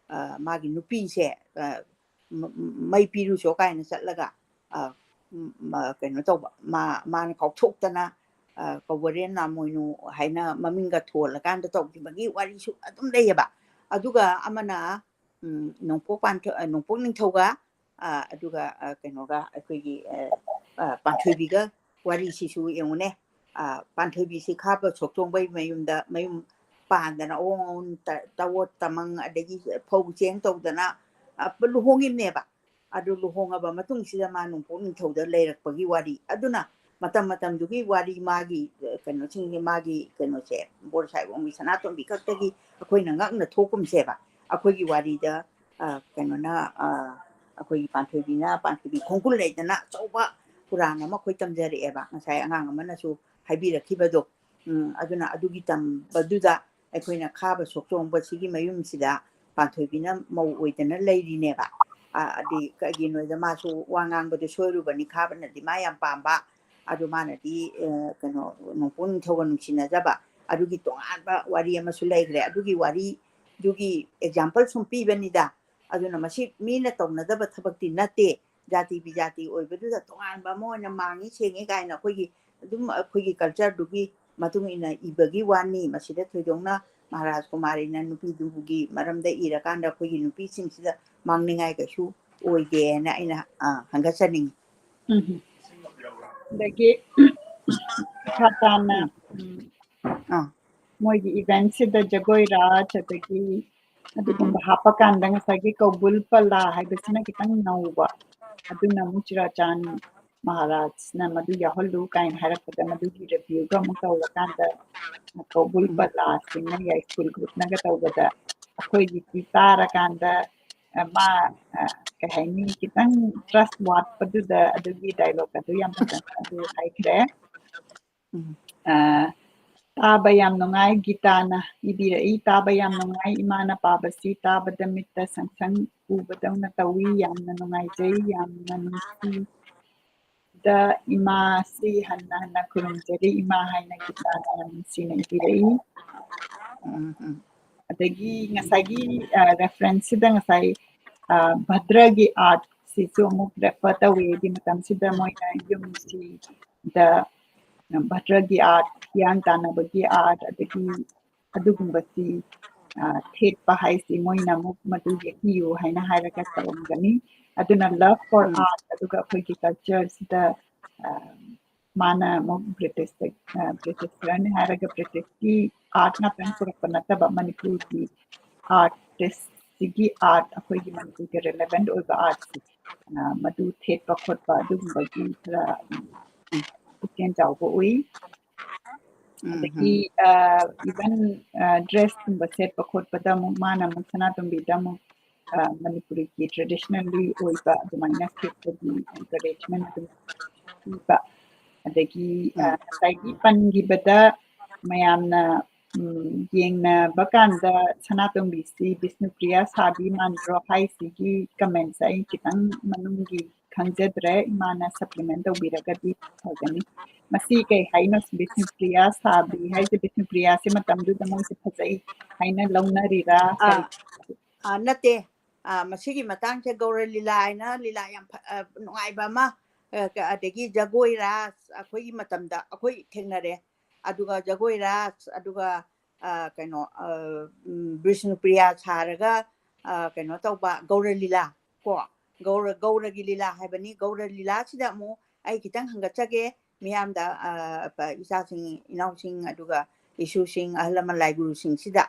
ꯑ, ꯃꯥꯒꯤ ꯅꯨꯄꯤꯁꯦ ꯑ, ꯃ- ꯃꯩ ꯄꯤꯔꯨꯆꯣ ꯀꯥꯏꯅ ꯆꯠꯂꯒ ꯑ, ꯎꯝ, ꯃ- ꯀꯩꯅꯣ ꯇꯧꯕ ꯃꯥ ꯃꯥꯅ ꯀꯥꯎꯊꯣꯛꯇꯅ ꯑ, ꯀꯧꯕ꯭ꯔꯦꯟ ꯅꯥꯃꯣꯏꯅꯨ ꯍꯥꯏꯅ ꯃꯃꯤꯡꯒ ꯊꯣꯜꯂꯀꯥꯟꯗ ꯇꯧꯈꯤꯕꯒꯤ ꯋꯥꯔꯤꯁꯨ ꯑꯗꯨꯝ ꯂꯩꯌꯦꯕ꯫ ꯑꯗꯨꯒ ꯑꯃꯅ ꯎꯝ, ꯅꯣꯡꯄꯣꯛ ꯄꯥꯟꯊ- ꯑ, ꯅꯣꯡꯄꯣꯛ ꯅꯤꯡꯊꯧꯒ ꯑ, ꯑꯗꯨꯒ ꯑ, ꯀꯩꯅꯣꯒ ꯑꯩꯈꯣꯏꯒꯤ ꯑ, ꯑ, ꯄꯥꯟꯊꯣꯏꯕꯤꯒ ꯋꯥꯔꯤꯁꯤꯁꯨ ꯌꯦꯡꯉꯨꯅꯦ꯫ ꯑ, ꯄꯥꯟꯊꯣꯏꯕꯤꯁꯤ ꯈꯥꯕ ꯁꯣꯛꯆꯣꯡꯕꯩ ꯃꯌꯨꯝꯗ ꯃꯌꯨꯝ ꯄꯥꯟꯗꯅ ꯑꯋꯣꯡ ꯑꯋꯣꯟ ꯇ- ꯇꯋꯣꯠ ꯇꯃꯪ ꯑꯗꯒꯤ ꯐꯧ ꯆꯦꯡ ꯇꯧꯗꯅ ꯑ, ꯂꯨꯍꯣꯡꯉꯤꯕꯅꯦꯕ꯫ ꯑꯗꯨ ꯂꯨꯍꯣꯡꯉꯕ ꯃꯇꯨꯡꯁꯤꯗ ꯃꯥ ꯅꯣꯡꯄꯣꯛ ꯅꯤꯡꯊꯧꯗ ꯂꯩꯔꯛꯄꯒꯤ ꯋꯥꯔꯤ꯫ ꯑꯗꯨꯅ ꯃꯇꯝ ꯃꯇꯝꯗꯨꯒꯤ ꯋꯥꯔꯤ ꯃꯥꯒꯤ ꯑ, ꯀꯩꯅꯣꯁꯤꯡꯁꯦ ꯃꯥꯒꯤ ꯀꯩꯅꯣꯁꯦ ꯕꯣꯔ ꯁꯥꯍꯦꯕ ꯑꯣꯡꯕꯤ ꯁꯅꯥꯇꯣꯝꯕꯤ ꯈꯛꯇꯒꯤ ꯑꯩꯈꯣꯏꯅ ꯉꯛꯅ ꯊꯣꯛꯀꯨꯝꯁꯦꯕ꯫ ꯑꯩꯈꯣꯏꯒꯤ ꯋꯥꯔꯤꯗ ꯑ, ꯀꯩꯅꯣꯅ ꯑ, ꯑꯩꯈꯣꯏꯒꯤ ꯄꯥꯟꯊꯣꯏꯕꯤꯅ ꯄꯥꯟꯊꯣꯏꯕꯤ ꯈꯣꯡꯒꯨꯜ ꯂꯩꯗꯅ ꯑꯆꯧꯕ ꯄꯨꯔꯥꯟ ꯑꯃ ꯑꯩꯈꯣꯏ ꯇꯝꯖꯔꯛꯑꯦꯕ꯫ ꯉꯁꯥꯏ ꯑꯉꯥꯡ ꯑꯃꯅꯁꯨ ꯍꯥꯏꯕꯤꯔꯛꯈꯤꯕꯗꯣ꯫ ꯎꯝ, ꯑꯗꯨꯅ ꯑꯗꯨꯒꯤ ꯇꯝꯕꯗꯨꯗ ꯑꯩꯈꯣꯏꯅ ꯈꯥꯕ ꯁꯣꯛꯆꯣꯡꯕꯁꯤꯒꯤ ꯃꯌꯨꯝꯁꯤꯗ ꯄꯥꯟꯊꯣꯏꯕꯤꯅ ꯃꯧ ꯑꯣꯏꯗꯅ ꯂꯩꯔꯤꯅꯦꯕ꯫ ꯑ, ꯑꯗꯤ ꯀꯩꯒꯤꯅꯣꯗ ꯃꯥꯁꯨ ꯋꯥ ꯉꯥꯡꯕꯗꯣ ꯁꯣꯏꯔꯨꯕꯅꯤ, ꯈꯥꯕꯅꯗꯤ ꯃꯥ ꯌꯥꯝ ꯄꯥꯝꯕ꯫ ꯑꯗꯨ ꯃꯥꯅꯗꯤ ꯑ, ꯀꯩꯅꯣ ꯅꯣꯡꯄꯣꯛ ꯅꯤꯡꯊꯧꯒ ꯅꯨꯡꯁꯤꯅꯖꯕ꯫ ꯑꯗꯨꯒꯤ ꯇꯣꯉꯥꯟꯕ ꯋꯥꯔꯤ ꯑꯃꯁꯨ ꯂꯩꯈ꯭ꯔꯦ꯫ ꯑꯗꯨꯒꯤ ꯋꯥꯔꯤꯗꯨꯒꯤ example ꯁꯨꯝ ꯄꯤꯕꯅꯤꯗ꯫ ꯑꯗꯨꯅ ꯃꯁꯤ ꯃꯤꯅ ꯇꯧꯅꯗꯕ ꯊꯕꯛꯇꯤ ꯅꯠꯇꯦ꯫ ꯖꯥꯇꯤ ꯕꯤꯖꯥꯇꯤ ꯑꯣꯏꯕꯗꯨꯗ ꯇꯣꯉꯥꯟꯕ ꯑꯃ ꯑꯣꯏꯅ ꯃꯥꯡꯉꯤ ꯁꯦꯡꯉꯤ ꯀꯥꯏꯅ ꯑꯩꯈꯣꯏꯒꯤ ꯑꯗꯨꯝ ꯑꯩꯈꯣꯏꯒꯤ cultureꯗꯨꯒꯤ ꯃꯇꯨꯡ ꯏꯟꯅ ꯏꯕꯒꯤ ꯋꯥꯅꯤ꯫ ꯃꯁꯤꯗ ꯊꯣꯏꯗꯣꯛꯅ ꯃꯍꯥꯔꯥꯖ ꯀꯨꯃꯥꯔꯤꯅ ꯅꯨꯄꯤꯗꯨꯒꯤ ꯃꯔꯝꯗ ꯏꯔꯀꯥꯟꯗ ꯑꯩꯈꯣꯏꯒꯤ ꯅꯨꯄꯤꯁꯤꯡꯁꯤꯗ ꯃꯥꯡꯅꯤꯡꯉꯥꯏ ꯀꯩꯁꯨ ꯑꯣꯏꯗꯦꯅ ꯑꯩꯅ ꯑ, ꯍꯪꯒꯠꯆꯅꯤꯡꯉꯤ꯫ ꯎꯝ꯫ ꯑꯗꯒꯤ ꯃꯈꯥ ꯇꯥꯅ ꯎꯝ꯫ ꯎꯝ, ꯃꯣꯏꯒꯤ eventꯁꯤꯗ ꯖꯒꯣꯏ ꯔꯥꯁ ꯑꯗꯒꯤ ꯑꯗꯨꯒꯨꯝꯕ ꯍꯥꯞꯄꯀꯥꯟꯗ ꯉꯁꯥꯏꯒꯤ ꯀꯧꯕꯨꯜ ꯄꯂꯥ ꯍꯥꯏꯕꯁꯤꯅ ꯈꯤꯇꯪ ꯅꯧꯕ, ꯑꯗꯨꯅ ꯑꯃꯨꯛ ꯆꯨꯔꯥꯆꯥꯟ ꯃꯍꯥꯔꯥꯖꯅ ꯃꯗꯨ ꯌꯥꯎꯍꯜꯂꯨ ꯀꯥꯏꯅ ꯍꯥꯏꯔꯛꯄꯗ ꯃꯗꯨꯒꯤ reviewꯒ ꯑꯃꯨꯛ ꯇꯧꯔꯀꯥꯟꯗ ꯀꯧꯕꯨꯜ ꯄꯂꯥꯁꯤꯅ ꯌꯥꯏꯁ꯭ꯀꯨꯜ groupꯅꯒ ꯇꯧꯕꯗ ꯑꯩꯈꯣꯏꯒꯤꯗꯤ ꯇꯥꯔꯀꯥꯟꯗ, ꯑ, ꯃꯥ, ꯑ, ꯀꯩ ꯍꯥꯏꯅꯤ, ꯈꯤꯇꯪ trust ꯋꯥꯠꯄꯗꯨꯗ ꯑꯗꯨꯒꯤ dialogue ꯑꯗꯨ ꯌꯥꯝ ꯐꯖꯅ ꯑꯗꯨ ꯍꯥꯏꯈ꯭ꯔꯦ꯫ ꯎꯝ꯫ ꯑ, ꯇꯥꯕ ꯌꯥꯝ ꯅꯨꯡꯉꯥꯏ, ꯒꯤꯇꯥꯅ ꯏꯕꯤꯔꯛꯏ, "ꯇꯥꯕ ꯌꯥꯝ ꯅꯨꯡꯉꯥꯏ, ꯏꯃꯥꯅ ꯄꯥꯕꯁꯤ ꯇꯥꯕꯗ ꯃꯤꯠꯇ ꯁꯪ ꯁꯪ ꯎꯕꯗꯧꯅ ꯇꯧꯏ, ꯌꯥꯝꯅ ꯅꯨꯡꯉꯥꯏꯖꯩ, ꯌꯥꯝꯅ ꯅꯨꯡꯁꯤ꯫ ꯗ ꯏꯃꯥꯁꯤ ꯍꯟꯅ ꯍꯟꯅ ꯈꯨꯔꯨꯝꯖꯔꯤ, ꯏꯃꯥ" ꯍꯥꯏꯅ ꯒꯤꯇꯥꯅ ꯌꯥꯝ ꯅꯨꯡꯁꯤꯅ ꯏꯕꯤꯔꯛꯏ꯫ ꯎꯝ, ꯎꯝ꯫ ꯑꯗꯒꯤ ꯉꯁꯥꯏꯒꯤ, ꯑ, reference ꯁꯤꯗ ꯉꯁꯥꯏ, ꯑ, ꯚꯗ꯭ꯔꯒꯤ art ꯁꯤꯁꯨ ꯑꯃꯨꯛ refer ꯇꯧꯋꯦ꯫ ꯍꯥꯏꯗꯤ ꯃꯇꯝꯁꯤꯗ ꯃꯣꯏꯅ ꯌꯨꯝꯁꯤꯗ ꯚꯗ꯭ꯔꯒꯤ art, ꯍꯤꯌꯥꯡ ꯇꯥꯟꯅꯕꯒꯤ art, ꯑꯗꯒꯤ ꯑꯗꯨꯒꯨꯝꯕꯁꯤ, ꯑ, ꯊꯦꯠꯄ ꯍꯥꯏꯁꯤ ꯃꯣꯏꯅ ꯑꯃꯨꯛ "ꯃꯗꯨ ꯌꯦꯛꯄꯤꯌꯨ" ꯍꯥꯏꯅ ꯍꯥꯏꯔꯒ ꯇꯧꯔꯝꯒꯅꯤ꯫ ꯑꯗꯨꯅ love for ꯎꯝ꯫ art, ꯑꯗꯨꯒ ꯑꯩꯈꯣꯏꯒꯤ culture ꯁꯤꯗ, ꯑ, ꯃꯥꯅ ꯑꯃꯨꯛ British, ꯑ, British ꯅꯤ ꯍꯥꯏꯔꯒ British ꯀꯤ art ꯉꯥꯛꯇꯪ ꯄꯨꯔꯛꯄ ꯅꯠꯇꯕ, ꯃꯅꯤꯄꯨꯔꯒꯤ artist ꯁꯤꯒꯤ art, ꯑꯩꯈꯣꯏꯒꯤ ꯃꯅꯤꯄꯨꯔꯒꯤ relevant ꯑꯣꯏꯕ art ꯁꯤ, ꯑ, ꯃꯗꯨ ꯊꯦꯠꯄ ꯈꯣꯠꯄ ꯑꯗꯨꯒꯨꯝꯕꯒꯤ ꯈꯔ, ꯎꯝ, ꯄꯨꯛꯆꯦꯜ ꯆꯥꯎꯕ ꯎꯏ꯫ ꯎꯝ, ꯑꯗꯒꯤ, ꯎꯝ꯫ ꯑ, even, ꯑ, dress ꯀꯨꯝꯕ ꯁꯦꯠꯄ ꯈꯣꯠꯄꯗ ꯑꯃꯨꯛ ꯃꯥꯅ ꯑꯃꯨꯛ ꯁꯅꯥꯇꯣꯝꯕꯤꯗ ꯑꯃꯨꯛ, ꯑ, ꯃꯅꯤꯄꯨꯔꯤꯒꯤ traditionally ꯑꯣꯏꯕ ꯑꯗꯨꯃꯥꯏꯅ ꯁꯦꯠꯄꯒꯤ encouragement ꯑꯗꯨꯝ ꯄꯤꯕ꯫ ꯑꯗꯒꯤ, ꯑ, ꯎꯝ꯫ ꯉꯁꯥꯏꯒꯤ ꯄꯟꯈꯤꯕꯗ ꯃꯌꯥꯝꯅ, ꯎꯝ, ꯌꯦꯡꯅꯕ ꯀꯥꯟꯗ "ꯁꯅꯥꯇꯣꯝꯕꯤꯁꯤ ꯕꯤꯁꯅꯨꯄ꯭ꯔꯤꯌꯥ ꯁꯥꯕꯤ ꯃꯥꯟꯗ꯭ꯔꯣ?" ꯍꯥꯏꯁꯤꯒꯤ comment ꯁꯦ ꯑꯩ ꯈꯤꯇꯪ ꯃꯅꯨꯡꯒꯤ ꯈꯪꯖꯗ꯭ꯔꯦ, ꯏꯃꯥꯅ supplement ꯇꯧꯕꯤꯔꯒꯗꯤ ꯐꯒꯅꯤ꯫ ꯃꯁꯤ ꯀꯩ ꯍꯥꯏꯅꯣ? ꯕꯤꯁꯅꯨꯄ꯭ꯔꯤꯌꯥ ꯁꯥꯕꯤ ꯍꯥꯏꯁꯦ, ꯕꯤꯁꯅꯨꯄ꯭ꯔꯤꯌꯥꯁꯦ ꯃꯇꯝꯗꯨꯗ ꯃꯣꯏꯁꯦ ꯐꯖꯩ ꯍꯥꯏꯅ ꯂꯧꯅꯔꯤꯔꯥ? ꯀꯔꯤ? ꯑꯥ, ꯑꯥ, ꯅꯠꯇꯦ꯫ ꯑꯥ, ꯃꯁꯤꯒꯤ ꯃꯇꯥꯡꯁꯦ ꯒꯧꯔ ꯂꯤꯂꯥ ꯍꯥꯏꯅ ꯂꯤꯂꯥ ꯌꯥꯝ ꯐ-, ꯑ, ꯅꯨꯡꯉꯥꯏꯕ ꯑꯃ, ꯑ, ꯀ-, ꯑꯗꯒꯤ ꯖꯒꯣꯏ ꯔꯥꯁ ꯑꯩꯈꯣꯏꯒꯤ ꯃꯇꯝꯗ ꯑꯩꯈꯣꯏ ꯊꯦꯡꯅꯔꯦ꯫ ꯑꯗꯨꯒ ꯖꯒꯣꯏ ꯔꯥꯁ, ꯑꯗꯨꯒ, ꯑ, ꯀꯩꯅꯣ, ꯑ, ꯎꯝ, ꯕꯤꯁꯅꯨꯄ꯭ꯔꯤꯌꯥ ꯁꯥꯔꯒ, ꯑ, ꯀꯩꯅꯣ ꯇꯧꯕ ꯒꯧꯔ ꯂꯤꯂꯥ ꯀꯣ, ꯒꯧꯔ, ꯒꯧꯔꯒꯤ ꯂꯤꯂꯥ ꯍꯥꯏꯕꯅꯤ꯫ ꯒꯧꯔ ꯂꯤꯂꯥꯁꯤꯗ ꯑꯃꯨꯛ ꯑꯩ ꯈꯤꯇꯪ ꯍꯪꯒꯠꯆꯒꯦ ꯃꯤꯌꯥꯝꯗ, ꯑ, ꯄ-, ꯏꯆꯥꯁꯤꯡ, ꯏꯅꯥꯎꯁꯤꯡ, ꯑꯗꯨꯒ ꯏꯁꯨꯁꯤꯡ, ꯑꯍꯜ ꯂꯃꯟ ꯂꯥꯏꯒꯨꯔꯨꯁꯤꯡꯁꯤꯗ꯫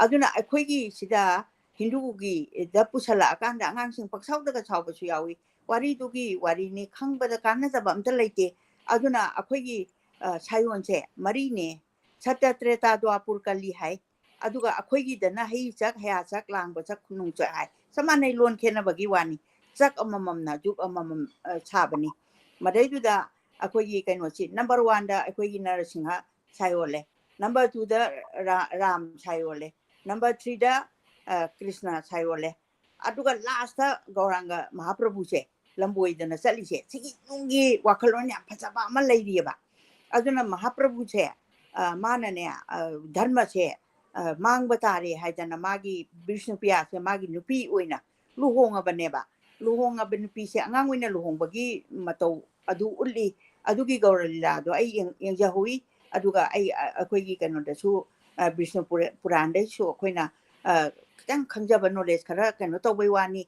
ꯑꯗꯨꯅ ꯑꯩꯈꯣꯏꯒꯤ ꯁꯤꯗ ꯍꯤꯟꯗꯨꯒꯤꯗ ꯄꯨꯁꯜꯂꯛꯑꯀꯥꯟꯗ ꯑꯉꯥꯡꯁꯤꯡ ꯄꯪꯁꯥꯎꯗꯒ ꯁꯥꯎꯕꯁꯨ ꯌꯥꯎꯏ꯫ ꯋꯥꯔꯤꯗꯨꯒꯤ ꯋꯥꯔꯤꯅꯤ, ꯈꯪꯕꯗ ꯀꯥꯟꯅꯖꯕ ꯑꯝꯇ ꯂꯩꯇꯦ꯫ ꯑꯗꯨꯅ ꯑꯩꯈꯣꯏꯒꯤ, ꯑ, ꯁꯥꯌꯣꯟꯁꯦ ꯃꯔꯤꯅꯦ, ꯁꯠꯇ, ꯇ꯭ꯔꯦꯇꯥ, ꯗ꯭ꯋꯥꯄꯨꯔ, ꯀꯂꯤ ꯍꯥꯏ꯫ ꯑꯗꯨꯒ ꯑꯩꯈꯣꯏꯒꯤꯗꯅ ꯍꯩ ꯆꯛ, ꯍꯌꯥ ꯆꯛ, ꯂꯥꯡꯕ ꯆꯛ, ꯈꯨꯅꯨꯡ ꯆꯛ ꯍꯥꯏ꯫ ꯆꯞ ꯃꯥꯟꯅꯩ, ꯂꯣꯟ ꯈꯦꯠꯅꯕꯒꯤ ꯋꯥꯅꯤ꯫ ꯆꯛ ꯑꯃꯃꯝꯅ ꯖꯨꯛ ꯑꯃꯃꯝ, ꯑ, ꯁꯥꯕꯅꯤ꯫ ꯃꯗꯩꯗꯨꯗ ꯑꯩꯈꯣꯏꯒꯤ ꯀꯩꯅꯣꯁꯤ, number one ꯗ ꯑꯩꯈꯣꯏꯒꯤ ꯅꯔꯁꯤꯡꯍ ꯁꯥꯏ ꯑꯣꯜꯂꯦ, number two ꯗ ꯔꯥ-, ꯔꯥꯝ ꯁꯥꯏ ꯑꯣꯜꯂꯦ, number three ꯗ, ꯑ, ꯀ꯭ꯔꯤꯁꯅ ꯁꯥꯏ ꯑꯣꯜꯂꯦ, ꯑꯗꯨꯒ last ꯇ ꯒꯧꯔꯥꯡꯒ ꯃꯍꯥꯄ꯭ꯔꯚꯨꯁꯦ ꯂꯝꯕꯣꯏꯗꯅ ꯆꯠꯂꯤꯁꯦ, ꯁꯤꯒꯤ ꯅꯨꯡꯒꯤ ꯋꯥꯈꯜꯂꯣꯟ ꯌꯥꯝ ꯐꯖꯕ ꯑꯃ ꯂꯩꯔꯤꯑꯕ꯫ ꯑꯗꯨꯅ ꯃꯍꯥꯄ꯭ꯔꯚꯨꯁꯦ, ꯑ, ꯃꯥꯅꯅꯦ, ꯑ, ꯙꯔꯃꯁꯦ, ꯑ, ꯃꯥꯡꯕ ꯇꯥꯔꯦ ꯍꯥꯏꯗꯅ ꯃꯥꯒꯤ ꯕꯤꯁꯅꯨꯄ꯭ꯔꯤꯌꯥꯁꯦ ꯃꯥꯒꯤ ꯅꯨꯄꯤ ꯑꯣꯏꯅ ꯂꯨꯍꯣꯡꯉꯕꯅꯦꯕ꯫ ꯂꯨꯍꯣꯡꯉꯕ ꯅꯨꯄꯤꯁꯦ ꯑꯉꯥꯡ ꯑꯣꯏꯅ ꯂꯨꯍꯣꯡꯕꯒꯤ ꯃꯇꯧ ꯑꯗꯨ ꯎꯠꯂꯤ꯫ ꯑꯗꯨꯒꯤ ꯒꯧꯔ ꯂꯤꯂꯥꯗꯣ ꯑꯩ ꯌꯦꯡ-, ꯌꯦꯡꯖꯍꯧꯋꯤ꯫ ꯑꯗꯨꯒ ꯑꯩ, ꯑ, ꯑꯩꯈꯣꯏꯒꯤ ꯀꯩꯅꯣꯗꯁꯨ, ꯑ, ꯕꯤꯁꯅꯨ ꯄꯨꯔ-, ꯄꯨꯔꯥꯟꯗꯩꯁꯨ ꯑꯩꯈꯣꯏꯅ, ꯑ, ꯈꯤꯇꯪ ꯈꯪꯖꯕ knowledge ꯈꯔ ꯀꯩꯅꯣ ꯇꯧꯕꯩ ꯋꯥꯅꯤ꯫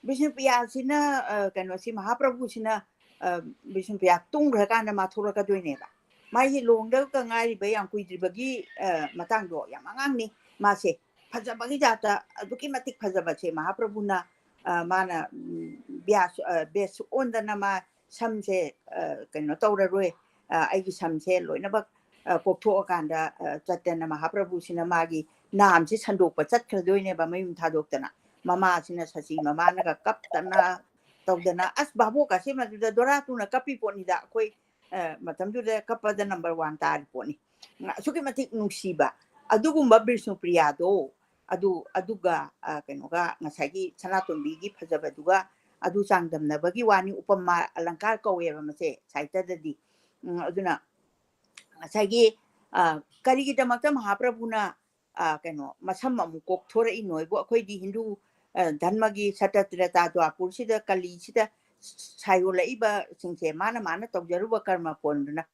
ꯕꯤꯁꯅꯨꯄ꯭ꯔꯤꯌꯥꯁꯤꯅ, ꯑ, ꯀꯩꯅꯣꯁꯤ, ꯃꯍꯥꯄ꯭ꯔꯚꯨꯁꯤꯅ, ꯑ, ꯕꯤꯁꯅꯨꯄ꯭ꯔꯤꯌꯥ ꯇꯨꯝꯈ꯭ꯔꯀꯥꯟꯗ ꯃꯥ ꯊꯣꯛꯂꯛꯀꯗꯣꯏꯅꯦꯕ꯫ ꯃꯥꯒꯤ ꯂꯨꯍꯣꯡꯗꯕꯇ ꯉꯥꯏꯔꯤꯕ ꯌꯥꯝ ꯀꯨꯏꯗ꯭ꯔꯤꯕꯒꯤ, ꯑ, ꯃꯇꯥꯡꯗꯣ, ꯌꯥꯝ ꯑꯉꯥꯡꯅꯤ ꯃꯥꯁꯦ꯫ ꯐꯖꯕꯒꯤ ꯖꯥꯠꯇ, ꯑꯗꯨꯛꯀꯤ ꯃꯇꯤꯛ ꯐꯖꯕꯁꯦ ꯃꯍꯥꯄ꯭ꯔꯚꯨꯅ, ꯑ, ꯃꯥꯅ, ꯎꯝ, ꯕ꯭ꯌꯥꯁ, ꯑ, ꯕꯦꯁ ꯑꯣꯟꯗꯅ ꯃꯥ ꯁꯝꯁꯦ, ꯑ, ꯀꯩꯅꯣ ꯇꯧꯔꯔꯣꯏ, ꯑ, ꯑꯩꯒꯤ ꯁꯝꯁꯦ ꯂꯣꯏꯅꯃꯛ, ꯑ, ꯀꯣꯛꯊꯣꯛꯑꯀꯥꯟꯗ, ꯑ, ꯆꯠꯇꯅ ꯃꯍꯥꯄ꯭ꯔꯚꯨꯁꯤꯅ ꯃꯥꯒꯤ ꯅꯥꯝꯁꯦ ꯁꯟꯗꯣꯛꯄ ꯆꯠꯈ꯭ꯔꯗꯣꯏꯅꯦꯕ ꯃꯌꯨꯝ ꯊꯥꯗꯣꯛꯇꯅ꯫ ꯃꯃꯥꯁꯤꯅ, ꯁꯆꯤ ꯃꯃꯥꯅꯒ ꯀꯞꯇꯅ ꯇꯧꯗꯅ, ꯑꯁ, ꯚꯥꯕꯣꯛꯀꯁꯦ ꯃꯗꯨꯗ ꯗꯣꯔꯥ ꯇꯨꯅ ꯀꯞꯄꯤ ꯄꯣꯠꯅꯤꯗ꯫ ꯑꯩꯈꯣꯏ, ꯑ, ꯃꯇꯝꯗꯨꯗ ꯀꯞꯄꯗ number one ꯇꯥꯔꯤ ꯄꯣꯠꯅꯤ꯫ ꯑꯁꯨꯛꯀꯤ ꯃꯇꯤꯛ ꯅꯨꯡꯁꯤꯕ ꯑꯗꯨꯒꯨꯝꯕ ꯕꯤꯁꯅꯨꯄ꯭ꯔꯤꯌꯥꯗꯣ, ꯑꯗꯨ, ꯑꯗꯨꯒ, ꯑ, ꯀꯩꯅꯣꯒ, ꯉꯁꯥꯏꯒꯤ ꯁꯅꯥꯇꯣꯝꯕꯤꯒꯤ ꯐꯖꯕꯗꯨꯒ ꯑꯗꯨ ꯆꯥꯡꯗꯝꯅꯕꯒꯤ ꯋꯥꯅꯤ꯫ ꯎꯄꯃꯥ ꯑꯂꯪꯀꯥꯔ ꯀꯧꯋꯦꯕ ꯃꯁꯦ ꯁꯥꯍꯤꯇ꯭ꯌꯗꯗꯤ꯫ ꯎꯝ, ꯑꯗꯨꯅ ꯉꯁꯥꯏꯒꯤ, ꯑ, ꯀꯔꯤꯒꯤꯗꯃꯛꯇ ꯃꯍꯥꯄ꯭ꯔꯚꯨꯅ, ꯑ, ꯀꯩꯅꯣ, ꯃꯁꯝ ꯑꯃꯨꯛ ꯀꯣꯛꯊꯣꯔꯛꯏꯅꯣ ꯍꯥꯏꯕꯨ, ꯑꯩꯈꯣꯏꯗꯤ ꯍꯤꯟꯗꯨ, ꯑ, ꯙꯔꯃꯒꯤ ꯁꯠꯇ ꯇ꯭ꯔꯦꯇꯥ ꯗ꯭ꯋꯥꯄꯨꯔꯁꯤꯗ, ꯀꯂꯤꯁꯤꯗ ꯁꯥꯏꯌꯣꯜꯂꯛꯏꯕꯁꯤꯡꯁꯦ ꯃꯥꯅ, ꯃꯥꯅ ꯇꯧꯖꯔꯨꯕ ꯀꯔꯃ ꯐꯣꯟꯗꯨꯅ꯫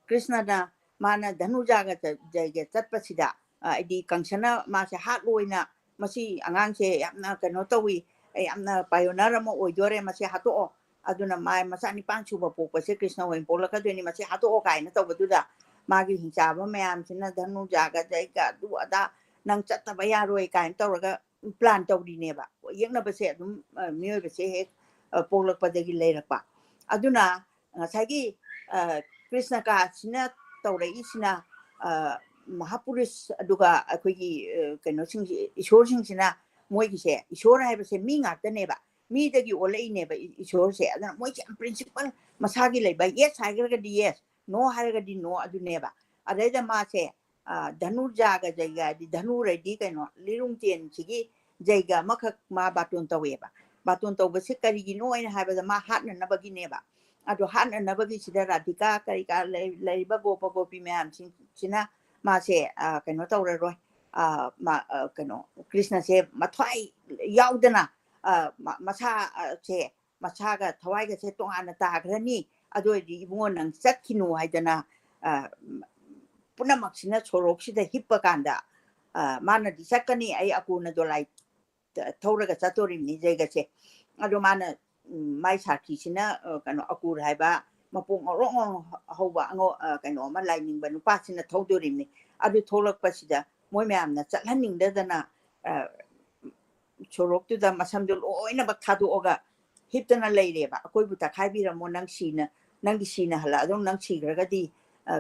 ꯀ꯭ꯔꯤꯁꯅꯅ ꯃꯥꯅ ꯙꯅꯨꯖꯥꯒ ꯆ-, ꯖꯩꯒ ꯆꯠꯄꯁꯤꯗ, ꯑ, ꯍꯥꯏꯗꯤ ꯀꯪꯁꯅ ꯃꯥꯁꯦ ꯍꯥꯠꯂꯣꯏꯅ, "ꯃꯁꯤ ꯑꯉꯥꯡꯁꯦ ꯌꯥꯝꯅ ꯀꯩꯅꯣ ꯇꯧꯏ, ꯌꯥꯝꯅ pioneer ꯑꯃ ꯑꯣꯏꯗꯣꯔꯦ, ꯃꯁꯤ ꯍꯥꯠꯇꯣꯛꯑꯣ꯫ ꯑꯗꯨꯅ ꯃꯥ ꯃꯆꯥ ꯅꯤꯄꯥꯟ ꯁꯨꯕ ꯄꯣꯛꯄꯁꯦ ꯀ꯭ꯔꯤꯁꯅ ꯑꯣꯏꯅ ꯄꯣꯛꯂꯛꯀꯗꯣꯏꯅꯤ, ꯃꯁꯤ ꯍꯥꯠꯇꯣꯛꯑꯣ" ꯀꯥꯏꯅ ꯇꯧꯕꯗꯨꯗ, ꯃꯥꯒꯤ ꯍꯤꯡꯆꯥꯕ ꯃꯌꯥꯝꯁꯤꯅ, "ꯙꯅꯨꯖꯥꯒ ꯖꯩꯒ ꯑꯗꯨ ꯑꯗꯥ ꯅꯪ ꯆꯠꯇꯕ ꯌꯥꯔꯣꯏ" ꯀꯥꯏꯅ ꯇꯧꯔꯒ plan ꯇꯧꯔꯤꯅꯦꯕ꯫ ꯌꯦꯛꯅꯕꯁꯦ ꯑꯗꯨꯝ, ꯑ, ꯃꯤꯑꯣꯏꯕꯁꯦ ꯍꯦꯛ, ꯑ, ꯄꯣꯛꯂꯛꯄꯗꯒꯤ ꯂꯩꯔꯛꯄ꯫ ꯑꯗꯨꯅ ꯉꯁꯥꯏꯒꯤ, ꯑ, ꯀ꯭ꯔꯤꯁꯅ ꯀꯥꯁꯤꯅ ꯇꯧꯔꯛꯏꯁꯤꯅ, ꯑ, ꯃꯍꯥꯄꯨꯔꯨꯁ ꯑꯗꯨꯒ ꯑꯩꯈꯣꯏꯒꯤ ꯀꯩꯅꯣꯁꯤꯡꯁꯤ, ꯏꯁꯣꯔꯁꯤꯡꯁꯤꯅ, ꯃꯣꯏꯒꯤꯁꯦ, ꯏꯁꯣꯔ ꯍꯥꯏꯕꯁꯦ ꯃꯤ ꯉꯥꯛꯇꯅꯦꯕ, ꯃꯤꯗꯒꯤ ꯑꯣꯜꯂꯛꯏꯅꯦꯕ ꯏꯁꯣꯔꯁꯦ꯫ ꯑꯗꯨꯅ ꯃꯣꯏꯁꯦ ꯌꯥꯝ ꯄ꯭ꯔꯤꯟꯁꯤꯄꯜ, ꯃꯁꯥꯒꯤ ꯂꯩꯕ, ꯌꯦꯁ ꯍꯥꯏꯈ꯭ꯔꯒꯗꯤ ꯌꯦꯁ, ꯅꯣ ꯍꯥꯏꯔꯒꯗꯤ ꯅꯣ ꯑꯗꯨꯅꯦꯕ꯫ ꯑꯗꯩꯗ ꯃꯥꯁꯦ ꯙꯅꯨꯔꯖꯥꯒ ꯖꯩꯒ ꯍꯥꯏꯗꯤ, ꯙꯅꯨꯔꯩꯗꯤ ꯀꯩꯅꯣ, ꯂꯤꯔꯨꯡ ꯆꯦꯟꯁꯤꯒꯤ ꯖꯩꯒ ꯑꯃꯈꯛ ꯃꯥ ꯕꯥꯇꯣꯟ ꯇꯧꯋꯦꯕ꯫ ꯕꯥꯇꯣꯟ ꯇꯧꯕꯁꯤ ꯀꯔꯤꯒꯤꯅꯣ ꯍꯥꯏꯅ ꯍꯥꯏꯕꯗ, ꯃꯥ ꯍꯥꯠꯅꯅꯕꯒꯤꯅꯦꯕ꯫ ꯑꯗꯣ ꯍꯥꯠꯅꯅꯕꯒꯤꯁꯤꯗ ꯔꯥꯙꯤꯀꯥ ꯀꯔꯤ ꯀꯥ ꯂꯩꯔꯤꯕ ꯒꯣꯄ ꯒꯣꯄꯤ ꯃꯌꯥꯝꯁꯤꯡꯁꯤꯅ ꯃꯥꯁꯦ ꯀꯩꯅꯣ ꯇꯧꯔꯔꯣꯏ, ꯀꯩꯅꯣ, ꯀ꯭ꯔꯤꯁꯅꯁꯦ ꯃꯊ꯭ꯋꯥꯏ ꯌꯥꯎꯗꯅ ꯃꯁꯥꯁꯦ, ꯃꯁꯥꯒ ꯊꯋꯥꯏꯒꯁꯦ ꯇꯣꯉꯥꯟꯅ ꯇꯥꯈ꯭ꯔꯅꯤ, ꯑꯗꯨ ꯑꯣꯏꯔꯗꯤ ꯏꯕꯨꯡꯉꯣ ꯅꯪ ꯆꯠꯈꯤꯅꯨ ꯍꯥꯏꯗꯅ ꯄꯨꯝꯅꯃꯛꯁꯤꯅ ꯁꯣꯔꯣꯛꯁꯤꯗ ꯍꯤꯞꯄ ꯀꯥꯟꯗ ꯃꯥꯅꯗꯤ ꯆꯠꯀꯅꯤ, ꯑꯩ ꯑꯀꯨꯅ ꯗꯣꯂꯥꯏ ꯊꯧꯔꯒ ꯆꯠꯇꯣꯔꯤꯕꯅꯤ ꯖꯩꯒꯁꯦ꯫ ꯑꯗꯣ ꯃꯥꯅ, ꯃꯥꯏ ꯁꯥꯈꯤꯁꯤꯅ ꯀꯩꯅꯣ, ꯑꯀꯨꯔ ꯍꯥꯏꯕ ꯃꯄꯣꯛ ꯉꯧꯔꯣꯛ ꯉꯧꯔꯣꯛ ꯍꯧꯕ ꯑꯉꯧ ꯀꯩꯅꯣ ꯑꯃ, ꯂꯥꯏꯅꯤꯡꯕ ꯅꯨꯄꯥꯁꯤꯅ ꯊꯧꯗꯣꯔꯤꯕꯅꯤ꯫ ꯑꯗꯨ ꯊꯣꯛꯂꯛꯄꯁꯤꯗ ꯃꯣꯏ ꯃꯌꯥꯝꯅ ꯆꯠꯍꯟꯅꯤꯡꯗꯗꯅ ꯁꯣꯔꯣꯛꯇꯨꯗ ꯃꯁꯝꯗꯨ ꯂꯣꯏꯅꯃꯛ ꯊꯥꯗꯣꯛꯑꯒ ꯍꯤꯞꯇꯅ ꯂꯩꯔꯦꯕ꯫ "ꯑꯩꯈꯣꯏꯕꯨ ꯇꯛꯈꯥꯏꯕꯤꯔꯝꯃꯣ, ꯅꯪ ꯁꯤꯅ, ꯅꯪꯒꯤ ꯁꯤꯅ ꯍꯜꯂꯛꯑꯗꯧ, ꯅꯪ ꯁꯤꯈ꯭ꯔꯒꯗꯤ,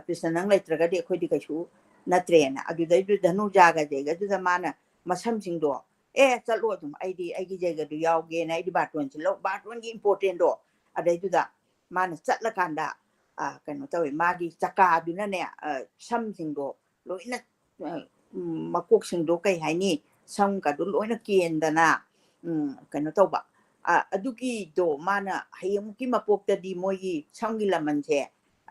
ꯀ꯭ꯔꯤꯁꯅ ꯅꯪ ꯂꯩꯇ꯭ꯔꯒꯗꯤ ꯑꯩꯈꯣꯏꯗꯤ ꯀꯩꯁꯨ ꯅꯠꯇ꯭ꯔꯦꯅ"꯫ ꯑꯗꯨꯗꯩꯗꯨꯗ ꯙꯅꯨꯖꯥꯒ ꯖꯩꯒꯗꯨꯗ ꯃꯥꯅ ꯃꯁꯝꯁꯤꯡꯗꯣ, "ꯑꯦ, ꯆꯠꯂꯣ ꯑꯗꯨꯝ, ꯑꯩꯗꯤ ꯑꯩꯒꯤ ꯖꯩꯒꯗꯨ ꯌꯥꯎꯒꯦꯅ, ꯑꯩꯗꯤ ꯕꯥꯔꯇꯣꯟꯁꯤ ꯂꯧ", ꯕꯥꯔꯇꯣꯟꯒꯤ ꯏꯝꯄꯣꯔꯇꯦꯟꯗꯣ꯫ ꯑꯗꯩꯗꯨꯗ ꯃꯥꯅ ꯆꯠꯂꯀꯥꯟꯗ ꯀꯩꯅꯣ ꯇꯧꯋꯦ, ꯃꯥꯒꯤ ꯆꯀꯥꯗꯨꯅꯅꯦ, ꯁꯝꯁꯤꯡꯗꯣ ꯂꯣꯏꯅ, ꯃꯀꯣꯛꯁꯤꯡꯗꯣ ꯀꯩ ꯍꯥꯏꯅꯤ, ꯁꯝꯒꯗꯣ ꯂꯣꯏꯅ ꯀꯦꯟꯗꯅ, ꯀꯩꯅꯣ ꯇꯧꯕ꯫ ꯑꯗꯨꯒꯤꯗꯣ ꯃꯥꯅ ꯍꯌꯦꯡꯃꯨꯛꯀꯤ ꯃꯄꯣꯛꯇꯗꯤ ꯃꯣꯏꯒꯤ ꯁꯝꯒꯤ ꯂꯃꯟꯁꯦ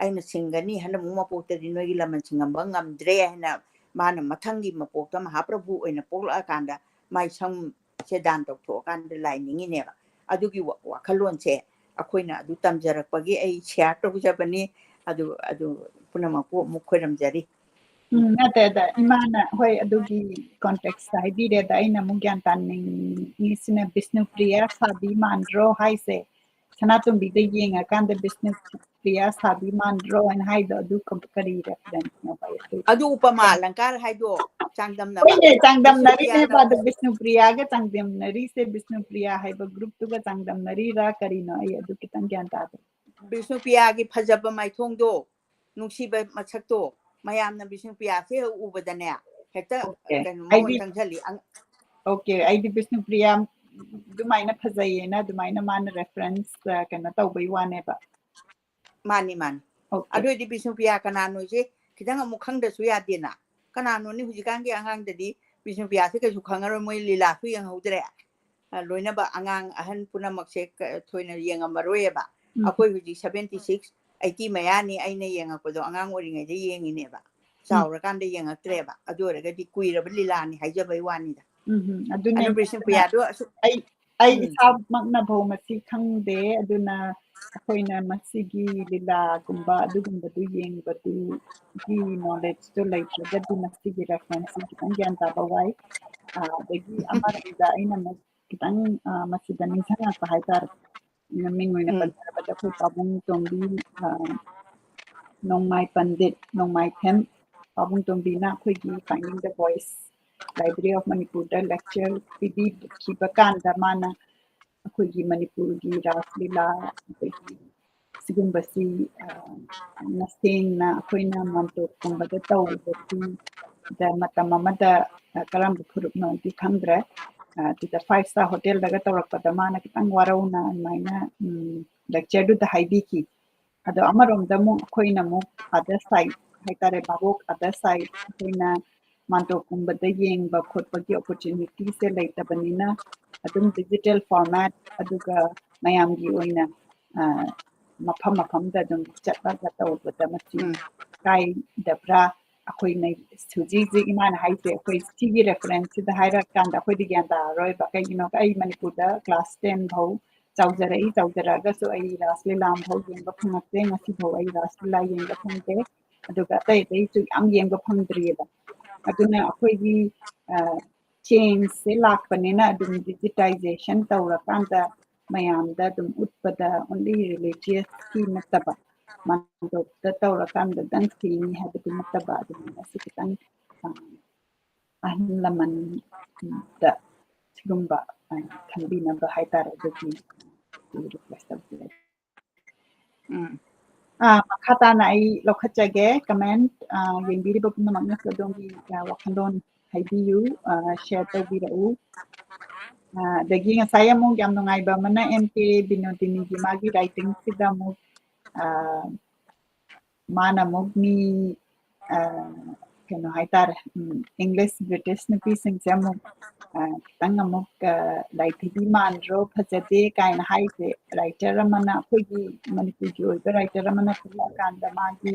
ꯑꯩꯅ ꯁꯤꯡꯒꯅꯤ, ꯍꯟꯗꯛꯃꯨꯛ ꯃꯄꯣꯛꯇꯗꯤ ꯅꯣꯏꯒꯤ ꯂꯃꯟ ꯁꯤꯡꯉꯝꯕ ꯉꯝꯗ꯭ꯔꯦ ꯍꯥꯏꯅ ꯃꯥꯅ ꯃꯊꯪꯒꯤ ꯃꯄꯣꯛꯇ ꯃꯍꯥꯄ꯭ꯔꯚꯨ ꯑꯣꯏꯅ ꯄꯣꯛꯂꯛꯑꯀꯥꯟꯗ ꯃꯥꯏ ꯁꯝꯁꯦ ꯗꯥꯟ ꯇꯧꯊꯣꯛꯑꯀꯥꯟꯗ ꯂꯥꯏ ꯅꯤꯡꯉꯤꯅꯦꯕ꯫ ꯑꯗꯨꯒꯤ ꯋꯥꯈꯜꯂꯣꯟꯁꯦ ꯑꯩꯈꯣꯏꯅ ꯑꯗꯨ ꯇꯝꯖꯔꯛꯄꯒꯤ ꯑꯩ ꯁꯤꯌꯥꯔ ꯇꯧꯖꯕꯅꯤ꯫ ꯑꯗꯨ, ꯑꯗꯨ ꯄꯨꯝꯅꯃꯛꯄꯨ ꯑꯃꯨꯛ ꯈꯣꯏꯔꯝꯖꯔꯤ꯫ ꯎꯝ, ꯅꯠꯇꯦ, ꯑꯗ ꯏꯃꯥꯅ, ꯍꯣꯏ, ꯑꯗꯨꯒꯤ ꯀꯣꯟꯇꯦꯛꯁꯇ ꯍꯥꯏꯕꯤꯔꯦ꯫ ꯑꯗ ꯑꯩꯅ ꯑꯃꯨꯛ ꯒ꯭ꯌꯥꯟ ꯇꯥꯅꯤꯡꯉꯤꯁꯤꯅ, ꯕꯤꯁꯅꯨꯄ꯭ꯔꯤꯌꯥ ꯁꯥꯕꯤ ꯃꯥꯟꯗ꯭ꯔꯣ ꯍꯥꯏꯁꯦ? ꯁꯅꯥꯇꯣꯝꯕꯤꯗ ꯌꯦꯡꯉꯀꯥꯟꯗ ꯕꯤꯁꯅꯨꯄ꯭ꯔꯤꯌꯥ ꯁꯥꯕꯤ ꯃꯥꯟꯗ꯭ꯔꯣ ꯍꯥꯏꯅ ꯍꯥꯏꯗꯣ, ꯑꯗꯨ ꯀꯔꯤ ꯔꯦꯐꯔꯦꯟꯁꯅꯣ? ꯑꯗꯨ ꯎꯄꯃꯥ ꯑꯂꯪꯀꯥꯔ ꯍꯥꯏꯗꯣ ꯆꯥꯡꯗꯝꯅꯕ꯫ ꯍꯣꯏꯅꯦ, ꯆꯥꯡꯗꯝꯅꯔꯤꯅꯦꯕ꯫ ꯑꯗꯣ ꯕꯤꯁꯅꯨꯄ꯭ꯔꯤꯌꯥꯒ ꯆꯥꯡꯗꯝꯅꯔꯤꯁꯦ, ꯕꯤꯁꯅꯨꯄ꯭ꯔꯤꯌꯥ ꯍꯥꯏꯕ ꯒ꯭ꯔꯨꯞꯇꯨꯒ ꯆꯥꯡꯗꯝꯅꯔꯤꯔꯥ ꯀꯔꯤꯅꯣ? ꯑꯩ ꯑꯗꯨ ꯈꯤꯇꯪ ꯒ꯭ꯌꯥꯟ ꯇꯥꯗꯦ꯫ ꯕꯤꯁꯅꯨꯄ꯭ꯔꯤꯌꯥꯒꯤ ꯐꯖꯕ ꯃꯥꯏꯊꯣꯡꯗꯣ, ꯅꯨꯡꯁꯤꯕ ꯃꯁꯛꯇꯣ, ꯃꯌꯥꯝꯅ ꯕꯤꯁꯅꯨꯄ꯭ꯔꯤꯌꯥꯁꯦ ꯍꯦꯛ ꯎꯕꯗꯅꯦ, ꯍꯦꯛꯇ Okay. ꯀꯩꯅꯣ ꯑꯩꯗꯤ ꯃꯉꯣꯟ ꯆꯪꯁꯤꯜꯂꯤ꯫ ꯑꯪ- Okay, ꯑꯩꯗꯤ ꯕꯤꯁꯅꯨꯄ꯭ꯔꯤꯌꯥ ꯑꯗꯨꯃꯥꯏꯅ ꯐꯖꯩꯌꯦꯅ ꯑꯗꯨꯃꯥꯏꯅ ꯃꯥꯅ reference ꯀꯩꯅꯣ ꯇꯧꯕꯩ ꯋꯥꯅꯦꯕ. ꯃꯥꯅꯤ ꯃꯥꯅꯤ꯫ Okay. ꯑꯗꯨ ꯑꯣꯏꯗꯤ ꯕꯤꯁꯅꯨꯄ꯭ꯔꯤꯌꯥ ꯀꯅꯥꯅꯣꯁꯦ ꯈꯤꯇꯪ ꯑꯃꯨꯛ ꯈꯪꯗꯁꯨ ꯌꯥꯗꯦꯅ꯫ ꯀꯅꯥꯅꯣꯅꯤ ꯍꯧꯖꯤꯛꯀꯥꯟꯒꯤ ꯑꯉꯥꯡꯗꯗꯤ ꯕꯤꯁꯅꯨꯄ꯭ꯔꯤꯌꯥꯁꯦ ꯀꯩꯁꯨ ꯈꯪꯉꯔꯣꯏ, ꯃꯣꯏ ꯂꯤꯂꯥꯁꯨ ꯌꯦꯡꯍꯧꯗ꯭ꯔꯦ꯫ ꯑ, ꯂꯣꯏꯅꯃꯛ ꯑꯉꯥꯡ ꯑꯍꯟ ꯄꯨꯝꯅꯃꯛꯁꯦ ꯀ- ꯊꯣꯏꯅ ꯌꯦꯡꯉꯝꯃꯔꯣꯏꯕ꯫ ꯎꯝ. ꯑꯩꯈꯣꯏ ꯍꯧꯖꯤꯛ seventy six, eighty ꯃꯌꯥꯅꯤ, ꯑꯩꯅ ꯌꯦꯡꯉꯛꯄꯗꯣ ꯑꯉꯥꯡ ꯑꯣꯏꯔꯤꯉꯩꯗ ꯌꯦꯡꯉꯤꯅꯦꯕ, ꯆꯥꯎꯔꯀꯥꯟꯗ ꯌꯦꯡꯉꯛꯇ꯭ꯔꯦꯕ꯫ ꯑꯗꯨ ꯑꯣꯏꯔꯒꯗꯤ ꯀꯨꯏꯔꯕ ꯂꯤꯂꯥꯅꯤ ꯍꯥꯏꯖꯕꯩ ꯋꯥꯅꯤꯗ꯫ ꯎꯝ, ꯑꯗꯨꯅꯦ ꯑꯗꯨ ꯕꯤꯁꯅꯨꯄ꯭ꯔꯤꯌꯥꯗꯣ ꯑꯁꯨꯛ ꯑꯩ ꯑꯩ ꯎꯝ. ꯏꯁꯥꯃꯛꯅꯐꯥꯎ ꯃꯁꯤ ꯈꯪꯗꯦ꯫ ꯑꯗꯨꯅ ꯑꯩꯈꯣꯏꯅ ꯃꯁꯤꯒꯤ ꯂꯤꯂꯥꯒꯨꯝꯕ ꯑꯗꯨꯒꯨꯝꯕꯗꯨ ꯌꯦꯡꯕꯗꯨꯒꯤ knowledgeꯇꯣ ꯂꯩꯇ꯭ꯔꯒꯗꯤ ꯃꯁꯤꯒꯤ referenceꯁꯤ ꯈꯤꯇꯪ ꯒ꯭ꯌꯥꯟ ꯇꯥꯕ ꯋꯥꯏ꯫ ꯑ, ꯑꯗꯒꯤ ꯑꯃꯔꯣꯝꯗ ꯑꯩꯅ ꯑꯃꯨꯛ ꯈꯤꯇꯪ, ꯑ, ꯃꯁꯤꯗ ꯅꯤꯡꯁꯤꯡꯉꯛꯄ ꯍꯥꯏꯇꯥꯔꯦ꯫ ꯃꯃꯤꯡ ꯑꯣꯏꯅ ꯎꯝ. ꯄꯟꯖꯔꯕꯗ ꯑꯩꯈꯣꯏ ꯄꯥꯕꯨꯡ ꯇꯣꯝꯕꯤ, ꯑ, ꯅꯣꯡꯃꯥꯏ ꯄꯟꯗꯤꯠ, ꯅꯣꯡꯃꯥꯏꯊꯦꯝ ꯄꯥꯕꯨꯡ ꯇꯣꯝꯕꯤꯅ ꯑꯩꯈꯣꯏꯒꯤ Finding the Voice, Library of Manipurꯗ lecture ꯄꯤꯕꯤꯈꯤꯕ ꯀꯥꯟꯗ ꯃꯥꯅ ꯑꯩꯈꯣꯏꯒꯤ ꯃꯅꯤꯄꯨꯔꯒꯤ ꯔꯥꯁ ꯂꯤꯂꯥ, ꯑꯗꯒꯤ ꯁꯤꯒꯨꯝꯕꯁꯤ, ꯑ, ꯇꯁꯦꯡꯅ ꯑꯩꯈꯣꯏꯅ ꯃꯥꯟꯇꯣꯞꯀꯨꯝꯕꯗ ꯇꯧꯔꯤꯕꯁꯤꯗ ꯃꯇꯝ ꯑꯃꯗ, ꯑ, ꯀꯔꯝꯕ ꯐꯨꯔꯨꯞꯅꯣꯗꯤ ꯈꯪꯗ꯭ꯔꯦ꯫ ꯑ, ꯑꯗꯨꯗ five star hotelꯗꯒ ꯇꯧꯔꯛꯄꯗ ꯃꯥꯅ ꯈꯤꯇꯪ ꯋꯥꯔꯧꯅ ꯑꯗꯨꯃꯥꯏꯅ, ꯎꯝ, lectureꯗꯨꯗ ꯍꯥꯏꯕꯤꯈꯤ꯫ ꯑꯗꯣ ꯑꯃꯔꯣꯝꯗ ꯑꯃꯨꯛ ꯑꯩꯈꯣꯏꯅ ꯑꯃꯨꯛ other side ꯍꯥꯏꯇꯥꯔꯦ, ꯚꯥꯕꯣꯛ other side ꯑꯩꯈꯣꯏꯅ ꯃꯥꯟꯇꯣꯞꯀꯨꯝꯕꯗ ꯌꯦꯡꯕ ꯈꯣꯠꯄꯒꯤ opportunityꯁꯦ ꯂꯩꯇꯕꯅꯤꯅ ꯑꯗꯨꯝ digital format ꯑꯗꯨꯒ ꯃꯌꯥꯝꯒꯤ ꯑꯣꯏꯅ, ꯑ, ꯃꯐꯝ ꯃꯐꯝꯗ ꯑꯗꯨꯝ ꯆꯠꯂꯒ ꯇꯧꯕꯗ ꯃꯁꯤ ꯎꯝ. ꯀꯥꯏꯗꯕ꯭ꯔꯥ? ꯑꯩꯈꯣꯏꯅ ꯍꯧꯖꯤꯛ ꯍꯧꯖꯤꯛ ꯏꯃꯥꯅ ꯍꯥꯏꯁꯦ, ꯑꯩꯈꯣꯏ ꯁꯤꯒꯤ referenceꯁꯤꯗ ꯍꯥꯏꯔꯀꯥꯟꯗ ꯑꯩꯈꯣꯏꯗꯤ ꯒ꯭ꯌꯥꯟ ꯇꯥꯔꯔꯣꯏꯕ꯫ ꯀꯩꯒꯤꯅꯣꯗ ꯑꯩ ꯃꯅꯤꯄꯨꯔꯗ class ten ꯐꯥꯎ ꯆꯥꯎꯖꯔꯛꯏ, ꯆꯥꯎꯖꯔꯛꯑꯒꯁꯨ ꯑꯩ ꯔꯥꯁ ꯂꯤꯂꯥ ꯑꯃꯐꯥꯎ ꯌꯦꯡꯕ ꯐꯪꯉꯛꯇꯦ꯫ ꯉꯁꯤꯐꯥꯎ ꯑꯩ ꯔꯥꯁ ꯂꯤꯂꯥ ꯌꯦꯡꯕ ꯐꯪꯗꯦ꯫ ꯑꯗꯨꯒ ꯑꯇꯩ ꯑꯇꯩꯁꯨ ꯌꯥꯝ ꯌꯦꯡꯕ ꯐꯪꯗ꯭ꯔꯤꯑꯕ꯫ ꯑꯗꯨꯅ ꯑꯩꯈꯣꯏꯒꯤ, ꯑ, changeꯁꯦ ꯂꯥꯛꯄꯅꯤꯅ ꯑꯗꯨꯝ digitization ꯇꯧꯔꯀꯥꯟꯗ ꯃꯌꯥꯝꯗ ꯑꯗꯨꯝ ꯎꯠꯄꯗ only religiousꯀꯤ ꯅꯠꯇꯕ ꯃꯥꯟꯇꯣꯞꯇ ꯇꯧꯔꯀꯥꯟꯗꯗꯪ ꯊꯤꯅꯤ ꯍꯥꯏꯕꯗꯤ ꯅꯠꯇꯕ ꯑꯗꯨꯃꯥꯏꯅꯁꯨ ꯈꯤꯇꯪ, ꯑ, ꯑꯍꯜ ꯂꯃꯟꯗ ꯁꯤꯒꯨꯝꯕ, ꯑ, ꯈꯟꯕꯤꯅꯕ ꯍꯥꯏꯇꯥꯔꯦ꯫ ꯑꯗꯨꯒꯤ request ꯇꯧꯖꯔꯤ꯫ ꯎꯝ. ꯑꯥ, ꯃꯈꯥ ꯇꯥꯅ ꯑꯩ ꯂꯧꯈꯠꯆꯒꯦ comment꯫ ꯑꯥ, ꯌꯦꯡꯕꯤꯔꯤꯕ ꯄꯨꯝꯅꯃꯛꯅꯁꯨ ꯑꯗꯣꯝꯒꯤ, ꯑꯥ, ꯋꯥꯈꯜꯂꯣꯟ ꯍꯥꯏꯕꯤꯌꯨ, ꯑꯥ, share ꯇꯧꯕꯤꯔꯛꯎ꯫ ꯑꯥ, ꯑꯗꯒꯤ ꯉꯁꯥꯏ ꯑꯃꯨꯛ ꯌꯥꯝ ꯅꯨꯡꯉꯥꯏꯕ ꯑꯃꯅ M K ꯕꯤꯅꯣꯗꯤꯅꯤꯒꯤ ꯃꯥꯒꯤ writing ꯁꯤꯗ ꯑꯃꯨꯛ, ꯑꯥ, ꯃꯥꯅ ꯑꯃꯨꯛ ꯃꯤ, ꯑꯥ, ꯀꯩꯅꯣ ꯍꯥꯏꯇꯥꯔꯦ, ꯎꯝ, English British ꯅꯨꯄꯤꯁꯤꯡꯁꯦ ꯑꯃꯨꯛ, ꯑꯥ, ꯈꯤꯇꯪ ꯑꯃꯨꯛ, ꯑꯥ, ꯂꯥꯏꯙꯤꯕꯤ ꯃꯥꯟꯗ꯭ꯔꯣ, ꯐꯖꯗꯦ ꯀꯥꯏꯅ ꯍꯥꯏꯁꯦ, writer ꯑꯃꯅ, ꯑꯩꯈꯣꯏꯒꯤ ꯃꯅꯤꯄꯨꯔꯒꯤ ꯑꯣꯏꯕ writer ꯑꯃꯅ ꯊꯣꯛꯂꯛꯑꯀꯥꯟꯗ ꯃꯥꯒꯤ,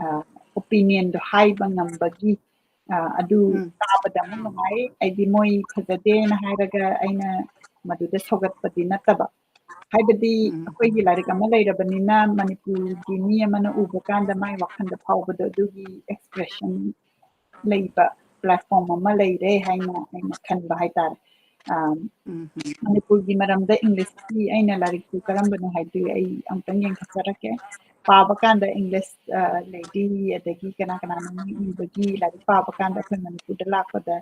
ꯑꯥ, opinion ꯗꯣ ꯍꯥꯏꯕ ꯉꯝꯕꯒꯤ, ꯑꯥ, ꯑꯗꯨ ꯎꯝ꯫ ꯇꯥꯕꯗ ꯑꯃꯨꯛ ꯅꯨꯡꯉꯥꯏ꯫ ꯑꯩꯗꯤ ꯃꯣꯏ ꯐꯖꯗꯦꯅ ꯍꯥꯏꯔꯒ ꯑꯩꯅ ꯃꯗꯨꯗ ꯁꯧꯒꯠꯄꯗꯤ ꯅꯠꯇꯕ꯫ ꯍꯥꯏꯕꯗꯤ ꯎꯝ꯫ ꯑꯩꯈꯣꯏꯒꯤ ꯂꯥꯏꯔꯤꯛ ꯑꯃ ꯂꯩꯔꯕꯅꯤꯅ ꯃꯅꯤꯄꯨꯔꯒꯤ ꯃꯤ ꯑꯃꯅ ꯎꯕ ꯀꯥꯟꯗ ꯃꯥꯏ ꯋꯥꯈꯜꯗ ꯐꯥꯎꯕꯗꯣ ꯑꯗꯨꯒꯤ expression ꯂꯩꯕ platform ꯑꯃ ꯂꯩꯔꯦ ꯍꯥꯏꯅ ꯑꯩꯅ ꯈꯟꯕ ꯍꯥꯏꯇꯥꯔꯦ꯫ ꯑꯥ, ꯎꯝ, ꯎꯝ꯫ ꯃꯅꯤꯄꯨꯔꯒꯤ ꯃꯔꯝꯗ English ꯀꯤ ꯑꯩꯅ ꯂꯥꯏꯔꯤꯛꯇꯨ ꯀꯔꯝꯕꯅꯣ ꯍꯥꯏꯕꯗꯨ ꯑꯩ ꯑꯃꯨꯛꯇꯪ ꯌꯦꯡꯈꯠꯆꯔꯛꯀꯦ꯫ ꯄꯥꯕ ꯀꯥꯟꯗ English, ꯑꯥ, lady ꯑꯗꯒꯤ ꯀꯅꯥ ꯀꯅꯥꯅꯣ ꯃꯤ ꯏꯕꯒꯤ ꯂꯥꯏꯔꯤꯛ ꯄꯥꯕ ꯀꯥꯟꯗ ꯑꯩꯈꯣꯏ ꯃꯅꯤꯄꯨꯔꯗ ꯂꯥꯛꯄꯗ,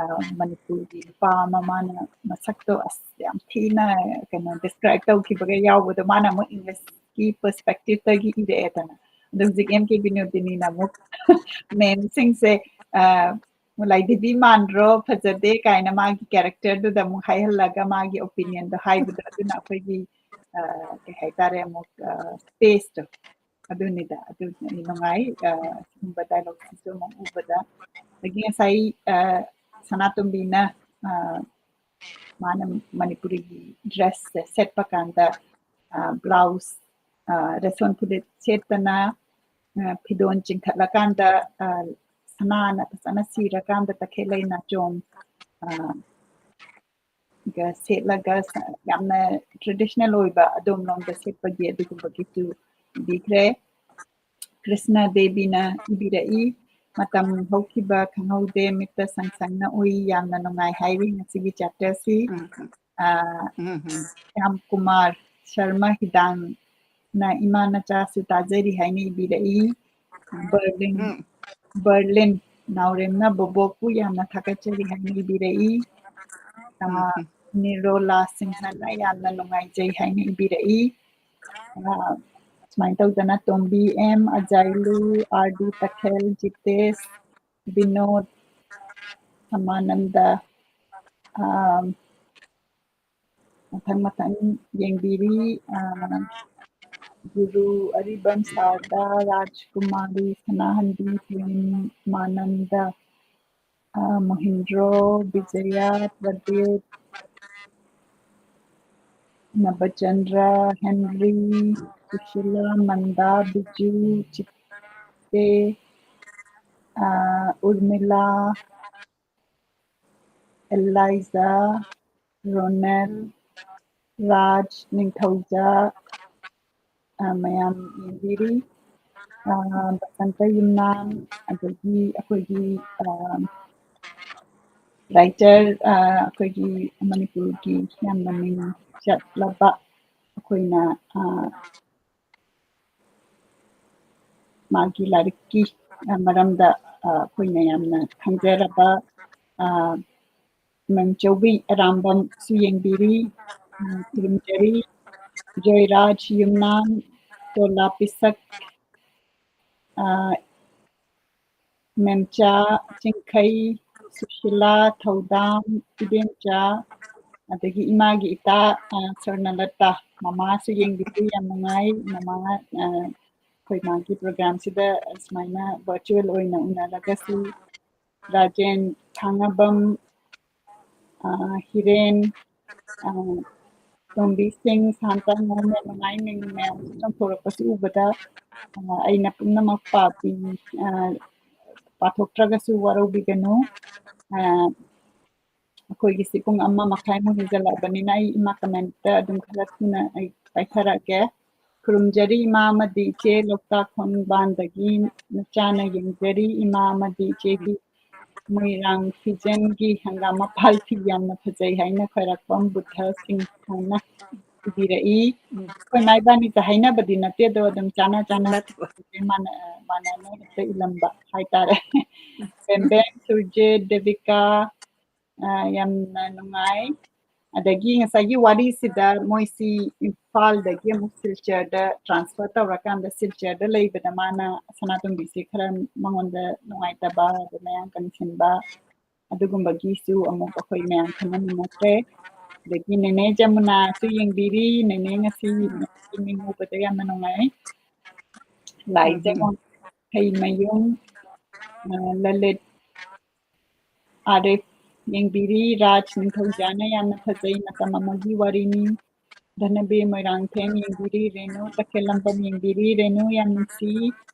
ꯑꯥ, ꯃꯅꯤꯄꯨꯔꯒꯤ ꯅꯨꯄꯥ ꯑꯃ ꯃꯥꯅ ꯃꯁꯛꯇꯣ ꯑꯁ ꯌꯥꯝ ꯊꯤꯅ ꯀꯩꯅꯣ describe ꯇꯧꯈꯤꯕꯒ ꯌꯥꯎꯕꯗꯣ ꯃꯥꯅ ꯑꯃꯨꯛ English ꯀꯤ perspective ꯇꯒꯤ ꯏꯔꯛꯑꯦꯗꯅ꯫ ꯑꯗꯣ ꯍꯧꯖꯤꯛ M K ꯕꯤꯅꯣꯗꯤꯅꯤꯅ ꯑꯃꯨꯛ ma'am ꯁꯤꯡꯁꯦ, ꯑꯥ, ꯂꯥꯏꯙꯤꯕꯤ ꯃꯥꯟꯗ꯭ꯔꯣ, ꯐꯖꯗꯦ ꯀꯥꯏꯅ ꯃꯥꯒꯤ character ꯗꯨꯗ ꯑꯃꯨꯛ ꯍꯥꯏꯍꯜꯂꯒ ꯃꯥꯒꯤ opinion ꯗꯣ ꯍꯥꯏꯕꯗꯣ, ꯑꯗꯨꯅ ꯑꯩꯈꯣꯏꯒꯤ, ꯑꯥ, ꯀꯩ ꯍꯥꯏꯇꯥꯔꯦ, ꯑꯃꯨꯛ, ꯑꯥ, space ꯇꯣ ꯑꯗꯨꯅꯤꯗ꯫ ꯑꯗꯨ ꯅꯨꯡꯉꯥꯏ, ꯑꯥ, ꯑꯁꯤꯒꯨꯝꯕ dialogue ꯁꯤꯁꯨ ꯑꯃꯨꯛ ꯎꯕꯗ꯫ ꯑꯗꯒꯤ ꯉꯁꯥꯏ, ꯑꯥ, ꯁꯅꯥꯇꯣꯝꯕꯤꯅ, ꯑꯥ, ꯃꯥꯅ ꯃꯅꯤꯄꯨꯔꯤꯒꯤ dress ꯁꯦ ꯁꯦꯠꯄ ꯀꯥꯟꯗ, ꯑꯥ, blouse, ꯑꯥ, ꯔꯦꯁꯣꯟ ꯐꯨꯔꯤꯠ ꯁꯦꯠꯇꯅ, ꯑꯥ, ꯐꯤꯗꯣꯟ ꯆꯤꯡꯈꯠꯂꯀꯥꯟꯗ, ꯑꯥ, ꯁꯅꯥꯅ ꯐꯖꯅ ꯁꯤꯔꯀꯥꯟꯗ ꯇꯈꯦꯜꯂꯩ ꯅꯥꯆꯣꯝ, ꯑꯥ, ꯒ ꯁꯦꯠꯂꯒ ꯁ-, ꯌꯥꯝꯅ traditional ꯑꯣꯏꯕ ꯑꯗꯣꯝꯂꯣꯝꯗ ꯁꯦꯠꯄꯒꯤ ꯑꯗꯨꯒꯨꯝꯕꯒꯤꯁꯨ ꯏꯕꯤꯈ꯭ꯔꯦ꯫ ꯀ꯭ꯔꯤꯁꯅ ꯗꯦꯕꯤꯅ ꯏꯕꯤꯔꯛꯏ, "ꯃꯇꯝ ꯍꯧꯈꯤꯕ ꯈꯪꯍꯧꯗꯦ, ꯃꯤꯠꯇ ꯁꯪ ꯁꯪꯅ ꯎꯏ, ꯌꯥꯝꯅ ꯅꯨꯡꯉꯥꯏ" ꯍꯥꯏꯔꯤ ꯉꯁꯤꯒꯤ chapter ꯁꯤ꯫ ꯎꯝ, ꯎꯝ꯫ ꯑꯥ, ꯎꯝ, ꯎꯝ꯫ ꯁ꯭ꯌꯥꯝ ꯀꯨꯃꯥꯔ ꯁꯔꯃ ꯍꯤꯗꯥꯡꯅ "ꯏꯃꯥ ꯅꯆꯥꯁꯨ ꯇꯥꯖꯔꯤ" ꯍꯥꯏꯅ ꯏꯕꯤꯔꯛꯏ꯫ ꯕꯔꯂꯤꯟ, ꯎꯝ꯫ ꯕꯔꯂꯤꯟ ꯅꯥꯎꯔꯦꯝꯅ "ꯕꯣꯕꯣꯛꯄꯨ ꯌꯥꯝꯅ ꯊꯥꯒꯠꯆꯔꯤ" ꯍꯥꯏꯅ ꯏꯕꯤꯔꯛꯏ꯫ ꯑꯥ, ꯎꯝ, ꯎꯝ꯫ ꯅꯤꯔꯣꯂꯥ ꯁꯤꯡꯍꯅ "ꯌꯥꯝꯅ ꯅꯨꯡꯉꯥꯏꯖꯩ" ꯍꯥꯏꯅ ꯏꯕꯤꯔꯛꯏ꯫ ꯑꯥ, ꯁꯨꯃꯥꯏꯅ ꯇꯧꯗꯅ ꯇꯣꯝꯕꯤ ꯑꯦꯝ, ꯑꯖꯥꯏꯂꯨ, ꯑꯥꯔ ꯗꯤ ꯇꯈꯦꯜ, ꯖꯤꯇꯦꯁ, ꯕꯤꯅꯣꯗ, ꯁꯃꯥꯅꯟꯗ, ꯑꯥ, ꯃꯊꯪ ꯃꯊꯪ ꯌꯦꯡꯕꯤꯔꯤ꯫ ꯑꯥ, ꯒꯨꯔꯨ ꯑꯔꯤꯕꯝ ꯁꯥꯔꯗꯥ, ꯔꯥꯖꯀꯨꯃꯥꯔꯤ, ꯁꯅꯥꯍꯟꯕꯤ, ꯄ꯭ꯔꯦꯃꯥꯅꯟꯗ, ꯑꯥ, ꯃꯣꯍꯤꯟꯗ꯭ꯔꯣ, ꯕꯤꯖꯌꯥ, ꯄ꯭ꯔꯗꯤꯞ, ꯅꯕꯆꯟꯗ꯭ꯔ, ꯍꯦꯟꯔꯤ, ꯁꯨꯁꯤꯂꯥ, ꯃꯟꯗꯥ, ꯕꯤꯖꯨ, ꯆꯤꯠꯇꯦ, ꯑꯥ, ꯎꯔꯃꯤꯂꯥ, ꯑꯦꯂꯥꯏꯖꯥ, ꯔꯣꯅꯦꯜ, ꯔꯥꯖ, ꯅꯤꯡꯊꯧꯖꯥ, ꯑꯥ, ꯃꯌꯥꯝ ꯌꯦꯡꯕꯤꯔꯤ꯫ ꯑꯥ, ꯕꯁꯟꯇ ꯌꯨꯝꯅꯥꯝ, ꯑꯗꯒꯤ ꯑꯩꯈꯣꯏꯒꯤ, ꯑꯥ, ꯔꯥꯏꯇꯔ, ꯑꯥ, ꯑꯩꯈꯣꯏꯒꯤ ꯃꯅꯤꯄꯨꯔꯒꯤ ꯌꯥꯝꯅ ꯃꯤꯡ ꯆꯠꯂꯕ ꯑꯩꯈꯣꯏꯅ, ꯑꯥ, ꯃꯥꯒꯤ ꯂꯥꯏꯔꯤꯛꯀꯤ, ꯑꯥ, ꯃꯔꯝꯗ, ꯑꯥ, ꯑꯩꯈꯣꯏꯅ ꯌꯥꯝꯅ ꯈꯪꯖꯔꯕ, ꯑꯥ, ꯃꯦꯝꯆꯧꯕꯤ ꯑꯔꯥꯝꯕꯝꯁꯨ ꯌꯦꯡꯕꯤꯔꯤ, ꯑꯥ, ꯈꯨꯔꯨꯝꯖꯔꯤ꯫ ꯖꯣꯏꯔꯥꯖ ꯌꯨꯝꯅꯥꯝ, ꯇꯣꯂꯥ ꯄꯤꯁꯛ, ꯑꯥ, ꯃꯦꯝꯆꯥ ꯆꯤꯡꯈꯩ, ꯁꯨꯁꯤꯂꯥ, ꯊꯧꯗꯥꯝ, ꯏꯕꯦꯝꯆꯥ, ꯑꯗꯒꯤ ꯏꯃꯥꯒꯤ ꯏꯇꯥ, ꯑꯥ, ꯁ꯭ꯋꯔꯅꯂꯇꯥ, ꯃꯃꯥꯁꯨ ꯌꯦꯡꯕꯤꯔꯤ, ꯌꯥꯝ ꯅꯨꯡꯉꯥꯏ꯫ ꯃꯃꯥ, ꯑꯥ, ꯑꯩꯈꯣꯏ ꯃꯥꯒꯤ ꯄ꯭ꯔꯣꯒ꯭ꯔꯥꯝꯁꯤꯗ ꯁꯨꯃꯥꯏꯅ ꯚꯔꯆꯨꯋꯦꯜ ꯑꯣꯏꯅ ꯎꯅꯔꯒꯁꯨ, ꯔꯥꯖꯦꯟ ꯊꯥꯡꯉꯕꯝ, ꯑꯥ, ꯍꯤꯔꯦꯟ, ꯑꯥ, ꯇꯣꯝꯕꯤ ꯁꯤꯡ, ꯁꯥꯟꯇ, ꯅꯣꯔꯃꯦꯜ, ꯃꯉꯥꯏ ꯃꯤꯡ ꯃꯌꯥꯝꯁꯤ ꯆꯣꯡꯊꯣꯔꯛꯄꯁꯤ ꯎꯕꯗ, ꯑꯥ, ꯑꯩꯅ ꯄꯨꯝꯅꯃꯛ ꯄꯥꯕꯤ, ꯑꯥ, ꯄꯥꯊꯣꯛꯇ꯭ꯔꯒꯁꯨ ꯋꯥꯔꯧꯕꯤꯒꯅꯨ꯫ ꯑꯥ, ꯑꯩꯈꯣꯏꯒꯤꯁꯤ ꯄꯨꯡ ꯑꯃ ꯃꯈꯥꯏꯃꯨꯛ ꯍꯦꯟꯖꯜꯂꯛꯑꯕꯅꯤꯅ ꯑꯩ ꯏꯃꯥ ꯀꯃꯦꯟꯠꯇ ꯑꯗꯨꯝ ꯈꯔ ꯊꯨꯅ ꯑꯩ ꯄꯥꯏꯊꯔꯛꯑꯒꯦ꯫ ꯈꯨꯔꯨꯝꯖꯔꯤ ꯏꯃꯥ ꯑꯃꯗꯤ ꯏꯆꯦ, ꯂꯣꯛꯇꯥꯛ ꯈꯣꯡꯕꯥꯟꯗꯒꯤ ꯅꯆꯥꯅ ꯌꯦꯡꯖꯔꯤ꯫ ꯏꯃꯥ ꯑꯃꯗꯤ ꯏꯆꯦꯒꯤ ꯃꯣꯏꯔꯥꯡ ꯐꯤꯖꯟꯒꯤ ꯍꯪꯒꯥꯝ ꯃꯄꯥꯜ ꯐꯤ ꯌꯥꯝꯅ ꯐꯖꯩ ꯍꯥꯏꯅ ꯈ꯭ꯋꯥꯏꯔꯥꯛꯄꯝ ꯕꯨꯙ ꯁꯤꯡ ꯍꯥꯏꯅ ꯏꯕꯤꯔꯛꯏ꯫ ꯑꯩꯈꯣꯏ ꯏꯃꯥ ꯏꯕꯥꯅꯤꯁꯦ ꯍꯥꯏꯅꯕꯗꯤ ꯅꯠꯇꯦ, ꯑꯗꯣ ꯑꯗꯨꯝ ꯆꯥꯅ ꯆꯥꯅ ꯅꯠꯇꯦ꯫ ꯃꯥꯅ-, ꯃꯥꯟꯅꯅ ꯍꯦꯛꯇ ꯏꯂꯝꯕ ꯍꯥꯏꯇꯥꯔꯦ꯫ ꯕꯦꯝꯕꯦꯝ, ꯁꯨꯔꯖꯤꯠ, ꯗꯦꯕꯤꯀꯥ, ꯑ, ꯌꯥꯝꯅ ꯅꯨꯡꯉꯥꯏ꯫ ꯑꯗꯒꯤ ꯉꯁꯥꯏꯒꯤ ꯋꯥꯔꯤꯁꯤꯗ ꯃꯣꯏꯁꯤ ꯏꯝꯐꯥꯜꯗꯒꯤ ꯑꯃꯨꯛ ꯁꯤꯜꯆꯔꯗ transfer ꯇꯧꯔꯀꯥꯟꯗ ꯁꯤꯜꯆꯔꯗ ꯂꯩꯕꯗ ꯃꯥꯅ ꯁꯅꯥꯇꯣꯝꯕꯤꯁꯦ ꯈꯔ ꯃꯉꯣꯟꯗ ꯅꯨꯡꯉꯥꯏꯇꯕ, ꯑꯗ ꯃꯌꯥꯝ ꯀꯟꯁꯤꯟꯕ, ꯑꯗꯨꯒꯨꯝꯕꯒꯤꯁꯨ ꯑꯃꯨꯛ ꯑꯩꯈꯣꯏ ꯃꯌꯥꯝ ꯈꯟꯅꯃꯤꯟꯅꯈ꯭ꯔꯦ꯫ ꯑꯗꯒꯤ ꯅꯦꯅꯦ ꯖꯃꯨꯅꯥꯁꯨ ꯌꯦꯡꯕꯤꯔꯤ꯫ ꯅꯦꯅꯦ ꯉꯁꯤ ꯃꯤꯡ ꯎꯕꯗ ꯌꯥꯝꯅ ꯅꯨꯡꯉꯥꯏ꯫ ꯂꯥꯏꯖꯃꯣꯟ ꯍꯩꯃꯌꯨꯝ, ꯑ, ꯂꯂꯤꯠ ꯑꯥꯔꯤꯐ ꯌꯦꯡꯕꯤꯔꯤ꯫ ꯔꯥꯖ ꯅꯤꯡꯊꯧꯖꯥꯅ ꯌꯥꯝꯅ ꯐꯖꯩ, ꯃꯇꯝ ꯑꯃꯒꯤ ꯋꯥꯔꯤꯅꯤ꯫ ꯙꯅꯕꯤꯔ ꯃꯣꯏꯔꯥꯡꯊꯦꯝ ꯌꯦꯡꯕꯤꯔꯤ꯫ ꯔꯦꯅꯨ ꯇꯈꯦꯜꯂꯝꯕꯝ ꯌꯦꯡꯕꯤꯔꯤ꯫ ꯔꯦꯅꯨ ꯌꯥꯝ ꯅꯨꯡꯁꯤ꯫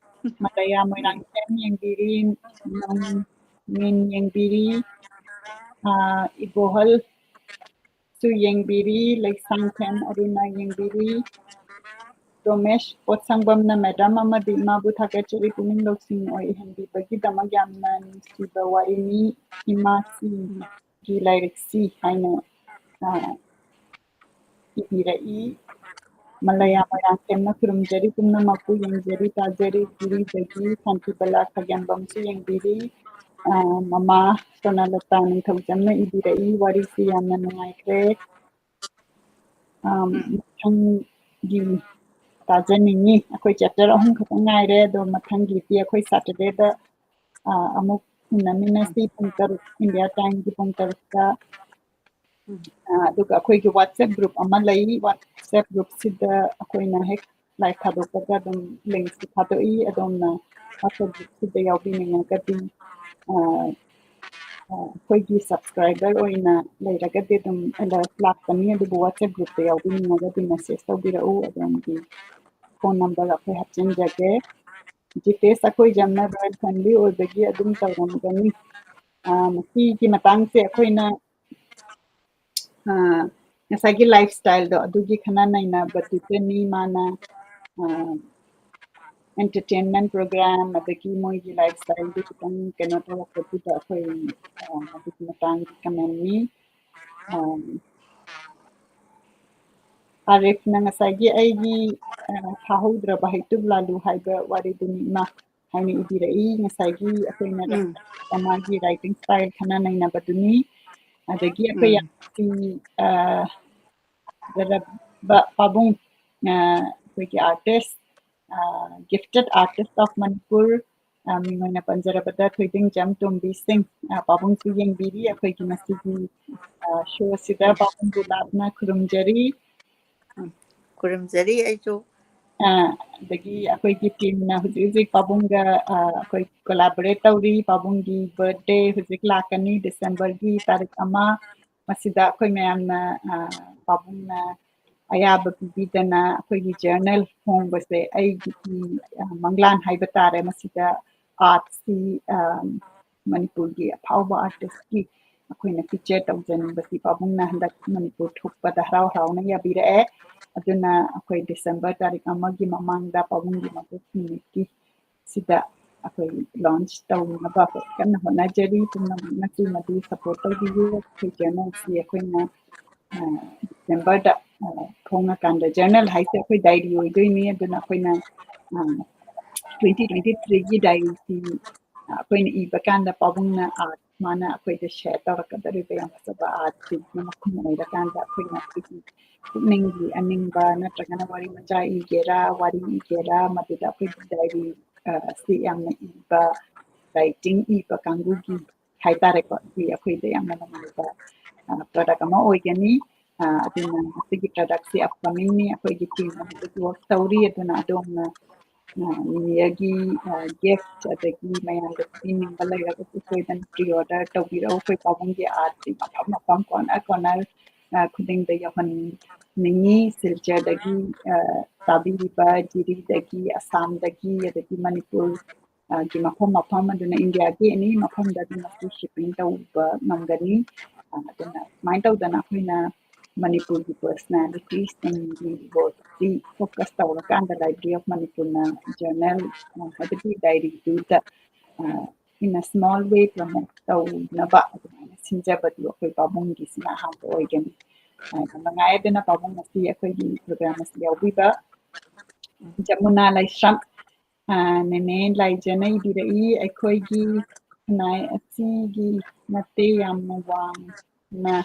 ꯃꯂꯌꯥ ꯃꯣꯏꯔꯥꯡꯊꯦꯝ ꯌꯦꯡꯕꯤꯔꯤ꯫ ꯅꯣꯡꯃꯤꯟ ꯌꯦꯡꯕꯤꯔꯤ꯫ ꯑ, ꯏꯕꯣꯍꯜꯁꯨ ꯌꯦꯡꯕꯤꯔꯤ꯫ ꯂꯩꯁꯥꯡꯊꯦꯝ ꯑꯔꯨꯅ ꯌꯦꯡꯕꯤꯔꯤ꯫ ꯔꯣꯃꯦꯁ ꯄꯣꯠꯁꯪꯕꯝꯅ ꯃꯦꯗꯥꯝ ꯑꯃꯗꯤ ꯏꯃꯥꯕꯨ ꯊꯥꯒꯠꯆꯔꯤ, ꯄꯨꯛꯅꯤꯡ ꯂꯧꯁꯤꯡ ꯑꯣꯏꯍꯟꯕꯤꯕꯒꯤꯗꯃꯛ ꯌꯥꯝꯅ ꯅꯨꯡꯁꯤꯕ ꯋꯥꯔꯤꯅꯤ꯫ ꯏꯃꯥꯁꯤꯒꯤ ꯂꯥꯏꯔꯤꯛꯁꯤ ꯍꯥꯏꯅ, ꯑ, ꯏꯕꯤꯔꯛꯏ꯫ ꯃꯂꯌꯥ ꯃꯣꯏꯔꯥꯡꯊꯦꯝꯅ ꯈꯨꯔꯨꯝꯖꯔꯤ ꯄꯨꯝꯅꯃꯛꯄꯨ, ꯌꯦꯡꯖꯔꯤ ꯇꯥꯖꯔꯤ ꯄꯨꯔꯤꯗꯒꯤ꯫ ꯁꯥꯟꯇꯤꯕꯂꯥ ꯈꯥꯒꯦꯝꯕꯝꯁꯨ ꯌꯦꯡꯕꯤꯔꯤ꯫ ꯑ, ꯃꯃꯥ ꯁꯣꯅꯥꯂꯇꯥ ꯅꯤꯡꯊꯧꯖꯝꯅ ꯏꯕꯤꯔꯛꯏ, ꯋꯥꯔꯤꯁꯤ ꯌꯥꯝꯅ ꯅꯨꯡꯉꯥꯏꯈ꯭ꯔꯦ꯫ ꯑ, ꯃꯊꯪꯒꯤ ꯇꯥꯖꯅꯤꯡꯉꯤ꯫ ꯑꯩꯈꯣꯏ chapter ꯑꯍꯨꯝ ꯈꯛꯇꯪ ꯉꯥꯏꯔꯦ, ꯑꯗꯣ ꯃꯊꯪꯒꯤꯗꯤ ꯑꯩꯈꯣꯏ Saturdayꯗ, ꯑ, ꯑꯃꯨꯛ ꯎꯅꯃꯤꯟꯅꯁꯤ ꯄꯨꯡ ꯇꯔꯨꯛ, India timeꯒꯤ ꯄꯨꯡ ꯇꯔꯨꯛꯇ꯫ ꯑ, ꯑꯗꯨꯒ ꯑꯩꯈꯣꯏꯒꯤ WhatsApp group ꯑꯃ ꯂꯩ꯫ WhatsApp groupꯁꯤꯗ ꯑꯩꯈꯣꯏꯅ ꯍꯦꯛ live ꯊꯥꯗꯣꯛꯄꯒ ꯑꯗꯨꯝ linkꯁꯤ ꯊꯥꯗꯣꯛꯏ꯫ ꯑꯗꯣꯝꯅ WhatsApp groupꯁꯤꯗ ꯌꯥꯎꯕꯤꯅꯤꯡꯉꯒꯗꯤ, ꯑ, ꯑ, ꯑꯩꯈꯣꯏꯒꯤ subscriber ꯑꯣꯏꯅ ꯂꯩꯔꯒꯗꯤ ꯑꯗꯨꯝ alert ꯂꯥꯛꯀꯅꯤ꯫ ꯑꯗꯨꯕꯨ WhatsApp groupꯇ ꯌꯥꯎꯕꯤꯅꯤꯡꯉꯒꯗꯤ message ꯇꯧꯕꯤꯔꯛꯎ꯫ ꯑꯗꯣꯝꯒꯤ phone number ꯑꯩꯈꯣꯏ ꯍꯥꯞꯆꯤꯟꯖꯒꯦ꯫ ꯖꯤꯇꯦꯁ ꯑꯩꯈꯣꯏ ꯌꯥꯝꯅ royal family ꯑꯣꯏꯕꯒꯤ ꯑꯗꯨꯝ ꯇꯧꯔꯝꯒꯅꯤ꯫ ꯑ, ꯃꯁꯤꯒꯤ ꯃꯇꯥꯡꯁꯦ ꯑꯩꯈꯣꯏꯅ, ꯑ, ꯉꯁꯥꯏꯒꯤ lifestyleꯗꯣ ꯑꯗꯨꯒꯤ ꯈꯟꯅ ꯅꯩꯅꯕꯗꯨꯗꯅꯤ ꯃꯥꯅ, ꯑ, entertainment program ꯑꯗꯒꯤ ꯃꯣꯏꯒꯤ lifestyleꯗꯨ ꯈꯤꯇꯪ ꯀꯩꯅꯣ ꯇꯧꯔꯛꯄꯗꯨꯗ ꯑꯩꯈꯣꯏ, ꯑ, ꯑꯗꯨꯒꯤ ꯃꯇꯥꯡꯒꯤ commentꯅꯤ꯫ ꯑ, ꯑꯥꯔꯤꯐꯅ ꯉꯁꯥꯏꯒꯤ ꯑꯩꯒꯤ, ꯑ, ꯊꯥꯍꯧꯗ꯭ꯔꯕ ꯍꯩꯇꯨꯞ ꯂꯥꯂꯨ ꯍꯥꯏꯕ ꯋꯥꯔꯤꯗꯨꯅꯤ ꯏꯃꯥ ꯍꯥꯏꯅ ꯏꯕꯤꯔꯛꯏ꯫ ꯉꯁꯥꯏꯒꯤ ꯑꯩꯈꯣꯏꯅ ꯎꯝ꯫ ꯃꯥꯒꯤ writing style ꯈꯟꯅ ꯅꯩꯅꯕꯗꯨꯅꯤ꯫ ꯑꯗꯒꯤ ꯑꯩꯈꯣꯏ ꯎꯝ꯫ ꯌꯥꯝ ꯅꯨꯡꯁꯤ, ꯑ, ꯖꯔꯕ ꯄꯥꯕꯨꯡ, ꯑ, ꯑꯩꯈꯣꯏꯒꯤ artist, ꯑ, gifted artist of Manipur, ꯑ, ꯃꯤꯡ ꯑꯣꯏꯅ ꯄꯟꯖꯔꯕꯗ ꯊꯣꯏꯗꯤꯡꯖꯝ ꯇꯣꯝꯕꯤ ꯁꯤꯡ, ꯑ, ꯄꯥꯕꯨꯡꯁꯨ ꯌꯦꯡꯕꯤꯔꯤ ꯑꯩꯈꯣꯏꯒꯤ ꯃꯁꯤꯒꯤ, ꯑ, show ꯑꯁꯤꯗ꯫ ꯄꯥꯕꯨꯡꯕꯨ ꯂꯥꯞꯅ ꯈꯨꯔꯨꯝꯖꯔꯤ꯫ ꯈꯨꯔꯨꯝꯖꯔꯤ ꯑꯩꯁꯨ꯫ ꯑ, ꯑꯗꯒꯤ ꯑꯩꯈꯣꯏꯒꯤ teamꯅ ꯍꯧꯖꯤꯛ ꯍꯧꯖꯤꯛ ꯄꯥꯕꯨꯡꯒ, ꯑ, ꯑꯩꯈꯣꯏ collaborate ꯇꯧꯔꯤ꯫ ꯄꯥꯕꯨꯡꯒꯤ birthday ꯍꯧꯖꯤꯛ ꯂꯥꯛꯀꯅꯤ, Decemberꯒꯤ ꯇꯥꯔꯤꯛ ꯑꯃ꯫ ꯃꯁꯤꯗ ꯑꯩꯈꯣꯏ ꯃꯌꯥꯝꯅ, ꯑ, ꯄꯥꯕꯨꯡꯅ ꯑꯌꯥꯕ ꯄꯤꯕꯤꯗꯅ ꯑꯩꯈꯣꯏꯒꯤ journal ꯐꯣꯡꯕꯁꯦ ꯑꯩꯒꯤ, ꯑ, ꯃꯪꯂꯥꯟ ꯍꯥꯏꯕ ꯇꯥꯔꯦ꯫ ꯃꯁꯤꯗ artꯁꯤ, ꯑ, ꯃꯅꯤꯄꯨꯔꯒꯤ ꯑꯐꯥꯎꯕ artistꯀꯤ ꯑꯩꯈꯣꯏꯅ feature ꯇꯧꯖꯅꯤꯡꯕꯁꯤ ꯄꯥꯕꯨꯡꯅ ꯍꯟꯗꯛ ꯃꯅꯤꯄꯨꯔ ꯊꯣꯛꯄꯗ ꯍꯔꯥꯎ ꯍꯔꯥꯎꯅ ꯌꯥꯕꯤꯔꯛꯑꯦ꯫ ꯑꯗꯨꯅ ꯑꯩꯈꯣꯏ December ꯇꯥꯔꯤꯛ ꯑꯃꯒꯤ ꯃꯃꯥꯡꯗ ꯄꯥꯕꯨꯡꯒꯤ ꯃꯄꯣꯛ ꯅꯨꯃꯤꯠꯀꯤ ꯁꯤꯗ ꯑꯩꯈꯣꯏ launch ꯇꯧꯅꯕ ꯑꯩꯈꯣꯏ ꯀꯟꯅ ꯍꯣꯠꯅꯖꯔꯤ꯫ ꯄꯨꯝꯅꯃꯛꯅꯁꯨ ꯃꯗꯨ support ꯇꯧꯕꯤꯌꯨ꯫ ꯑꯩꯈꯣꯏ journalꯁꯤ ꯑꯩꯈꯣꯏꯅ, ꯑ, Decemberꯗ, ꯑ, ꯐꯣꯡꯉꯀꯥꯟꯗ, journal ꯍꯥꯏꯁꯦ ꯑꯩꯈꯣꯏ diary ꯑꯣꯏꯗꯣꯏꯅꯤ꯫ ꯑꯗꯨꯅ ꯑꯩꯈꯣꯏꯅ, ꯑ, twenty twenty-threeꯒꯤ diaryꯁꯤ, ꯑ, ꯑꯩꯈꯣꯏꯅ ꯏꯕ ꯀꯥꯟꯗ ꯄꯥꯕꯨꯡꯅ art, ꯃꯥꯅ ꯑꯩꯈꯣꯏꯗ share ꯇꯧꯔꯛꯀꯗꯧꯔꯤꯕ ꯌꯥꯝ ꯐꯖꯕ artꯁꯤꯡꯗꯨꯅ ꯃꯈꯨꯝ ꯑꯣꯏꯔꯀꯥꯟꯗ ꯑꯩꯈꯣꯏꯅ ꯑꯩꯈꯣꯏꯒꯤ ꯄꯨꯛꯅꯤꯡꯒꯤ ꯑꯅꯤꯡꯕ ꯅꯠꯇ꯭ꯔꯒꯅ ꯋꯥꯔꯤ ꯃꯆꯥ ꯏꯒꯦꯔꯥ, ꯋꯥꯔꯤ ꯏꯒꯦꯔꯥ, ꯃꯗꯨꯗ ꯑꯩꯈꯣꯏꯒꯤ diary, ꯑ, ꯑꯁꯤ ꯌꯥꯝꯅ ꯏꯕ, writing ꯏꯕ ꯀꯥꯡꯕꯨꯒꯤ ꯍꯥꯏꯇꯥꯔꯦꯀꯣ, ꯁꯤ ꯑꯩꯈꯣꯏꯗ ꯌꯥꯝꯅ ꯅꯨꯡꯉꯥꯏꯕ, ꯑ, product ꯑꯃ ꯑꯣꯏꯒꯅꯤ꯫ ꯑ, ꯑꯗꯨꯅ ꯃꯁꯤꯒꯤ productꯁꯤ upcomingꯅꯤ꯫ ꯑꯩꯈꯣꯏꯒꯤ team ꯑꯃꯗꯁꯨ work ꯇꯧꯔꯤ꯫ ꯑꯗꯨꯅ ꯑꯗꯣꯝꯅ, ꯑ, New Yearꯒꯤ, ꯑ, gift ꯑꯗꯒꯤ ꯃꯌꯥꯝꯗ ꯄꯤꯅꯤꯡꯕ ꯂꯩꯔꯒꯁꯨ ꯁꯣꯏꯗꯅ pre-order ꯇꯧꯕꯤꯔꯛꯎ꯫ ꯑꯩꯈꯣꯏ ꯄꯥꯕꯨꯡꯒꯤ artꯁꯤ ꯃꯐꯝ ꯃꯐꯝ, corner corner, ꯑ, ꯈꯨꯗꯤꯡꯗ ꯌꯧꯍꯟꯅꯤꯡꯉꯤ꯫ ꯁꯤꯜꯆꯔꯗꯒꯤ, ꯑ, ꯇꯥꯕꯤꯔꯤꯕ, ꯖꯤꯔꯤꯗꯒꯤ, ꯑꯁꯥꯝꯗꯒꯤ, ꯑꯗꯒꯤ ꯃꯅꯤꯄꯨꯔ, ꯑ, ꯒꯤ ꯃꯐꯝ ꯃꯐꯝ, ꯑꯗꯨꯅ Indiaꯒꯤ any ꯃꯐꯝꯗ ꯑꯗꯨꯝ ꯃꯁꯤ shipping ꯇꯧꯕ ꯉꯝꯒꯅꯤ꯫ ꯑ, ꯑꯗꯨꯅ ꯁꯨꯃꯥꯏꯅ ꯇꯧꯗꯅ ꯑꯩꯈꯣꯏꯅ ꯃꯅꯤꯄꯨꯔꯒꯤ personalityꯁꯤꯡꯒꯤ workꯁꯤ focus ꯇꯧꯔꯀꯥꯟꯗ Library of Manipurꯅ journal, ꯑ, ꯍꯥꯏꯕꯗꯤ diaryꯗꯨꯗ, ꯑ, in a small way promote ꯇꯧꯅꯕ ꯑꯗꯨꯃꯥꯏꯅ ꯁꯤꯟꯖꯕꯗꯨ ꯑꯩꯈꯣꯏ ꯄꯥꯕꯨꯡꯒꯤꯁꯤꯅ ꯑꯍꯥꯟꯕ ꯑꯣꯏꯒꯅꯤ꯫ ꯑ, ꯌꯥꯝ ꯅꯨꯡꯉꯥꯏ꯫ ꯑꯗꯨꯅ ꯄꯥꯕꯨꯡ ꯉꯁꯤ ꯑꯩꯈꯣꯏꯒꯤ program ꯑꯁꯤ ꯌꯥꯎꯕꯤꯕ꯫ ꯖꯃꯨꯅꯥ ꯂꯥꯏꯁ꯭ꯔꯝ, ꯑ, ꯅꯦꯅꯦ ꯂꯥꯏꯖꯅ ꯏꯕꯤꯔꯛꯏ, "ꯑꯩꯈꯣꯏꯒꯤ ꯈꯨꯟꯅꯥꯏ ꯑꯁꯤꯒꯤ ꯃꯇꯦ ꯌꯥꯝꯅ ꯋꯥꯡ-, ꯅ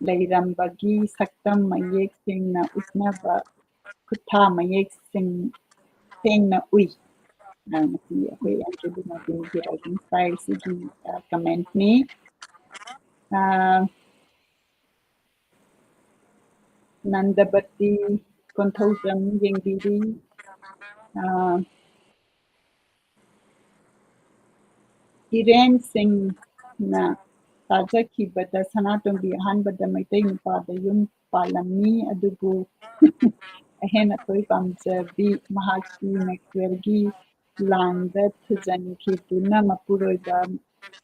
ꯂꯩꯔꯝꯕꯒꯤ ꯁꯛꯇꯝ ꯃꯌꯦꯛ ꯁꯦꯡꯅ ꯎꯠꯅꯕ ꯈꯨꯠꯊꯥ ꯃꯌꯦꯛ ꯁꯦꯡ-, ꯁꯦꯡꯅ ꯎꯏ꯫ ꯑ, ꯃꯁꯤ ꯑꯩꯈꯣꯏ ꯑꯦꯟ ꯀꯦ ꯕꯤꯅꯣꯗꯤꯅꯤꯒꯤ writing style ꯁꯤꯒꯤ, ꯑ, comment ꯅꯤ꯫ ꯑ, ꯅꯟꯗꯕꯇꯤ ꯀꯣꯟꯊꯧꯖꯝ ꯌꯦꯡꯕꯤꯔꯤ꯫ ꯑ, ꯏꯔꯦꯟ ꯁꯤꯡꯅ ꯇꯥꯖꯈꯤꯕꯗ ꯁꯅꯥꯇꯣꯝꯕꯤ ꯑꯍꯥꯟꯕꯗ ꯃꯩꯇꯩ ꯅꯨꯄꯥꯗ ꯌꯨꯝ ꯄꯥꯜꯂꯝꯃꯤ, ꯑꯗꯨꯕꯨ ꯑꯍꯦꯟ ꯑꯊꯣꯏ ꯄꯥꯝꯖꯕꯤ ꯃꯍꯥꯛꯀꯤ ꯃꯦꯛꯁꯋꯦꯜꯒꯤ ꯂꯥꯟꯗ ꯊꯨꯖꯟꯈꯤꯗꯨꯅ ꯃꯄꯨꯔꯣꯏꯕ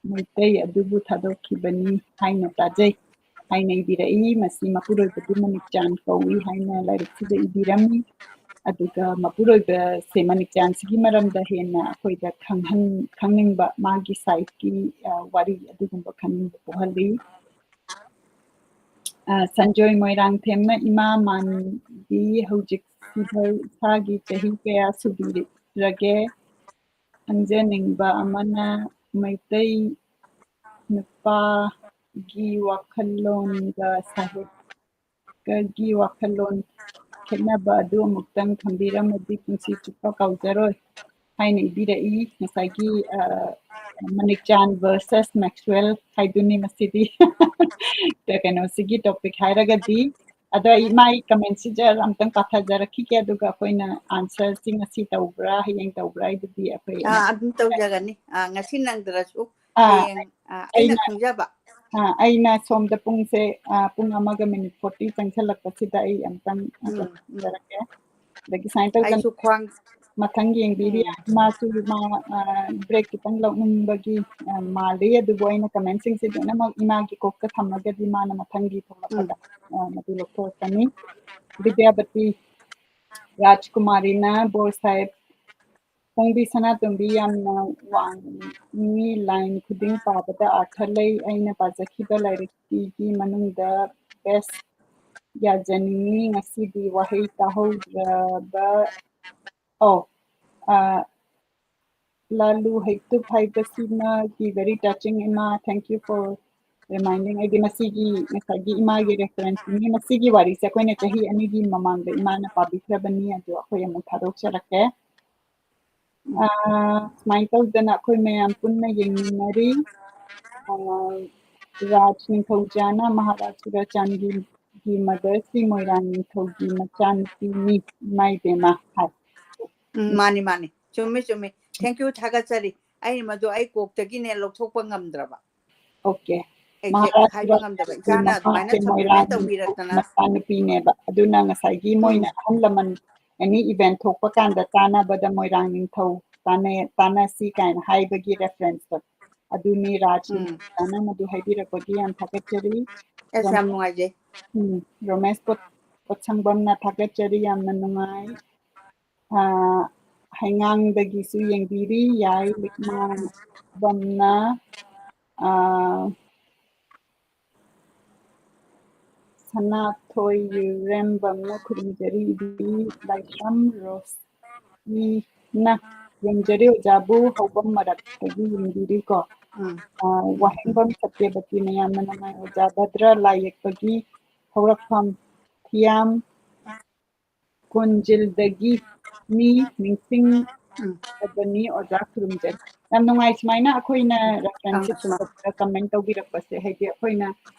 ꯃꯩꯇꯩ ꯑꯗꯨꯕꯨ ꯊꯥꯗꯣꯛꯈꯤꯕꯅꯤ ꯍꯥꯏꯅ ꯇꯥꯖꯩ ꯍꯥꯏꯅ ꯏꯕꯤꯔꯛꯏ꯫ ꯃꯁꯤ ꯃꯄꯨꯔꯣꯏꯕꯗꯤ ꯃꯅꯤꯛꯆꯥꯟ ꯀꯧꯏ ꯍꯥꯏꯅ ꯂꯥꯏꯔꯤꯛꯁꯤꯗ ꯏꯕꯤꯔꯝꯃꯤ꯫ ꯑꯗꯨꯒ ꯃꯄꯨꯔꯣꯏꯕꯁꯦ ꯃꯅꯤꯛꯆꯥꯟꯁꯤꯒꯤ ꯃꯔꯝꯗ ꯍꯦꯟꯅ ꯑꯩꯈꯣꯏꯗ ꯈꯪꯍꯟ-, ꯈꯪꯅꯤꯡꯕ, ꯃꯥꯒꯤ ꯁꯥꯏꯠꯀꯤ, ꯑ, ꯋꯥꯔꯤ ꯑꯗꯨꯒꯨꯝꯕ ꯈꯪꯅꯤꯡꯕ ꯄꯣꯛꯍꯜꯂꯤ꯫ ꯑ, ꯁꯟꯖꯣꯏ ꯃꯣꯏꯔꯥꯡꯊꯦꯝꯅ ꯏꯃꯥ ꯃꯥꯟꯕꯤ ꯍꯧꯖꯤꯛꯁꯤꯐꯥꯎ ꯏꯁꯥꯒꯤ ꯆꯍꯤ ꯀꯌꯥ ꯁꯨꯕꯤꯔꯒꯦ? ꯈꯪꯖꯅꯤꯡꯕ ꯑꯃꯅ ꯃꯩꯇꯩ ꯅꯨꯄꯥꯒꯤ ꯋꯥꯈꯜꯂꯣꯟꯒ ꯁꯥꯍꯤꯠꯀꯒꯤ ꯋꯥꯈꯜꯂꯣꯟ ꯈꯦꯠꯅꯕ ꯑꯗꯨ ꯑꯃꯨꯛꯇꯪ ꯊꯝꯕꯤꯔꯝꯃꯗꯤ ꯄꯨꯟꯁꯤ ꯆꯨꯞꯄ ꯀꯥꯎꯖꯔꯣꯏ ꯍꯥꯏꯅ ꯏꯕꯤꯔꯛꯏ꯫ ꯉꯁꯥꯏꯒꯤ, ꯑ, ꯃꯅꯤꯛꯆꯥꯟ versus ꯃꯦꯛꯁꯋꯦꯜ ꯍꯥꯏꯗꯨꯅꯤ ꯃꯁꯤꯗꯤ꯫ ꯀꯩꯅꯣꯁꯤꯒꯤ topic ꯍꯥꯏꯔꯒꯗꯤ꯫ ꯑꯗꯣ ꯑꯩ ꯃꯥꯏ comment ꯁꯤꯁꯦ ꯑꯝꯇꯪ ꯄꯥꯊꯖꯔꯛꯈꯤꯒꯦ, ꯑꯗꯨꯒ ꯑꯩꯈꯣꯏꯅ answer ꯁꯤ ꯉꯁꯤ ꯇꯧꯕ꯭ꯔꯥ, ꯍꯌꯦꯡ ꯇꯧꯕ꯭ꯔꯥ ꯍꯥꯏꯗꯨꯗꯤ ꯑꯩꯈꯣꯏ ꯑꯥ, ꯑꯗꯨꯝ ꯇꯧꯖꯒꯅꯤ꯫ ꯑꯥ, ꯉꯁꯤ ꯅꯪꯗ꯭ꯔꯁꯨ ꯑꯥ, ꯍꯌꯦꯡ, ꯑꯥ, ꯑꯩꯅ ꯑꯩꯅ ꯈꯪꯖꯕ꯫ ꯑꯥ, ꯑꯩꯅ ꯁꯣꯝꯗ ꯄꯨꯡꯁꯦ, ꯑꯥ, ꯄꯨꯡ ꯑꯃꯒ minute forty ꯆꯪꯁꯤꯜꯂꯛꯄꯁꯤꯗ ꯑꯩ ꯑꯝꯇꯪ ꯎꯝ, ꯎꯝ꯫ ꯇꯧꯖꯔꯛꯀꯦ꯫ ꯑꯗꯒꯤ ꯁꯨꯃꯥꯏꯅ ꯇꯧꯗꯅ ꯑꯩꯁꯨ ꯈ꯭ꯋꯥꯡ ꯃꯊꯪ ꯌꯦꯡꯕꯤꯔꯤ꯫ ꯎꯝ꯫ ꯃꯥꯁꯨ ꯃꯥ, ꯑ, break ꯈꯤꯇꯪ ꯂꯧꯅꯤꯡꯕꯒꯤ, ꯑ, ꯃꯥꯜꯂꯤ꯫ ꯑꯗꯨꯕꯨ ꯑꯩꯅ comment ꯁꯤꯡꯁꯦ ꯂꯣꯏꯅꯃꯛ ꯏꯃꯥꯒꯤ ꯀꯣꯛꯇ ꯊꯝꯃꯒꯗꯤ ꯃꯥꯅ ꯃꯊꯪꯒꯤ ꯊꯣꯛꯂꯛꯄꯗ, ꯎꯝ꯫ ꯑ, ꯃꯗꯨ ꯂꯧꯊꯣꯔꯛꯀꯅꯤ꯫ ꯕꯤꯗ꯭ꯌꯥꯄꯇꯤ ꯔꯥꯖꯀꯨꯃꯥꯔꯤꯅ ꯕꯣꯔ ꯁꯥꯍꯦꯕ ꯐꯣꯡꯕꯤ ꯁꯅꯥꯇꯣꯝꯕꯤ ꯌꯥꯝꯅ ꯋꯥꯡꯉꯤ꯫ Line ꯈꯨꯗꯤꯡ ꯄꯥꯕꯗ ꯑꯥꯔꯊ ꯂꯩ꯫ ꯑꯩꯅ ꯄꯥꯖꯈꯤꯕ ꯂꯥꯏꯔꯤꯛꯀꯤ ꯃꯅꯨꯡꯗ best ꯌꯥꯖꯅꯤꯡꯉꯤ꯫ ꯉꯁꯤꯗꯤ ꯋꯥꯍꯩ ꯇꯥꯍꯧꯗ꯭ꯔꯕ, ꯑꯣ, ꯑ, ꯂꯥꯂꯨ ꯍꯩꯇꯨꯞ ꯍꯥꯏꯕꯁꯤꯃꯗꯤ very touching, ꯏꯃꯥ, thank you for reminding, ꯑꯩꯗꯤ ꯃꯁꯤꯒꯤ ꯉꯁꯥꯏꯒꯤ ꯏꯃꯥꯒꯤ reference ꯅꯤ꯫ ꯃꯁꯤꯒꯤ ꯋꯥꯔꯤꯁꯦ ꯑꯩꯈꯣꯏꯅ ꯆꯍꯤ ꯑꯅꯤꯒꯤ ꯃꯃꯥꯡꯗ ꯏꯃꯥꯅ ꯄꯥꯕꯤꯈ꯭ꯔꯕꯅꯤ, ꯑꯗꯣ ꯑꯩꯈꯣꯏ ꯑꯃꯨꯛ ꯊꯥꯗꯣꯛꯆꯔꯛꯀꯦ꯫ ꯑꯥ, ꯁꯨꯃꯥꯏꯅ ꯇꯧꯗꯅ ꯑꯩꯈꯣꯏ ꯃꯌꯥꯝ ꯄꯨꯟꯅ ꯌꯦꯡꯃꯤꯟꯅꯔꯤ꯫ ꯑꯥ, ꯔꯥꯖ ꯅꯤꯡꯊꯧꯖꯥꯅ ꯃꯍꯥꯔꯥꯖ ꯆꯨꯔꯥꯆꯥꯟꯒꯤꯒꯤ mother ꯁꯤ ꯃꯣꯏꯔꯥꯡ ꯅꯤꯡꯊꯧꯒꯤ ꯃꯆꯥꯅꯨꯄꯤꯅꯤ, ꯏꯃꯥ ꯏꯕꯦꯝꯃ ꯍꯥꯏ꯫ ꯎꯝ, ꯃꯥꯅꯤ, ꯃꯥꯅꯤ꯫ ꯆꯨꯝꯃꯤ, ꯆꯨꯝꯃꯤ꯫ Thank you, ꯊꯥꯒꯠꯆꯔꯤ꯫ ꯑꯩ ꯃꯗꯨ ꯑꯩ ꯀꯣꯛꯇꯒꯤꯅꯦ ꯂꯧꯊꯣꯛꯄ ꯉꯝꯗ꯭ꯔꯕ꯫ Okay. ꯑꯩꯁꯦ ꯃꯍꯥꯔꯥꯖ ꯍꯥꯏꯕ ꯉꯝꯗꯕ꯫ ꯏꯆꯥꯅ ꯑꯗꯨꯃꯥꯏꯅ ꯃꯍꯥꯛꯁꯦ compliment ꯃꯣꯏꯔꯥꯡ ꯇꯧꯕꯤꯔꯛꯇꯅ꯫ ꯃꯆꯥꯅꯨꯄꯤꯅꯦꯕ꯫ ꯑꯗꯨꯅ ꯉꯁꯥꯏꯒꯤ ꯃꯣꯏꯅ ꯎꯝ꯫ ꯑꯍꯜ ꯂꯃꯟ any event ꯊꯣꯛꯄ ꯀꯥꯟꯗ ꯆꯥꯅꯕꯗ ꯃꯣꯏꯔꯥꯡ ꯅꯤꯡꯊꯧ ꯇꯥꯟꯅ-, ꯇꯥꯟꯅꯁꯤ ꯀꯥꯏꯅ ꯍꯥꯏꯕꯒꯤ reference ꯇꯣ꯫ ꯑꯗꯨꯅꯤ ꯔꯥꯖ ꯎꯝ꯫ ꯅꯤꯡꯊꯧꯖꯥꯅ ꯃꯗꯨ ꯍꯥꯏꯕꯤꯔꯛꯄꯒꯤ ꯌꯥꯝ ꯊꯥꯒꯠꯆꯔꯤ꯫ ꯑꯁ, ꯌꯥꯝ ꯅꯨꯡꯉꯥꯏꯖꯩ꯫ ꯎꯝ, ꯔꯣꯃꯦꯁ ꯄꯣꯠ-, ꯄꯣꯠꯁꯪꯕꯝꯅ ꯊꯥꯒꯠꯆꯔꯤ, ꯌꯥꯝꯅ ꯅꯨꯡꯉꯥꯏ꯫ ꯑꯥ, ꯍꯩꯉꯥꯡꯗꯒꯤꯁꯨ ꯌꯦꯡꯕꯤꯔꯤ, ꯌꯥꯏ, ꯂꯤꯛꯃꯥꯕꯝꯅ, ꯑꯥ, ꯁꯅꯥꯊꯣꯏ ꯌꯨꯔꯦꯝꯕꯝꯅ ꯈꯨꯔꯨꯝꯖꯔꯤ, ꯏꯕꯤ ꯂꯥꯏꯁ꯭ꯔꯝ ꯔꯣꯁꯅꯤꯅ ꯌꯦꯡꯖꯔꯤ, ꯑꯣꯖꯥꯕꯨ ꯍꯧꯕꯝ ꯃꯔꯛꯇꯒꯤ ꯌꯦꯡꯕꯤꯔꯤꯀꯣ꯫ ꯎꯝ꯫ ꯑꯥ, ꯋꯥꯍꯦꯡꯕꯝ ꯁꯇ꯭ꯌꯕꯇꯤꯅ ꯌꯥꯝꯅ ꯅꯨꯡꯉꯥꯏ, ꯑꯣꯖꯥ ꯚꯗ꯭ꯔ ꯂꯥꯏ ꯌꯦꯛꯄꯒꯤ ꯍꯧꯔꯛꯐꯝ, ꯊꯤꯌꯥꯝ ꯀꯣꯟꯖꯤꯜꯗꯒꯤ ꯃꯤ ꯅꯤꯡꯁꯤꯡꯕꯅꯤ ꯑꯣꯖꯥ ꯈꯨꯔꯨꯝꯖꯔꯤ꯫ ꯌꯥꯝ ꯅꯨꯡꯉꯥꯏ ꯁꯨꯃꯥꯏꯅ ꯑꯩꯈꯣꯏꯅ reference ꯑꯥ, ꯁꯨꯃꯥꯏ-, ꯇꯧꯕꯗ comment ꯇꯧꯕꯤꯔꯛꯄꯁꯦ, ꯍꯥꯏꯗꯤ ꯑꯩꯈꯣꯏꯅ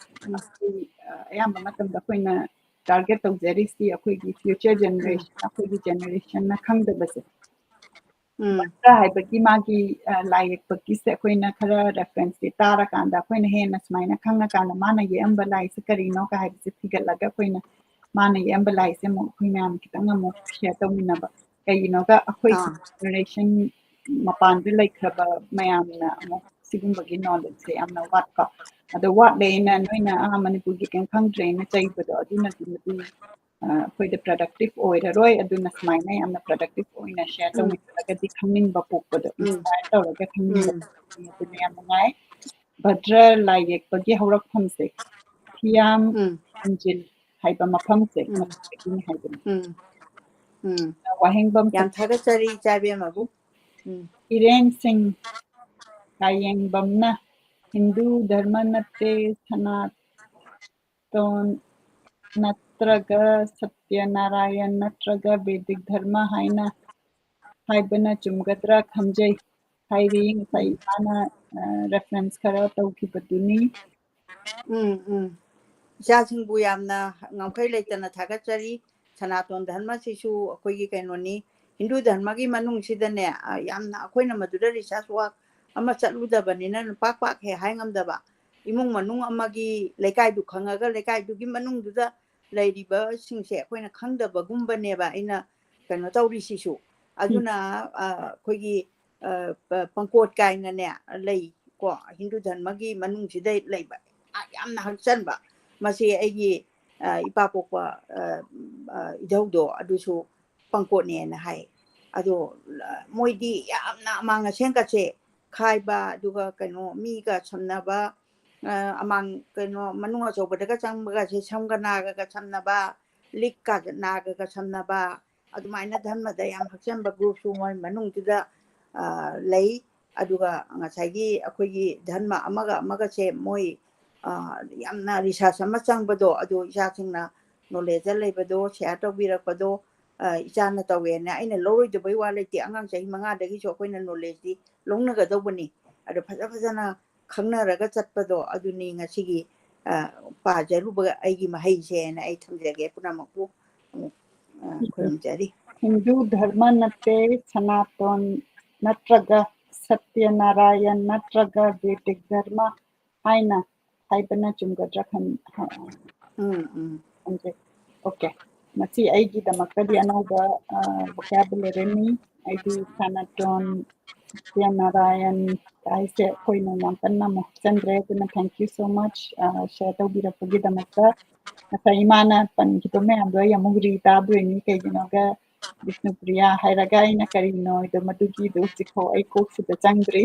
ꯃꯁꯤ, ꯑ, ꯑꯌꯥꯝꯕ ꯃꯇꯝꯗ ꯑꯩꯈꯣꯏꯅ target ꯇꯧꯖꯔꯤꯁꯤ ꯑꯩꯈꯣꯏꯒꯤ future generation, ꯑꯩꯈꯣꯏꯒꯤ generation ꯅ ꯈꯪꯗꯕꯁꯦ꯫ ꯎꯝ꯫ ꯚꯗ꯭ꯔ ꯍꯥꯏꯕꯒꯤ ꯃꯥꯒꯤ, ꯑ, ꯂꯥꯏ ꯌꯦꯛꯄꯒꯤꯁꯦ ꯑꯩꯈꯣꯏꯅ ꯈꯔ reference ꯁꯦ ꯇꯥꯔꯀꯥꯟꯗ ꯑꯩꯈꯣꯏꯅ ꯍꯦꯟꯅ ꯁꯨꯃꯥꯏꯅ ꯈꯪꯉꯀꯥꯟꯗ ꯃꯥꯅ ꯌꯦꯛꯑꯝꯕ ꯂꯥꯏꯁꯦ ꯀꯔꯤꯅꯣꯒ ꯍꯥꯏꯕꯁꯦ ꯊꯤꯒꯠꯂꯒ ꯑꯩꯈꯣꯏꯅ ꯃꯥꯅ ꯌꯦꯛꯑꯝꯕ ꯂꯥꯏꯁꯦ ꯑꯃꯨꯛ ꯑꯩꯈꯣꯏ ꯃꯌꯥꯝ ꯈꯤꯇꯪ ꯑꯃꯨꯛ share ꯇꯧꯃꯤꯟꯅꯕ꯫ ꯀꯩꯒꯤꯅꯣꯒ ꯑꯩꯈꯣꯏ ꯑꯥ꯫ generation ꯃꯄꯥꯟꯗ ꯂꯩꯈ꯭ꯔꯕ ꯃꯌꯥꯝꯅ ꯑꯃꯨꯛ ꯁꯤꯒꯨꯝꯕꯒꯤ knowledge ꯁꯦ ꯌꯥꯝꯅ ꯋꯥꯠꯄ꯫ ꯑꯗꯣ ꯋꯥꯠꯂꯦꯅ ꯅꯣꯏꯅ, "ꯑꯥ, ꯃꯅꯤꯄꯨꯔꯒꯤ ꯀꯩꯝ ꯈꯪꯗ꯭ꯔꯦꯅ" ꯆꯩꯕꯗꯣ ꯑꯗꯨꯅꯗꯤ ꯃꯗꯨ, ꯑ, ꯑꯩꯈꯣꯏꯗ productive ꯑꯣꯏꯔꯔꯣꯏ꯫ ꯑꯗꯨꯅ ꯁꯨꯃꯥꯏꯅ ꯌꯥꯝꯅ productive ꯑꯣꯏꯅ share ꯎꯝ꯫ ꯇꯧꯃꯤꯟꯅꯔꯒꯗꯤ ꯈꯪꯅꯤꯡꯕ ꯄꯣꯛꯄꯗꯣ, ꯎꯝ꯫ inspire ꯇꯧꯔꯒ ꯈꯪꯅꯤꯡꯕ ꯎꯝ꯫ ꯄꯣꯛꯄꯅꯤ꯫ ꯑꯗꯨꯅ ꯌꯥꯝ ꯅꯨꯡꯉꯥꯏ꯫ ꯚꯗ꯭ꯔ ꯂꯥꯏ ꯌꯦꯛꯄꯒꯤ ꯍꯧꯔꯛꯐꯝꯁꯦ ꯊꯤꯌꯥꯝ ꯎꯝ꯫ ꯀꯣꯟꯖꯤꯜ ꯍꯥꯏꯕ ꯃꯐꯝꯁꯦ ꯎꯝ꯫ ꯃꯐꯝꯗꯒꯤꯅꯤ ꯍꯥꯏꯕꯅꯤ꯫ ꯎꯝ꯫ ꯎꯝ꯫ ꯋꯥꯍꯦꯡꯕꯝ ꯌꯥꯝ ꯊꯥꯒꯠꯆꯔꯤ, ꯏꯆꯥ ꯏꯕꯦꯝꯃꯕꯨ꯫ ꯎꯝ꯫ ꯏꯔꯦꯟ ꯁꯤꯡ ꯀꯥꯌꯦꯡꯕꯝꯅ ꯍꯤꯟꯗꯨ ꯙꯔꯃ ꯅꯠꯇꯦ, ꯁꯅꯥꯇꯣꯟ ꯅꯠꯇ꯭ꯔꯒ ꯁꯠꯌꯅꯥꯔꯥꯌꯟ ꯅꯠꯇ꯭ꯔꯒ ꯕꯦꯗꯤꯛ ꯙꯔꯃ ꯍꯥꯏꯅ ꯍꯥꯏꯕꯅ ꯆꯨꯝꯒꯗ꯭ꯔꯥ ꯈꯟꯖꯩ ꯍꯥꯏꯔꯤ꯫ ꯉꯁꯥꯏ ꯏꯃꯥꯅ ꯔꯦꯐꯔꯦꯟꯁ ꯈꯔ ꯇꯧꯈꯤꯕꯗꯨꯅꯤ꯫ ꯎꯝ ꯎꯝ ꯏꯆꯥꯁꯤꯡꯕꯨ ꯌꯥꯝꯅ ꯉꯝꯈꯩ ꯂꯩꯇꯅ ꯊꯥꯒꯠꯆꯔꯤ꯫ ꯁꯅꯥꯇꯣꯟ ꯙꯔꯃꯁꯤꯁꯨ ꯑꯩꯈꯣꯏꯒꯤ ꯀꯩꯅꯣꯅꯤ꯫ ꯍꯤꯟꯗꯨ ꯙꯔꯃꯒꯤ ꯃꯅꯨꯡꯁꯤꯗꯅꯦ, ꯑ, ꯌꯥꯝꯅ ꯑꯩꯈꯣꯏꯅ ꯃꯗꯨꯗ ꯔꯤꯁꯥꯔꯁ ꯋꯥꯔꯛ ꯑꯃ ꯆꯠꯂꯨꯗꯕꯅꯤꯅ ꯄꯥꯛ ꯄꯥꯛ ꯍꯦꯛ ꯍꯥꯏ ꯉꯝꯗꯕ꯫ ꯏꯃꯨꯡ ꯃꯅꯨꯡ ꯑꯃꯒꯤ ꯂꯩꯀꯥꯏꯗꯨ ꯈꯪꯉꯒ ꯂꯩꯀꯥꯏꯗꯨꯒꯤ ꯃꯅꯨꯡꯗꯨꯗ ꯂꯩꯔꯤꯕꯁꯤꯡꯁꯦ ꯑꯩꯈꯣꯏꯅ ꯈꯪꯗꯕꯒꯨꯝꯕꯅꯦꯕ ꯑꯩꯅ ꯀꯩꯅꯣ ꯇꯧꯔꯤꯁꯤꯁꯨ꯫ ꯑꯗꯨꯅ, ꯑ, ꯑꯩꯈꯣꯏꯒꯤ, ꯑ, ꯄ-, ꯄꯪꯀꯣꯠ ꯀꯥꯏꯅꯅꯦ ꯂꯩ ꯀꯣ, ꯍꯤꯟꯗꯨ ꯙꯔꯃꯒꯤ ꯃꯅꯨꯡꯁꯤꯗ ꯂꯩꯕ ꯌꯥꯝꯅ ꯍꯛꯆꯟꯕ꯫ ꯃꯁꯤ ꯑꯩꯒꯤ, ꯑ, ꯏꯄꯥ ꯄꯣꯛꯄ, ꯑ, ꯑ, ꯏꯙꯧꯗꯣ ꯑꯗꯨꯁꯨ ꯄꯪꯀꯣꯠꯅꯦꯅ ꯍꯥꯏ꯫ ꯑꯗꯣ, ꯑ, ꯃꯣꯏꯗꯤ ꯌꯥꯝꯅ ꯑꯃꯥꯡ ꯑꯁꯦꯡꯒꯁꯦ ꯈꯥꯏꯕ, ꯑꯗꯨꯒ ꯀꯩꯅꯣ ꯃꯤꯒ ꯁꯝꯅꯕ, ꯑ, ꯑꯃꯥꯡ ꯀꯩꯅꯣ ꯃꯅꯨꯡ ꯑꯆꯧꯕꯗꯒ ꯆꯪꯕꯒꯁꯦ ꯁꯝꯒ ꯅꯥꯒꯒ ꯁꯝꯅꯕ, ꯂꯤꯛꯀ ꯅꯥꯒꯒ ꯁꯝꯅꯕ, ꯑꯗꯨꯃꯥꯏꯅ ꯙꯔꯃꯗ ꯌꯥꯝ ꯍꯛꯆꯟꯕ ꯒ꯭ꯔꯨꯞꯁꯨ ꯃꯣꯏ ꯃꯅꯨꯡꯗꯨꯗ, ꯑ, ꯂꯩ꯫ ꯑꯗꯨꯒ ꯉꯁꯥꯏꯒꯤ ꯑꯩꯈꯣꯏꯒꯤ ꯙꯔꯃ ꯑꯃꯒ ꯑꯃꯒꯁꯦ ꯃꯣꯏ, ꯑ, ꯌꯥꯝꯅ ꯔꯤꯁꯥꯔꯁ ꯑꯃ ꯆꯪꯕꯗꯣ, ꯑꯗꯨ ꯏꯆꯥꯁꯤꯡꯅ ꯅꯣꯂꯦꯖꯇ ꯂꯩꯕꯗꯣ ꯁꯤꯌꯥꯔ ꯇꯧꯕꯤꯔꯛꯄꯗꯣ, ꯑ, ꯏꯆꯥꯅ ꯇꯧꯋꯦꯅ ꯑꯩꯅ ꯂꯧꯔꯣꯏꯗꯕꯩ ꯋꯥ ꯂꯩꯇꯦ꯫ ꯑꯉꯥꯡ ꯆꯍꯤ ꯃꯉꯥꯗꯒꯤꯁꯨ ꯑꯩꯈꯣꯏꯅ ꯅꯣꯂꯦꯖꯇꯤ ꯂꯧꯅꯒꯗꯧꯕꯅꯤ꯫ ꯑꯗꯣ ꯐꯖ ꯐꯖꯅ ꯈꯪꯅꯔꯒ ꯆꯠꯄꯗꯣ ꯑꯗꯨꯅꯤ ꯉꯁꯤꯒꯤ, ꯑ, ꯄꯥꯖꯔꯨꯕ ꯑꯩꯒꯤ ꯃꯍꯩꯁꯦꯅ ꯑꯩ ꯊꯝꯖꯒꯦ꯫ ꯄꯨꯝꯅꯃꯛꯄꯨ ꯑꯃꯨꯛ, ꯑ, ꯈꯨꯔꯨꯝꯖꯔꯤ꯫ ꯍꯤꯟꯗꯨ ꯙꯔꯃ ꯅꯠꯇꯦ, ꯁꯅꯥꯇꯣꯟ ꯅꯠꯇ꯭ꯔꯒ ꯁꯠꯌꯅꯥꯔꯥꯌꯟ ꯅꯠꯇ꯭ꯔꯒ ꯕꯦꯗꯤꯛ ꯙꯔꯃ ꯍꯥꯏꯅ ꯍꯥꯏꯕꯅ ꯆꯨꯝꯒꯗ꯭ꯔꯥ ꯈꯟ-, ꯎꯝ ꯎꯝ ꯈꯟꯖꯩ꯫ ꯑꯣꯀꯦ, ꯃꯁꯤ ꯑꯩꯒꯤꯗꯃꯛꯇꯗꯤ ꯑꯅꯧꯕ vocabulary ꯅꯤ꯫ ꯑꯩꯗꯤ ꯁꯅꯥꯇꯣꯟ, ꯁꯠꯌꯅꯥꯔꯥꯌꯟ ꯍꯥꯏꯁꯦ ꯑꯩꯈꯣꯏꯅ ꯌꯥꯝ ꯀꯟꯅ ꯑꯃꯨꯛ ꯍꯥꯞꯆꯤꯟꯗ꯭ꯔꯦ꯫ ꯑꯗꯨꯅ thank you so much share ꯇꯧꯕꯤꯔꯛꯄꯒꯤꯗꯃꯛꯇ꯫ ꯉꯁꯥꯏ ꯏꯃꯥꯅ ꯄꯟꯈꯤꯕ ꯃꯌꯥꯝꯗꯣ ꯑꯩ ꯑꯃꯨꯛ ꯔꯤ ꯇꯥꯗꯣꯏꯅꯤ, ꯀꯩꯒꯤꯅꯣꯒ ꯕꯤꯁꯅꯨꯄ꯭ꯔꯤꯌꯥ ꯍꯥꯏꯔꯒ ꯑꯩꯅ ꯀꯔꯤꯅꯣ ꯍꯥꯏꯗꯣ ꯃꯗꯨꯒꯤꯗꯣ ꯍꯧꯖꯤꯛꯐꯥꯎ ꯑꯩ ꯀꯣꯛꯁꯤꯗ ꯆꯪꯗ꯭ꯔꯤ꯫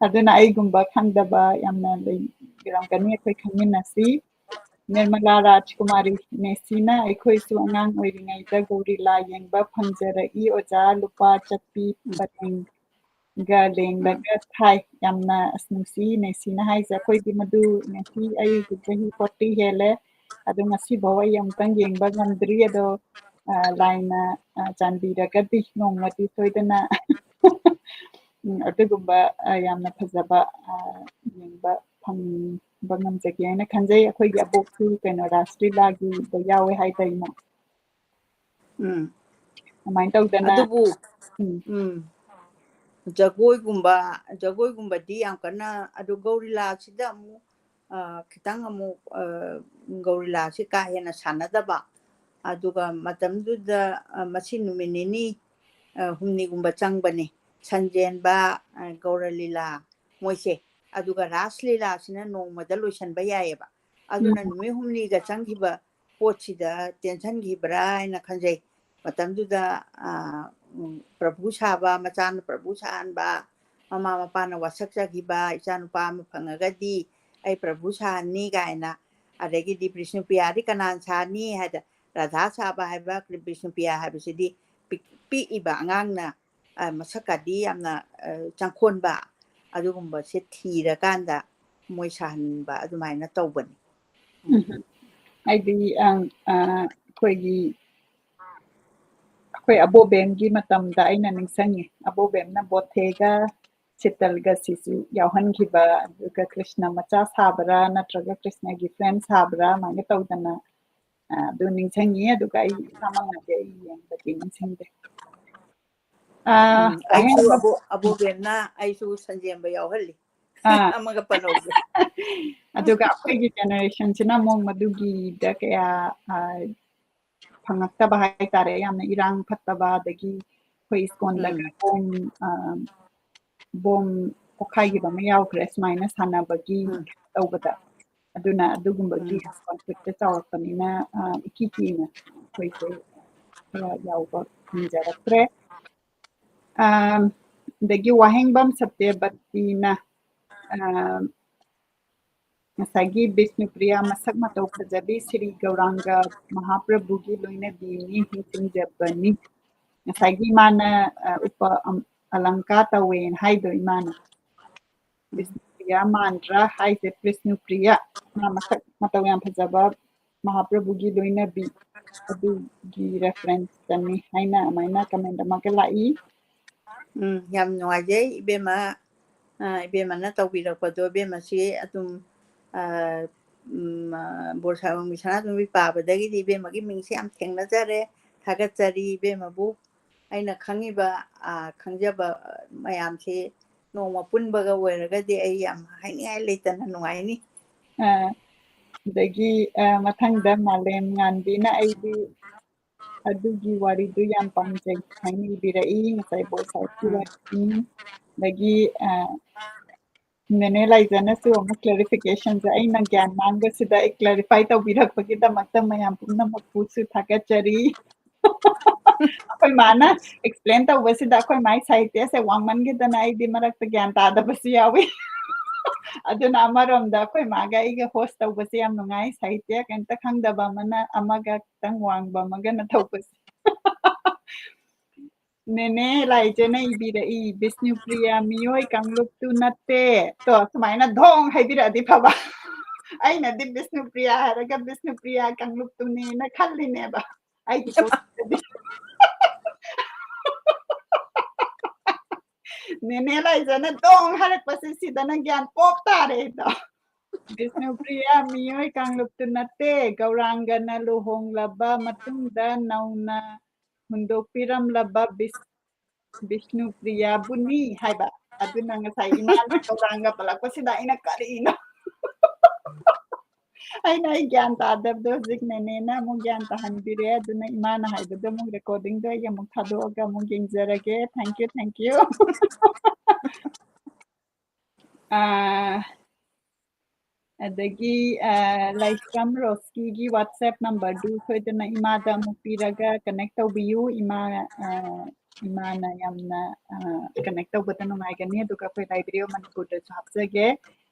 ꯑꯗꯨꯅ ꯑꯩꯒꯨꯝꯕ ꯈꯪꯗꯕ ꯌꯥꯝꯅ ꯂꯩꯔꯝꯒꯅꯤ, ꯑꯩꯈꯣꯏ ꯈꯪꯃꯤꯟꯅꯁꯤ꯫ ꯅꯤꯔꯃꯂꯥ ꯔꯥꯖꯀꯨꯃꯥꯔꯤ ꯃꯦꯁꯤꯅ ꯑꯩꯈꯣꯏꯁꯨ ꯑꯉꯥꯡ ꯑꯣꯏꯔꯤꯉꯩꯗ ꯒꯧꯔꯤ ꯂꯥꯏ ꯌꯦꯡꯕ ꯐꯪꯖꯔꯛꯏ ꯑꯣꯖꯥ, ꯂꯨꯄꯥ ꯆꯠꯄꯤ ꯄꯔꯦꯡ꯫ ꯒ ꯂꯦꯡꯂꯒ ꯊꯥꯏ꯫ ꯌꯥꯝꯅ ꯑꯁ ꯅꯨꯡꯁꯤ, ꯅꯦꯁꯤꯅ ꯍꯥꯏꯁꯦ꯫ ꯑꯩꯈꯣꯏꯗꯤ ꯃꯗꯨ ꯅꯦꯁꯤ ꯑꯩ ꯍꯧꯖꯤꯛ ꯆꯍꯤ forty ꯍꯦꯜꯂꯦ꯫ ꯑꯗꯣ ꯉꯁꯤꯐꯥꯎ ꯑꯩ ꯑꯃꯨꯛꯇꯪ ꯌꯦꯡꯕ ꯉꯝꯗ꯭ꯔꯤ꯫ ꯑꯗꯣ, ꯑ, ꯂꯥꯏꯅ, ꯑ, ꯆꯥꯟꯕꯤꯔꯒꯗꯤ ꯅꯣꯡꯃꯗꯤ ꯁꯣꯏꯗꯅ, ꯎꯝ, ꯑꯗꯨꯒꯨꯝꯕ, ꯑ, ꯌꯥꯝꯅ ꯐꯖꯕ, ꯑ, ꯌꯦꯡꯕ ꯐꯪꯕ ꯉꯝꯖꯒꯦ ꯍꯥꯏꯅ ꯈꯟꯖꯩ꯫ ꯑꯩꯈꯣꯏꯒꯤ ꯑꯕꯣꯛꯁꯨ ꯀꯩꯅꯣ ꯔꯥꯁ ꯂꯤꯂꯥꯒꯤꯗ ꯌꯥꯎꯋꯦ ꯍꯥꯏ ꯇꯥꯏꯅꯦ꯫ ꯎꯝ꯫ ꯑꯗꯨꯃꯥꯏꯅ ꯇꯧꯗꯅ, ꯑꯗꯨꯕꯨ, ꯎꯝ꯫ ꯎꯝ, ꯖꯒꯣꯏꯒꯨꯝꯕ, ꯖꯒꯣꯏꯒꯨꯝꯕꯗꯤ ꯌꯥꯝ ꯀꯟꯅ, ꯑꯗꯨ ꯒꯧꯔꯤꯂꯥꯁꯤꯗ ꯑꯃꯨꯛ, ꯑ, ꯈꯤꯇꯪ ꯑꯃꯨꯛ, ꯑ, ꯒꯧꯔꯤꯂꯥꯁꯤ ꯀꯥ ꯍꯦꯟꯅ ꯁꯥꯟꯅꯗꯕ꯫ ꯑꯗꯨꯒ ꯃꯇꯝꯗꯨꯗ, ꯑ, ꯃꯁꯤ ꯅꯨꯃꯤꯠ ꯅꯤꯅꯤ, ꯑ, ꯍꯨꯝꯅꯤꯒꯨꯝꯕ ꯆꯪꯕꯅꯤ꯫ ꯁꯟꯖꯦꯟꯕ, ꯑ, ꯒꯧꯔ ꯂꯤꯂꯥ ꯃꯣꯏꯁꯦ꯫ ꯑꯗꯨꯒ ꯔꯥꯁ ꯂꯤꯂꯥꯁꯤꯅ ꯅꯣꯡꯃꯗ ꯂꯣꯏꯁꯤꯟꯕ ꯌꯥꯏꯑꯕ꯫ ꯑꯗꯨꯅ ꯎꯝ꯫ ꯅꯨꯃꯤꯠ ꯍꯨꯝꯅꯤꯒ ꯆꯪꯈꯤꯕ ꯄꯣꯠꯁꯤꯗ ꯇꯦꯟꯁꯤꯟꯈꯤꯕ꯭ꯔꯥ ꯍꯥꯏꯅ ꯈꯟꯖꯩ꯫ ꯃꯇꯝꯗꯨꯗ, ꯑ, ꯎꯝ, ꯄ꯭ꯔꯚꯨ ꯁꯥꯕ, ꯃꯆꯥꯅ ꯄ꯭ꯔꯚꯨ ꯁꯥꯍꯟꯕ, ꯃꯃꯥ ꯃꯄꯥꯅ ꯋꯥꯁꯛꯆꯈꯤꯕ, "ꯏꯆꯥꯅꯨꯄꯥ ꯑꯃ ꯐꯪꯉꯒꯗꯤ ꯑꯩ ꯄ꯭ꯔꯚꯨ ꯁꯥꯍꯟꯅꯤ" ꯀꯥꯏꯅ꯫ ꯑꯗꯒꯤꯗꯤ ꯕꯤꯁꯅꯨꯄ꯭ꯔꯤꯌꯥꯗꯤ ꯀꯅꯥꯅ ꯁꯥꯍꯟꯅꯤ ꯍꯥꯏꯗ, ꯔꯥꯙꯥ ꯁꯥꯕ ꯍꯥꯏꯕ, ꯕꯤꯁꯅꯨꯄ꯭ꯔꯤꯌꯥ ꯍꯥꯏꯕꯁꯤꯗꯤ ꯄꯤꯛ-, ꯄꯤꯛꯏꯕ ꯑꯉꯥꯡꯅ, ꯑ, ꯃꯁꯛꯀꯗꯤ ꯌꯥꯝꯅ, ꯑ, ꯆꯪꯈꯣꯟꯕ, ꯑꯗꯨꯒꯨꯝꯕꯁꯦ ꯊꯤꯔꯀꯥꯟꯗ ꯃꯣꯏ ꯁꯥꯍꯟꯕ ꯑꯗꯨꯃꯥꯏꯅ ꯇꯧꯕꯅꯤ꯫ ꯎꯝ꯫ ꯍꯥꯏꯗꯤ, ꯑ, ꯑ, ꯑꯩꯈꯣꯏꯒꯤ, ꯑꯩꯈꯣꯏ ꯑꯕꯣꯕꯦꯝꯒꯤ ꯃꯇꯝꯗ ꯑꯩꯅ ꯅꯤꯡꯁꯤꯡꯉꯤ꯫ ꯑꯕꯣꯕꯦꯝꯅ ꯕꯣꯊꯦꯒ ꯁꯤꯇꯜꯒ ꯁꯤꯁꯨ ꯌꯥꯎꯍꯟꯈꯤꯕ, ꯑꯗꯨꯒ ꯀ꯭ꯔꯤꯁꯅ ꯃꯆꯥ ꯁꯥꯕ꯭ꯔꯥ ꯅꯠꯇ꯭ꯔꯒ ꯀ꯭ꯔꯤꯁꯅꯒꯤ friend ꯁꯥꯕ꯭ꯔꯥ ꯑꯗꯨꯃꯥꯏꯅ ꯇꯧꯗꯅ, ꯑ, ꯑꯗꯨ ꯅꯤꯡꯁꯤꯡꯉꯤ꯫ ꯑꯗꯨꯒ ꯑꯩ ꯏꯁꯥꯃꯛꯅꯗꯤ ꯑꯩ ꯌꯦꯡꯕꯗꯤ ꯅꯤꯡꯁꯤꯡꯗꯦ꯫ ꯑ, ꯎꯝ, ꯑꯩꯁꯨ ꯋꯥꯍꯦꯡꯕꯝ ꯑꯕꯣ-, ꯑꯕꯣꯕꯦꯝꯅ ꯑꯩꯁꯨ ꯁꯟꯖꯦꯝꯕ ꯌꯥꯎꯍꯜꯂꯤ꯫ ꯑꯥ꯫ ꯑꯃꯒ ꯄꯜꯍꯧꯒꯦ꯫ ꯑꯗꯨꯒ ꯑꯩꯈꯣꯏꯒꯤ generationꯁꯤꯅ ꯑꯃꯨꯛ ꯃꯗꯨꯒꯤꯗ ꯀꯌꯥ, ꯑ, ꯐꯪꯉꯛꯇꯕ ꯍꯥꯏꯇꯥꯔꯦ꯫ ꯌꯥꯝꯅ ꯏꯔꯥꯡ ꯐꯠꯇꯕ, ꯑꯗꯒꯤ ꯑꯩꯈꯣꯏ ꯏꯁꯀꯣꯟꯗꯒ ꯎꯝ꯫ ꯕꯣꯝ, ꯑ, ꯕꯣꯝ ꯄꯣꯈꯥꯏꯈꯤꯕ ꯑꯃ ꯌꯥꯎꯈ꯭ꯔꯦ, ꯁꯨꯃꯥꯏꯅ ꯁꯥꯟꯅꯕꯒꯤ ꯎꯝ꯫ ꯇꯧꯕꯗ꯫ ꯑꯗꯨꯅ ꯑꯗꯨꯒꯨꯝꯕꯒꯤ ꯎꯝ꯫ Conflictꯇ ꯆꯥꯎꯔꯛꯄꯅꯤꯅ, ꯑ, ꯏꯀꯤ ꯀꯤꯅ ꯑꯩꯈꯣꯏꯁꯦ ꯈꯔ ꯌꯥꯎꯕ ꯐꯪꯖꯔꯛꯇ꯭ꯔꯦ꯫ ꯑ, ꯑꯗꯒꯤ ꯋꯥꯍꯦꯡꯕꯝ ꯁꯇ꯭ꯌꯕꯇꯤꯅ, ꯑ, ꯉꯁꯥꯏꯒꯤ ꯕꯤꯁꯅꯨꯄ꯭ꯔꯤꯌꯥ ꯃꯁꯛ ꯃꯇꯧ ꯐꯖꯕꯤ ꯁ꯭ꯔꯤ ꯒꯧꯔꯥꯡꯒ ꯃꯍꯥꯄ꯭ꯔꯚꯨꯒꯤ ꯂꯣꯏꯅꯕꯤꯅꯤ, ꯅꯤꯡꯁꯤꯡꯖꯕꯅꯤ꯫ ꯉꯁꯥꯏꯒꯤ ꯃꯥꯅ, ꯑ, ꯎꯄ-, ꯑꯝ-, ꯑꯂꯪꯀꯥ ꯇꯧꯋꯦꯅ ꯍꯥꯏꯗꯣ ꯏꯃꯥꯅ꯫ ꯕꯤꯁꯅꯨꯄ꯭ꯔꯤꯌꯥ ꯃꯥꯟꯗ꯭ꯔꯥ ꯍꯥꯏꯁꯦ? ꯕꯤꯁꯅꯨꯄ꯭ꯔꯤꯌꯥ, ꯃꯥ ꯃꯁꯛ ꯃꯇꯧ ꯌꯥꯝ ꯐꯖꯕ, ꯃꯍꯥꯄ꯭ꯔꯚꯨꯒꯤ ꯂꯣꯏꯅꯕꯤ, ꯑꯗꯨꯒꯤ reference ꯇꯅꯤ ꯍꯥꯏꯅ ꯑꯗꯨꯃꯥꯏꯅ comment ꯑꯃꯒ ꯂꯥꯛꯏ꯫ ꯎꯝ, ꯌꯥꯝ ꯅꯨꯡꯉꯥꯏꯖꯩ ꯏꯕꯦꯝꯃ꯫ ꯑ, ꯏꯕꯦꯝꯃꯅ ꯇꯧꯕꯤꯔꯛꯄꯗꯣ, ꯏꯕꯦꯝꯃꯁꯤ ꯑꯗꯨꯝ, ꯑ, ꯎꯝ, ꯑ, ꯕꯣꯔ ꯁꯥꯕꯝꯒꯤ ꯁꯅꯥꯇꯣꯝꯕꯤ ꯄꯥꯕꯗꯒꯤꯗꯤ ꯏꯕꯦꯝꯃꯒꯤ ꯃꯤꯡꯁꯦ ꯌꯥꯝ ꯊꯦꯡꯅꯖꯔꯦ꯫ ꯊꯥꯒꯠꯆꯔꯤ ꯏꯕꯦꯝꯃꯕꯨ꯫ ꯑꯩꯅ ꯈꯪꯉꯤꯕ, ꯑ, ꯈꯪꯖꯕ, ꯑ, ꯃꯌꯥꯝꯁꯤ ꯅꯣꯡꯃ ꯄꯨꯟꯕꯒ ꯑꯣꯏꯔꯒꯗꯤ ꯑꯩ ꯌꯥꯝ ꯍꯥꯏꯅꯤꯡꯉꯥꯏ ꯂꯩꯇꯅ ꯅꯨꯡꯉꯥꯏꯅꯤ꯫ ꯑ, ꯑꯗꯒꯤ, ꯑ, ꯃꯊꯪꯗ ꯃꯥꯂꯦꯝ ꯉꯥꯟꯕꯤꯅ ꯑꯩꯗꯤ ꯑꯗꯨꯒꯤ ꯋꯥꯔꯤꯗꯨ ꯌꯥꯝ ꯄꯥꯝꯖꯩ ꯍꯥꯏꯅ ꯏꯕꯤꯔꯛꯏ, ꯉꯁꯥꯏ ꯕꯣꯔ ꯁꯥꯍꯦꯕꯀꯤ ꯎꯝ꯫ ꯋꯥꯔꯤ꯫ ꯑꯗꯒꯤ, ꯑ, ꯅꯦꯅꯦ ꯂꯥꯏꯖꯅꯁꯨ ꯑꯃꯨꯛ clarificationꯁꯦ ꯑꯩꯅ ꯒ꯭ꯌꯥꯟ ꯃꯥꯡꯕꯁꯤꯗ ꯑꯩ clarify ꯇꯧꯕꯤꯔꯛꯄꯒꯤꯗꯃꯛꯇ ꯃꯌꯥꯝ ꯄꯨꯝꯅꯃꯛꯄꯨꯁꯨ ꯊꯥꯒꯠꯆꯔꯤ꯫ ꯑꯩꯈꯣꯏ ꯃꯥꯅ explain ꯇꯧꯕꯁꯤꯗ ꯑꯩꯈꯣꯏ ꯃꯥꯏ ꯁꯥꯍꯤꯇ꯭ꯌꯁꯦ ꯋꯥꯡꯃꯟꯈꯤꯗꯅ ꯑꯩꯗꯤ ꯃꯔꯛꯇ ꯒ꯭ꯌꯥꯟ ꯇꯥꯗꯕꯁꯨ ꯌꯥꯎꯏ꯫ ꯑꯗꯨꯅ ꯑꯃꯔꯣꯝꯗ ꯑꯩꯈꯣꯏ ꯃꯥꯒ ꯑꯩꯒ host ꯇꯧꯕꯁꯦ ꯌꯥꯝ ꯅꯨꯡꯉꯥꯏ, ꯁꯥꯍꯤꯇ꯭ꯌ ꯀꯩꯝꯇ ꯈꯪꯗꯕ ꯑꯃꯅ ꯑꯃꯒ ꯈꯤꯇꯪ ꯋꯥꯡꯕ ꯑꯃꯒꯅ ꯇꯧꯕꯁꯦ꯫ ꯅꯦꯅꯦ ꯂꯥꯏꯖꯅ ꯏꯕꯤꯔꯛꯏ, "ꯕꯤꯁꯅꯨꯄ꯭ꯔꯤꯌꯥ ꯃꯤꯑꯣꯏ ꯀꯥꯡꯂꯨꯞꯇꯨ ꯅꯠꯇꯦ"꯫ ꯇꯣ, ꯁꯨꯃꯥꯏꯅ ꯙꯣꯡ ꯍꯥꯏꯕꯤꯔꯛꯑꯗꯤ ꯐꯕ꯫ ꯑꯩꯅꯗꯤ ꯕꯤꯁꯅꯨꯄ꯭ꯔꯤꯌꯥ ꯍꯥꯏꯔꯒ ꯕꯤꯁꯅꯨꯄ꯭ꯔꯤꯌꯥ ꯀꯥꯡꯂꯨꯞꯇꯨꯅꯦꯅ ꯈꯜꯂꯤꯅꯦꯕ ꯑꯩꯒꯤ ꯀꯣꯛꯇꯗꯤ꯫ ꯅꯦꯅꯦ ꯂꯥꯏꯖꯅ ꯙꯣꯡ ꯍꯥꯏꯔꯛꯄꯁꯦ ꯁꯤꯗꯅ ꯒ꯭ꯌꯥꯟ ꯄꯣꯞ ꯇꯥꯔꯦ ꯑꯩꯗꯣ꯫ ꯕꯤꯁꯅꯨꯄ꯭ꯔꯤꯌꯥ ꯃꯤꯑꯣꯏ ꯀꯥꯡꯂꯨꯞꯇꯨ ꯅꯠꯇꯦ, ꯒꯧꯔꯥꯡꯒꯅ ꯂꯨꯍꯣꯡꯂꯕ ꯃꯇꯨꯡꯗ ꯅꯧꯅ ꯍꯨꯟꯗꯣꯛꯄꯤꯔꯝꯂꯕ ꯕꯤꯁ-, ꯕꯤꯁꯅꯨꯄ꯭ꯔꯤꯌꯥꯕꯨꯅꯤ ꯍꯥꯏꯕ꯫ ꯑꯗꯨꯅ ꯉꯁꯥꯏ ꯏꯃꯥꯅ ꯒꯧꯔꯥꯡꯒ ꯄꯜꯂꯛꯄꯁꯤꯗ ꯑꯩꯅ ꯀꯔꯤꯅꯣ? ꯑꯩꯅ ꯑꯩ ꯒ꯭ꯌꯥꯟ ꯇꯥꯗꯕꯗꯣ ꯍꯧꯖꯤꯛ ꯅꯦꯅꯦꯅ ꯑꯃꯨꯛ ꯒ꯭ꯌꯥꯟ ꯇꯥꯍꯟꯕꯤꯔꯦ꯫ ꯑꯗꯨꯅ ꯏꯃꯥꯅ ꯍꯥꯏꯕꯗꯣ ꯑꯃꯨꯛ recordingꯗꯣ ꯑꯩ ꯑꯃꯨꯛ ꯊꯥꯗꯣꯛꯑꯒ ꯑꯃꯨꯛ ꯌꯦꯡꯖꯔꯒꯦ꯫ Thank you, thank you꯫ ꯑꯥ, ꯑꯗꯒꯤ, ꯑꯥ, ꯂꯥꯏꯁ꯭ꯔꯝ ꯔꯣꯁꯀꯤꯒꯤ WhatsApp numberꯗꯨ ꯁꯣꯏꯗꯅ ꯏꯃꯥꯗ ꯑꯃꯨꯛ ꯄꯤꯔꯒ connect ꯇꯧꯕꯤꯌꯨ꯫ ꯏꯃꯥ, ꯑꯥ, ꯏꯃꯥꯅ ꯌꯥꯝꯅ, ꯑꯥ, connect ꯇꯧꯕꯗ ꯅꯨꯡꯉꯥꯏꯒꯅꯤ꯫ ꯑꯗꯨꯒ ꯑꯩꯈꯣꯏ Library of ꯃꯅꯤꯄꯨꯔꯗꯁꯨ ꯍꯥꯞꯆꯒꯦ꯫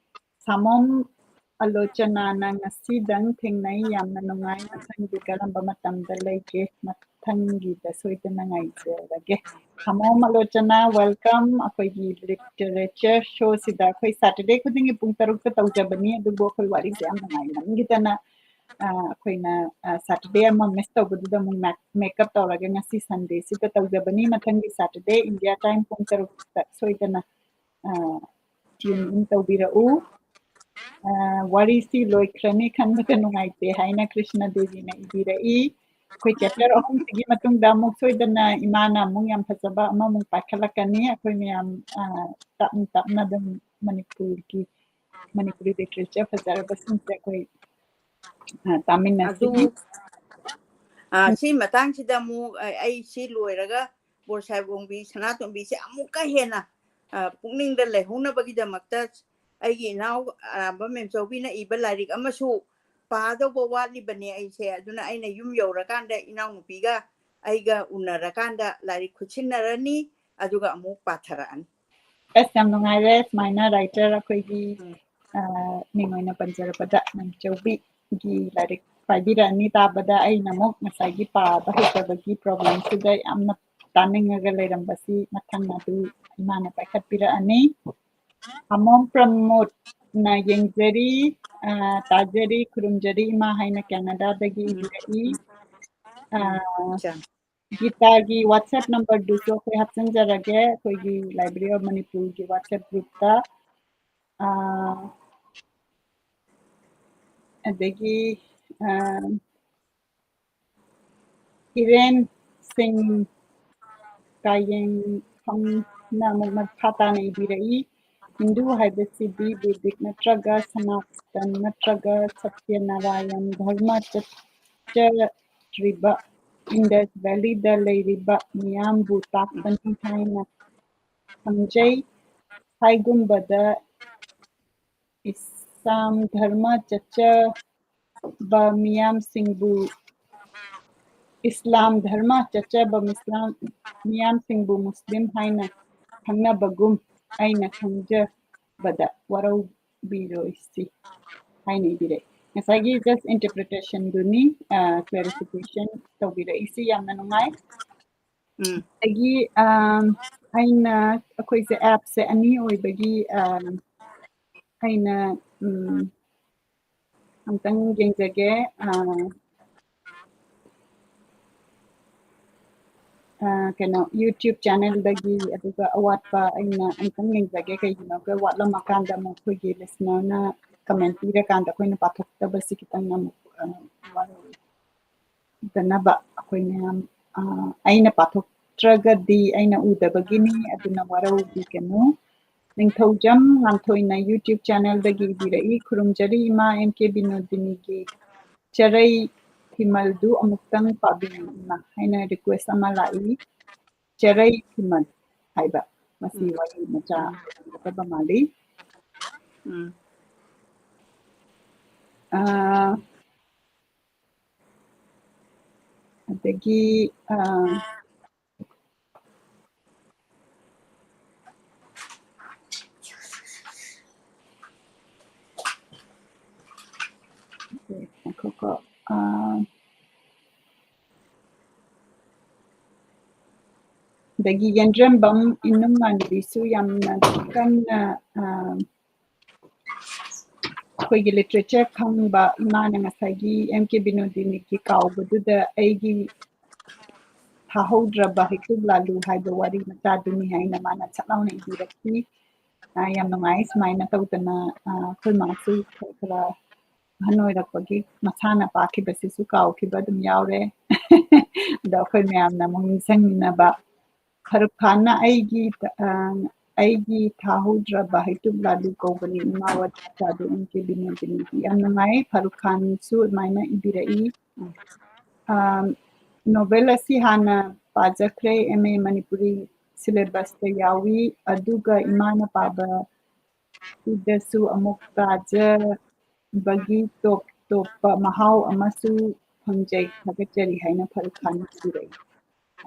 ꯁꯥꯃꯣꯝ ꯑꯂꯣꯆꯅꯥꯅ ꯉꯁꯤꯗꯪ ꯊꯦꯡꯅꯩ, ꯌꯥꯝꯅ ꯅꯨꯡꯉꯥꯏ꯫ ꯃꯊꯪꯗꯤ ꯀꯔꯝꯕ ꯃꯇꯝꯗ ꯂꯩꯒꯦ? ꯃꯊꯪꯒꯤꯗ ꯁꯣꯏꯗꯅ ꯉꯥꯏꯖꯔꯒꯦ꯫ Hello ꯑꯂꯣꯆꯅꯥ, welcome꯫ ꯑꯩꯈꯣꯏꯒꯤ literature showꯁꯤꯗ ꯑꯩꯈꯣꯏ Saturday ꯈꯨꯗꯤꯡꯒꯤ ꯄꯨꯡ ꯇꯔꯨꯛꯇ ꯇꯧꯖꯕꯅꯤ, ꯑꯗꯨꯕꯨ ꯑꯩꯈꯣꯏ ꯋꯥꯔꯤꯁꯦ ꯌꯥꯝ ꯅꯨꯡꯉꯥꯏꯃꯟꯈꯤꯗꯅ ꯑ, ꯑꯩꯈꯣꯏꯅ ꯑ, Saturday ꯑꯃ miss ꯇꯧꯕꯗꯨꯗ ꯑꯃꯨꯛ ꯃꯦꯛ- make up ꯇꯧꯔꯒ ꯉꯁꯤ Sundayꯁꯤꯗ ꯇꯧꯖꯕꯅꯤ꯫ ꯃꯊꯪꯒꯤ Saturday India time ꯄꯨꯡ ꯇꯔꯨꯛꯇ ꯁꯣꯏꯗꯅ ꯑ, tune in ꯇꯧꯕꯤꯔꯛꯎ꯫ ꯑ, ꯋꯥꯔꯤꯁꯤ ꯂꯣꯏꯈ꯭ꯔꯅꯤ ꯈꯟꯕꯗ ꯅꯨꯡꯉꯥꯏꯇꯦ ꯍꯥꯏꯅ ꯀ꯭ꯔꯤꯁꯅ ꯗꯦꯕꯤꯅ ꯏꯕꯤꯔꯛꯏ꯫ ꯑꯩꯈꯣꯏ chapter ꯑꯍꯨꯝꯁꯤꯒꯤ ꯃꯇꯨꯡꯗ ꯑꯃꯨꯛ ꯁꯣꯏꯗꯅ ꯏꯃꯥꯅ ꯑꯃꯨꯛ ꯌꯥꯝ ꯐꯖꯕ ꯑꯃꯃꯨꯛ ꯄꯥꯏꯈꯠꯂꯛꯀꯅꯤ꯫ ꯑꯩꯈꯣꯏ ꯃꯌꯥꯝ ꯑ, ꯇꯞꯅ ꯇꯞꯅ ꯑꯗꯨꯝ ꯃꯅꯤꯄꯨꯔꯒꯤ ꯃꯅꯤꯄꯨꯔꯤ literature ꯐꯖꯔꯕꯁꯤꯡꯁꯦ ꯑꯩꯈꯣꯏ ꯑ, ꯇꯥꯃꯤꯟꯅꯁꯤ꯫ ꯑꯗꯨ ꯑ, ꯁꯤ ꯃꯇꯥꯡꯁꯤꯗ ꯑꯃꯨꯛ ꯑ, ꯑꯩ ꯁꯤ ꯂꯣꯏꯔꯒ ꯕꯣꯔꯁꯥꯏꯕꯣꯡꯕꯤ ꯁꯅꯥꯇꯣꯝꯕꯤꯁꯦ ꯑꯃꯨꯛꯀ ꯍꯦꯟꯅ ꯑ, ꯄꯨꯛꯅꯤꯡꯗ ꯂꯩꯍꯧꯅꯕꯒꯤꯗꯃꯛꯇ ꯑꯩꯒꯤ ꯏꯅꯥꯎ ꯑꯔꯥꯝꯕꯝ ꯃꯦꯝꯆꯧꯕꯤꯅ ꯏꯕ ꯂꯥꯏꯔꯤꯛ ꯑꯃꯁꯨ ꯄꯥꯗꯧꯕ ꯋꯥꯠꯂꯤꯕꯅꯦ ꯑꯩꯁꯦ꯫ ꯑꯗꯨꯅ ꯑꯩꯅ ꯌꯨꯝ ꯌꯧꯔꯀꯥꯟꯗ ꯏꯅꯥꯎꯅꯨꯄꯤꯒ ꯑꯩꯒ ꯎꯅꯔꯀꯥꯟꯗ ꯂꯥꯏꯔꯤꯛ ꯈꯨꯠꯁꯤꯟꯅꯔꯅꯤ, ꯑꯗꯨꯒ ꯑꯃꯨꯛ ꯄꯥꯊꯔꯛꯑꯅꯤ꯫ ꯑꯁ, ꯌꯥꯝ ꯅꯨꯡꯉꯥꯏꯔꯦ ꯁꯨꯃꯥꯏꯅ writer ꯑꯩꯈꯣꯏꯒꯤ ꯎꯝ꯫ ꯑ, ꯃꯤꯡ ꯑꯣꯏꯅ ꯄꯟꯖꯔꯕꯗ ꯃꯦꯝꯆꯧꯕꯤꯒꯤ ꯂꯥꯏꯔꯤꯛ ꯄꯥꯏꯕꯤꯔꯛꯑꯅꯤ ꯇꯥꯕꯗ꯫ ꯑꯩꯅ ꯑꯃꯨꯛ ꯉꯁꯥꯏꯒꯤ ꯄꯥꯕ ꯍꯩꯇꯕꯒꯤ problemꯁꯤꯗ ꯌꯥꯝꯅ ꯇꯥꯅꯤꯡꯉꯒ ꯂꯩꯔꯝꯕꯁꯤ ꯃꯊꯪ ꯑꯗꯨ ꯏꯃꯥꯅ ꯄꯥꯏꯈꯠꯄꯤꯔꯛꯑꯅꯤ꯫ ꯑꯃꯣꯝ ꯄ꯭ꯔꯃꯣꯗꯅ ꯌꯦꯡꯖꯔꯤ, ꯑ, ꯇꯥꯖꯔꯤ, ꯈꯨꯔꯨꯝꯖꯔꯤ ꯏꯃꯥ ꯍꯥꯏꯅ ꯀꯦꯅꯗꯥꯗꯒꯤ ꯏꯕꯤꯔꯛꯏ꯫ ꯑ, ꯎꯝ, ꯆꯥ꯫ ꯒꯤꯇꯥꯒꯤ WhatsApp numberꯗꯨꯁꯨ ꯑꯩꯈꯣꯏ ꯍꯥꯞꯆꯤꯟꯖꯔꯒꯦ ꯑꯩꯈꯣꯏꯒꯤ Library of Manipurꯒꯤ WhatsApp groupꯇ꯫ ꯑ, ꯑꯗꯒꯤ ꯑ, ꯏꯔꯦꯟ ꯁꯤꯡ ꯀꯥꯌꯦꯡꯐꯝꯅ ꯑꯃꯨꯛ ꯃꯈꯥ ꯇꯥꯅ ꯏꯕꯤꯔꯛꯏ꯫ ꯍꯤꯟꯗꯨ ꯍꯥꯏꯕꯁꯤꯗꯤ ꯕꯦꯗꯤꯛ ꯅꯠꯇ꯭ꯔꯒ ꯁꯅꯥꯇꯟ ꯅꯠꯇ꯭ꯔꯒ ꯁꯠꯌꯅꯥꯔꯥꯌꯟ ꯙꯔꯃ ꯆꯠꯆꯔꯤꯕ ꯏꯟꯗꯁ ꯚꯦꯂꯤꯗ ꯂꯩꯔꯤꯕ ꯃꯤꯌꯥꯝꯕꯨ ꯇꯥꯛꯄꯅꯤ ꯍꯥꯏꯅ ꯈꯪꯖꯩ꯫ ꯍꯥꯏꯒꯨꯝꯕꯗ ꯏꯁꯂꯥꯝ ꯙꯔꯃ ꯆꯠꯆꯕ ꯃꯤꯌꯥꯝꯁꯤꯡꯕꯨ ꯏꯁꯂꯥꯝ ꯙꯔꯃ ꯆꯠꯆꯕ ꯃꯤꯁꯂꯥꯝ ꯃꯤꯌꯥꯝꯁꯤꯡꯕꯨ ꯃꯨꯁꯂꯤꯝ ꯍꯥꯏꯅ ꯈꯪꯅꯕꯒꯨꯝ ꯑꯩꯅ ꯈꯪꯖꯕꯗ ꯋꯥꯔꯧꯕꯤꯔꯣꯏꯁꯤ꯫ ꯍꯥꯏꯅ ꯏꯕꯤꯔꯛꯏ꯫ ꯉꯁꯥꯏꯒꯤ just interpretation ꯗꯨꯅꯤ, ꯑ, clarification ꯇꯧꯕꯤꯔꯛꯏꯁꯤ꯫ ꯌꯥꯝꯅ ꯅꯨꯡꯉꯥꯏ꯫ ꯎꯝ꯫ ꯑꯗꯒꯤ, ꯑꯝ, ꯑꯩꯅ, ꯑꯩꯈꯣꯏꯁꯦ app ꯁꯦ ꯑꯅꯤ ꯑꯣꯏꯕꯒꯤ, ꯑꯝ, ꯑꯩꯅ, ꯎꯝ, ꯑꯝꯇꯪ ꯌꯦꯡꯖꯒꯦ꯫ ꯑ, ꯑ, ꯀꯩꯅꯣ, YouTube channel ꯗꯒꯤ, ꯑꯗꯨꯒ ꯑꯋꯥꯠꯄ ꯑꯩꯅ ꯑꯝꯇꯪ ꯌꯦꯡꯖꯒꯦ꯫ ꯀꯩꯒꯤꯅꯣꯒ ꯋꯥꯠꯂꯝꯃꯀꯥꯟꯗ ꯑꯃꯨꯛ ꯑꯩꯈꯣꯏꯒꯤ listener ꯅ comment ꯄꯤꯔꯀꯥꯟꯗ ꯑꯩꯈꯣꯏꯅ ꯄꯥꯊꯣꯛꯇꯕꯁꯤ ꯈꯤꯇꯪ ꯑꯃꯨꯛ, ꯑ, ꯋꯥꯔꯧꯏ꯫ ꯗꯅꯕ ꯑꯩꯈꯣꯏ ꯃꯌꯥꯝ, ꯑ, ꯑꯩꯅ ꯄꯥꯊꯣꯛꯇ꯭ꯔꯒꯗꯤ ꯑꯩꯅ ꯎꯗꯕꯒꯤꯅꯤ, ꯑꯗꯨꯅ ꯋꯥꯔꯧꯕꯤꯒꯅꯨ꯫ ꯅꯤꯡꯊꯧꯖꯝ ꯉꯥꯟꯊꯣꯏꯅ YouTube channel ꯗꯒꯤ ꯏꯕꯤꯔꯛꯏ, "ꯈꯨꯔꯨꯝꯖꯔꯤ ꯏꯃꯥ ꯑꯦꯝ ꯀꯦ ꯕꯤꯅꯣꯗꯤꯅꯤꯒꯤ ꯆꯔꯩ ꯐꯤꯃꯜꯗꯨ ꯑꯃꯨꯛꯇꯪ ꯄꯥꯕꯤꯌꯨ ꯏꯃꯥ" ꯍꯥꯏꯅ request ꯑꯃ ꯂꯥꯛꯏ꯫ ꯆꯔꯩ ꯐꯤꯃꯜ ꯍꯥꯏꯕ, ꯃꯁꯤ ꯎꯝ꯫ ꯋꯥꯔꯤ ꯃꯆꯥ ꯎꯝ꯫ ꯑꯣꯏꯒꯗꯕ ꯃꯥꯜꯂꯤ꯫ ꯎꯝ꯫ ꯑ, ꯑꯗꯒꯤ, ꯑ, ꯉꯥꯏꯈꯣꯀꯣ꯫ ꯑ, ꯑꯗꯒꯤ ꯌꯦꯟꯗ꯭ꯔꯦꯝꯕꯝ ꯏꯅꯨꯝ ꯃꯥꯟꯕꯤꯁꯨ ꯌꯥꯝꯅ ꯀꯟꯅ, ꯑ, ꯑꯩꯈꯣꯏꯒꯤ literature ꯈꯪꯕ ꯏꯃꯥꯅ ꯉꯁꯥꯏꯒꯤ ꯑꯦꯝ ꯀꯦ ꯕꯤꯅꯣꯗꯤꯅꯤꯒꯤ ꯀꯥꯎꯕꯗꯨꯗ ꯑꯩꯒꯤ ꯊꯥꯍꯧꯗ꯭ꯔꯕ ꯍꯩꯇꯨꯞ ꯂꯥꯂꯨ ꯍꯥꯏꯕ ꯋꯥꯔꯤ ꯃꯆꯥꯗꯨꯅꯤ ꯍꯥꯏꯅ ꯃꯥꯅ ꯁꯠ ꯂꯥꯎꯅ ꯏꯕꯤꯔꯛꯈꯤ꯫ ꯑ, ꯌꯥꯝ ꯅꯨꯡꯉꯥꯏ꯫ ꯁꯨꯃꯥꯏꯅ ꯇꯧꯗꯅ, ꯑ, ꯑꯩꯈꯣꯏ ꯃꯥꯁꯨ ꯈꯔ ꯈꯔ ꯑꯍꯟ ꯑꯣꯏꯔꯛꯄꯒꯤ ꯃꯁꯥꯅ ꯄꯥꯈꯤꯕꯁꯤꯁꯨ ꯀꯥꯎꯈꯤꯕ ꯑꯗꯨꯝ ꯌꯥꯎꯔꯦ꯫ ꯑꯗꯣ ꯑꯩꯈꯣꯏ ꯃꯌꯥꯝꯅ ꯑꯃꯨꯛ ꯅꯤꯡꯁꯤꯡꯃꯤꯟꯅꯕ꯫ ꯐꯥꯔꯨꯛ ꯈꯥꯟꯅ ꯑꯩꯒꯤ, ꯑ, "ꯑꯩꯒꯤ ꯊꯥꯍꯧꯗ꯭ꯔꯕ ꯍꯩꯇꯨꯞ ꯂꯥꯂꯨ ꯀꯧꯕꯅꯤ ꯏꯃꯥ" ꯋꯥꯔꯤ ꯃꯆꯥꯗꯨ ꯑꯦꯝ ꯀꯦ ꯕꯤꯅꯣꯗꯤꯅꯤꯒꯤ꯫ ꯌꯥꯝ ꯅꯨꯡꯉꯥꯏ, ꯐꯥꯔꯨꯛ ꯈꯥꯟꯁꯨ ꯑꯗꯨꯃꯥꯏꯅ ꯏꯕꯤꯔꯛꯏ꯫ ꯑ, novel ꯑꯁꯤ ꯍꯥꯟꯅ ꯄꯥꯖꯈ꯭ꯔꯦ, ꯑꯦꯝ ꯑꯦ ꯃꯅꯤꯄꯨꯔꯤ syllabus ꯇ ꯌꯥꯎꯏ, ꯑꯗꯨꯒ ꯏꯃꯥꯅ ꯄꯥꯕ ꯁꯤꯗꯁꯨ ꯑꯃꯨꯛ ꯇꯥꯖꯕꯒꯤ ꯇꯣꯞ ꯇꯣꯞꯄ ꯃꯍꯥꯎ ꯑꯃꯁꯨ ꯐꯪꯖꯩ꯫ ꯊꯥꯒꯠꯆꯔꯤ ꯍꯥꯏꯅ ꯐꯥꯔꯨꯛ ꯈꯥꯟ ꯏꯕꯤꯔꯛꯏ꯫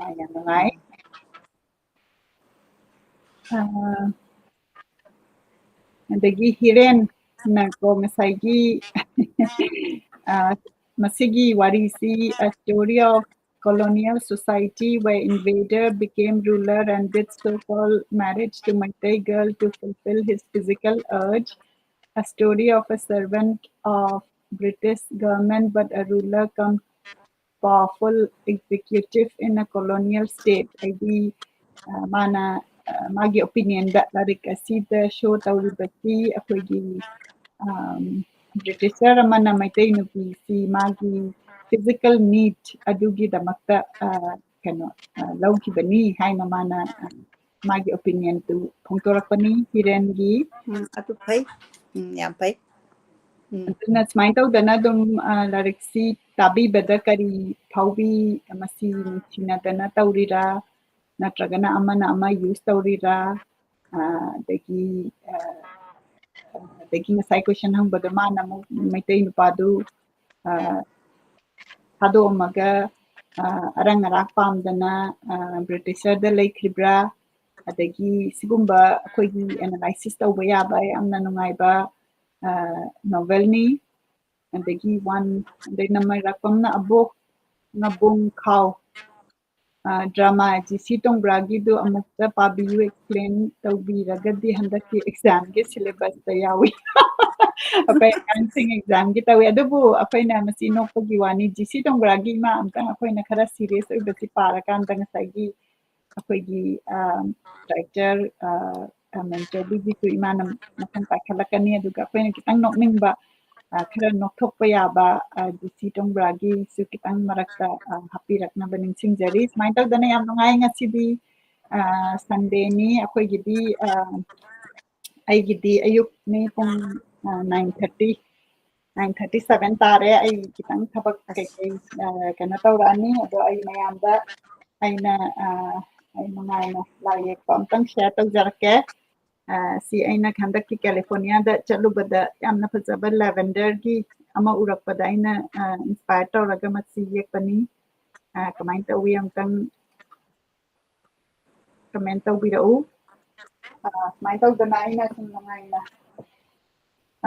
ꯑ, ꯌꯥꯝ ꯅꯨꯡꯉꯥꯏ꯫ ꯑ, ꯑꯗꯒꯤ ꯍꯤꯔꯦꯟ, ꯅꯀꯣ ꯉꯁꯥꯏꯒꯤ ꯑ, ꯃꯁꯤꯒꯤ ꯋꯥꯔꯤꯁꯤ, a story of colonial society where invader became ruler and did so-called marriage to Meitei girl to fulfill his physical urge, a story of a servant of British government but a ruler come powerful executive in a colonial state. ꯍꯥꯏꯗꯤ ꯑ, ꯃꯥꯅ ꯑ, ꯃꯥꯒꯤ ꯑꯣꯄꯤꯅꯤꯌꯟꯗ ꯂꯥꯏꯔꯤꯛ ꯑꯁꯤꯗ ꯁꯣ ꯇꯧꯔꯤꯕꯁꯤ ꯑꯩꯈꯣꯏꯒꯤ ꯕ꯭ꯔꯤꯇꯤꯁꯔ ꯑꯃꯅ ꯃꯩꯇꯩ ꯅꯨꯄꯤꯁꯤ ꯃꯥꯒꯤ ꯐꯤꯖꯤꯀꯦꯜ ꯅꯤꯠ ꯑꯗꯨꯒꯤꯗꯃꯛꯇ ꯑ, ꯀꯩꯅꯣ ꯑ, ꯂꯧꯈꯤꯕꯅꯤ ꯍꯥꯏꯅ ꯃꯥꯅ ꯑ, ꯃꯥꯒꯤ ꯑꯣꯄꯤꯅꯤꯌꯟꯗꯨ ꯐꯣꯡꯗꯣꯔꯛꯄꯅꯤ ꯍꯤꯔꯦꯟꯒꯤ꯫ ꯎꯝ, ꯑꯗꯨ ꯐꯩ꯫ ꯎꯝ, ꯌꯥꯝ ꯐꯩ꯫ ꯎꯝ꯫ ꯑꯗꯨꯅ ꯁꯨꯃꯥꯏꯅ ꯇꯧꯗꯅ ꯑꯗꯨꯝ ꯑ, ꯂꯥꯏꯔꯤꯛꯁꯤ ꯇꯥꯕꯤꯕꯗ ꯀꯔꯤ ꯐꯥꯎꯕꯤ? ꯃꯁꯤ ꯅꯨꯡꯁꯤꯅꯗꯅ ꯇꯧꯔꯤꯔꯥ, ꯅꯠꯇ꯭ꯔꯒꯅ ꯑꯃꯅ ꯑꯃ ꯌꯨꯁ ꯇꯧꯔꯤꯔꯥ? ꯑ, ꯑꯗꯒꯤ ꯑ, ꯑꯗꯒꯤ ꯉꯁꯥꯏ ꯀꯣꯏꯁꯟ ꯍꯪꯕꯗ ꯃꯥꯅ ꯑꯃꯨꯛ ꯃꯩꯇꯩ ꯅꯨꯄꯥꯗꯨ ꯑ, ꯊꯥꯗꯣꯛꯑꯝꯃꯒ ꯑ, ꯑꯔꯪ ꯑꯔꯥꯛ ꯄꯥꯝꯗꯅ ꯕ꯭ꯔꯤꯇꯤꯁꯔꯗ ꯂꯩꯈ꯭ꯔꯤꯕ꯭ꯔꯥ? ꯑꯗꯒꯤ ꯁꯤꯒꯨꯝꯕ ꯑꯩꯈꯣꯏꯒꯤ ꯑꯦꯅꯥꯂꯥꯏꯁꯤꯁ ꯇꯧꯕ ꯌꯥꯕ ꯌꯥꯝꯅ ꯅꯨꯡꯉꯥꯏꯕ ꯅꯣꯚꯦꯜꯅꯤ꯫ ꯑꯗꯒꯤ ꯋꯥꯟ ꯑꯗꯩ ꯅꯃꯩꯔꯥꯛꯄꯝꯅ ꯑꯕꯣꯛ ꯉꯕꯣꯡ ꯈꯥꯎ ꯗ꯭ꯔꯃꯥ ꯖꯤ ꯁꯤ ꯇꯣꯡꯕ꯭ꯔꯥꯒꯤꯗꯨ ꯑꯃꯨꯛꯇ ꯄꯥꯕꯤꯌꯨ, ꯑꯦꯛꯁꯄ꯭ꯂꯦꯟ ꯇꯧꯕꯤꯔꯒꯗꯤ ꯍꯟꯗꯛꯀꯤ ꯑꯦꯛꯖꯥꯝꯒꯤ ꯁꯤꯂꯦꯕꯁꯇ ꯌꯥꯎꯏ꯫ ꯑꯩꯈꯣꯏ ꯑꯉꯥꯡꯁꯤꯡ ꯑꯦꯛꯖꯥꯝꯒꯤ ꯇꯧꯏ꯫ ꯑꯗꯨꯕꯨ ꯑꯩꯈꯣꯏꯅ ꯃꯁꯤ ꯅꯣꯛꯄꯒꯤ ꯋꯥꯅꯤ꯫ ꯖꯤ ꯁꯤ ꯇꯣꯡꯕ꯭ꯔꯥꯒꯤ ꯏꯃꯥ ꯑꯝꯇꯪ ꯑꯩꯈꯣꯏꯅ ꯈꯔ ꯁꯤꯔꯤꯌꯁ ꯑꯣꯏꯕꯁꯤ ꯄꯥꯔꯀꯥꯟꯗ ꯉꯁꯥꯏꯒꯤ ꯑꯩꯈꯣꯏꯒꯤ ꯔꯥꯏꯇꯔ ꯃꯦꯟꯇꯣꯕꯤꯒꯤꯁꯨ ꯏꯃꯥꯅ ꯃꯊꯪ ꯄꯥꯏꯈꯠꯂꯛꯀꯅꯤ꯫ ꯑꯗꯨꯒ ꯑꯩꯈꯣꯏꯅ ꯈꯤꯇꯪ ꯅꯣꯛꯅꯤꯡꯕ, ꯑ, ꯈꯔ ꯅꯣꯛꯊꯣꯛꯄ ꯌꯥꯕ ꯖꯤ ꯁꯤ ꯇꯣꯡꯕ꯭ꯔꯥꯒꯤꯁꯨ ꯈꯤꯇꯪ ꯃꯔꯛꯇ ꯑ, ꯍꯥꯞꯄꯤꯔꯛꯅꯕ ꯅꯤꯡꯁꯤꯡꯖꯔꯤ꯫ ꯁꯨꯃꯥꯏꯅ ꯇꯧꯗꯅ ꯌꯥꯝ ꯅꯨꯡꯉꯥꯏ ꯉꯁꯤꯗꯤ꯫ ꯁꯟꯗꯦꯅꯤ ꯑꯩꯈꯣꯏꯒꯤꯗꯤ꯫ ꯑ, ꯑꯩꯒꯤꯗꯤ ꯑꯌꯨꯛꯅꯤ, ꯄꯨꯡ nine thirty, nine thirty seven ꯇꯥꯔꯦ꯫ ꯑꯩ ꯈꯤꯇꯪ ꯊꯕꯛ ꯀꯩꯀꯩ ꯑ, ꯀꯩꯅꯣ ꯇꯧꯔꯛꯑꯅꯤ꯫ ꯑꯗꯣ ꯑꯩ ꯃꯌꯥꯝꯗ ꯑꯩꯅ ꯑ, ꯑꯩ ꯅꯨꯡꯉꯥꯏꯅ ꯂꯥꯏ ꯌꯦꯛꯄ ꯑꯝꯇꯪ ꯁꯤꯌꯥꯔ ꯇꯧꯖꯔꯛꯀꯦ꯫ ꯑ, ꯁꯤ ꯑꯩꯅ ꯍꯟꯗꯛꯀꯤ ꯀꯦꯂꯤꯐꯣꯔꯅꯤꯌꯥꯗ ꯆꯠꯂꯨꯕꯗ ꯌꯥꯝꯅ ꯐꯖꯕ ꯂꯦꯚꯦꯟꯗꯔꯒꯤ ꯑꯃ ꯎꯔꯛꯄꯗ ꯑꯩꯅ ꯏꯟꯁꯄꯥꯌꯔ ꯇꯧꯔꯒ ꯃꯁꯤ ꯌꯦꯛꯄꯅꯤ꯫ ꯑ, ꯀꯃꯥꯏꯅ ꯇꯧꯋꯤ ꯑꯃꯨꯛꯇꯪ ꯀꯃꯦꯟ ꯇꯧꯕꯤꯔꯛꯎ꯫ ꯑ, ꯁꯨꯃꯥꯏꯅ ꯇꯧꯗꯅ ꯑꯩꯅ ꯁꯨꯝ ꯅꯨꯡꯉꯥꯏꯅ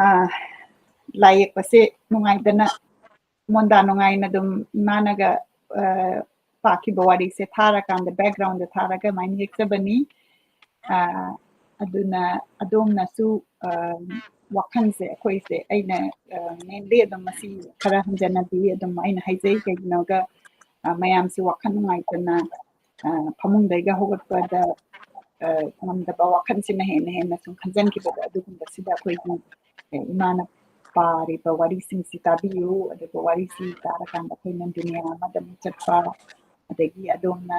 ꯑꯥ, ꯂꯥꯏ ꯌꯦꯛꯄꯁꯦ ꯅꯨꯡꯉꯥꯏꯗꯅ, ꯃꯣꯟꯗꯥ ꯅꯨꯡꯉꯥꯏꯅ ꯑꯗꯨꯝ ꯏꯃꯥꯅꯒ, ꯑ, ꯄꯥꯈꯤꯕ ꯋꯥꯔꯤꯁꯦ ꯊꯥꯔꯀꯥꯟꯗ, background ꯊꯥꯔꯒ ꯑꯗꯨꯃꯥꯏꯅ ꯌꯦꯛꯆꯕꯅꯤ꯫ ꯑ, ꯑꯗꯨꯅ ꯑꯗꯣꯝꯅꯁꯨ, ꯑ, ꯋꯥꯈꯜꯁꯦ ꯑꯩꯈꯣꯏꯁꯦ, ꯑꯩꯅ, ꯑ, mainly ꯑꯗꯨꯝ ꯃꯁꯤ ꯈꯔ ꯍꯟꯖꯟꯅꯗꯤ ꯑꯗꯨꯝ ꯑꯩꯅ ꯍꯥꯏꯖꯩ, ꯀꯩꯒꯤꯅꯣꯒ, ꯑ, ꯃꯌꯥꯝꯁꯦ ꯋꯥꯈꯜ ꯅꯨꯡꯉꯥꯏꯇꯅ, ꯑ, ꯐꯃꯨꯡꯗꯩꯒ ꯍꯧꯒꯠꯄꯗ, ꯑ, ꯉꯝꯗꯕ ꯋꯥꯈꯜꯁꯤꯅ ꯍꯦꯟꯅ ꯍꯦꯟꯅ ꯁꯨꯝ ꯈꯟꯖꯟꯈꯤꯕꯗ, ꯑꯗꯨꯒꯨꯝꯕꯁꯤꯗ ꯑꯩꯈꯣꯏꯒꯤ, ꯑ, ꯏꯃꯥꯅ ꯄꯥꯔꯤꯕ ꯋꯥꯔꯤꯁꯤꯡꯁꯤ ꯇꯥꯕꯤꯌꯨ, ꯑꯗꯨꯒ ꯋꯥꯔꯤꯁꯤ ꯇꯥꯔꯀꯥꯟꯗ ꯑꯩꯈꯣꯏꯅ ꯗꯨꯅꯤꯌꯥ ꯑꯃꯗ ꯑꯃꯨꯛ ꯆꯠꯄ, ꯑꯗꯒꯤ ꯑꯗꯣꯝꯅ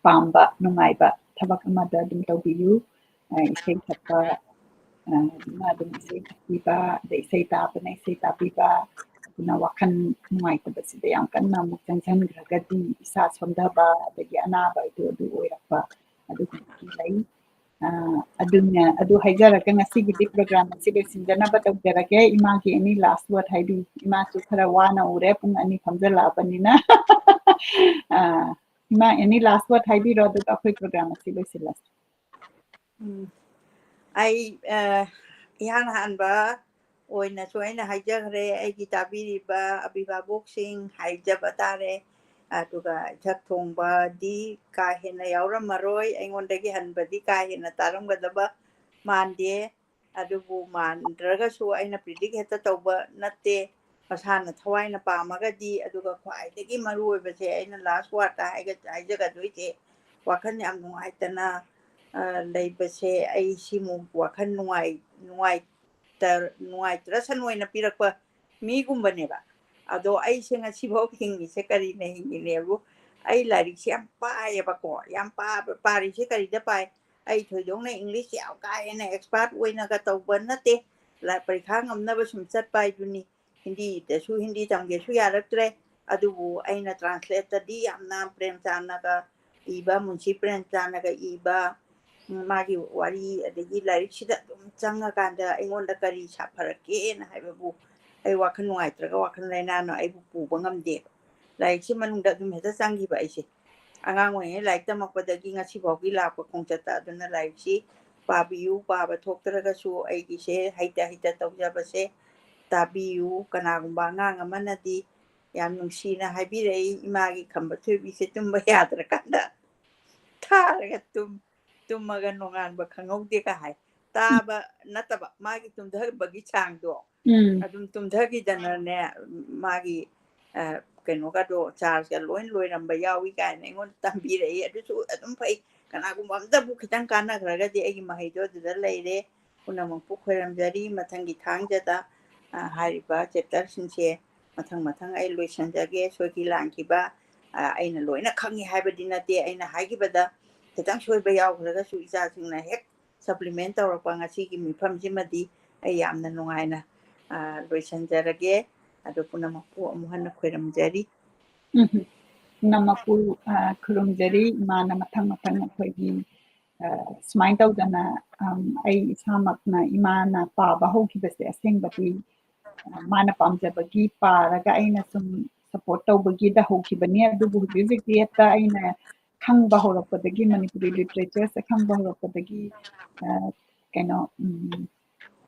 ꯄꯥꯝꯕ ꯅꯨꯡꯉꯥꯏꯕ ꯊꯕꯛ ꯑꯃꯗ ꯑꯗꯨꯝ ꯇꯧꯕꯤꯌꯨ꯫ ꯑ, ꯏꯁꯩ ꯁꯛꯄ, ꯑ, ꯅ ꯑꯗꯨꯝ ꯏꯁꯩ ꯁꯛꯄꯤꯕ, ꯑꯗꯩ ꯏꯁꯩ ꯇꯥꯕꯅ ꯏꯁꯩ ꯇꯥꯕꯤꯕ, ꯑꯗꯨꯅ ꯋꯥꯈꯜ ꯅꯨꯡꯉꯥꯏꯇꯕꯁꯤꯗ ꯌꯥꯝ ꯀꯟꯅ ꯑꯃꯨꯛ ꯆꯪꯁꯤꯟꯈ꯭ꯔꯒꯗꯤ ꯏꯁꯥ ꯁꯣꯟꯊꯕ, ꯑꯗꯒꯤ ꯑꯅꯥꯕ ꯑꯗꯨ, ꯑꯗꯨ ꯑꯣꯏꯔꯛꯄ, ꯑꯗꯨꯒꯨꯝꯕꯒꯤ ꯂꯩ꯫ ꯑ, ꯑꯗꯨꯅ, ꯑꯗꯨ ꯍꯥꯏꯖꯔꯒ ꯉꯁꯤꯒꯤꯗꯤ program ꯑꯁꯤ ꯂꯣꯏꯁꯤꯟꯖꯅꯕ ꯇꯧꯖꯔꯒꯦ꯫ ꯏꯃꯥꯒꯤ any last word ꯍꯥꯏꯕꯤꯌꯨ꯫ ꯏꯃꯥꯁꯨ ꯈꯔ ꯋꯥꯅ ꯎꯔꯦ, ꯄꯨꯡ ꯑꯅꯤ ꯐꯝꯖꯜꯂꯛꯑꯕꯅꯤꯅ꯫ ꯑ, ꯏꯃꯥ, any last word ꯍꯥꯏꯕꯤꯔꯣ, ꯑꯗꯨꯒ ꯑꯩꯈꯣꯏ program ꯑꯁꯤ ꯂꯣꯏꯁꯤꯜꯂꯁꯤ꯫ ꯎꯝ꯫ ꯑꯩ, ꯑ, ꯏꯍꯥꯟ ꯍꯥꯟꯕ ꯑꯣꯏꯅꯁꯨ ꯑꯩꯅ ꯍꯥꯏꯖꯈ꯭ꯔꯦ, ꯑꯩꯒꯤ ꯇꯥꯕꯤꯔꯤꯕ ꯑꯕꯤꯚꯥꯕꯣꯛꯁꯤꯡ ꯍꯥꯏꯖꯕ ꯇꯥꯔꯦ꯫ ꯑꯗꯨꯒ ꯏꯊꯛ ꯊꯣꯡꯕꯗꯤ ꯀꯥ ꯍꯦꯟꯅ ꯌꯥꯎꯔꯝꯃꯔꯣꯏ, ꯑꯩꯉꯣꯟꯗꯒꯤ ꯍꯟꯕꯗꯤ ꯀꯥ ꯍꯦꯟꯅ ꯇꯥꯔꯝꯒꯗꯕ ꯃꯥꯟꯗꯦ꯫ ꯑꯗꯨꯕꯨ ꯃꯥꯟꯗ꯭ꯔꯒꯁꯨ ꯑꯩꯅ predict ꯍꯦꯛꯇ ꯇꯧꯕ ꯅꯠꯇꯦ꯫ ꯃꯁꯥꯅ ꯊꯋꯥꯏꯅ ꯄꯥꯝꯃꯒꯗꯤ, ꯑꯗꯨꯒ ꯈ꯭ꯋꯥꯏꯗꯒꯤ ꯃꯔꯨ ꯑꯣꯏꯕꯁꯦ ꯑꯩꯅ last word ꯍꯥꯏꯒ-, ꯍꯥꯏꯖꯒꯗꯣꯏꯁꯦ, ꯋꯥꯈꯜ ꯌꯥꯝ ꯅꯨꯡꯉꯥꯏꯇꯅ, ꯑ, ꯂꯩꯕꯁꯦ, ꯑꯩ ꯁꯤꯃꯨꯛ ꯋꯥꯈꯜ ꯅꯨꯡꯉꯥꯏ-, ꯅꯨꯡꯉꯥꯏꯇ-, ꯅꯨꯡꯉꯥꯏꯇ꯭ꯔꯁꯅꯨ ꯑꯣꯏꯅ ꯄꯤꯔꯛꯄ ꯃꯤꯒꯨꯝꯕꯅꯦꯕ꯫ ꯑꯗꯣ ꯑꯩꯁꯦ ꯉꯁꯤꯐꯥꯎ ꯍꯤꯡꯉꯤꯁꯦ ꯀꯔꯤꯅ ꯍꯤꯡꯉꯤꯅꯦꯕꯨ, ꯑꯩ ꯂꯥꯏꯔꯤꯛꯁꯦ ꯌꯥꯝ ꯄꯥꯏꯌꯦꯕꯀꯣ, ꯌꯥꯝ ꯄꯥꯕ-, ꯄꯥꯔꯤꯁꯦ ꯀꯔꯤꯗ ꯄꯥꯏ? ꯑꯩ ꯊꯣꯏꯗꯣꯛꯅ English ꯌꯥꯝ ꯀꯥ ꯍꯦꯟꯅ expert ꯑꯣꯏꯅꯒ ꯇꯧꯕ ꯅꯠꯇꯦ꯫ ꯂ-, ꯄꯔꯤꯈꯥ ꯉꯝꯅꯕ ꯁꯨꯝ ꯆꯠꯄ ꯍꯥꯏꯗꯨꯅꯤ꯫ ꯍꯤꯟꯗꯤꯗꯁꯨ ꯍꯤꯟꯗꯤ ꯇꯝꯒꯦꯁꯨ ꯌꯥꯔꯛꯇ꯭ꯔꯦ꯫ ꯑꯗꯨꯕꯨ ꯑꯩꯅ translateꯇꯗꯤ ꯌꯥꯝꯅ ꯄ꯭ꯔꯦꯝꯆꯥꯟꯅꯒ ꯏꯕ, ꯃꯨꯟꯁꯤ ꯄ꯭ꯔꯦꯝꯆꯥꯟꯅꯒ ꯏꯕ, ꯎꯝ, ꯃꯥꯒꯤ ꯋꯥꯔꯤ, ꯑꯗꯒꯤ ꯂꯥꯏꯔꯤꯛꯁꯤꯗ ꯑꯗꯨꯝ ꯆꯪꯉꯀꯥꯟꯗ ꯑꯩꯉꯣꯟꯗ ꯀꯔꯤ ꯁꯥꯐꯔꯛꯀꯦꯅ ꯍꯥꯏꯕꯕꯨ, ꯑꯩ ꯋꯥꯈꯜ ꯅꯨꯡꯉꯥꯏꯇ꯭ꯔꯒ ꯋꯥꯈꯜ ꯂꯩꯅꯥꯅ ꯑꯩꯕꯨ ꯄꯨꯕ ꯉꯝꯗꯦꯕ꯫ ꯂꯥꯏꯔꯤꯛꯁꯤ ꯃꯅꯨꯡꯗ ꯑꯗꯨꯝ ꯍꯦꯛꯇ ꯆꯪꯈꯤꯕ ꯑꯩꯁꯦ꯫ ꯑꯉꯥꯡ ꯑꯣꯏꯔꯤꯉꯩ ꯂꯥꯏꯔꯤꯛ ꯇꯝꯃꯛꯄꯗꯒꯤ ꯉꯁꯤ ꯐꯥꯎꯒꯤ ꯂꯥꯛꯄ ꯈꯣꯡꯆꯠꯇ꯫ ꯑꯗꯨꯅ ꯂꯥꯏꯔꯤꯛꯁꯤ ꯄꯥꯕꯤꯌꯨ, ꯄꯥꯕ ꯊꯣꯛꯇ꯭ꯔꯒꯁꯨ ꯑꯩꯒꯤꯁꯦ ꯍꯩꯇ ꯍꯩꯇ ꯇꯧꯖꯕꯁꯦ ꯇꯥꯕꯤꯌꯨ꯫ ꯀꯅꯥꯒꯨꯝꯕ ꯑꯉꯥꯡ ꯑꯃꯅꯗꯤ ꯌꯥꯝ ꯅꯨꯡꯁꯤꯅ ꯍꯥꯏꯕꯤꯔꯛꯏ, "ꯏꯃꯥꯒꯤ ꯈꯝꯕ ꯊꯣꯏꯕꯤꯁꯦ ꯇꯨꯝꯕ ꯌꯥꯗ꯭ꯔꯀꯥꯟꯗ ꯊꯥꯔꯒ ꯇꯨꯝ-, ꯇꯨꯝꯃꯒ ꯅꯣꯡꯉꯥꯟꯕ ꯈꯪꯍꯧꯗꯦꯒ" ꯍꯥꯏ꯫ ꯇꯥꯕ ꯅꯠꯇꯕ, ꯃꯥꯒꯤ ꯇꯨꯝꯊꯕꯒꯤ ꯆꯥꯡꯗꯣ ꯎꯝ꯫ ꯑꯗꯨꯝ ꯇꯨꯝꯊꯈꯤꯗꯅꯅꯦ, ꯃꯥꯒꯤ, ꯑ, ꯀꯩꯅꯣꯒꯗꯣ ꯆꯥꯔꯖꯀ ꯂꯣꯏ ꯂꯣꯏꯔꯝꯕ ꯌꯥꯎꯏ ꯀꯥꯏꯅ ꯑꯩꯉꯣꯟꯗ ꯇꯝꯕꯤꯔꯛꯏ꯫ ꯑꯗꯨꯁꯨ ꯑꯗꯨꯝ ꯐꯩ꯫ ꯀꯅꯥꯒꯨꯝꯕ ꯑꯝꯇꯕꯨ ꯈꯤꯇꯪ ꯀꯥꯟꯅꯈ꯭ꯔꯒꯗꯤ ꯑꯩꯒꯤ ꯃꯍꯩꯗꯣ ꯑꯗꯨꯗ ꯂꯩꯔꯦ꯫ ꯄꯨꯝꯅꯃꯛꯄꯨ ꯈꯣꯏꯔꯝꯖꯔꯤ꯫ ꯃꯊꯪꯒꯤ ꯊꯥꯡꯖꯗ, ꯑ, ꯍꯥꯏꯔꯤꯕ ꯆꯦꯞꯇꯔꯁꯤꯡꯁꯦ ꯃꯊꯪ ꯃꯊꯪ ꯑꯩ ꯂꯣꯏꯁꯤꯟꯖꯒꯦ꯫ ꯁꯣꯏꯈꯤ ꯂꯥꯟꯈꯤꯕ, ꯑ, ꯑꯩꯅ ꯂꯣꯏꯅ ꯈꯪꯉꯤ ꯍꯥꯏꯕꯗꯤ ꯅꯠꯇꯦ꯫ ꯑꯩꯅ ꯍꯥꯏꯈꯤꯕꯗ ꯈꯤꯇꯪ ꯁꯣꯏꯕ ꯌꯥꯎꯈ꯭ꯔꯒꯁꯨ ꯏꯆꯥꯁꯤꯡꯅ ꯍꯦꯛ ꯁꯄ꯭ꯂꯤꯃꯦꯟ ꯇꯧꯔꯛꯄ ꯉꯁꯤꯒꯤ ꯃꯤꯐꯝꯁꯤꯃꯗꯤ ꯑꯩ ꯌꯥꯝꯅ ꯅꯨꯡꯉꯥꯏꯅ, ꯑ, ꯂꯣꯏꯁꯤꯟꯖꯔꯒꯦ꯫ ꯑꯗꯨ ꯄꯨꯝꯅꯃꯛꯄꯨ ꯑꯃꯨꯛ ꯍꯟꯅ ꯈꯣꯏꯔꯝꯖꯔꯤ꯫ ꯎꯝ꯫ ꯄꯨꯝꯅꯃꯛꯄꯨ, ꯑ, ꯈꯨꯔꯨꯝꯖꯔꯤ꯫ ꯏꯃꯥꯅ ꯃꯊꯪ ꯃꯊꯪ ꯑꯩꯈꯣꯏꯒꯤ, ꯑ, ꯁꯨꯃꯥꯏꯅ ꯇꯧꯗꯅ, ꯑꯝ, ꯑꯩ ꯏꯁꯥꯃꯛꯅ ꯏꯃꯥꯅ ꯄꯥꯕ ꯍꯧꯈꯤꯕꯁꯦ ꯑꯁꯦꯡꯕꯗꯤ, ꯑ, ꯃꯥꯅ ꯄꯥꯝꯖꯕꯒꯤ ꯄꯥꯔꯒ ꯑꯩꯅ ꯁꯨꯝ ꯁꯄꯣꯔꯠ ꯇꯧꯕꯒꯤꯗ ꯍꯧꯈꯤꯕꯅꯤ꯫ ꯑꯗꯨꯕꯨ ꯍꯧꯖꯤꯛ ꯍꯧꯖꯤꯛꯇꯤ ꯍꯦꯛꯇ ꯑꯩꯅ ꯈꯪꯕ ꯍꯧꯔꯛꯄꯗꯒꯤ, ꯃꯅꯤꯄꯨꯔꯤ ꯂꯤꯇꯔꯦꯆꯔꯁꯦ ꯈꯪꯕ ꯍꯧꯔꯛꯄꯗꯒꯤ, ꯑ, ꯀꯩꯅꯣ, ꯎꯝ,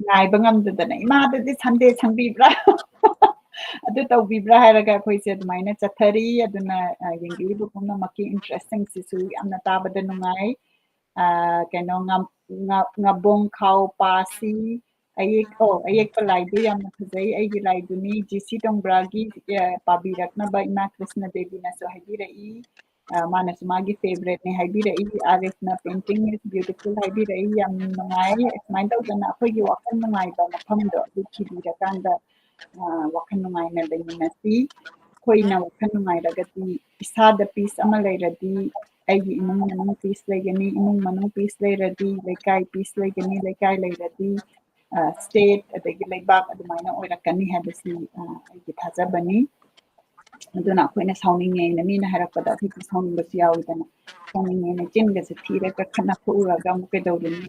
ꯉꯥꯏꯕ ꯉꯝꯗꯗꯅ, "ꯏꯃꯥꯗꯗꯤ ꯁꯟꯗꯦ ꯁꯪꯕꯤꯕ꯭ꯔꯥ?" ꯑꯗꯨ ꯇꯧꯕꯤꯕ꯭ꯔꯥ ꯍꯥꯏꯔꯒ ꯑꯩꯈꯣꯏꯁꯦ ꯑꯗꯨꯃꯥꯏꯅ ꯆꯠꯊꯔꯤ꯫ ꯑꯗꯨꯅ, ꯑ, ꯌꯦꯡꯕꯤꯔꯤꯕ ꯄꯨꯝꯅꯃꯛꯀꯤ ꯏꯟꯇꯔꯦꯁꯁꯤꯡꯁꯤꯁꯨ ꯌꯥꯝꯅ ꯇꯥꯕꯗ ꯅꯨꯡꯉꯥꯏ꯫ ꯑ, ꯀꯩꯅꯣ, ꯉꯝ-, ꯉ-, ꯉꯥꯕꯣꯡ ꯈꯥꯎ ꯄꯥꯁꯤ, ꯑꯌꯦꯛ-, ꯑꯣ, ꯑꯌꯦꯛꯄ ꯂꯥꯏꯗꯨ ꯌꯥꯝꯅ ꯐꯖꯩ, ꯑꯩꯒꯤ ꯂꯥꯏꯗꯨꯅꯤ꯫ ꯖꯤ ꯁꯤ ꯇꯣꯡꯕ꯭ꯔꯥꯒꯤ, ꯑ, ꯄꯥꯕꯤꯔꯛꯅꯕ ꯏꯃꯥ ꯀ꯭ꯔꯤꯁꯅ ꯗꯦꯕꯤꯅꯁꯨ ꯍꯥꯏꯕꯤꯔꯛꯏ꯫ ꯑ, ꯃꯥꯅꯁꯨ ꯃꯥꯒꯤ ꯐꯦꯕꯔꯦꯠꯅꯦ ꯍꯥꯏꯕꯤꯔꯛꯏ꯫ ꯑꯥꯔ ꯑꯦꯐꯅ "Painting is beautiful" ꯍꯥꯏꯕꯤꯔꯛꯏ꯫ ꯌꯥꯝ ꯅꯨꯡꯉꯥꯏ꯫ ꯁꯨꯃꯥꯏꯅ ꯇꯧꯗꯅ ꯑꯩꯈꯣꯏꯒꯤ ꯋꯥꯈꯜ ꯅꯨꯡꯉꯥꯏꯕ ꯃꯐꯝꯗꯣ ꯑꯗꯨ ꯊꯤꯕꯤꯔꯀꯥꯟꯗ, ꯑ, ꯋꯥꯈꯜ ꯅꯨꯡꯉꯥꯏꯅ ꯂꯩꯃꯤꯟꯅꯁꯤ꯫ ꯑꯩꯈꯣꯏꯅ ꯋꯥꯈꯜ ꯅꯨꯡꯉꯥꯏꯔꯒꯗꯤ, ꯏꯁꯥꯗ ꯄꯤꯁ ꯑꯃ ꯂꯩꯔꯗꯤ, ꯑꯩꯒꯤ ꯏꯃꯨꯡ ꯃꯅꯨꯡ ꯄꯤꯁ ꯂꯩꯒꯅꯤ, ꯏꯃꯨꯡ ꯃꯅꯨꯡ ꯄꯤꯁ ꯂꯩꯔꯗꯤ, ꯂꯩꯀꯥꯏ ꯄꯤꯁ ꯂꯩꯒꯅꯤ, ꯂꯩꯀꯥꯏ ꯂꯩꯔꯗꯤ, ꯑ, ꯁ꯭ꯇꯦꯠ, ꯑꯗꯒꯤ ꯂꯩꯕꯥꯛ ꯑꯗꯨꯃꯥꯏꯅ ꯑꯣꯏꯔꯛꯀꯅꯤ ꯍꯥꯏꯕꯁꯤ, ꯑ, ꯑꯩꯒꯤ ꯊꯥꯖꯕꯅꯤ꯫ ꯑꯗꯨꯅ ꯑꯩꯈꯣꯏꯅ ꯁꯥꯎꯅꯤꯡꯉꯦꯅ ꯃꯤꯅ ꯍꯥꯏꯔꯛꯄꯗ ꯑꯩꯈꯣꯏꯁꯨ ꯁꯥꯎꯅꯤꯡꯕꯁꯨ ꯌꯥꯎꯋꯤꯗꯅ꯫ ꯁꯥꯎꯅꯤꯡꯉꯦꯅ ꯆꯤꯟꯒꯁꯦ ꯊꯤꯔꯒ ꯈꯠꯅ ꯊꯣꯛꯎꯔꯒ ꯑꯃꯨꯛ ꯀꯩꯗꯧꯔꯨꯅꯤ?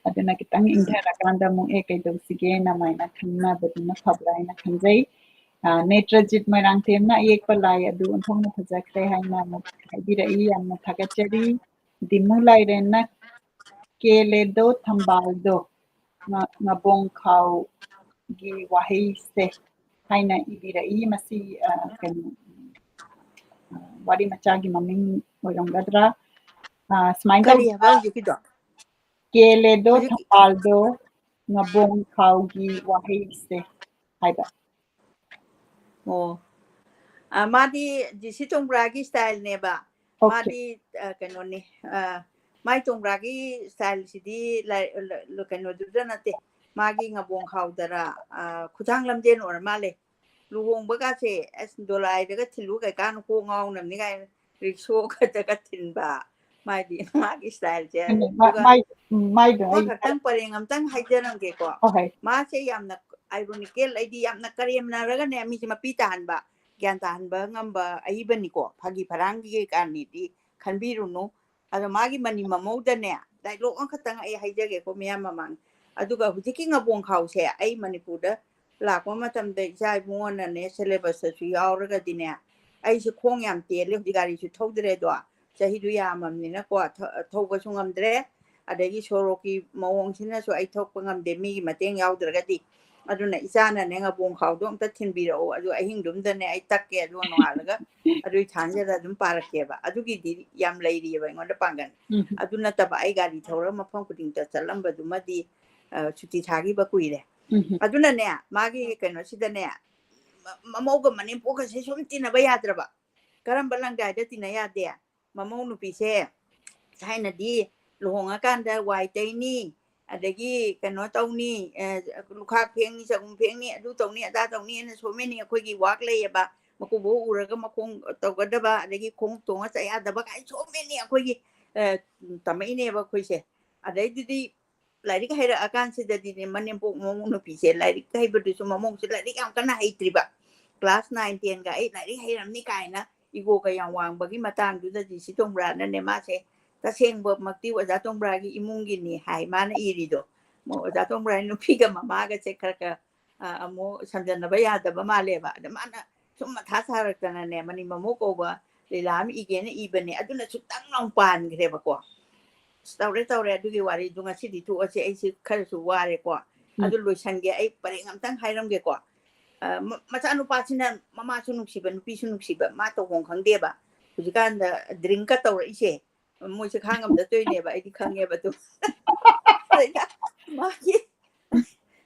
ꯑꯗꯨꯅ ꯈꯤꯇꯪ ꯏꯪꯊꯔꯀꯥꯟꯗ ꯑꯃꯨꯛ, "ꯑꯦ, ꯀꯩꯗꯧꯁꯤꯒꯦꯅ?" ꯑꯗꯨꯃꯥꯏꯅ ꯈꯟꯅꯕꯗꯨꯅ ꯐꯕ꯭ꯔꯥ ꯍꯥꯏꯅ ꯈꯟꯖꯩ꯫ ꯑ, ꯅꯦꯇ꯭ꯔꯖꯤꯠ ꯃꯣꯏꯔꯥꯡꯊꯦꯝꯅ ꯑꯌꯦꯛꯄ ꯂꯥꯏ ꯑꯗꯨ ꯑꯣꯟꯊꯣꯛꯅ ꯐꯖꯈ꯭ꯔꯦ ꯍꯥꯏꯅ ꯑꯃꯨꯛ ꯍꯥꯏꯕꯤꯔꯛꯏ꯫ ꯌꯥꯝꯅ ꯊꯥꯒꯠꯆꯔꯤ꯫ ꯗꯤꯃꯨ ꯂꯥꯏꯔꯦꯟꯅ ꯀꯦꯂꯦꯗꯣ ꯊꯝꯕꯥꯜꯗꯣ, ꯉ-, ꯉꯥꯕꯣꯡꯈꯥꯎꯒꯤ ꯋꯥꯍꯩꯁꯦ ꯍꯥꯏꯅ ꯏꯕꯤꯔꯛꯏ꯫ ꯃꯁꯤ, ꯑ, ꯀꯩꯅꯣ, ꯑ, ꯋꯥꯔꯤ ꯃꯆꯥꯒꯤ ꯃꯃꯤꯡ ꯑꯣꯏꯔꯝꯒꯗ꯭ꯔꯥ? ꯑ, ꯁꯨꯃꯥꯏꯅ ꯀꯔꯤ ꯇꯧꯗꯅ ꯍꯥꯏꯕ ꯍꯧꯖꯤꯛꯀꯤꯗꯣ? ꯀꯦꯂꯦꯗꯣ ꯍꯧꯖꯤꯛ ꯊꯝꯕꯥꯜꯗꯣ ꯉꯥꯕꯣꯡꯈꯥꯎꯒꯤ ꯋꯥꯍꯩꯁꯦ ꯍꯥꯏꯕ꯫ ꯑꯣ꯫ ꯑ, ꯃꯥꯗꯤ ꯖꯤ ꯁꯤ ꯆꯣꯡꯕ꯭ꯔꯥꯒꯤ ꯁ꯭ꯇꯥꯏꯜꯅꯦꯕ꯫ ꯑꯣꯀꯦ꯫ ꯃꯥꯗꯤ, ꯑ, ꯀꯩꯅꯣꯅꯤ, ꯑ, ꯃꯥꯏ ꯆꯣꯡꯕ꯭ꯔꯥꯒꯤ ꯁ꯭ꯇꯥꯏꯜꯁꯤꯗꯤ ꯂꯥꯏ-, ꯂ-, ꯂ-, ꯀꯩꯅꯣꯗꯨꯗ ꯅꯠꯇꯦ꯫ ꯃꯥꯒꯤ ꯉꯥꯕꯣꯡ ꯈꯥꯎꯗꯔꯥ, ꯑ, ꯈꯨꯊꯥꯡ ꯂꯝꯖꯦꯟ ꯑꯣꯏꯔ ꯃꯥꯜꯂꯦ꯫ ꯂꯨꯍꯣꯡꯕꯒꯁꯦ ꯑꯁ ꯗꯣꯂꯥꯏꯗꯒ ꯊꯤꯜꯂꯨ ꯀꯩꯀꯥꯅ ꯀꯣꯛ ꯉꯥꯎꯅꯕꯅꯤ ꯀꯥꯏꯅ ꯔꯤꯛꯁꯣ ꯈꯛꯇꯒ ꯊꯤꯟꯕ꯫ ꯃꯥꯗꯤ ꯃꯥꯒꯤ ꯁ꯭ꯇꯥꯏꯜꯁꯦ꯫ ꯎꯝ, ꯃꯥ-, ꯑꯗꯨꯒ ꯃꯥꯏ-, ꯎꯝ, ꯃꯥꯏꯗꯣ ꯑꯩ ꯑꯃꯈꯛꯇꯪ ꯄꯔꯦꯡ ꯑꯝꯇꯪ ꯍꯥꯏꯖꯔꯝꯒꯦꯀꯣ꯫ ꯍꯣꯏ, ꯍꯣꯏ꯫ ꯃꯥꯁꯦ ꯌꯥꯝꯅ ꯑꯥꯏꯔꯣꯅꯤꯀꯦꯜ, ꯑꯩꯗꯤ ꯌꯥꯝꯅ ꯀꯔꯦꯝꯅꯔꯒꯅꯦ ꯃꯤꯁꯦ ꯃꯄꯤ ꯇꯥꯍꯟꯕ, ꯒ꯭ꯌꯥꯟ ꯇꯥꯍꯟꯕ ꯉꯝꯕ ꯑꯍꯩꯕꯅꯤꯀꯣ꯫ ꯐꯥꯒꯤ ꯐꯔꯥꯡꯒꯤ ꯀꯥꯟꯅꯤꯗꯤ ꯈꯟꯕꯤꯔꯨꯅꯨ꯫ ꯑꯗꯣ ꯃꯥꯒꯤ ꯃꯅꯤ ꯃꯃꯧꯗꯅꯦ ꯗꯥꯏꯂꯣꯛ ꯑꯃꯈꯛꯇꯪ ꯑꯩ ꯍꯥꯏꯖꯒꯦꯀꯣ ꯃꯤꯌꯥꯝ ꯃꯃꯥꯡ꯫ ꯑꯗꯨꯒ ꯍꯧꯖꯤꯛꯀꯤ ꯉꯥꯕꯣꯡ ꯈꯥꯎꯁꯦ ꯑꯩ ꯃꯅꯤꯄꯨꯔꯗ ꯂꯥꯛꯄ ꯃꯇꯝꯗ ꯏꯆꯥ ꯏꯕꯨꯡꯉꯣꯅꯅꯦ ꯁꯦꯂꯦꯕꯁꯇꯁꯨ ꯌꯥꯎꯔꯒꯗꯤꯅꯦ, ꯑꯩꯁꯦ ꯈꯣꯡ ꯌꯥꯝ ꯇꯦꯜꯂꯦ, ꯍꯧꯖꯤꯛ ꯒꯥꯔꯤꯁꯨ ꯊꯧꯗ꯭ꯔꯦꯗꯣ, ꯆꯍꯤꯗꯨ ꯌꯥꯝꯃꯕꯅꯤꯅꯀꯣ, ꯊ-, ꯊꯧꯕꯁꯨ ꯉꯝꯗ꯭ꯔꯦ꯫ ꯑꯗꯒꯤ ꯁꯣꯔꯣꯛꯀꯤ ꯃꯑꯣꯡꯁꯤꯅꯁꯨ ꯑꯩ ꯊꯣꯛꯄ ꯉꯝꯗꯦ ꯃꯤꯒꯤ ꯃꯇꯦꯡ ꯌꯥꯎꯗ꯭ꯔꯒꯗꯤ꯫ ꯑꯗꯨꯅ ꯏꯆꯥꯅꯅꯦ ꯉꯥꯕꯣꯡ ꯈꯥꯎꯗꯣ ꯑꯝꯇ ꯊꯤꯟꯕꯤꯔꯛꯑꯣ, ꯑꯗꯨ ꯑꯍꯤꯡꯗꯨꯝꯗꯅꯦ ꯑꯩ ꯇꯛꯀꯦ, ꯑꯗꯨꯒ ꯅꯣꯡꯉꯥꯜꯂꯒ ꯑꯗꯨꯏ ꯊꯥꯡꯖꯗ ꯑꯗꯨꯝ ꯄꯥꯔꯛꯀꯦꯕ꯫ ꯑꯗꯨꯒꯤꯗꯤ ꯌꯥꯝ ꯂꯩꯔꯤꯑꯕ ꯑꯩꯉꯣꯟꯗ ꯄꯥꯡꯒꯜ꯫ ꯎꯝ꯫ ꯑꯗꯨ ꯅꯠꯇꯕ ꯑꯩ ꯒꯥꯔꯤ ꯊꯧꯔꯒ ꯃꯐꯝ ꯈꯨꯗꯤꯡꯗ ꯆꯠꯂꯝꯕꯗꯨꯃꯗꯤ, ꯑ, ꯁꯨꯇꯤ ꯊꯥꯈꯤꯕ ꯀꯨꯏꯔꯦ꯫ ꯎꯝ꯫ ꯑꯗꯨꯅꯅꯦ ꯃꯥꯒꯤ ꯀꯩꯅꯣꯁꯤꯗꯅꯦ ꯃ-, ꯃꯃꯧꯒ ꯃꯅꯦꯝꯄꯣꯛꯀꯁꯦ ꯁꯨꯝ ꯇꯤꯟꯅꯕ ꯌꯥꯗ꯭ꯔꯕ꯫ ꯀꯔꯝꯕ ꯂꯪꯗꯥꯏꯗ ꯇꯤꯟꯅ ꯌꯥꯗꯦ? ꯃꯃꯧ ꯅꯨꯄꯤꯁꯦ ꯊꯥꯏꯅꯗꯤ ꯂꯨꯍꯣꯡꯉꯀꯥꯟꯗ ꯋꯥꯏ ꯇꯩꯅꯤ, ꯑꯗꯒꯤ ꯀꯩꯅꯣ ꯇꯧꯅꯤ, ꯑ, ꯂꯨꯈꯥꯛ ꯐꯦꯡꯅꯤ, ꯆꯒꯨꯝ ꯐꯦꯡꯅꯤ, ꯑꯗꯨ ꯇꯧꯅꯤ, ꯑꯗꯥ ꯇꯧꯅꯤꯅ so many ꯑꯩꯈꯣꯏꯒꯤ ꯋꯥꯛ ꯂꯩꯌꯦꯕ꯫ ꯃꯀꯨꯕꯣꯛ ꯎꯔꯒ ꯃꯈꯣꯡ ꯇꯧꯒꯗꯕ, ꯑꯗꯒꯤ ꯈꯣꯡꯎꯞ ꯇꯣꯡꯉ ꯆꯠ ꯌꯥꯗꯕ ꯀꯥꯏ so many ꯑꯩꯈꯣꯏꯒꯤ, ꯑ, ꯇꯝꯃꯛꯏꯅꯦꯕ ꯑꯩꯈꯣꯏꯁꯦ꯫ ꯑꯗꯩꯗꯨꯗꯤ ꯂꯥꯏꯔꯤꯛ ꯍꯩꯔꯛꯑꯀꯥꯟꯁꯤꯗꯗꯤꯅꯦ, ꯃꯅꯦꯝꯄꯣꯛ ꯃꯃꯧ ꯅꯨꯄꯤꯁꯦ ꯂꯥꯏꯔꯤꯛ ꯍꯩꯕꯗꯨꯁꯨ ꯃꯃꯧꯁꯦ ꯂꯥꯏꯔꯤꯛ ꯌꯥꯝ ꯀꯟꯅ ꯍꯩꯇ꯭ꯔꯤꯕ꯫ ꯀ꯭ꯂꯥꯁ ꯅꯥꯏꯟ ꯇꯦꯟꯒ ꯑꯩ ꯂꯥꯏꯔꯤꯛ ꯍꯩꯔꯝꯅꯤ ꯀꯥꯏꯅ ꯏꯒꯣꯒ ꯌꯥꯝ ꯋꯥꯡꯕꯒꯤ ꯃꯇꯥꯡꯗꯨꯗꯗꯤ ꯁꯤ ꯇꯣꯡꯕ꯭ꯔꯥꯅꯅꯦ ꯃꯥꯁꯦ ꯇꯁꯦꯡꯕꯃꯛꯇꯤ ꯑꯣꯖꯥ ꯇꯣꯡꯕ꯭ꯔꯥꯒꯤ ꯏꯃꯨꯡꯒꯤꯅꯤ ꯍꯥꯏ ꯃꯥꯅ ꯏꯔꯤꯗꯣ꯫ ꯃꯣꯏ ꯑꯣꯖꯥ ꯇꯣꯡꯕ꯭ꯔꯥꯒꯤ ꯅꯨꯄꯤꯒ ꯃꯃꯥꯒꯁꯦ ꯈꯔ ꯈꯔ, ꯑ, ꯑꯃꯨꯛ ꯁꯝꯖꯟꯅꯕ ꯌꯥꯗꯕ ꯃꯥꯜꯂꯦꯕ꯫ ꯑꯗ ꯃꯥꯅ ꯁꯨꯝ ꯃꯊꯥ ꯁꯥꯔꯛꯇꯅꯅꯦ ꯃꯅꯤ ꯃꯃꯧ ꯀꯧꯕ ꯂꯤꯂꯥ ꯑꯃ ꯏꯒꯦꯅ ꯏꯕꯅꯦ꯫ ꯑꯗꯨꯅ ꯁꯨꯛꯇꯪ ꯂꯥꯎ ꯄꯥꯟꯈ꯭ꯔꯦꯕꯀꯣ꯫ ꯇꯧꯔꯦ, ꯇꯧꯔꯦ꯫ ꯑꯗꯨꯒꯤ ꯋꯥꯔꯤꯗꯨ ꯉꯁꯤꯗꯤ ꯊꯣꯛꯑꯁꯦ꯫ ꯑꯩꯁꯤ ꯈꯔꯁꯨ ꯋꯥꯔꯦꯀꯣ꯫ ꯎꯝ꯫ ꯑꯗꯨ ꯂꯣꯏꯁꯟꯒꯦ꯫ ꯑꯩ ꯄꯔꯦꯡ ꯑꯝꯇꯪ ꯍꯥꯏꯔꯝꯒꯦꯀꯣ꯫ ꯑ, ꯃ-, ꯃꯆꯥꯅꯨꯄꯥꯁꯤꯅ ꯃꯃꯥꯁꯨ ꯅꯨꯡꯁꯤꯕ, ꯅꯨꯄꯤꯁꯨ ꯅꯨꯡꯁꯤꯕ, ꯃꯥ ꯇꯧꯐꯝ ꯈꯪꯗꯦꯕ꯫ ꯍꯧꯖꯤꯛꯀꯥꯟꯗ drink ꯀ ꯇꯧꯔꯛꯏꯁꯦ, ꯃꯣꯏꯁꯦ ꯈꯥꯡ ꯉꯝꯗ ꯇꯧꯔꯤꯅꯦꯕ, ꯑꯩꯗꯤ ꯈꯪꯉꯦꯕ ꯑꯗꯨ꯫ ꯑꯗꯩꯗ ꯃꯥꯒꯤ,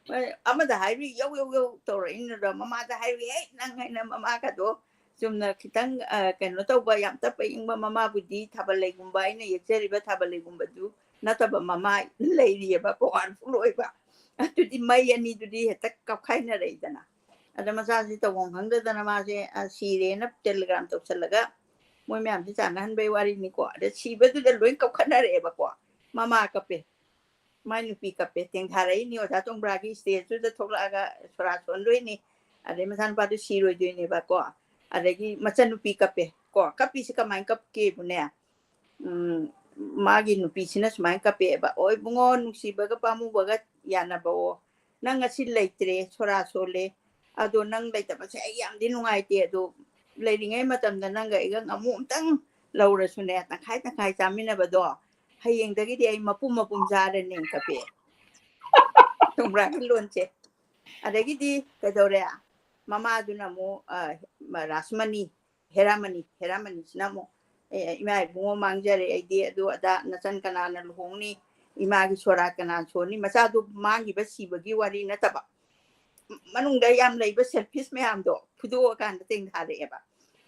ꯍꯣꯏ, ꯑꯃꯗ ꯍꯥꯏꯔꯨꯏ, ꯌꯧ, ꯌꯧ, ꯌꯧ ꯇꯧꯔꯛꯏꯅꯦ ꯑꯗꯣ, ꯃꯃꯥꯗ ꯍꯥꯏꯔꯨꯏ, "ꯍꯦ, ꯅꯪ" ꯍꯥꯏꯅ ꯃꯃꯥꯒꯗꯣ ꯆꯨꯝꯅ ꯈꯤꯇꯪ, ꯑ, ꯀꯩꯅꯣ ꯇꯧꯕ, ꯌꯥꯝ ꯇꯞꯄ ꯏꯪꯕ ꯃꯃꯥꯕꯨꯗꯤ ꯊꯥꯕꯜ ꯂꯩꯒꯨꯝꯕ, ꯑꯩꯅ ꯌꯦꯛꯆꯔꯤꯕ ꯊꯥꯕꯜ ꯂꯩꯒꯨꯝꯕꯗꯨ ꯅꯠꯇꯕ ꯃꯃꯥ ꯂꯩꯔꯤꯑꯕ, ꯄꯋꯥꯔꯐꯨꯜ ꯑꯣꯏꯕ꯫ ꯑꯗꯨꯗꯤ ꯃꯩ ꯑꯅꯤꯗꯨꯗꯤ ꯍꯦꯛꯇ ꯀꯞꯈꯥꯏꯅꯔꯛꯏꯗꯅ꯫ ꯑꯗ ꯃꯆꯥꯁꯤ ꯇꯧꯐꯝ ꯈꯪꯗꯗꯅ ꯃꯥꯁꯦ, ꯑ, ꯁꯤꯔꯦꯅ telegram ꯇꯧꯁꯜꯂꯒ ꯃꯣꯏ ꯃꯌꯥꯝꯁꯤ ꯆꯥꯟꯅꯍꯟꯕꯩ ꯋꯥꯔꯤꯅꯤꯀꯣ꯫ ꯑꯗ ꯁꯤꯕꯗꯨꯗ ꯂꯣꯏ ꯀꯞꯈꯠꯅꯔꯛꯑꯦꯕꯀꯣ꯫ ꯃꯃꯥ ꯀꯞꯄꯦ, ꯃꯥꯏ ꯅꯨꯄꯤ ꯀꯞꯄꯦ, ꯇꯦꯡꯊꯥꯔꯛꯏꯅꯤ ꯑꯣꯖꯥ ꯇꯣꯡꯕ꯭ꯔꯥꯒꯤ stageꯇꯨꯗ ꯊꯣꯛꯂꯛꯑꯒ ꯁꯣꯔꯥ ꯁꯣꯟꯗꯣꯏꯅꯤ, ꯑꯗꯩ ꯃꯆꯥꯅꯨꯄꯥꯗꯨ ꯁꯤꯔꯣꯏꯗꯣꯏꯅꯦꯕꯀꯣ꯫ ꯑꯗꯒꯤ ꯃꯆꯟꯅꯨꯄꯤ ꯀꯞꯄꯦ ꯀꯣ꯫ ꯀꯞꯄꯤꯁꯤ ꯀꯃꯥꯏꯅ ꯀꯞꯀꯦꯕꯨꯅꯦ, ꯎꯝ, ꯃꯥꯒꯤ ꯅꯨꯄꯤꯁꯤꯅ ꯁꯨꯃꯥꯏꯅ ꯀꯞꯄꯦꯕ, "ꯑꯣ ꯏꯕꯨꯡꯉꯣ, ꯅꯨꯡꯁꯤꯕꯒ ꯄꯥꯝꯃꯨꯕꯒ ꯌꯥꯅꯕꯑꯣ, ꯅꯪ ꯉꯁꯤ ꯂꯩꯇ꯭ꯔꯦ, ꯁꯣꯔꯥ ꯁꯣꯜꯂꯦ, ꯑꯗꯣ ꯅꯪ ꯂꯩꯇꯕꯁꯦ ꯑꯩ ꯌꯥꯝꯗꯤ ꯅꯨꯡꯉꯥꯏꯇꯦ, ꯑꯗꯣ ꯂꯩꯔꯤꯉꯩ ꯃꯇꯝꯗ ꯅꯪꯒ ꯑꯩꯒ ꯉꯥꯃꯨ ꯑꯝꯇꯪ ꯂꯧꯔꯁꯨꯅꯦ, ꯇꯪꯈꯥꯏ ꯇꯪꯈꯥꯏ ꯆꯥꯃꯤꯟꯅꯕꯗꯣ, ꯍꯌꯦꯡꯗꯒꯤꯗꯤ ꯑꯩ ꯃꯄꯨꯝ ꯃꯄꯨꯝ ꯆꯥꯔꯅꯤ" ꯀꯞꯄꯦ꯫ ꯈꯪꯕ꯭ꯔꯥ ꯂꯣꯟꯁꯦ? ꯑꯗꯒꯤꯗꯤ ꯀꯩꯗꯧꯔꯦ? ꯃꯃꯥꯗꯨꯅ ꯑꯃꯨꯛ, ꯑ, ꯔꯥꯁꯃꯅꯤ, ꯍꯦꯔꯥꯃꯅꯤ, ꯍꯦꯔꯥꯃꯅꯤꯁꯤꯅ ꯑꯃꯨꯛ, "ꯑꯦ, ꯏꯃꯥ ꯏꯕꯨꯡꯉꯣ ꯃꯥꯡꯖꯔꯦ ꯑꯩꯗꯤ, ꯑꯗꯨ ꯑꯗꯥ ꯅꯆꯟ ꯀꯅꯥꯅ ꯂꯨꯍꯣꯡꯅꯤ? ꯏꯃꯥꯒꯤ ꯁꯣꯔꯥ ꯀꯅꯥꯅ ꯁꯣꯟꯅꯤ?" ꯃꯆꯥꯗꯨ ꯃꯥꯡꯈꯤꯕ ꯁꯤꯕꯒꯤ ꯋꯥꯔꯤ ꯅꯠꯇꯕ, ꯃꯅꯨꯡꯗ ꯌꯥꯝ ꯂꯩꯕ selfish ꯃꯌꯥꯝꯗꯣ ꯐꯨꯗꯣꯛꯑꯀꯥꯟꯗ ꯇꯦꯡꯊꯥꯔꯛꯑꯦꯕ꯫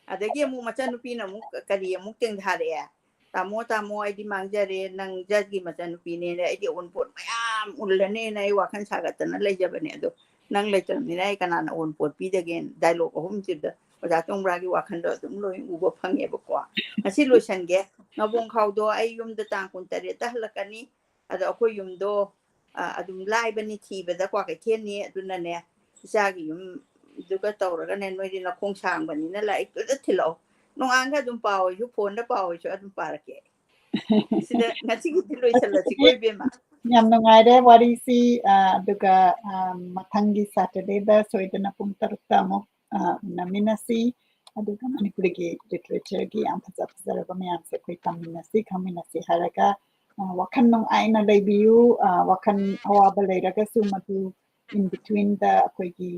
ꯑꯗꯒꯤ ꯑꯃꯨꯛ ꯃꯆꯟꯅꯨꯄꯤꯅ ꯑꯃꯨꯛ ꯀꯔꯤ ꯑꯃꯨꯛ ꯇꯦꯡꯊꯥꯔꯛꯑꯦ? "ꯇꯥꯃꯣ, ꯇꯥꯃꯣ, ꯑꯩꯗꯤ ꯃꯥꯡꯖꯔꯦ, ꯅꯪ judgeꯀꯤ ꯃꯆꯟꯅꯨꯄꯤꯅꯦꯅ ꯑꯩꯗꯤ ꯑꯋꯨꯟꯄꯣꯠ ꯃꯌꯥꯝ ꯎꯜꯂꯅꯦꯅ ꯑꯩ ꯋꯥꯈꯜ ꯁꯥꯒꯠꯇꯅ ꯂꯩꯖꯕꯅꯦ, ꯑꯗꯣ ꯅꯪ ꯂꯩꯇ꯭ꯔꯕꯅꯤꯅ ꯑꯩ ꯀꯅꯥꯅ ꯑꯋꯨꯟꯄꯣꯠ ꯄꯤꯗꯒꯦꯅ" dialogue ꯑꯍꯨꯝꯁꯤꯗ ꯑꯣꯖꯥ ꯇꯣꯡꯕ꯭ꯔꯥꯒꯤ ꯋꯥꯈꯜꯗꯣ ꯑꯗꯨꯝ ꯂꯣꯏ ꯎꯕ ꯐꯪꯉꯦꯕꯀꯣ꯫ ꯉꯁꯤ ꯂꯣꯏꯁꯟꯒꯦ꯫ ꯉꯥꯕꯣꯡ ꯈꯥꯎꯗꯣ ꯑꯩ ꯌꯨꯝꯗ ꯇꯥꯡ ꯀꯨꯟꯇꯔꯦꯠꯇ ꯍꯜꯂꯛꯀꯅꯤ꯫ ꯑꯗꯣ ꯑꯩꯈꯣꯏ ꯌꯨꯝꯗꯣ, ꯑ, ꯑꯗꯨꯝ ꯂꯥꯏꯕꯅꯤ ꯊꯤꯕꯗ, ꯀ꯭ꯋꯥꯀꯩꯊꯦꯜꯅꯤ꯫ ꯑꯗꯨꯅꯅꯦ, ꯏꯆꯥꯒꯤ ꯌꯨꯝꯗꯨꯒ ꯇꯧꯔꯒꯅꯦ, ꯅꯣꯏꯗꯤ ꯅꯈꯣꯡ ꯁꯥꯡꯕꯅꯤꯅ ꯂꯥꯏꯔꯤꯛꯇꯨꯗ ꯊꯤꯜꯂꯛꯑꯣ꯫ ꯅꯣꯡꯉꯥꯟꯒ ꯑꯗꯨꯝ ꯄꯥꯎ ꯑꯣꯏꯁꯨ, ꯐꯣꯟꯗ ꯄꯥꯎ ꯑꯣꯏꯁꯨ ꯑꯗꯨꯝ ꯄꯥꯔꯛꯀꯦ꯫ ꯁꯤꯗ ꯉꯁꯤꯒꯤꯗꯤ ꯂꯣꯏꯁꯜꯂꯁꯤꯀꯣ, ꯏꯕꯦꯝꯃ꯫ ꯌꯥꯝ ꯅꯨꯡꯉꯥꯏꯔꯦ ꯋꯥꯔꯤꯁꯤ, ꯑ, ꯑꯗꯨꯒ, ꯑ, ꯃꯊꯪꯒꯤ Saturdayꯗ ꯁꯣꯏꯗꯅ ꯄꯨꯡ ꯇꯔꯨꯛꯇ ꯑꯃꯨꯛ, ꯑ, ꯎꯅꯃꯤꯟꯅꯁꯤ꯫ ꯑꯗꯨꯒ ꯃꯅꯤꯄꯨꯔꯤꯒꯤ literatureꯒꯤ ꯌꯥꯝ ꯐꯖ ꯐꯖꯔꯕ ꯃꯌꯥꯝꯁꯦ ꯑꯩꯈꯣꯏ ꯇꯝꯃꯤꯟꯅꯁꯤ, ꯈꯪꯃꯤꯟꯅꯁꯤ ꯍꯥꯏꯔꯒ ꯑ, ꯋꯥꯈꯜ ꯅꯨꯡꯉꯥꯏꯅ ꯂꯩꯕꯤꯌꯨ꯫ ꯑ, ꯋꯥꯈꯜ ꯑꯋꯥꯕ ꯂꯩꯔꯒꯁꯨ ꯃꯗꯨ in betweenꯗ ꯑꯩꯈꯣꯏꯒꯤ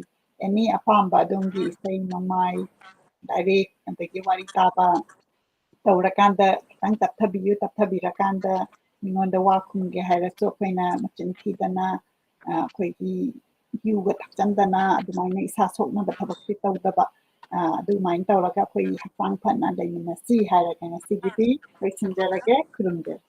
any ꯑꯄꯥꯝꯕ ꯑꯗꯣꯝꯒꯤ ꯏꯁꯩ ꯅꯣꯡꯃꯥꯏ, ꯂꯥꯏꯔꯤꯛ, ꯑꯗꯒꯤ ꯋꯥꯔꯤ ꯇꯥꯕ ꯇꯧꯔꯀꯥꯟꯗ ꯈꯤꯇꯪ ꯇꯞꯊꯕꯤꯌꯨ꯫ ꯇꯞꯊꯕꯤꯔꯀꯥꯟꯗ ꯃꯤꯉꯣꯟꯗ ꯋꯥ ꯈꯨꯝꯒꯦ ꯍꯥꯏꯔꯁꯨ ꯑꯩꯈꯣꯏꯅ ꯃꯆꯤꯟ ꯊꯤꯗꯅ, ꯑ, ꯑꯩꯈꯣꯏꯒꯤ ꯌꯨꯒ ꯊꯛꯆꯟꯗꯅ ꯑꯗꯨꯃꯥꯏꯅ ꯏꯁꯥ ꯁꯣꯛꯅꯕ ꯊꯕꯛꯁꯦ ꯇꯧꯗꯕ, ꯑ, ꯑꯗꯨꯃꯥꯏꯅ ꯇꯧꯔꯒ ꯑꯩꯈꯣꯏ ꯍꯛꯆꯥꯡ ꯐꯅ ꯂꯩꯃꯤꯟꯅꯁꯤ ꯍꯥꯏꯔꯒ ꯉꯁꯤꯒꯤꯗꯤ ꯂꯣꯏꯁꯤꯟꯖꯔꯒꯦ꯫ ꯈꯨꯔꯨꯝꯖꯔꯤ꯫